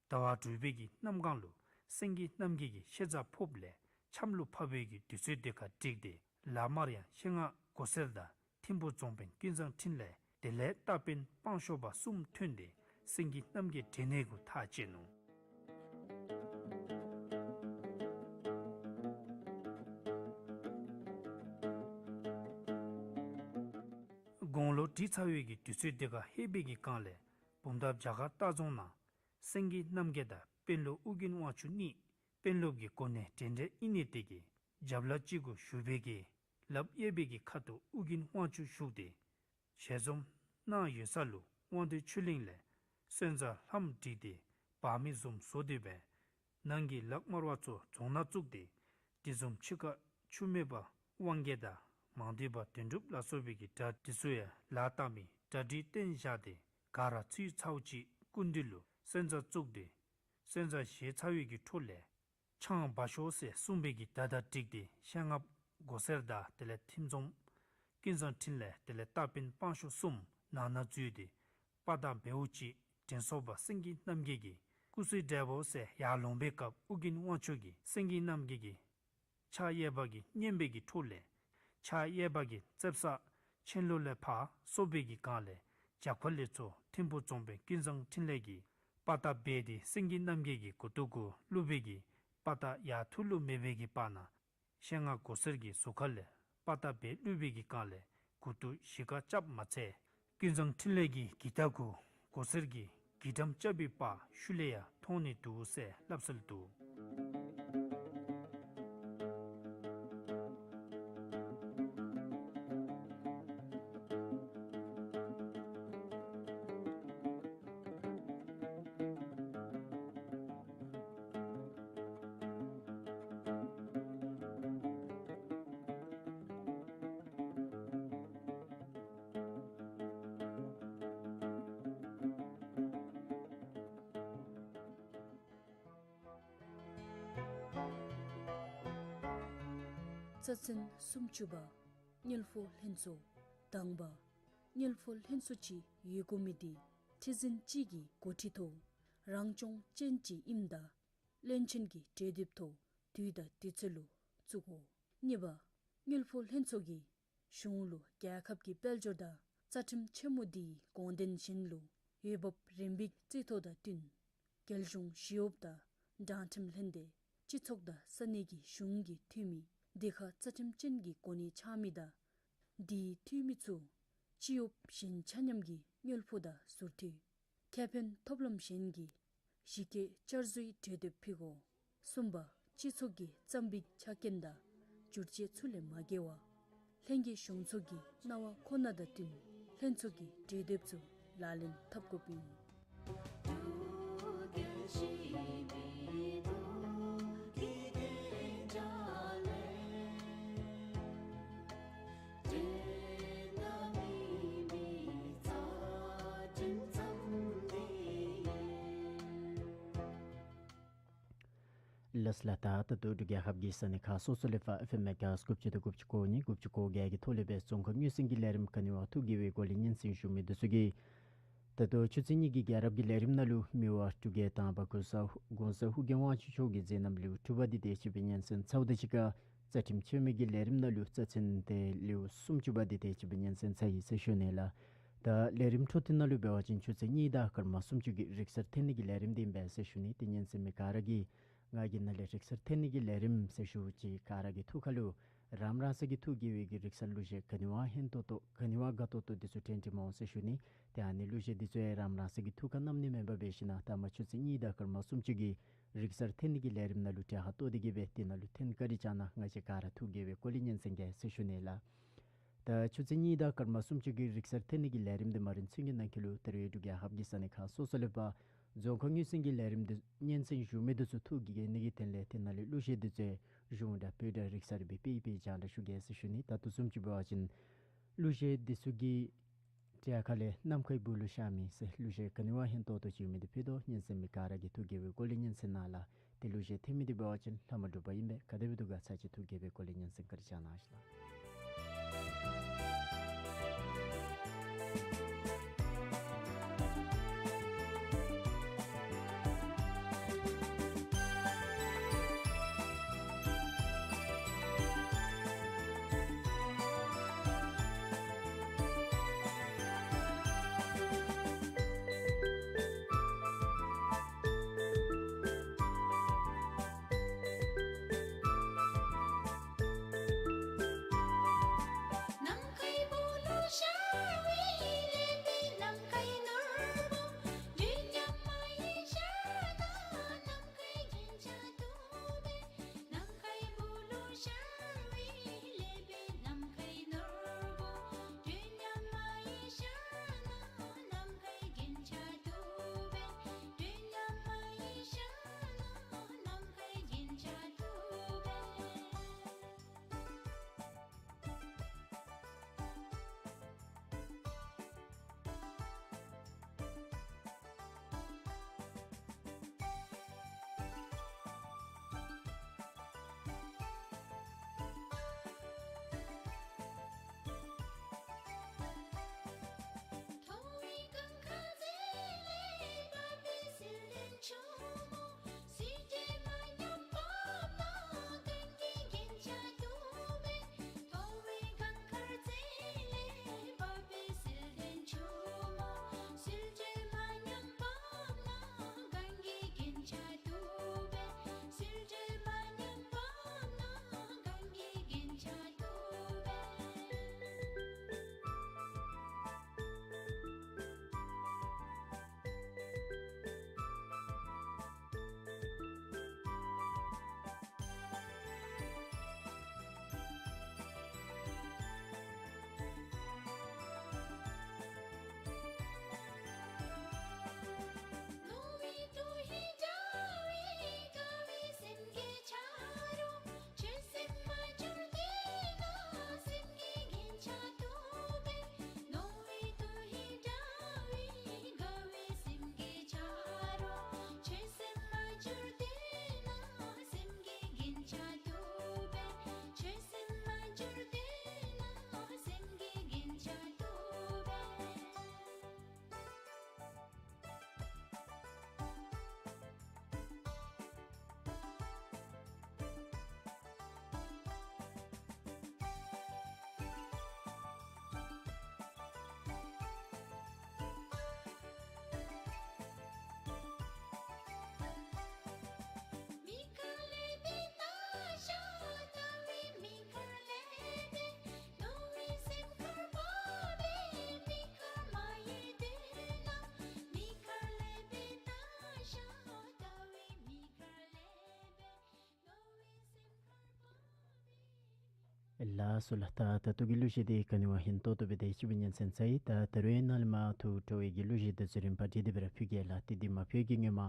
ཟླ་བ་དྲུག་པའི་གི་གནམ་གང་ལུ་སེང་གེ་རྣམ་རྒྱལ་གྱི་ཤེས་རབ་ཕོགཔ་ལས་ཆམ་ལུ་ཕབ་པའི་གི་དུས་ཚོད་དེ་ཁར་བསྒྲིགས་ཏེ་ལ་མར་ཡང་ཤེས་ལྔ་སྒོ་སེར་དང་ཐིམ་ཕུ་རྫོང་དཔོན་ཀུན་བཟང་འཕྲིན་ལས་དེ་ལས་རྟ་དཔོན་སྤང་ཤོ་པ་གསུམ་ཐོན་ཏེ་སེང་གེ་རྣམ་རྒྱལ་བསྒྲལ་ནི་གུ་ཐག་བཅད་ནུག། དགུང་ལོ་བགྲེས་ཚར་བའི་གི་དུས་ཚོད་དེ་ཁར་ལྷོད་པའི་གི་སྒང་ལས་བུམ་ཐང་བྱ་དཀར་རྟ་རྫོང་ནང་སེང་གེ་རྣམ་རྒྱལ་དང་དཔོན་སློབ་ཨོ་རྒྱན་དབང་ཕྱུག་གཉིས་དཔོན་སློབ་ཀྱི་གོ་གནས་འདྲན་འདྲ་ཨིན་ནི་དེ་གིས་རྒྱབ་ལ་གཅིག་གུ་བཞུགས་པའི་གི་ལགཔ་གཡས་པའི་གི་ཁ་ཐུག་ཨོ་རྒྱན་དབང་ཕྱུག་བཞུགས་ཏེ་ཞལ་འཛོམས་གནང་ཡོད་ས་ལུ་དབང་འདུས་ཆོས་གླིང་ལས་སོན་རྩ་ལྷམ་བསྒྲིགས་ཏེ་འབག་མི་བཟུམ་བཟོ་སྟེ་སྦེ་ནང་གི་ལག་དམར་བ་ཚུ་རྫོང་ནང་བཙུགས་ཏེ་དེ་བཟུམ་ཕྱི་ཁར་ཆུ་སྨད་པ་དབང་རྒྱལ་དང་མང་སྡེ་པ་དོན་གྲུབ་ལ་སོགས་པའི་གི་དགྲ་དེ་ཚུ་ཡང་ལག་བཏབ་མི་དགྲ་སྒྲིག་སྟོན་བཞག་སྟེ་ག་ར་ཚུར་ཚརཝ་ཅིག་སྐུ་མདུན་ལུ་སོན་རྩ་བཙུགས་ཏེ་སོན་རྩ་བཞེས་ཚར་བའི་གི་འཕྲོ་ལས་ཆང་འབག་ཤོག་ཟེར་གསུངས་པའི་གི་བརྡ་དང་འགྲིགས་ཏེ་ཤེས་ལྔ་སྒོ་སེར་དང་དེ་ལས་ཐིམ་རྫོང་ཀུན་བཟང་འཕྲིན་ལས་དེ་ལས་རྟ་དཔོན་སྤང་ཤོ་གསུམ་ནང་ན་འཛུལ་ཏེ་དཔའ་རྟགས་འབདཝ་ཅིག་དྲིན་གཟོ་བ་སེང་གེ་རྣམ་རྒྱལ་གྱིས་སྐུ་གསོལ་འདེབས་འོང་ཟེར་ཡར་ལོང་པའི་སྐབས་ཨོ་རྒྱན་དབང་ཕྱུག་གིས་སེང་གེ་རྣམ་རྒྱལ་གྱི་ཕྱག་གཡས་པ་གི་སྙན་པའི་གི་འཕྲོ་ལས་ཕྱག་གཡས་པ་གི་རྩེབ་སར་ཆེན་ལོ་ལས་ཕར་གསོ་བའི་གི་སྒང་ལས་རྒྱབ་ཁ་ལས་ཚུར་ཐིམ་ཕུ་རྫོང་དཔོན་ཀུན་བཟང་འཕྲིན་ལས་ཀྱིས་དཔའ་རྟགས་འབད་དེ་སེང་གེ་རྣམ་རྒྱལ་གྱི་མགུ་ཏོ་གུ་བླུགས་པའི་གི་དཔའ་རྟགས་ཡར་ཐུགས་ལུ་མེད་པའི་གི་བར་ན་ཤེས་ལྔ་སྒོ་སེར་གྱི་ཟུར་ཁ་ལས་དཔའ་རྟགས་འབད་བླུགས་པའི་གི་སྒང་ལས་མགུ་ཏོ་གཞིས་ཁར་རྐྱབ་མ་ཚད་ཀུན་བཟང་འཕྲིན་ལས་ཀྱི་གྱི་ཐག་གུ་སྒོ་སེར་གྱི་གྱི་ཁྲམ་རྐྱབ་པའི་པར་ཤུལ་ལས་ཡང་མཐོང་ནི་འདུག་ཟེར་སླབ་སྲོལ་འདུག། རྩ་ཚན་སུམ་ཅུ་པ། དངུལ་ཕོགས་ལྷན་ཚོགས། དང་པ། དངུལ་ཕོགས་ལྷན་ཚོགས་ཅིག་ཡོད་དགོ་མི་འདི་ཁྲི་འཛིན་ཅིག་གི་འགོ་ཁྲིད་ཐོག་རང་སྐྱོང་ཅན་ཅིག་ཨིནམ་ད་བློན་ཆེན་གྱི་གྲོས་འདེབས་ཐོག་དུས་དང་དུས་ཚོད་ལུ་བཙུགས་དགོ། གཉིས་པ། དངུལ་ཕོགས་ལྷན་ཚོགས་ཀྱིས་གཞུང་ལུ་རྒྱལ་ཁབ་ཀྱི་དཔལ་འབྱོར་དང་རྩ་ཁྲིམས་ཆེན་མོ་འདི་དགོངས་དོན་གཞན་ལུ་འོས་འབབ་རིམ་པའི་རྩིས་ཐོ་དང་བསྟུན་རྒྱལ་གཞུང་ཞི་གཡོགཔ་དང་དྲང་ཁྲིམས་ལྷན་སྡེ་སྤྱི་ཚོགས་དང་ས་གནས་ཀྱི་གཞུང་གི་འཐུས་མི་སྡེ་ཁག་རྩ་ཁྲིམས་ཅན་གྱི་གོ་གནས་འཆང་མི་དང་འདིའི་འཐུས་མི་ཚུ་སྤྱི་གཡོགཔ་གཞན་ཆ་མཉམ་གྱི་དངུལ་ཕོགས་དང་ཟུར་འཐུས་ཁེ་ཕན་ཐོབ་ལམ་གཞན་གྱི་གཞི་བཀོད་བསྐྱར་བཟོའི་གྲོས་འདེབས་ཕུལ་དགོ། གསུམ་པ། སྤྱི་ཚོགས་ཀྱི་བསམ་པའི་ཆ་རྐྱེན་དང་བསྒྱུར་བཅོས་ཚུ་ལས་མ་འགལ་བར་ལྷན་རྒྱས་གཞུང་ཚོགས་ཀྱི་གནང་བ་ཁོ་ན་དང་བསྟུན་ལྷན་ཚོགས་ཀྱི་གྲོས་འདེབས་ཚུ་ལག་ལེན་འཐབ་དགོཔ་ཨིན། ལགས་ལགས། ད་ད་ལྟོ་འབྲུག་རྒྱལ་ཁབ་ཀྱི་ས་གནས་ཁག་སོ་སོ་ལས་ཕར་ཨེཕ་ཨེམ་མེ་གྷ་ཧརཊཛ་དགུ་བཅུ་དང་དགུ་བཅུ་གོ་གཉིས་དགུ་བཅུ་གོ་བརྒྱད་ཀྱི་ཐོག་ལས་སྦེ་རྫོང་ཁ་དངུལ་སྲིན་གྱི་ལས་རིམ་ག་ནི་བ་ཐུགས་དགྱེས་པའི་སྒོ་ལས་སྙན་སེང་ཞུ་མི་འདི་ཚུ་གིས་ད་ལྟོ་ཆུ་ཚོད་གཉིས་ཀྱི་རྒྱལ་རབས་ཀྱི་ལས་རིམ་ནང་ལུ་མི་དབང་འབྲུག་རྒྱལ་དང་པ་གོང་ས་གོང་ས་ཧུ་རྒྱན་དབང་ཕྱུག་མཆོག་གི་མཛད་རྣམ་ལེའུ་དྲུག་པ་འདི་དེ་ཅིག་སྦེ་སྙན་སེང་ཚརཝ་དང་གཅིག་ཁར་རྩ་ཁྲིམས་ཆེན་མོའི་གི་ལས་རིམ་ནང་ལུ་རྩ་ཚན་དེ་ལེའུ་སུམ་ཅུ་པ་འདི་དེ་ཅིག་སྦེ་སྙན་སེང་ཚར་ཡི་ཟེར་ཞུ་ནི་ལགས། ད་ལས་རིམ་འཕྲོ་མཐུད་ནང་ལུ་འབད་བ་ཅིན་ཆུ་ཚོད་གཉིས་དང་སྐར་མ་སུམ་ཅུ་གི་རིག་གསར་འཐེན་ནི་གི་ལས་རིམ་འདི་ཨིན་པས་ཟེར་ཞུ་ནི། ཏེ་སྙན་སེང་མི་ག་ར་གིས་ང་གིས་ནཱ་ལས་རིག་གསར་འཐེན་ནི་གི་ལས་རིམ་ཟེར་ཞུཝ་ཅིག་ག་ར་གི་ཐུགས་ཁ་ལུ་རང་རང་སོ་གི་ཐུགས་དགྱེས་པའི་གི་རིག་གསར་གླུ་གཞས་ག་ནི་བ་ཧན་ཏོང་ཏོ་ག་ནི་བ་དགའ་ཏོག་ཏོ་འདི་ཚུ་འཐེན་ཏེ་སྨོ་ཟེར་ཞུ་ནི། ཏེ་ཨ་ནི་གླུ་གཞས་འདི་ཚུ་ཡང་རང་རང་སོ་གི་ཐུགས་ཁར་བསྣམ་ནི་མེན་པར་འབད་ཞིན་ན་ད་མ་ཆུ་ཚོད་གཉིས་དང་སྐར་མ་སུམ་ཅུ་གི་རིག་གསར་འཐེན་ནི་གི་ལས་རིམ་ནང་ལུ་གྲལ་ཁར་གཏོགས་ཏེ་གི་སྦེ་དེ་ནང་ལུ་འཐེན་བཀའ་དྲིན་བསྐྱང་གནང་། ང་བཅས་ག་ར་ཐུགས་དགྱེས་པའི་སྒོ་ལས་སྙན་སེང་གེ་ཟེར་ཞུ་ནི་ལགས། ད་ཆུ་ཚོད་གཉིས་དང་སྐར་མ་སུམ་ཅུ་གི་རིག་གསར་འཐེན་ནི་གི་ལས་རིམ་འདི་མ་རིམ་ཚུན་གྱི་ནང་འཁོད་ལུ་ད་རེས་འབྲུག་རྒྱལ་ཁབ་ཀྱི་ས་གནས་ཁག་སོ་སོ་ལས་ཕར་རྫོང་ཁ་དངུལ་སྲིན་གྱི་ལས་རིམ་འདི་སྙན་སེང་ཞུ་མི་འདི་ཚུ་ཐུགས་དགྱེས་ནི་གི་དོན་ལས་དེ་ནང་ལས་གླུ་གཞས་འདི་ཚུ་གཞུང་འདྲ་བོད་འདྲ་རིག་གསར་སྦེ་སྤེལ་སྦེ་སྦྱང་བརྡར་ཞུ་གེ་ཟེར་ཞུ་ནི། ད་ལྟོ་བཟུམ་ཅིག་འབད་བ་ཅིན་གླུ་གཞས་འདི་ཚུ་གི་གྲལ་ཁ་ལས་ནམ་མཁའི་སྦུག་ལུ་ཤར་མི་ཟེར་གླུ་གཞས་ག་ནི་བ་ཧན་ཏོང་ཏོ་ཅིག་ཡོད་མི་འདི་ཕུལ་དོ། སྙན་སེང་མི་ག་ར་གིས་ཐུགས་དགྱེས་པའི་སྒོ་ལས་སྙན་སེང་གནང་ལགས། ཏེ་གླུ་གཞས་འཐེན་མི་འདི་འབད་བ་ཅིན་ལྷ་མོ་འབྲུག་པ་ཨིན་པས། ག་དེ་སྦེ་འདུག་ག་ཚར་གཅིག་ཐུགས་དགྱེས་པའི་སྒོ་ལས་སྙན་སེང་བཀའ་དྲིན་བསྐྱང་གནང་ཞུ་ལགས། ལགས་སོ་ལགས། ད་ད་ལྟོ་གི་གླུ་གཞས་འདི་ག་ནི་བ་ཧིང་ཏོག་ཏོ་སྦེ་དེ་ཅིག་སྦེ་ཉན་གསན་ཚར་ཡི། ད་ད་རེས་ནངས་པ་ལས་མར་ཐུགས་སྤྲོ་བའི་གི་གླུ་གཞས་འདི་ཚུ་རིམ་པ་བསྒྲིགས་ཏེ་སྦེ་ར་ཕུལ་གེ་ལགས། ཏེ་འདི་མ་ཕུལ་གི་སྔོན་མ་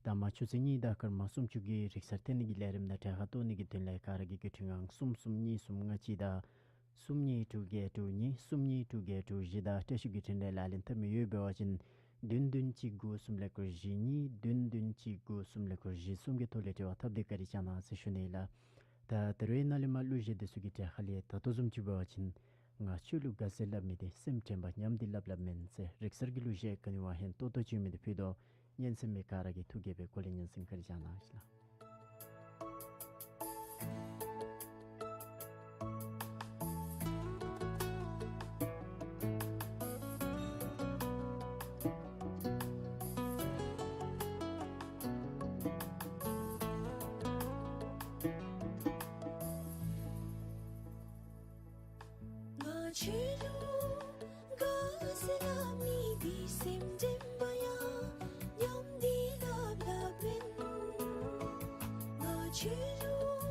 ད་མར་ཆུ་ཚོད་གཉིས་དང་སྐར་མ་སུམ་ཅུ་གི་རིག་གསར་འཐེན་ནི་གི་ལས་རིམ་དང་གྲལ་ཁར་གཏོགས་ནི་གི་དོན་ལས་ག་ར་གིས་བཀའ་དྲིན་དབང་གསུམ་གསུམ་གཉིས་གསུམ་ལྔ་གཅིག་དང་གསུམ་གཉིས་དྲུག་བརྒྱད་དྲུག་གཉིས་གསུམ་གཉིས་དྲུག་བརྒྱད་དྲུག་བཞི་དང་བཀྲིས་ཤོག་གི་འཕྲིན་ལས་ལག་ལེན་འཐབ་མི་ཡོད་པ་ཅིན་བདུན་བདུན་གཅིག་དགུ་གསུམ་ཀླད་ཀོར་བཞི་གཉིས་བདུན་བདུན་གཅིག་དགུ་གསུམ་ཀླད་ཀོར་བཞི་གསུམ་གྱི་ཐོག་ལས་འབྲེལ་བ་འཐབ་སྟེ་བཀའ་དྲིན་བསྐྱང་གནང་ཟེར་ཞུ་ནི་ལགས། ད་ད་རེས་ནངས་པ་ལས་མར་གླུ་གཞས་འདི་ཚུ་གི་གྲལ་ཁ་ལས་ད་ལྟོ་བཟུམ་ཅིག་འབད་བ་ཅིན་ང་ཆོས་ལུགས་དགའ་ཚལ་སླབ་མི་འདི་སེམས་དྲན་པ་ཉམས་ཏེ་སླབ་སླབ་མེན་ཟེར་རིག་གསར་གྱི་གླུ་གཞས་ག་ནི་བ་ཧིང་ཏོག་ཏོ་ཅིག་ཡོད་མི་འདི་ཕུལ་དོ། ཉན་གསན་མི་ག་ར་གིས་ཐུགས་དགྱེས་པའི་སྒོ་ལས་ཉན་གསན་བཀའ་དྲིན་བསྐྱང་གནང་ཟེར་ལགས། ང་ཆོས་ལུགས་དགའ་ཚལ་སླབ་མི་འདི་སེམས་དྲན་པ་ཡང་ཉམས་ཏེ་སླབ་སླབ་མེན། ང་ཆོས་ལུགས་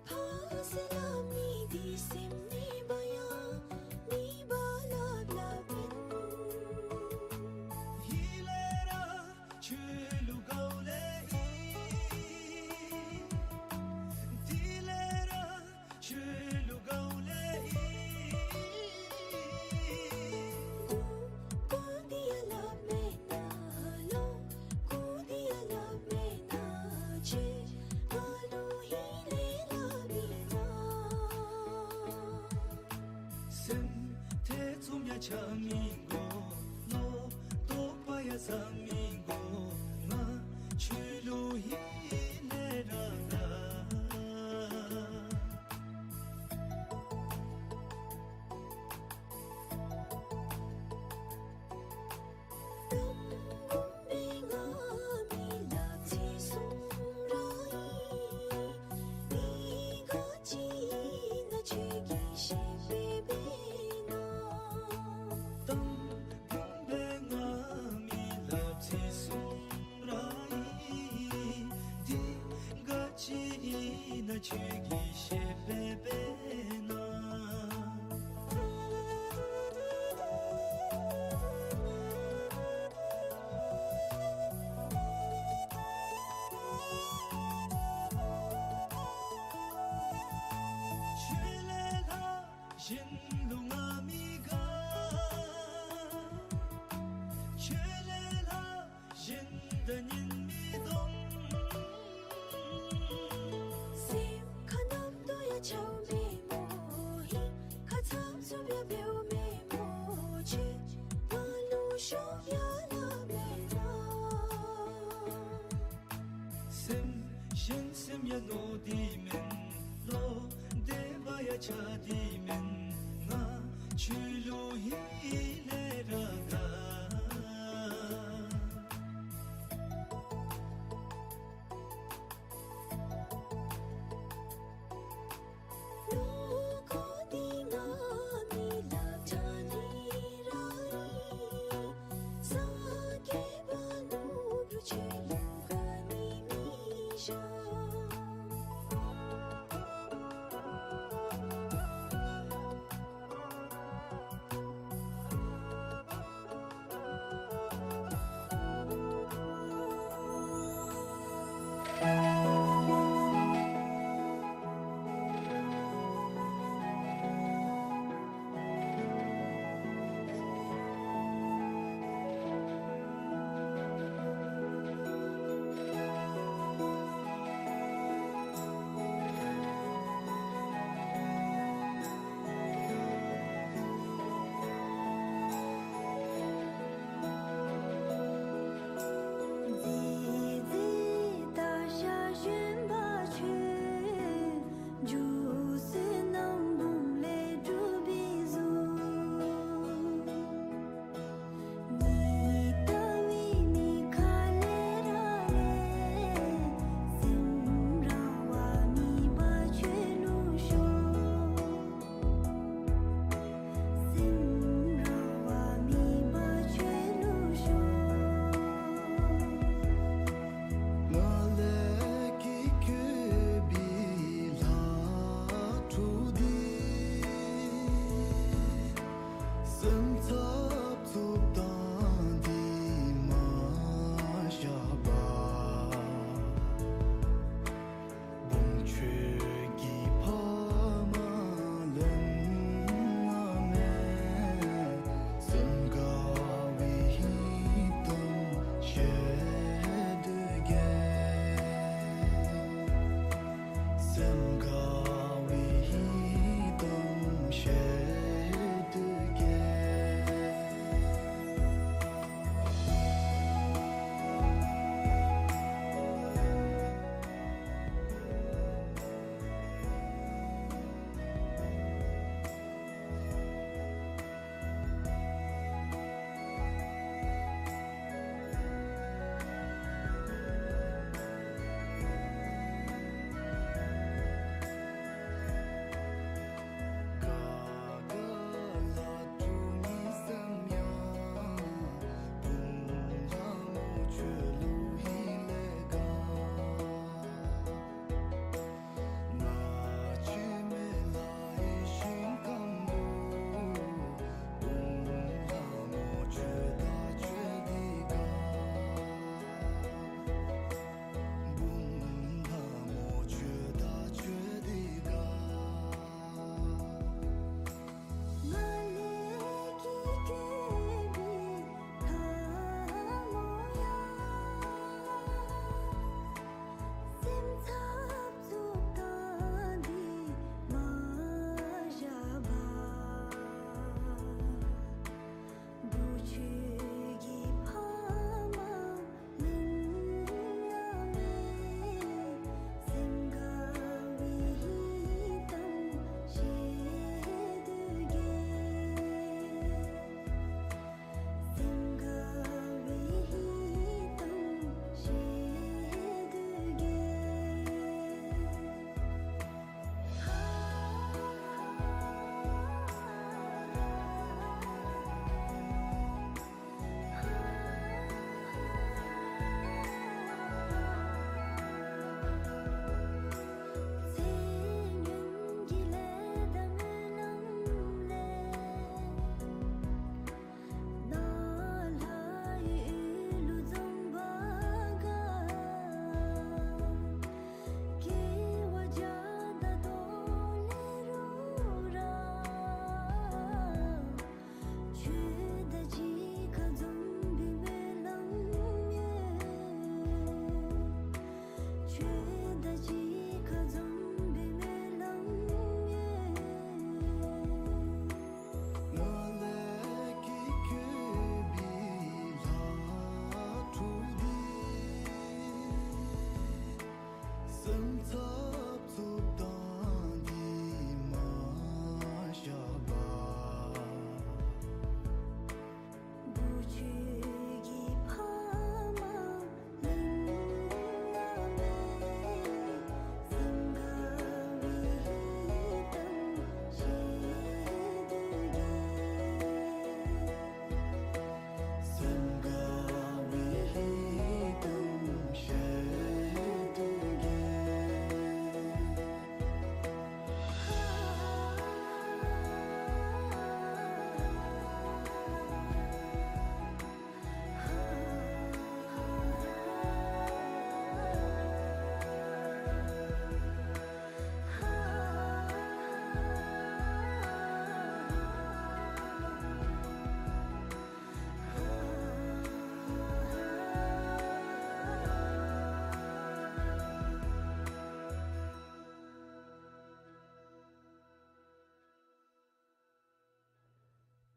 ཕ་ཚལ་སླབ་མི་འདི་སེམས་མེད་པ་ཡང་མེད་པ་སླབ་སླབ་མེན། ཧེ་ལས་ར་ཆོས་ལུགས་དགའཝ་ལས་ཨིན། དེ་ལས་ར་ཆོས་ལུགས་དགའཝ་ལས་ཨིན། ཀུ་ཀུ་འདི་ཡང་སླབ་མེན་ན་ལོ། ཀུ་འདི་ཡང་སླབ་མེན་ན་ཆོས་ལུགས་ཧེ་ལས་སླབ་མེན་ན། སེམས་ཐེ་ཚོམ་ཡང་ཆགས་མི་དགོ་ལོ། དོགས་པ་ཡང་ཟ་མི་དགོ། ང་ཆོས་ལུགས་ཧེ་ལས་ར་དགའ། ཁྱོད་ཀྱི་བཤད་པའི་དཔེ་ན། ཁྱོད་ལས་ལྷག་གཞན་ལུ་ང་མི་དགའ། ཁྱོད་ལས་ལྷག་གཞན་དང་སྙིང་མི་གཏོང་། སེམས་ཁ་ནང་དུ་ཡང་ཆགས་མེད་སྨོ། ཧིང་ཁར་འཚབ་འཚུབ་ཡང་འབདཝ་མེད་སྨོ། ཁྱོད་ང་ལུ་ཤོབ་ཡང་ལང་མེན་ན། སེམས་གཞན་སེམས་ཡང་མནོ་དེ་མེན་ལོ། དད་པ་ཡང་ཆགས་དེ་མེན། ང་ཁྱོད་ལུ་ཧེ་ལས་ར་དགའ།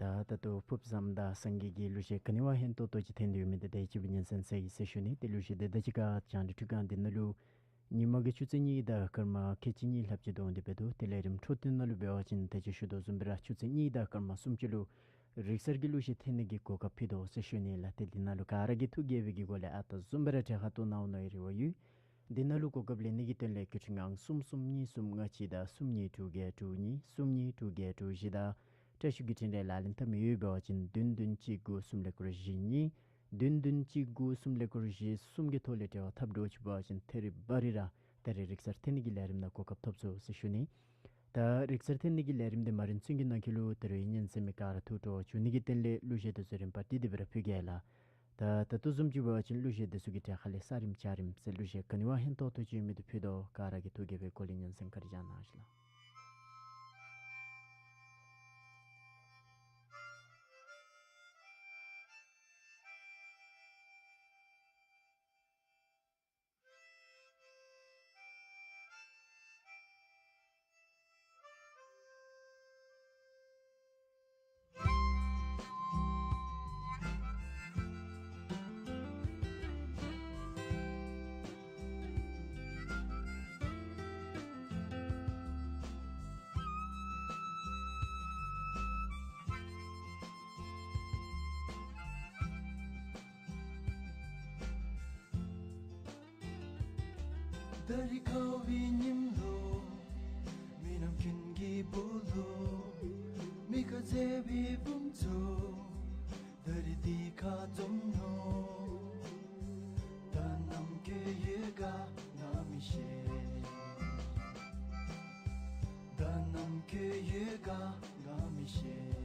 ད་ད་ལྟོ་ཕུབ་བཟངམ་དང་སངས་རྒྱས་ཀྱི་གླུ་གཞས་ག་ནི་བ་ཧན་ཏོང་ཏོ་ཅིག་འཐེན་ཏེ་ཡོད་མི་འདི་དེ་ཅིག་སྦེ་ཉན་གསན་ཟེར་ཡི་ཟེར་ཞུ་ནི། ཏེ་གླུ་གཞས་འདི་ད་ཅི་ཁར་རྒྱང་བསྒྲགས་འཕྲུལ་ཁང་འདི་ནང་ལུ་ཉིན་མ་གི་ཆུ་ཚོད་གཉིས་དང་སྐར་མ་ཁལ་གཅིག་གཉིས་ལྷགཔ་ཅིག་འདུག། དེ་འབདཝ་ད་ཏེ་ལས་རིམ་འཕྲོ་མཐུད་ནང་ལུ་འབད་བ་ཅིན་ད་ཅི་ཞུ་དོ་བཟུམ་སྦེ་ར་ཆུ་ཚོད་གཉིས་དང་སྐར་མ་སུམ་ཅུ་ལུ་རིག་གསར་གྱི་གླུ་གཞས་འཐེན་ནི་གི་གོ་སྐབས་ཕུལ་དོ་ཟེར་ཞུ་ནི་ལགས། ཏེ་འདི་ནང་ལུ་ག་ར་གིས་ཐུགས་དགྱེས་པའི་གི་སྒོ་ལས་ཨ་རྟག་བཟུམ་སྦེ་ར་གྲལ་ཁར་གཏོགས་གནང་འོང་མནོ་བའི་རེ་བ་ཡོད། འདི་ནང་ལུ་གོ་སྐབས་ལེན་ནི་གི་དོན་ལས་བརྒྱུད་འཕྲིན་ཁང་གསུམ་གསུམ་གཉིས་གསུམ་ལྔ་གཅིག་དང་གསུམ་གཉིས་དྲུག་བརྒྱད་དྲུག་གཉིས་གསུམ་གཉིས་དྲུག་བརྒྱད་དྲུག་བཞི་དང་བཀྲ་ཤིས་བརྒྱུད་འཕྲིན་ལས་ལག་ལེན་འཐབ་མི་ཡོདཔ་འབད་བ་ཅིན་བདུན་བདུན་གཅིག་དགུ་གསུམ་ཀླད་ཀོར་བཞི་གཉིས་བདུན་བདུན་གཅིག་དགུ་གསུམ་ཀླད་ཀོར་བཞི་གསུམ་གྱི་ཐོག་ལས་འབྲེལ་བ་འཐབ་འགྱོ་ཚུགས་པ་ཅིན་ཐད་རི་བ་རི་ར་ད་རེས་རིག་གསར་འཐེན་ནི་གི་ལས་རིམ་ནང་གོ་སྐབས་ཐོབ་ཚུགས་ཟེར་ཞུ་ནི། ད་རིག་གསར་འཐེན་ནི་གི་ལས་རིམ་འདི་མ་རིམ་ཚུན་གྱི་ནང་འཁོད་ལུ་ད་རུང་ཉན་གསན་མི་ག་ར་ཐུགས་སྤྲོ་བ་བྱུང་ནི་གི་དོན་ལས་གླུ་གཞས་དེ་ཚུ་རིམ་པ་བསྒྲིགས་ཏེ་སྦེ་ར་ཕུལ་གེ་ལགས། ད་ད་ལྟོ་བཟུམ་ཅིག་འབད་བ་ཅིན་གླུ་གཞས་དེ་ཚུ་གི་གྲལ་ཁ་ལས་ས་རིམ་བྱ་རིམ་ཟེར་གླུ་གཞས་ག་ནི་བ་ཧན་ཏོང་ཏོ་ཅིག་ཡོད་མི་འདི་ཕུལ་དོ། ག་ར་གིས་ཐུགས་དགྱེས་པའི་སྒོ་ལས་ཉན་གསན་བཀའ་དྲིན་བསྐྱང་གནང་ཞུ་ལགས། ད་རིས་ཁ་བའི་ཉིནམ་ལུ་མི་ནམ་རྒྱུན་གྱི་སྦུག་ལུ་མི་ཁ་མཛེས་པའི་བུམོ་ཚུ་ད་རིས་འདི་ཁར་འཛོམས་ནུག། ད་ནམ་གྱི་ཡོད་ག་ང་མི་ཤེས། ད་ནམ་གྱི་ཡོད་ག་ང་མི་ཤེས།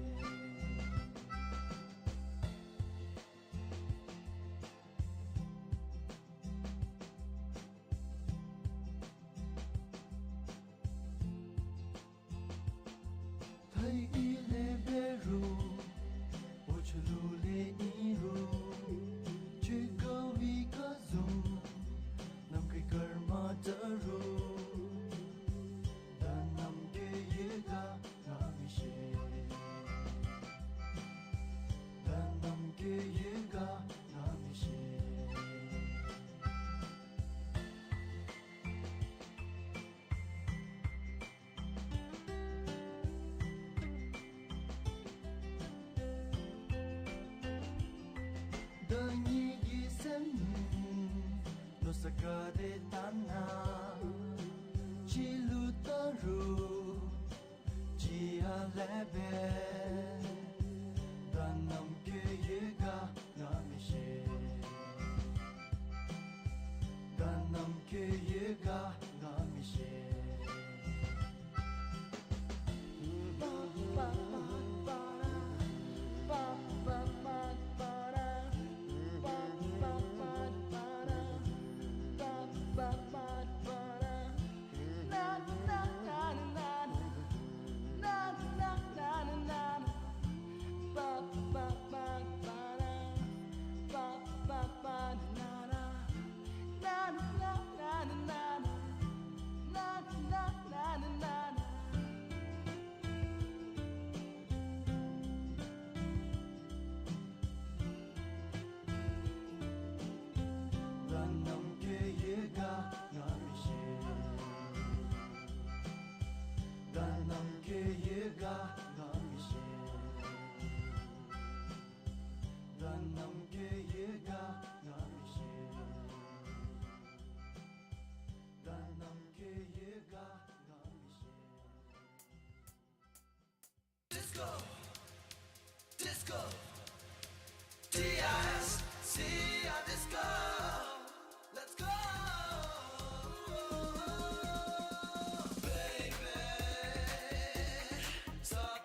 ཐའི་ལས་འབད་རུང་འོ་ཆུ་ལུ་ལས་ཨིན་རུང་ཆུ་ཁ་བའི་ཁ་བཟུམ་ནམ་མཁའི་སྐར་མ་འདྲ་རུང་ད་ནམ་གྱི་ཡོད་ག་ང་མི་ཤེས། ད་ནམ་གྱི་ཡོད་ག་ང་མི་ཤེས། ད་ངེ་གི་སེམས་མནོ་ས་ག་ཏེ་ད་ན་ཅི་ལུ་ད་རུང་ཅི་ཡང་ལེགས་པས། ད་ནམ་གྱི་ཡོད་ག་ང་མི་ཤེས། ད་ནམ་གྱི་ཡོད་ག་ང་མི་ཤེས། ད་ནམ་གྱི་ཡོད་ག་ང་མི་ཤེས། ད་ནམ་གྱི་ཡོད་ག་ང་མི་ཤེས། ད་ནམ་གྱི་ཡོད་ག་ང་མི་ཤེས། ད་ནམ་གྱི་ཡོད་ག་ང་མི་ཤེས། Disco, disco, D I S C O, disco. Let's go, baby. Stop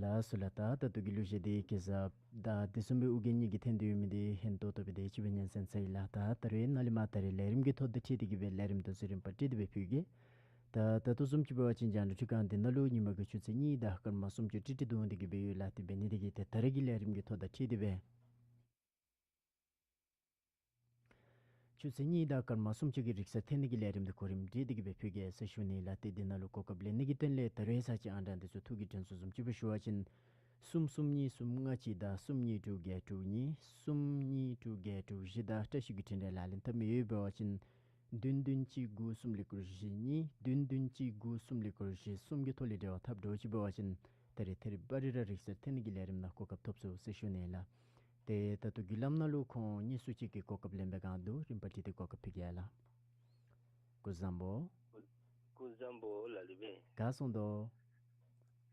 ལགས་སོ་ལགས། ད་ད་ལྟོ་གི་གླུ་གཞས་འདི་གེ་ཟབ་ད་དེ་བཟུམ་སྦེ་ཨོ་རྒྱན་ཉིད་ཀྱིས་འཐེན་ཏེ་ཡོད་མི་འདི་ཧན་ཏོང་ཏོ་སྦེ་དེ་ཅིག་སྦེ་ཉན་གསན་ཚར་ཡི་ལགས། ད་ད་རེས་ནཱ་ལས་མར་ད་རེས་ལས་རིམ་གྱི་ཐོག་དང་འཁྲིལ་ཏེ་གི་སྦེ་ལས་རིམ་དེ་ཚུ་རིམ་པ་སྒྲིག་སྟེ་སྦེ་ཕུལ་གེ། ད་ད་ལྟོ་བཟུམ་ཅིག་འབད་བ་ཅིན་རྒྱང་བསྒྲགས་ཁང་འདི་ནང་ལུ་ཉིན་མ་གི་ཆུ་ཚོད་གཉིས་དང་སྐར་མ་སུམ་ཅུ་ཏིག་ཏིག་འདུག་སྟེ་གི་སྦེ་ཡོད་ལགས། དེ་འབད་ནི་དེ་གིས་ཏེ་ད་རེས་ཀྱི་ལས་རིམ་གྱི་ཐོག་དང་འཁྲིལ་ཏེ་སྦེ་ཆུ་ཚོད་གཉིས་དང་སྐར་མ་སུམ་ཅུ་གི་རིག་གསར་འཐེན་ནི་གི་ལས་རིམ་འདི་གོ་རིམ་སྒྲིག་སྟེ་གི་སྦེ་ཕུལ་གེ་ཟེར་ཞུ་ནི་ལགས། ཏེ་འདི་ནང་ལུ་གོ་སྐབས་ལེན་ནི་གི་དོན་ལས་ད་རེས་ས་ཅིག་ཨང་གྲངས་འདི་ཚུ་ཐུགས་ཀྱིས་དྲན་གསོ་བཟུམ་ཅིག་སྦེ་ཞུ་བ་ཅིན་གསུམ་གསུམ་གཉིས་གསུམ་ལྔ་གཅིག་དང་གསུམ་གཉིས་དྲུག་བརྒྱད་དྲུག་གཉིས། གསུམ་གཉིས་དྲུག་བརྒྱད་དྲུག་བཞི་དང་བཀྲ་ཤིས་ཀྱི་འཕྲིན་ལས་ལག་ལེན་འཐབ་མི་ཡོདཔ་འབད་བ་ཅིན་བདུན་བདུན་གཅིག་དགུ་གསུམ་ལས་སྐོར་བཞི་གཉིས། བདུན་བདུན་གཅིག་དགུ་གསུམ་ལས་སྐོར་བཞི་གསུམ་གྱི་ཐོག་ལས་འབྲེལ་བ་འཐབ་འགྱོ་ཅི་འབད་བ་ཅིན་ད་རེས་ཐད་རི་བ་རི་ར་རིག་གསར་འཐེན་ནི་གི་ལས་རིམ་ནང་གོ་སྐབས་ཐོབ་ཚུགས་ཟེར་ཞུ་ནི་ལགས། ཏེ་ད་ལྟོ་བརྒྱུད་ལམ་ནང་ལུ་ཁོང་གཉིས་སུ་ཅིག་གིས་གོ་སྐབས་ལེན་པའི་སྒང་འདུག། རིམ་པ་སྒྲིག་སྟེ་གོ་སྐབས་ཕུལ་གེ་ལགས། སྐུ་གཟུགས་བཟང་པོ། སྐུ་གཟུགས་བཟང་པོ་ལགས་ལེགས་པས། ག་སོང་དོ།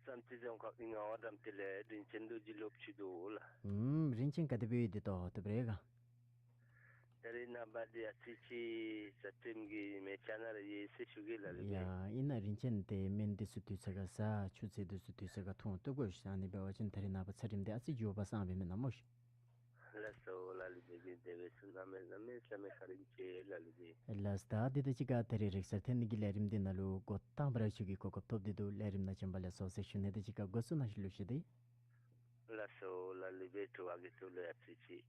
བསམ་རྩེ་རྫོང་ཁག་གི་ངག་དབང་བྲམ་ཟེ་ལས་རིན་ཆེན་རྡོ་རྗེ་ལོག་ཅི་འདུག་ལགས། ཨུམ་རིན་ཆེན་ག་དེ་སྦེ་ཡོད་དེ་ཏོག་ཏོ་སྦེ་རེ་ག། ད་རེས་ནངས་པ་འདི་ཨ་ཙི་ཅིག་ཟ་ཐེམ་གི་མེ་ཆ་ནང་ར་ཡོད་ཟེར་ཞུ་གེ་ལགས་ལེགས་པས། ཡ་ཨིན་ན་རིན་ཆེན་ཏེ་སྨན་འདི་ཚུ་དུས་ཚོད་ཁར་ཟ། ཆུ་ཚོད་འདི་ཚུ་དུས་ཚོད་ཁར་འཐུང་བཏུབ་དགོ་ཤིག། ཨ་ནི་འབད་བ་ཅིན་ད་རེས་ནངས་པ་ཚ་རིམས་འདི་ཨ་ཙི་འགྱོ་བ་སངས་སྦེ་མེན་ན་མོ་ཤིག། ལགས་སོ་ལགས་ལེགས་པས། དེ་སྦེ་གསུང་གནང་མི་གནང་མི་ལགས་མི་བཀའ་དྲིན་ཆེ་ལགས་ལེགས་པས། ལགས་ད་འདི་དང་གཅིག་ཁར་ད་རེས་རིག་གསར་འཐེན་ནི་གི་ལས་རིམ་འདི་ནང་ལུ་འགོ་དང་པ་ར་ཁྱོད་ཀྱིས་གོ་སྐབས་ཐོབ་སྟེ་འདུག། ལས་རིམ་ནང་བྱོན་པ་ལེགས་སོ་ཟེར་ཞུ་ནི་དང་གཅིག་ཁར་འགོ་བཙུགས་གནང་ཞིག་ལོ་ཤིག་ཏེ། ལགས་སོ་ལགས་ལེགས་པས། དྲི་བ་གི་ཐོག་ལུ་ཨ་ཙི་ཅིག་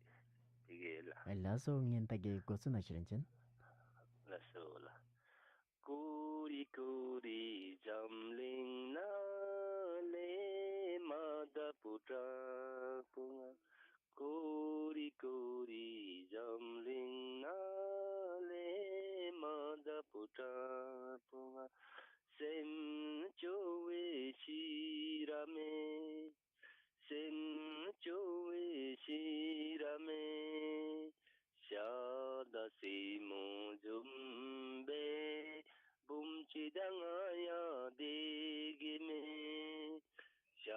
དེ་གི་ལགས། ལགས་སོ་ངན་ལྟ་གེ་འགོ་བཙུགས་གནང་ཞིག་རིན་ཆེན། ལགས་སོ་ལགས། ཀོ་རི་ཀོ་རི་འཛམ་གླིང་ནང་ལས་མ་དག་པོ་དྲག་པོ་ང་། ཀོ་རི་ཀོ་རི་འཛམ་གླིང་ནང་ལས་མ་དག་པོ་དྲག་པོ་ང་། སེམས་སྐྱོ་བའི་ཤེས་ར་མེད། སེམས་སྐྱོ་བའི་ཤེས་ར་མེད། ཤ་དང་སེན་མོ་འཛོམས་པའི་བུམོ་ཅིག་དང་ང་ཡང་སྡོད་གེ་མེད། ཤ་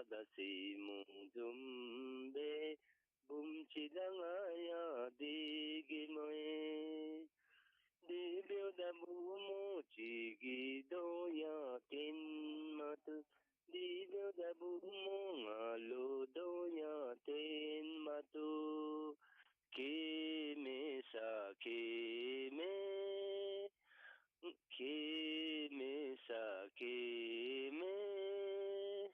དང་སེན་མོ་འཛོམས་པའི་བུམོ་ཅིག་དང་ང་ཡང་སྡོད་གེ་མེད། དེ་འབདཝ་ད་བུམོ་ཅིག་གིས་གདོང་ཡང་སྟོན་མ་བཏུབ། དེ་འབདཝ་ད་བུམོ་ང་ལུ་གདོང་ཡང་སྟོན་མ་བཏུབ། སྐྱེ་མེད་ས་སྐྱེ་མེད། སྐྱེ་མེད་ས་སྐྱེ་མེད།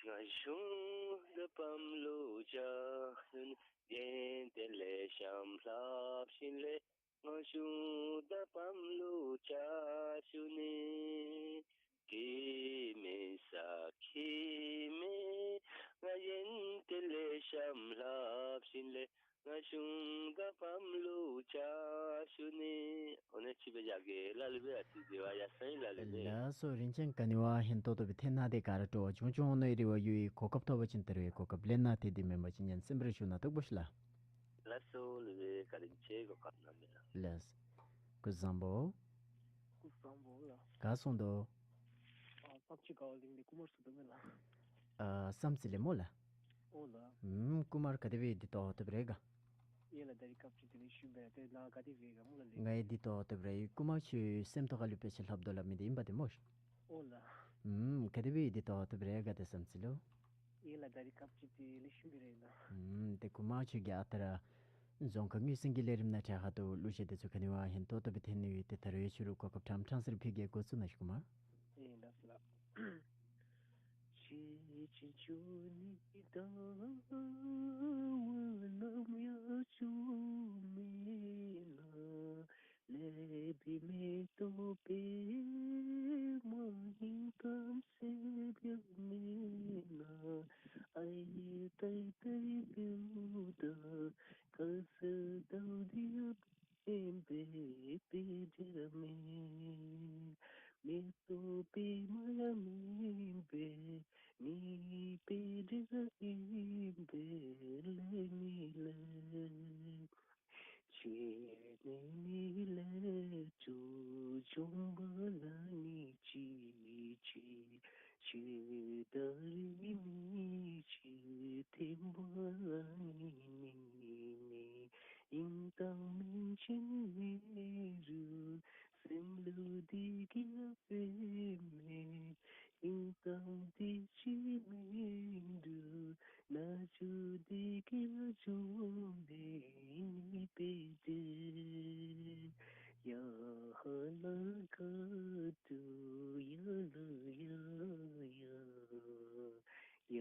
ང་གཞུང་དང་བམ་ལུ་ཆ་ཞུ་ནི། གཞན་དོན་ལས་བྱམས་ལྷག་བཞིན་ལས། ང་གཞུང་དང་བམ་ལུ་ཆ་ཞུ་ནི། སྐྱེ་མེད་ས་སྐྱེ་མེད། ང་གཞན་དོན་ལས་བྱམས་ལྷག་བཞིན་ལས། ང་གཞུང་དང་བམ་ལུ་ཆ་ཞུ་ནི། ཨོ་ནི་ཅིག་སྦེ་བཞག་གེ་ལགས་ལེགས་པས། ཨ་ཙི་དྲི་བ་ཡར་སོང་ཡི་ལགས་ལེགས་པས། ལགས་སོ་རིན་ཆེན་ག་ནི་བ་ཧན་ཏོང་ཏོ་སྦེ་འཐེན་གནང་སྟེ་ག་ར་སྤྲོ་བ་བྱུང་བྱུང་འོང་ནི་རེ་བ་ཡོད། གོ་སྐབས་ཐོབ་པ་ཅིན་ད་རུང་གོ་སྐབས་ལེན་གནང་། དེ་འདི་མེན་པ་ཅིན་ཉན་གསན་པར་ཞུ་གནང་། སྟག་པོ་ཤི་ལགས། ལགས་སོ་ལེགས་པས། བཀའ་དྲིན་ཆེ་གོ་སྐབས་གནང་མི་ལགས། ལགས། སྐུ་གཟུགས་བཟང་པོ། སྐུ་གཟུགས་བཟང་པོ་ལགས། ག་སོང་དོ། ཨ་བསམ་རྩེ་དགའ་བ་གླིང་འདི་ཀུ་མར་ཟེར་དོ་མེན་ལགས། ཨ་བསམ་རྩེ་ལས་སྨོ་ལགས། ཨོ་ལགས། ཨུམ་ཀུ་མར་ག་དེ་སྦེ་ཡོད་དེ་ཏོག་ཏོ་སྦེ་རེ་ག། ཡ་ལགས་ད་རིས་སྐབས་ཅིག་དེ་ལས་ཤུལ་སྦེ་ར་ཏེ་ལཱ་ག་དེ་སྦེ་ག་སྨོ་ལགས་ལེགས། ང་ཡང་འདི་ཏོག་ཏོ་སྦེ་ར་ཡོད། ཀུ་མར་ཁྱོད་སེམས་ཐོག་ཁ་ལུ་དཔེ་ཆ་ལྷབ་དོ་སླབ་མི་འདི་ཨིན་པ་ཏེ་སྨོ་ཤིག། ཨོ་ལགས། ཨུམ་ག་དེ་སྦེ་ཡོད་དེ་ཏོག་ཏོ་སྦེ་རེ་ག་ཏེ་བསམ་རྩེ་ལུ། ཡ་ལགས་ད་རིས་སྐབས་ཅིག་དེ་ལས་ཤུལ་སྦེ་ར་ཡོད་ལགས། ཨུམ་ཏེ་ཀུ་མར་ཁྱོད་ཀྱིས་ཨ་རྟག་ར་རྫོང་ཁ་དངོས་ཟིན་གྱི་ལས་རིམ་ནང་གྲལ་ཁར་འདུག། གླུ་གཞས་འདི་ཚུ་ག་ནི་བ་ཧན་ཏོང་ཏོ་སྦེ་འཐེན་ནི་ཡོད། ཏེ་ད་རུང་ཁྱོད་ལུ་གོ་སྐབས་ཕྲང་ཕྲང་ས་ར་ཕུལ་གེ། འགོ་བཙུགས་གནང་ཤིག་ཀུ་མར། ཨེ་ལགས་སོ་ལགས། བྱེད་ཅིང་ཆུ་ནི་ཟླ་བ་ནམ་ཡང་བྱུང་མེད་ན། ལེགས་པའི་མེ་ཏོག་པདྨ་ཡི་དམ་སྲིད་པའི་མེད་ན། ཨའི་ཏའི་ཏའི་བུ་དང་ཁ་ཟས་དང་འདི་ཡང་མེན་པས། དཔེ་འདྲ་མེད། མེ་ཏོག་པདྨ་ཡང་མེན་པས། མེ་དཔེ་འདྲ་ཨིན་པས་ལེགས་མི་ལེགས། ཁྱེད་ནི་མི་ལེགས་ཅོ་ཅོམ་པ་ལ་ནི་ཅི་ཅི། ཁྱེད་ད་རིས་མི་ཅི་ཐེམ་པ་ལ་ནི་མི་མི། ཨིན་དང་མིན་ཅི་ནི་མེད་རུང་སེམས་ལུ་བདེ་སྐྱིད་ཡང་དཔེ་མེད། ཨིན་ཏམ་དེ་ཅིག་མིན་འདུག། ན་ཆུང་དེ་གིས་ལ་ཆུང་མེད་པའི་དེ། ཡ་ཧ་ལ་ཀ་ཏུ་ཡ་ལ་ཡ་ཡ། ཡ་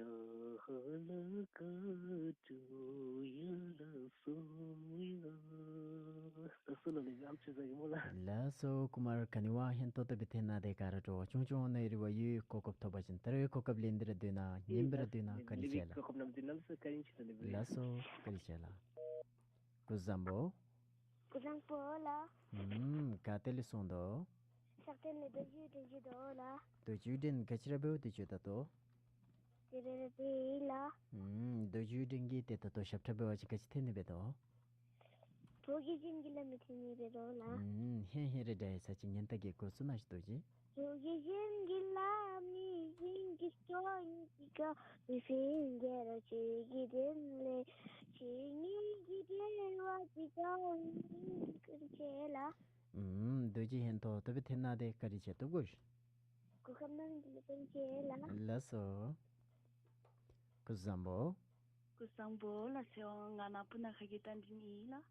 ཧ་ལ་ཀ་ཏུ་ཡ་ལགས་སོ་ཡ། ལགས་སོ་ལགས་ལགས། ཨམ་ཆི་ཟ་ཡི་མོ་ལགས། ལགས་སོ་ཀུ་མར་ག་ནི་བ་ཧན་ཏོ་ཏོ་སྦེ་ཐོན་གནང་སྟེ་ག་ར་འདྲོག་ཅུང་ཅུང་ནི་རེ་བ་ཡོད། གོ་སྐབས་ཐོབ་པ་ཅིན་ད་རེས་གོ་སྐབས་ལེན་ཏེ་ར་སྡོད་གནང་། ཉན་སྦེ་ར་སྡོད་གནང་། བཀའ་དྲིན་ཆེ་ལགས། གོ་སྐབས་གནང་མི་འདི་གནམ་མེད་ས་མེད་བཀའ་དྲིན་ཆེ་ལགས། ལགས་སོ་བཀའ་དྲིན་ཆེ་ལགས། སྐུ་གཟུགས་བཟང་པོ། སྐུ་གཟུགས་བཟང་པོ་ལགས། ཨུམ་ག་ཏེ་ལས་སོང་དོ། ཤཱཀ་ཏན་ལས་རྡོ་རྗེ་གདན་ཅིག་འདུག་ལགས། རྡོ་རྗེ་གདན་ག་ཅི་ར་འབདཝ་དེ་ཅིག་ད་ལྟོ། དེ་སྦེ་ར་སྡོད་ཡི་ལགས། ཨུམ་རྡོ་རྗེ་གདན་གྱི་ཏེ་ད་ལྟོ་ཞབས་ཁྲ་འབད་བ་ཅིན་ག་ཅི་འཐེན་ནི་འབད་དོ། གྲོགས་ཀྱི་གཞན་གྱིས་ལ་མི་འཐེན་ནི་འབད་དོ་ལགས། ཨུམ་ཧེ་ཧེ་རེ་འདྲ་ཡི་ས་ཅིག་ཉན་ད་གེ་འགོ་བཙུགས་གནང་ཤིག་རྡོ་རྗེ། གྲོགས་ཀྱི་གཞན་གྱིས་ལ་མི་གཞན་གྱིས་སྟོན་ཅི་ག་མི་ཕན་ག་ར་ཆོས་ཀྱི་དོན་ལས་ཆོས་ཉིད་ཀྱི་འབྲེལ་བ་ཅི་ག་ཡིན་ཀུན་ཆེ་ལགས། ཨུམ་རྡོ་རྗེ་ཧན་ཏོ་ཏོ་སྦེ་ཐོན་གནང་སྟེ་བཀའ་དྲིན་ཆེ། བཏུབ་གོ་ཤིག། གོ་སྐབས་གནང་མི་འདི་ལུ་བཀའ་དྲིན་ཆེ་ལགས། ལགས་སོ། སྐུ་གཟུགས་བཟང་པོ། སྐུ་གཟུགས་བཟང་པོ་ལགས། ཚེ་དབང་ང་ནཱ་སྤུ་ན་ཁ་གི་རྟ་མགྲིན་ཨིན་ལགས།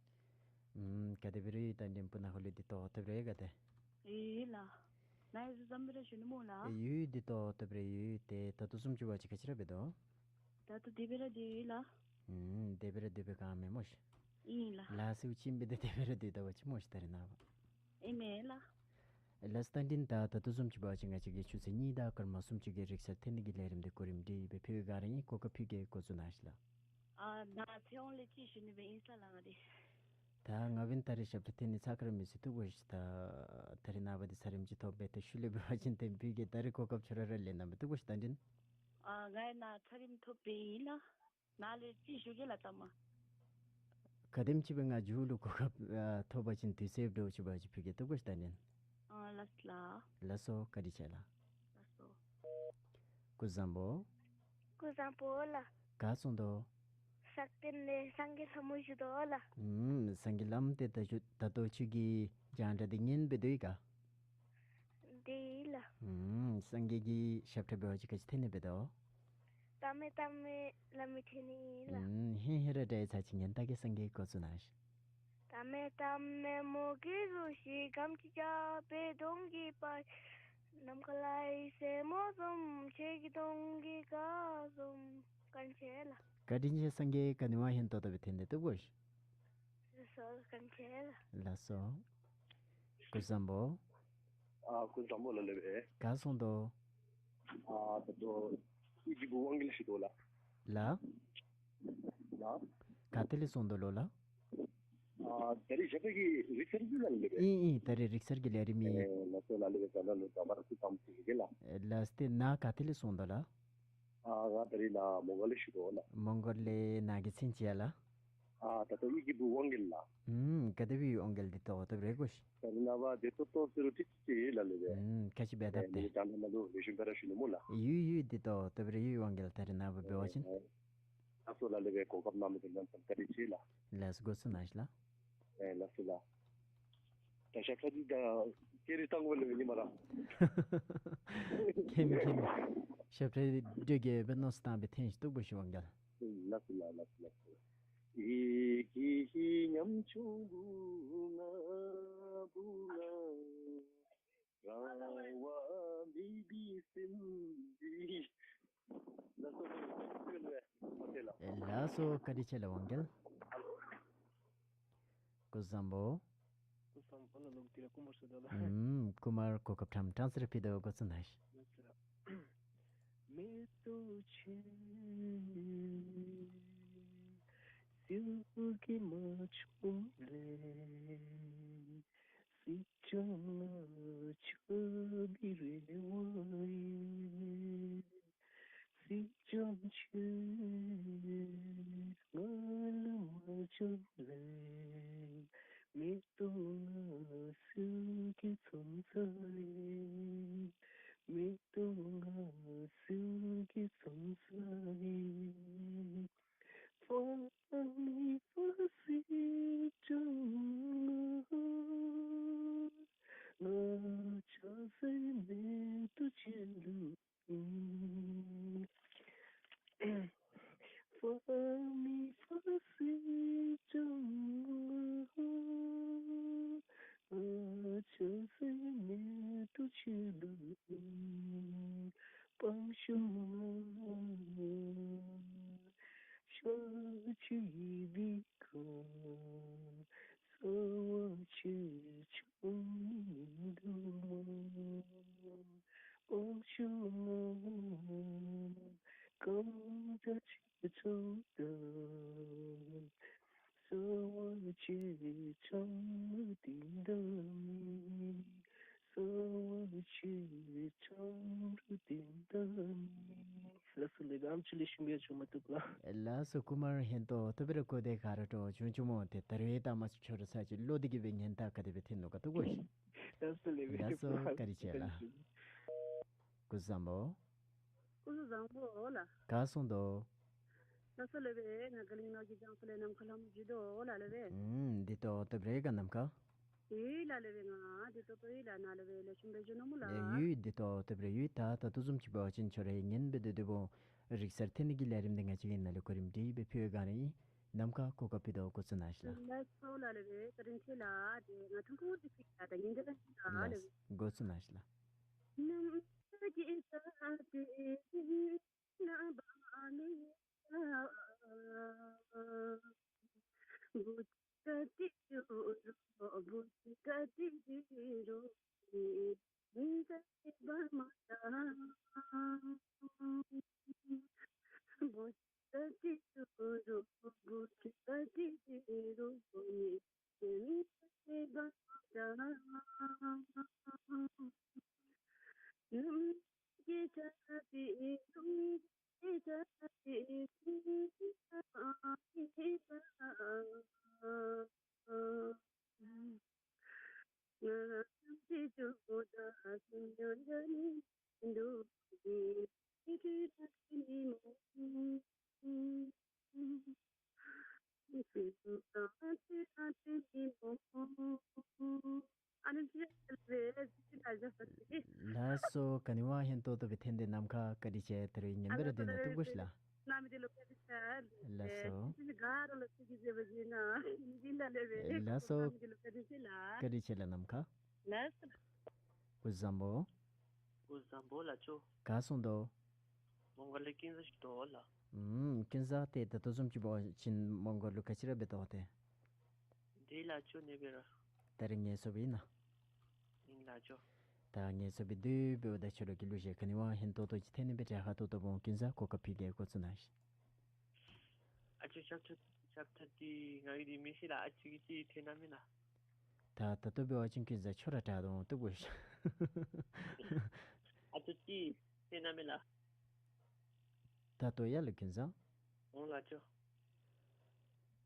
ཨུམ་ག་དེ་སྦེ་རེ་ཡོད་རྟ་མགྲིན་སྤུ་ན་ཁ་ལུ་བདེ་ཏོག་ཏོ་སྦེ་རེ་ཡོད་ག་ཏེ། ཨིན་ལགས། ནཱ་ཡང་གཟུགས་བཟང་པོ་ར་བཞུགས་ནི་སྨོ་ལགས། ཨེ་ཡོད་བདེ་ཏོག་ཏོ་སྦེ་རེ་ཡོད། ཏེ་ད་ལྟོ་བཟུམ་ཅིག་འབད་བ་ཅིན་ག་ཅི་ར་འབད་དོ། ད་ལྟོ་བདེ་སྦེ་ར་སྡོད་ཡི་ལགས། ཨུམ་བདེ་སྦེ་ར་སྡོད་པའི་ག་མེད་སྨོ་ཤིག། ཨིན་ལགས། ལཱ་ཟེརཝ་ཅིག་མེད་དེ་བདེ་སྦེ་ར་སྡོད་ད་པ་ཅིན་སྨོ་ཤིག་ད་རེས་ནངས་པ། ཨིན་མས་ལགས། ལགས་རྟ་མགྲིན་ད་ད་ལྟོ་བཟུམ་ཅིག་འབད་བ་ཅིན་ང་བཅས་ཀྱིས་ཆུ་ཚོད་གཉིས་དང་སྐར་མ་གསུམ་ཅིག་གི་རིང་ས་ཐོན་ནི་གི་ལས་རིམ་འདི་གོ་རིམ་སྒྲིག་སྦེ་ཕུལ་ག་ར་ཨིན། གོ་སྐབས་ཕུལ་གེ། འགོ་བཙུགས་གནང་ཤིག་ལགས། ཨ་ནཱ་ཚེ་དབང་ལས་ཅིག་ཞུ་ནི་སྦེ་ཨིན་ས་ལགས་ང་འདི། ད་ང་འབདན་ད་རེས་ཞབས་ཁྲ་འཐེན་ནི་ཚར་ཁར་མི་ཚུད་འདུག་གོ་ཤིག། ད་ད་རེས་ནངས་པ་འདི་ཚར་རིམ་ཅིག་ཐོབ་སྦེ་ཏེ་ཤུལ་ལས་འབད་བ་ཅིན་ཏེ་ཕུལ་གེ། ད་རེས་གོ་སྐབས་ཁྱོད་ར་ར་ལེན་གནང་སྦེ་འདུག་གོ་ཤིག་རྟ་མགྲིན། ཨ་ང་ཡང་ནཱ་ཚར་རིམ་ཐོབ་སྦེ་ཨིན་ལགས། ནཱ་ལས་ཅིག་ཞུ་གེ་ལགས་ད་མ། ག་དེམ་ཅིག་སྦེ་ང་མཇུག་ལུ་གོ་སྐབས་ཨ་ཐོབ་པ་ཅིན་དུས་ཚོད་འདྲཝ་ཅིག་འབད་བ་ཅིན་ཕུལ་གེ། འདུག་གོ་ཤིག་རྟ་མགྲིན། ཨ་ལགས་ལགས། ལགས་སོ་བཀའ་དྲིན་ཆེ་ལགས། ལགས་སོ། སྐུ་གཟུགས་བཟང་པོ། སྐུ་གཟུགས་བཟང་པོ་ལགས། ག་སོང་དོ། ཤཱཀ་ཏན་ལས་སངས་རྒྱས་ལྷ་མོ་བཞུགས་དོ་ལགས། ཨུམ་སངས་རྒྱས་ལྷ་མོ་ཏེ་ད་ད་ལྟོ་ཁྱོད་ཀྱི་རྒྱང་བསྒྲགས་འདི་ཉན་སྦེ་སྡོད་ཡི་ག། སྡོད་ཡི་ལགས། ཨུམ་སངས་རྒྱས་ཀྱི་ཞབས་ཁྲ་འབད་བ་ཅིན་ག་ཅི་འཐེན་ནི་འབད་དོ། ཏ་མེ་ཏ་མེ་ལ་མི་འཐེན་ནི་ལགས། ཨུམ་ཧེ་ཧེ་ར་འདྲ་ཡི་ས་ཅིག་ཉན་ད་གེ། སངས་རྒྱས་འགོ་བཙུགས་གནང་ཤིག། ཏ་མེ་ཏ་མེ་མོ་གི་རུ་ཤི་གམ་ཅི་ཅ་པེ་དོང་གི་པ་ནམ་མཁའ་ལ་ཡི་སེ་མོ་ཟུམ་ཆེ་གི་དོང་གི་ཀ་ཟུམ། བཀའ་དྲིན་ཆེ་ལགས། བཀའ་དྲིན་ཆེ། སངས་རྒྱས་ག་ནི་བ་ཧན་ཏོག་ཏོ་སྦེ་འཐེན་ཏེ་བཏུབ་གོ་ཤིག། ལགས་སོ། བཀའ་དྲིན་ཆེ་ལགས། ལགས་སོ། སྐུ་གཟུགས་བཟང་པོ། ཨ་སྐུ་གཟུགས་བཟང་པོ་ལགས་ལེགས་པས། ག་སོང་དོ། ཨ་ད་ལྟོ་ཨི་ཀི་བུ་དབང་རྒྱལ་ཞུ་དོ་ལགས། ལགས། ལགས། ག་ཏེ་ལས་སོང་དོ་ལོ་ལགས། ཨ་ད་རིས་ཞབས་ཁྲ་གི་རིག་གསར་གྱི་ལགས་ལེགས་པས། ཨིན་ཨིན། ད་རིས་རིག་གསར་གྱི་ལས་རིམ་ཨིན། ཨེ་ལགས་སོ་ལགས་ལེགས་པས། ད་ལྟོ་ལུ་ད་མ་ར་སུ་ཙམ་ཅིག་གི་ལགས། ཨེ་ལགས་ཏེ་ནཱ་ག་ཏེ་ལས་སོང་དོ་ལགས། ཨ་ང་ད་རིས་ནཱ་མོང་སྒར་ལས་ཞུ་དོ་ལགས། མོང་སྒར་ལས་ནཱ་གི་མཚན་ཅིག་ཡ་ལགས། ཨ་ད་ལྟོ་ཨི་ཀི་བུ་དབང་རྒྱལ་ལགས། ཨུམ་ག་དེ་སྦེ་ཡོད་དབང་རྒྱལ་འདི་ཏོག་ཏོ་སྦེ་རེ་གོ་ཤིག། ད་རིས་ནངས་པ་བདེ་ཏོག་ཏོ་ཟེར་རུང་ཏིག་ཅིག་ལགས་ལེགས་པས། ཨུམ་ཁ་ཤི་སྦེ་ཨེ་ད་མི་ཏེ་ད་ནཱ་ལུ་ལེགས་ཤོམ་སྦེ་ར་ཞུ་ནི་སྨོ་ལགས། ཡོད་ཡོད་བདེ་ཏོག་ཏོ་སྦེ་ར་ཡོད་དབང་རྒྱལ། ད་རིས་ནངས་པ་འབད་བ་ཅིན། ཨེ་ལགས་སོ་ལགས་ལེགས་པས། གོ་སྐབས་གནང་མི་འདི་གནམ་མེད་ས་མེད་བཀའ་དྲིན་ཆེ་ལགས། ལགས་སོ། འགོ་བཙུགས་གནང་ཤིག་ལགས། ཨེ་ལགས་སོ་ལགས། ད་ཞབས་ཁྲ་འདི་ད་སྐད་རིགས་བཏང་དགོ་ལེགས་པས་ཉི་མ་ར། ཁྱད་མེད་ཁྱད་མེད། ཞབས་ཁྲ་འདི་སྒྲོག་གེ་སྦེ་མནོ་བསམ་བཏང་སྦེ་འཐེན་ཤིག། བཏུབ་གོ་ཤིག་དབང་རྒྱལ། ལགས་སོ་ལགས། ལགས་སོ་ལགས་སོ། ཨི་ཀི་ཉམ་ཆུང་བུ་ང་བུ་ང་རང་དབང་མེད་པའི་སེམས་འདི། ལགས་སོ་ལགས་སོ། བཀའ་དྲིན་ཆེ་ལགས་དབང་རྒྱལ། སྐུ་གཟུགས་བཟང་པོ། སྐུ་གཟུགས་བཟང་པོ་ལགས། ལོག་སྟེ་ར་སྐུ་མར་ཞུ་དོ་ལགས། ཨུམ་སྐུ་མར་གོ་སྐབས་ཕྲང་ཕྲང་ས་ར་ཕུལ་དོ། འགོ་བཙུགས་གནང་ཤིག། ལགས་སོ་ལགས། མེ་ཏོག་ཆེ་སེར་པོ་གི་མ་ཆུང་ལེ། སྲིད་སྐྱོང་ང་ཆོས་པའི་རེ་བ་ཡོད། སྲིད་སྐྱོང་ཁྱོད་ང་ལུ་མ་བྱོན་ལེ། མེ་ཏོག་ང་སེར་གྱི་ཚོང་ས་ལེ། མེ་ཏོག་ང་སེར་གྱི་ཚོང་ས་ལེ། ཕ་ནི་ཕ་སྲིད་སྐྱོང་ང་། ང་ཆ་སེར་མེ་ཏོག་ཆེ་ལུ། སྤང་བྱ་ཕྱོགས་བཅུའི་བི་ཀོང་གསོལ་བ་ཆོས་འབྱུང་གདོད་མ། སྤང་བྱ་རྐང་གྲགས་ཆོས་ཚོགས་བདག། གསོལ་བ་ཆོས་འབྱུང་རིགས་ལྡན་འདས་ཉིད། གསོལ་བ་ཆོས་འབྱུང་རིགས་ལྡན་འདས་ཉིད། ལགས་སོ་ལགས་སྦེ་ཨམ་ཅིག་ལེགས་ཤོམ་སྦེ་བྱུང་མ་བཏུབ་ལགས། ལགས་སོ་ཀུ་མར་ཧན་ཏོ་ད་འབད་རུང་གོ་བདེ་ག་ར་འདྲོག་བྱུང་བྱུངམ་འོང་། ཏེ་ད་རེས་ད་མ་ཚུ་ཁྱོད་ར་ཚར་ཅིག་ལོག་སྟེ་གི་སྦེ་ཉན་ད་ག་དེ་སྦེ་ཐོན་ནུག་ག་བཏུབ་གོ་ཤིག། ལགས་སོ་ལགས་སྦེ། ལགས་སོ་བཀའ་དྲིན་ཆེ་ལགས། སྐུ་གཟུགས་བཟང་པོ། སྐུ་གཟུགས་བཟང་པོ་ལགས། ག་སོང་དོ། ལགས་སོ་ལགས་སྦེ་ང་དགའ་གླིང་ནང་གི་རྒྱང་ཚ་ལས་ནམ་མཁའ་ལྷམོ་བརྗིད་དོ་ལགས་ལགས་སྦེ། ཨུམ་བདེ་ཏོག་ཏོ་སྦེ་རེ་ག་ནམ་མཁའ། ཡོད་ལགས་ལགས་སྦེ་ང་བདེ་ཏོག་ཏོ་ཡོད་ལགས། ནཱ་ལས་སྦེ་ལེགས་ཤོམ་སྦེ་བཞུགས་ནུག་མོ་ལགས། ཡོད་ཡོད་བདེ་ཏོག་ཏོ་སྦེ་རེ་ཡོད། ད་ད་ལྟོ་བཟུམ་ཅིག་འབད་བ་ཅིན་ཁྱོད་ར་ཡང་ཉན་སྦེ་སྡོད་སྡོདཔ་འོང་། རིག་གསར་འཐེན་ནི་གི་ལས་རིམ་འདི་ང་བཅས་ཀྱིས་ནཱ་ལས་གོ་རིམ་སྒྲིག་སྦེ་ཕུལ་ག་ནི་ཨིན། ནམ་མཁའ་གོ་སྐབས་ཕུལ་དོ་འགོ་བཙུགས་གནང་ཤིག་ལགས། ལགས་སོ་ལགས་ལགས་སྦེ་བཀའ་དྲིན་ཆེ་ལགས། ཏེ་ང་ཐུང་ཀུ་ཅིག་ཕུལ་གེ་ད་ཉན་ད་ལགས་ལགས་སྦེ། འགོ་བཙུགས་གནང་ཤིག་ལགས། ལགས་སོ་ག་ནི་བ་ཧན་ཏོག་ཏོ་སྦེ་འཐེན་ཏེ་ནམ་མཁའ་བཀའ་དྲིན་ཆེ། ད་རུང་ཉན་སྦེ་ར་སྡོད་ནི་བཏུབ་གོ་ཤིག་ལགས། ལགས་སོ། ལགས་སོ། བཀའ་དྲིན་ཆེ་ལགས་ནམ་མཁའ། ལགས་སོ། སྐུ་གཟུགས་བཟང་པོ། སྐུ་གཟུགས་བཟང་པོ་ལགས་ཆོ། ག་སོང་དོ། མོང་སྒར་ལུ་ཀུན་བཟང་ཅིག་འདུག་ལགས། ཨུམ་ཀུན་བཟང་ཏེ་ད་ལྟོ་བཟུམ་ཅིག་འབད་བ་ཅིན་མོང་སྒར་ལུ་ག་ཅི་ར་འབད་དོ་ཏེ། བདེ་ལགས་ཆོ་ནི་སྦེ་ར། ད་རིས་ངལ་གསོ་སྦེ་ཨིན་ན། ཨིན་ལགས་ཆོ། ད་ངལ་གསོ་སྦེ་སྡོད་འབདཝ་ད་ཁྱོད་ར་གི་ལུ་ཞེ་ག་ནི་བ་ཧན་ཏོག་ཏོ་ཅིག་འཐེན་ནི་སྦེ་དྲག་ཁ་ཏོག་ཏོ་འབོ་ཀུན་བཟང་གོ་སྐབས་ཕུལ་གེ། འགོ་བཙུགས་གནང་ཤིག། ཨ་ཅོ་ཞབས་ཁྲ་ཞབས་ཁྲ་འདི་ང་གིས་འདི་མི་ཤེས་ལགས། ཨ་ཅོ་གིས་ཅིག་འཐེན་གནང་མས་ལགས། ད་ད་ལྟོ་འབད་བ་ཅིན་ཀུན་བཟང་ཁྱོད་ར་དྲག་དོ་འོང་བཏུབ་གོ་ཤིག། ཨ་ཅོ་ཅིག་འཐེན་གནང་མས་ལགས། ད་ལྟོ་ཡ་ལགས་ཀུན་བཟང་། འོང་ལགས་ཆོ།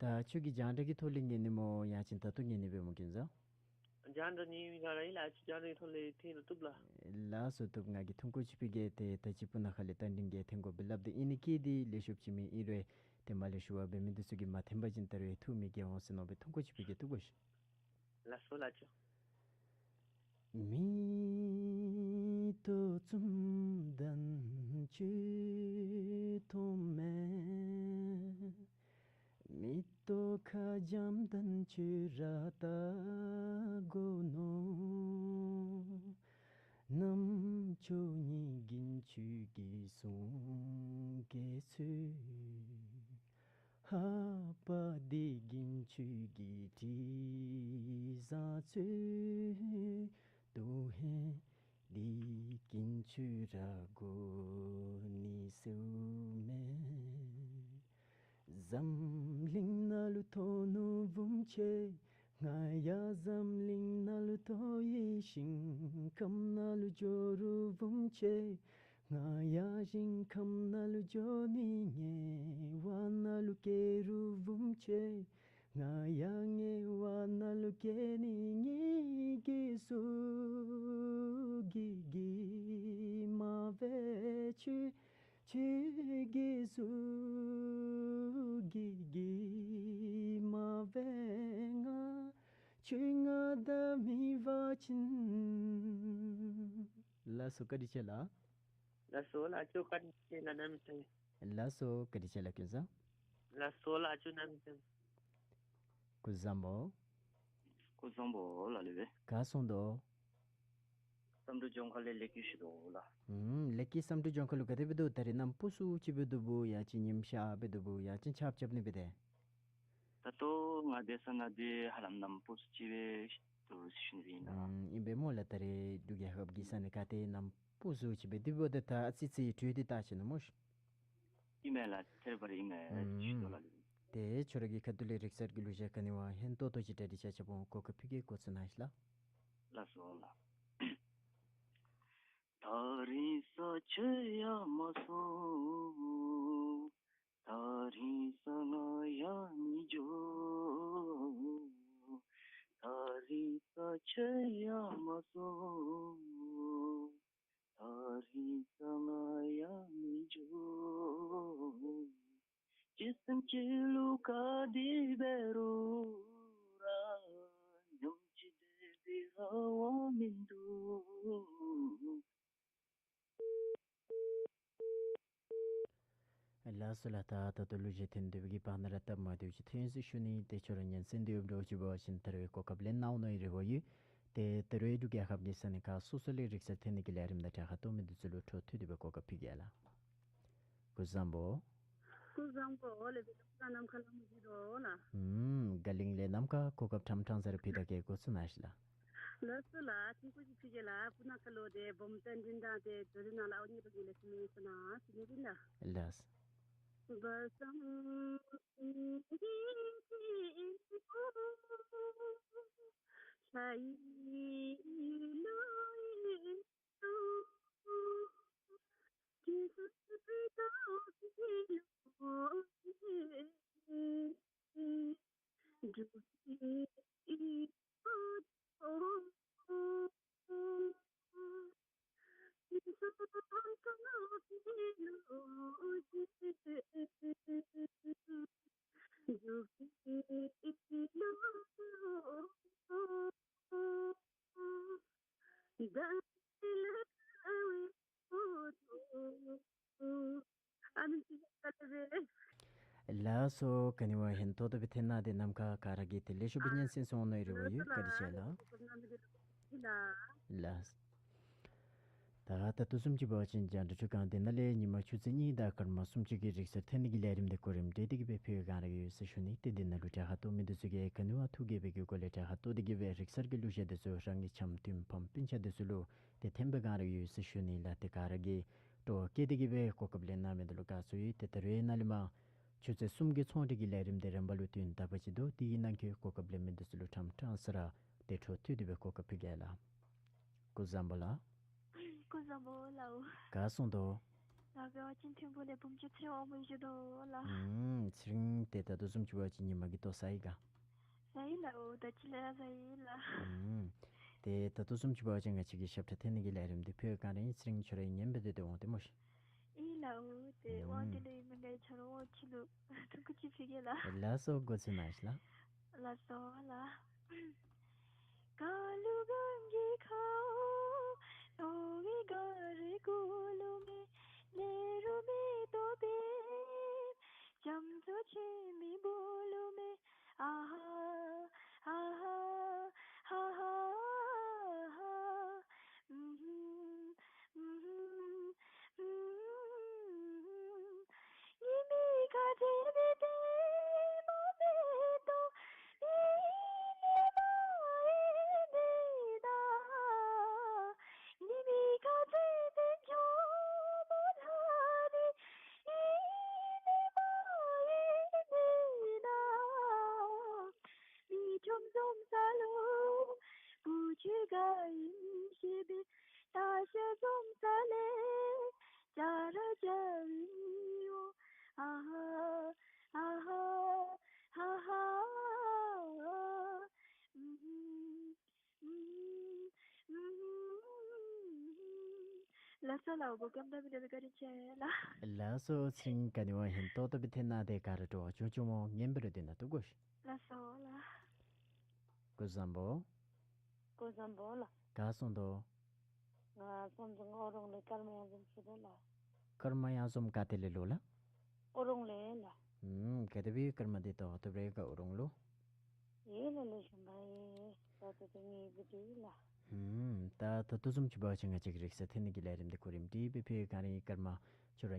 ད་ཁྱོད་ཀྱིས་རྒྱང་བསྒྲགས་ཀྱི་ཐོག་ལས་ཉན་ནི་སྨོ་ཡང་ཅིན་ད་ལྟོ་ཉན་ནི་སྦེ་སྨོ་ཀུན་བཟང་། རྒྱང་བསྒྲགས་ཉན་མི་ག་ར་ཨིན་ལགས། ཨ་ཅོ་རྒྱང་བསྒྲགས་ཀྱི་ཐོག་ལས་འཐེན་རུང་བཏུབ་ལགས། ལགས་སོ་བཏུབ། ང་གིས་ཐུང་ཀུ་ཅིག་ཕུལ་གེ། ཏེ་ད་ཅི་སྤུ་ན་ཁ་ལས་རྟ་མགྲིན་གྱིས་འཐེན་དགོ་པས་སླབ་སྟེ་ཨིན་ནི་གི་འདི་ལེགས་ཤོམ་ཅིག་མེན། ཨིན་རུང་ཏེ་མ་ལེགས་ཤོམ་འབད་མི་འདི་ཚུ་གིས་མ་འཐེན་པ་ཅིན་ད་རུང་ཐུགས་མི་དགྱེས་འོང་ཟེར་མནོ་སྦེ་ཐུང་ཀུ་ཅིག་ཕུལ་གེ། བཏུབ་གོ་ཤིག། ལགས་སོ་ལགས་ཆོ། མིག་ཏོ་བཙུམས་དོན་ཁྱོད་མཐོང་མས། མིག་ཏོ་ཁ་འཇམ་དོན་ཁྱོད་ར་བལྟ་དགོ་མནོ། རྣམ་ཅོ་གཉིས་གིས་ཁྱོད་ཀྱི་གསུང་སྐད་ཚུ། ལྷ་པ་འདི་གིས་ཁྱོད་ཀྱི་དྲི་བཟང་ཚུ། ཏུ་ཧེ་འདི་གིས་ཁྱོད་ར་གོ་ནི་ཟེརཝ་མས། འཛམ་གླིང་ནང་ལུ་ཐོན་ནུག་བུམོ་ཁྱོད། ང་ཡང་འཛམ་གླིང་ནང་ལུ་ཐོན་ཡི། ཞིང་ཁམས་ནང་ལུ་འགྱོ་རུང་བུམོ་ཁྱོད། ང་ཡང་ཞིང་ཁམས་ནང་ལུ་འགྱོ་ནི། ངེས་པ་ནང་ལུ་སྐྱེ་རུང་བུམོ་ཁྱོད། ང་ཡང་ངེས་པ་ནང་ལུ་སྐྱེ་ནི། ངེའི་གི་གཟུགས་ཀྱིས་གཟིགས་མ་འབད་ཁྱོད། ཁྱོད་ཀྱི་གཟུགས་ཀྱིས་གཟིགས་མ་འབད་ང་། ཁྱོད་ང་དང་མི་འབད་བ་ཅིན། ལགས་སོ་བཀའ་དྲིན་ཆེ་ལགས། ལགས་སོ་ལགས་ཆོ། བཀའ་དྲིན་ཆེ་ལགས་གནམ་མེད་ས་མེད། ལགས་སོ་བཀའ་དྲིན་ཆེ་ལགས་ཀུན་བཟང་། ལགས་སོ་ལགས་ཆོ་གནམ་མེད་ས་མེད། སྐུ་གཟུགས་བཟང་པོ། སྐུ་གཟུགས་བཟང་པོ་ལགས་ལེགས་པས། ག་སོང་དོ། བསམ་གྲུབ་ལྗོངས་མཁར་ལས་ལེགས་སྐྱིད་ཞུ་དོ་ལགས། ཨུམ་ལེགས་སྐྱིད་བསམ་གྲུབ་ལྗོངས་མཁར་ལུ་ག་དེ་སྦེ་འདུག། ད་རེས་གནམ་སྤུ་སུ་ཅིག་སྦེ་འདུག་པོ། ཡང་ཅིན་ཉིམ་ཤར་སྦེ་འདུག་པོ། ཡང་ཅིན་ཆརཔ་རྐྱབ་ནི་སྦེ་ཏེ། ད་ལྟོ་ང་སྡོད་ས་ནང་འདི་ཧ་ལམ་གནམ་སྤུ་སུ་ཅིག་སྦེ་འདུག་ཟེར་ཞུ་ནི་ཨིན་ལགས། ཨུམ་ཨིན་པས་སྨོ་ལགས། ད་རེས་འབྲུག་རྒྱལ་ཁབ་ཀྱི་ས་གནས་ཁག་ཏེ་གནམ་སྤུ་སུ་ཅིག་སྦེ་འདུག་པོ། ཏེ་ད་ཨ་ཙི་ཙི་དྲོད་འདི་བལྟ་ཞིན་ན་སྨོ་ཤིག། ཨིན་མས་ལགས། ཐེར་པ་རེ་ཨིན་མས། ཨུམ་ཞུ་དོ་ལགས། ཏེ་ཁྱོད་ར་གི་ཁ་ཐུག་ལས་རིག་གསར་གྱི་གླུ་གཞས་ག་ནི་བ་ཧན་ཏོག་ཏོ་ཅིག་གྲ་སྒྲིག་རྐྱབ་རྐྱབ་འོང་། གོ་སྐབས་ཕུལ་གེ། འགོ་བཙུགས་གནང་ཤིག་ལགས། ལགས་སོ་ལགས། ད་རིང་ས་ཆ་ཡར་མ་སོང་། ད་རིང་ས་ང་ཡར་མི་འགྱོ། ད་རིང་ས་ཆ་ཡར་མ་སོང་། ད་རིང་ས་ང་ཡར་མི་འགྱོ། གཅིག་སེམས་གཅིག་ལུ་ག་དེ་འབད་རུང་ར། མཉམ་གཅིག་སྡོད་པའི་རང་དབང་མིན་འདུག། ལགས་སོ་ལགས། ད་ད་ལྟོ་གླུ་གཞས་འཐེན་སྡོད་པའི་བར་ན་ར་སྟབས་མ་བདེཝ་ཅིག་ཐོན་ཡི་ཟེར་ཞུ་ནི། ཏེ་ཁྱོད་ར་ཉན་སེམས་འདི་ཡོདཔ་འདྲཝ་ཅིག་འབད་བ་ཅིན་ད་རུང་གོ་སྐབས་ལེན་གནང་འོང་མནོ་བའི་རེ་བ་ཡོད། ཏེ་ད་རུང་འབྲུག་རྒྱལ་ཁབ་ཀྱི་ས་གནས་ཁག་སོ་སོ་ལས་རིག་གསར་འཐེན་ནི་གི་ལས་རིམ་དང་གྲལ་ཁར་གཏོགས་མི་འདི་ཚུ་ལུ་འཕྲོ་མཐུད་དེ་སྦེ་གོ་སྐབས་ཕུལ་གེ་ལགས། སྐུ་གཟུགས་བཟང་པོ། སྐུ་གཟུགས་བཟང་པོ། ལགས་སྦེ་ད་ལྟོ་ནམ་མཁའ་ལུ་མཇལ་དོ་ལགས། ཨུམ་དགའ་གླིང་ལས་ནམ་མཁའ་གོ་སྐབས་ཕྲང་ཕྲང་ས་ར་ཕུལ་ད་གེ། འགོ་བཙུགས་གནང་ཤིག་ལགས། ལགས་སོ་ལགས། ཐུགས་རྗེ་ཆེ་ཕུལ་གེ་ལགས། སྤུ་ན་ཁ་ལུ་ཏེ་བུམ་ཐང་འགྲིམ་ཐངས་ཏེ་དོ་རུང་ནཱ་ལས་ཨོ་ཉི་ལུ་ངེ་ལས་སེམས་ཉིད་སོ་ན་ཟེར་ནི་ཨིན་ལགས། ལགས། ལགས་སོ། ག་ནི་བ་ཧན་ཏོག་ཏོ་སྦེ་འཐེན་གནང་སྟེ་གནམ་མཁའ་ག་ར་གིས་དེ་ལེགས་ཤོམ་སྦེ་ཉན་སོང་ནི་ཨིན་རུང་ཡོད། བཀའ་དྲིན་ཆེ་ལགས། ལགས། ད་ད་ལྟོ་བཟུམ་ཅིག་འབད་བ་ཅིན་རྒྱང་བསྒྲགས་ཁང་འདི་ནང་ལས་ཉིན་མ་ཆུ་ཚོད་གཉིས་དང་སྐར་མ་སུམ་ཅུ་གི་རིག་གསར་འཐེན་ནི་གི་ལས་རིམ་འདི་གོ་རིམ་སྒྲིག་སྟེ་གི་སྦེ་ཕུལ་བའི་བསྒང་ར་ཡོད་ཟེར་ཞུ་ནི། ཏེ་འདི་ནང་ལུ་གྲལ་ཁར་གཏོགས་མི་འདི་ཚུ་གིས་ག་ནི་བ་ཐུགས་དགྱེས་པའི་གི་སྒོ་ལས་གྲལ་ཁར་གཏོགས་ཏེ་གི་སྦེ་རིག་གསར་གྱི་གླུ་གཞས་འདི་ཚུ་རང་གི་ཆམ་མཐུན་ཕམ་སྤུན་ཆ་འདི་ཚུ་ལུ་ཏེ་འཐེན་པའི་བསྒང་ར་ཡོད་ཟེར་ཞུ་ནི་ལགས། ཏེ་ག་ར་གིས་སྤྲོ་བ་བསྐྱེད་དེ་གི་སྦེ་གོ་སྐབས་ལེན་གནང་མི་འདི་ལུ་དགའ་ཚོར་ཡོད། ཏེ་ད་རེས་ནཱ་ལས་མར་ཆུ་ཚོད་གསུམ་གྱི་ཚོང་འབྲེལ་གྱི་ལས་རིམ་འདི་རིམ་པ་ལུ་བསྟུན་དག་པ་ཅིག་འདུག། དེ་གི་ནང་འཁོད་གོ་སྐབས་ལེན་མི་འདི་ཚུ་ལུ་ཕྲང་ཕྲང་ས་ར་ཏེ་འཕྲོ་མཐུད་དེ་སྦེ་གོ་སྐབས་ཕུལ་གེ་ལགས། སྐུ་བཟང་པོ་ལགས། སྐུ་བཟང་པོ་ལགས། ག་སོང་དོ། ང་འབད་བ་ཅིན་ཐིམ་ཕུག་ལས་བུམ་ཆུ་ཚེ་རིང་དབང་མོ་ཞུ་དོ་ལགས། ཨུམ་ཚེ་རིང་ཏེ་ད་ལྟོ་བཟུམ་ཅིག་འབད་བ་ཅིན་ཉིན་མ་གི་ལྟོ་ཟ་ཡི་ག། ཟ་ཡི་ལགས། ད་ཅི་ལས་ར་ཟ་ཡི་ལགས། ཨུམ། ཏེ་ད་ལྟོ་བཟུམ་ཅིག་འབད་བ་ཅིན་ང་བཅས་ཀྱི་ཞབས་ཁྲ་འཐེན་ནི་གི་ལས་རིམ་འདི་ཕུལ་བའི་བསྒང་ར་ཨིན། ཚེ་རིང་ཁྱོད་ར་ཡང་ཉན་སྦེ་སྡོད་དེ་འོང་སྟེ་སྨོ་ཤིག། ཨིན་ལགས། ཏེ་དབང་འདུས་ལུ་ཨིན་མི་ག་ཡི་ཆ་རོགས་ཁྱོད་ལུ་ཐུང་ཀུ་ཅིག་ཕུལ་གེ་ལགས། ལགས་སོ། འགོ་བཙུགས་གནང་ཤིག་ལགས། ལགས་སོ་ལགས། ལགས་སོ་ལགས། འབོ་སྐྱོན་དྲག་མི་འདི་ལུ་བཀའ་དྲིན་ཆེ་ལགས། ལགས་སོ། ཚེ་རིང་ག་ནི་བ་ཧན་ཏོག་ཏོ་སྦེ་འཐེན་གནང་སྟེ་ག་ར་སྤྲོ་བ་ཆུང་ཆུང་སྨོ། ཉན་སྦེ་ར་སྡོད་གནང་། བཀའ་དྲིན་ཆེ། ལགས་སོ་ལགས། སྐུ་བཟང་པོ། སྐུ་བཟང་པོ་ལགས། ག་སོང་དོ། ང་བསམ་གྲུབ་ཨོ་རོང་ལས་ཀརྨ་གཡང་འཛོམས་ཞུ་དོ་ལགས། ཀརྨ་གཡང་འཛོམས་ག་ཏེ་ལས་ལོ་ལགས། ཨོ་རོང་ལས་ལགས། ཨུམ་ག་དེ་སྦེ་ཀརྨ་འདི་ལྟོ་བཏུབ་རེ་ག་ཨོ་རོང་ལུ། ཡོད་ལགས། ལེགས་ཤོམ་སྦེ་ཡོད། ད་ལྟོ་ཏེ་ངེའི་བུ་འདི་ལགས། ཨུམ། ད་ད་ལྟོ་བཟུམ་ཅིག་འབད་བ་ཅིན་ང་བཅས་ཀྱི་རིག་གསར་འཐེན་ནི་གི་ལས་རིམ་འདི་གོ་རིམ་སྒྲིག་སྦེ་ཕུལ། ག་ར་གིས་སྐར་མ་ཁྱོད་ར་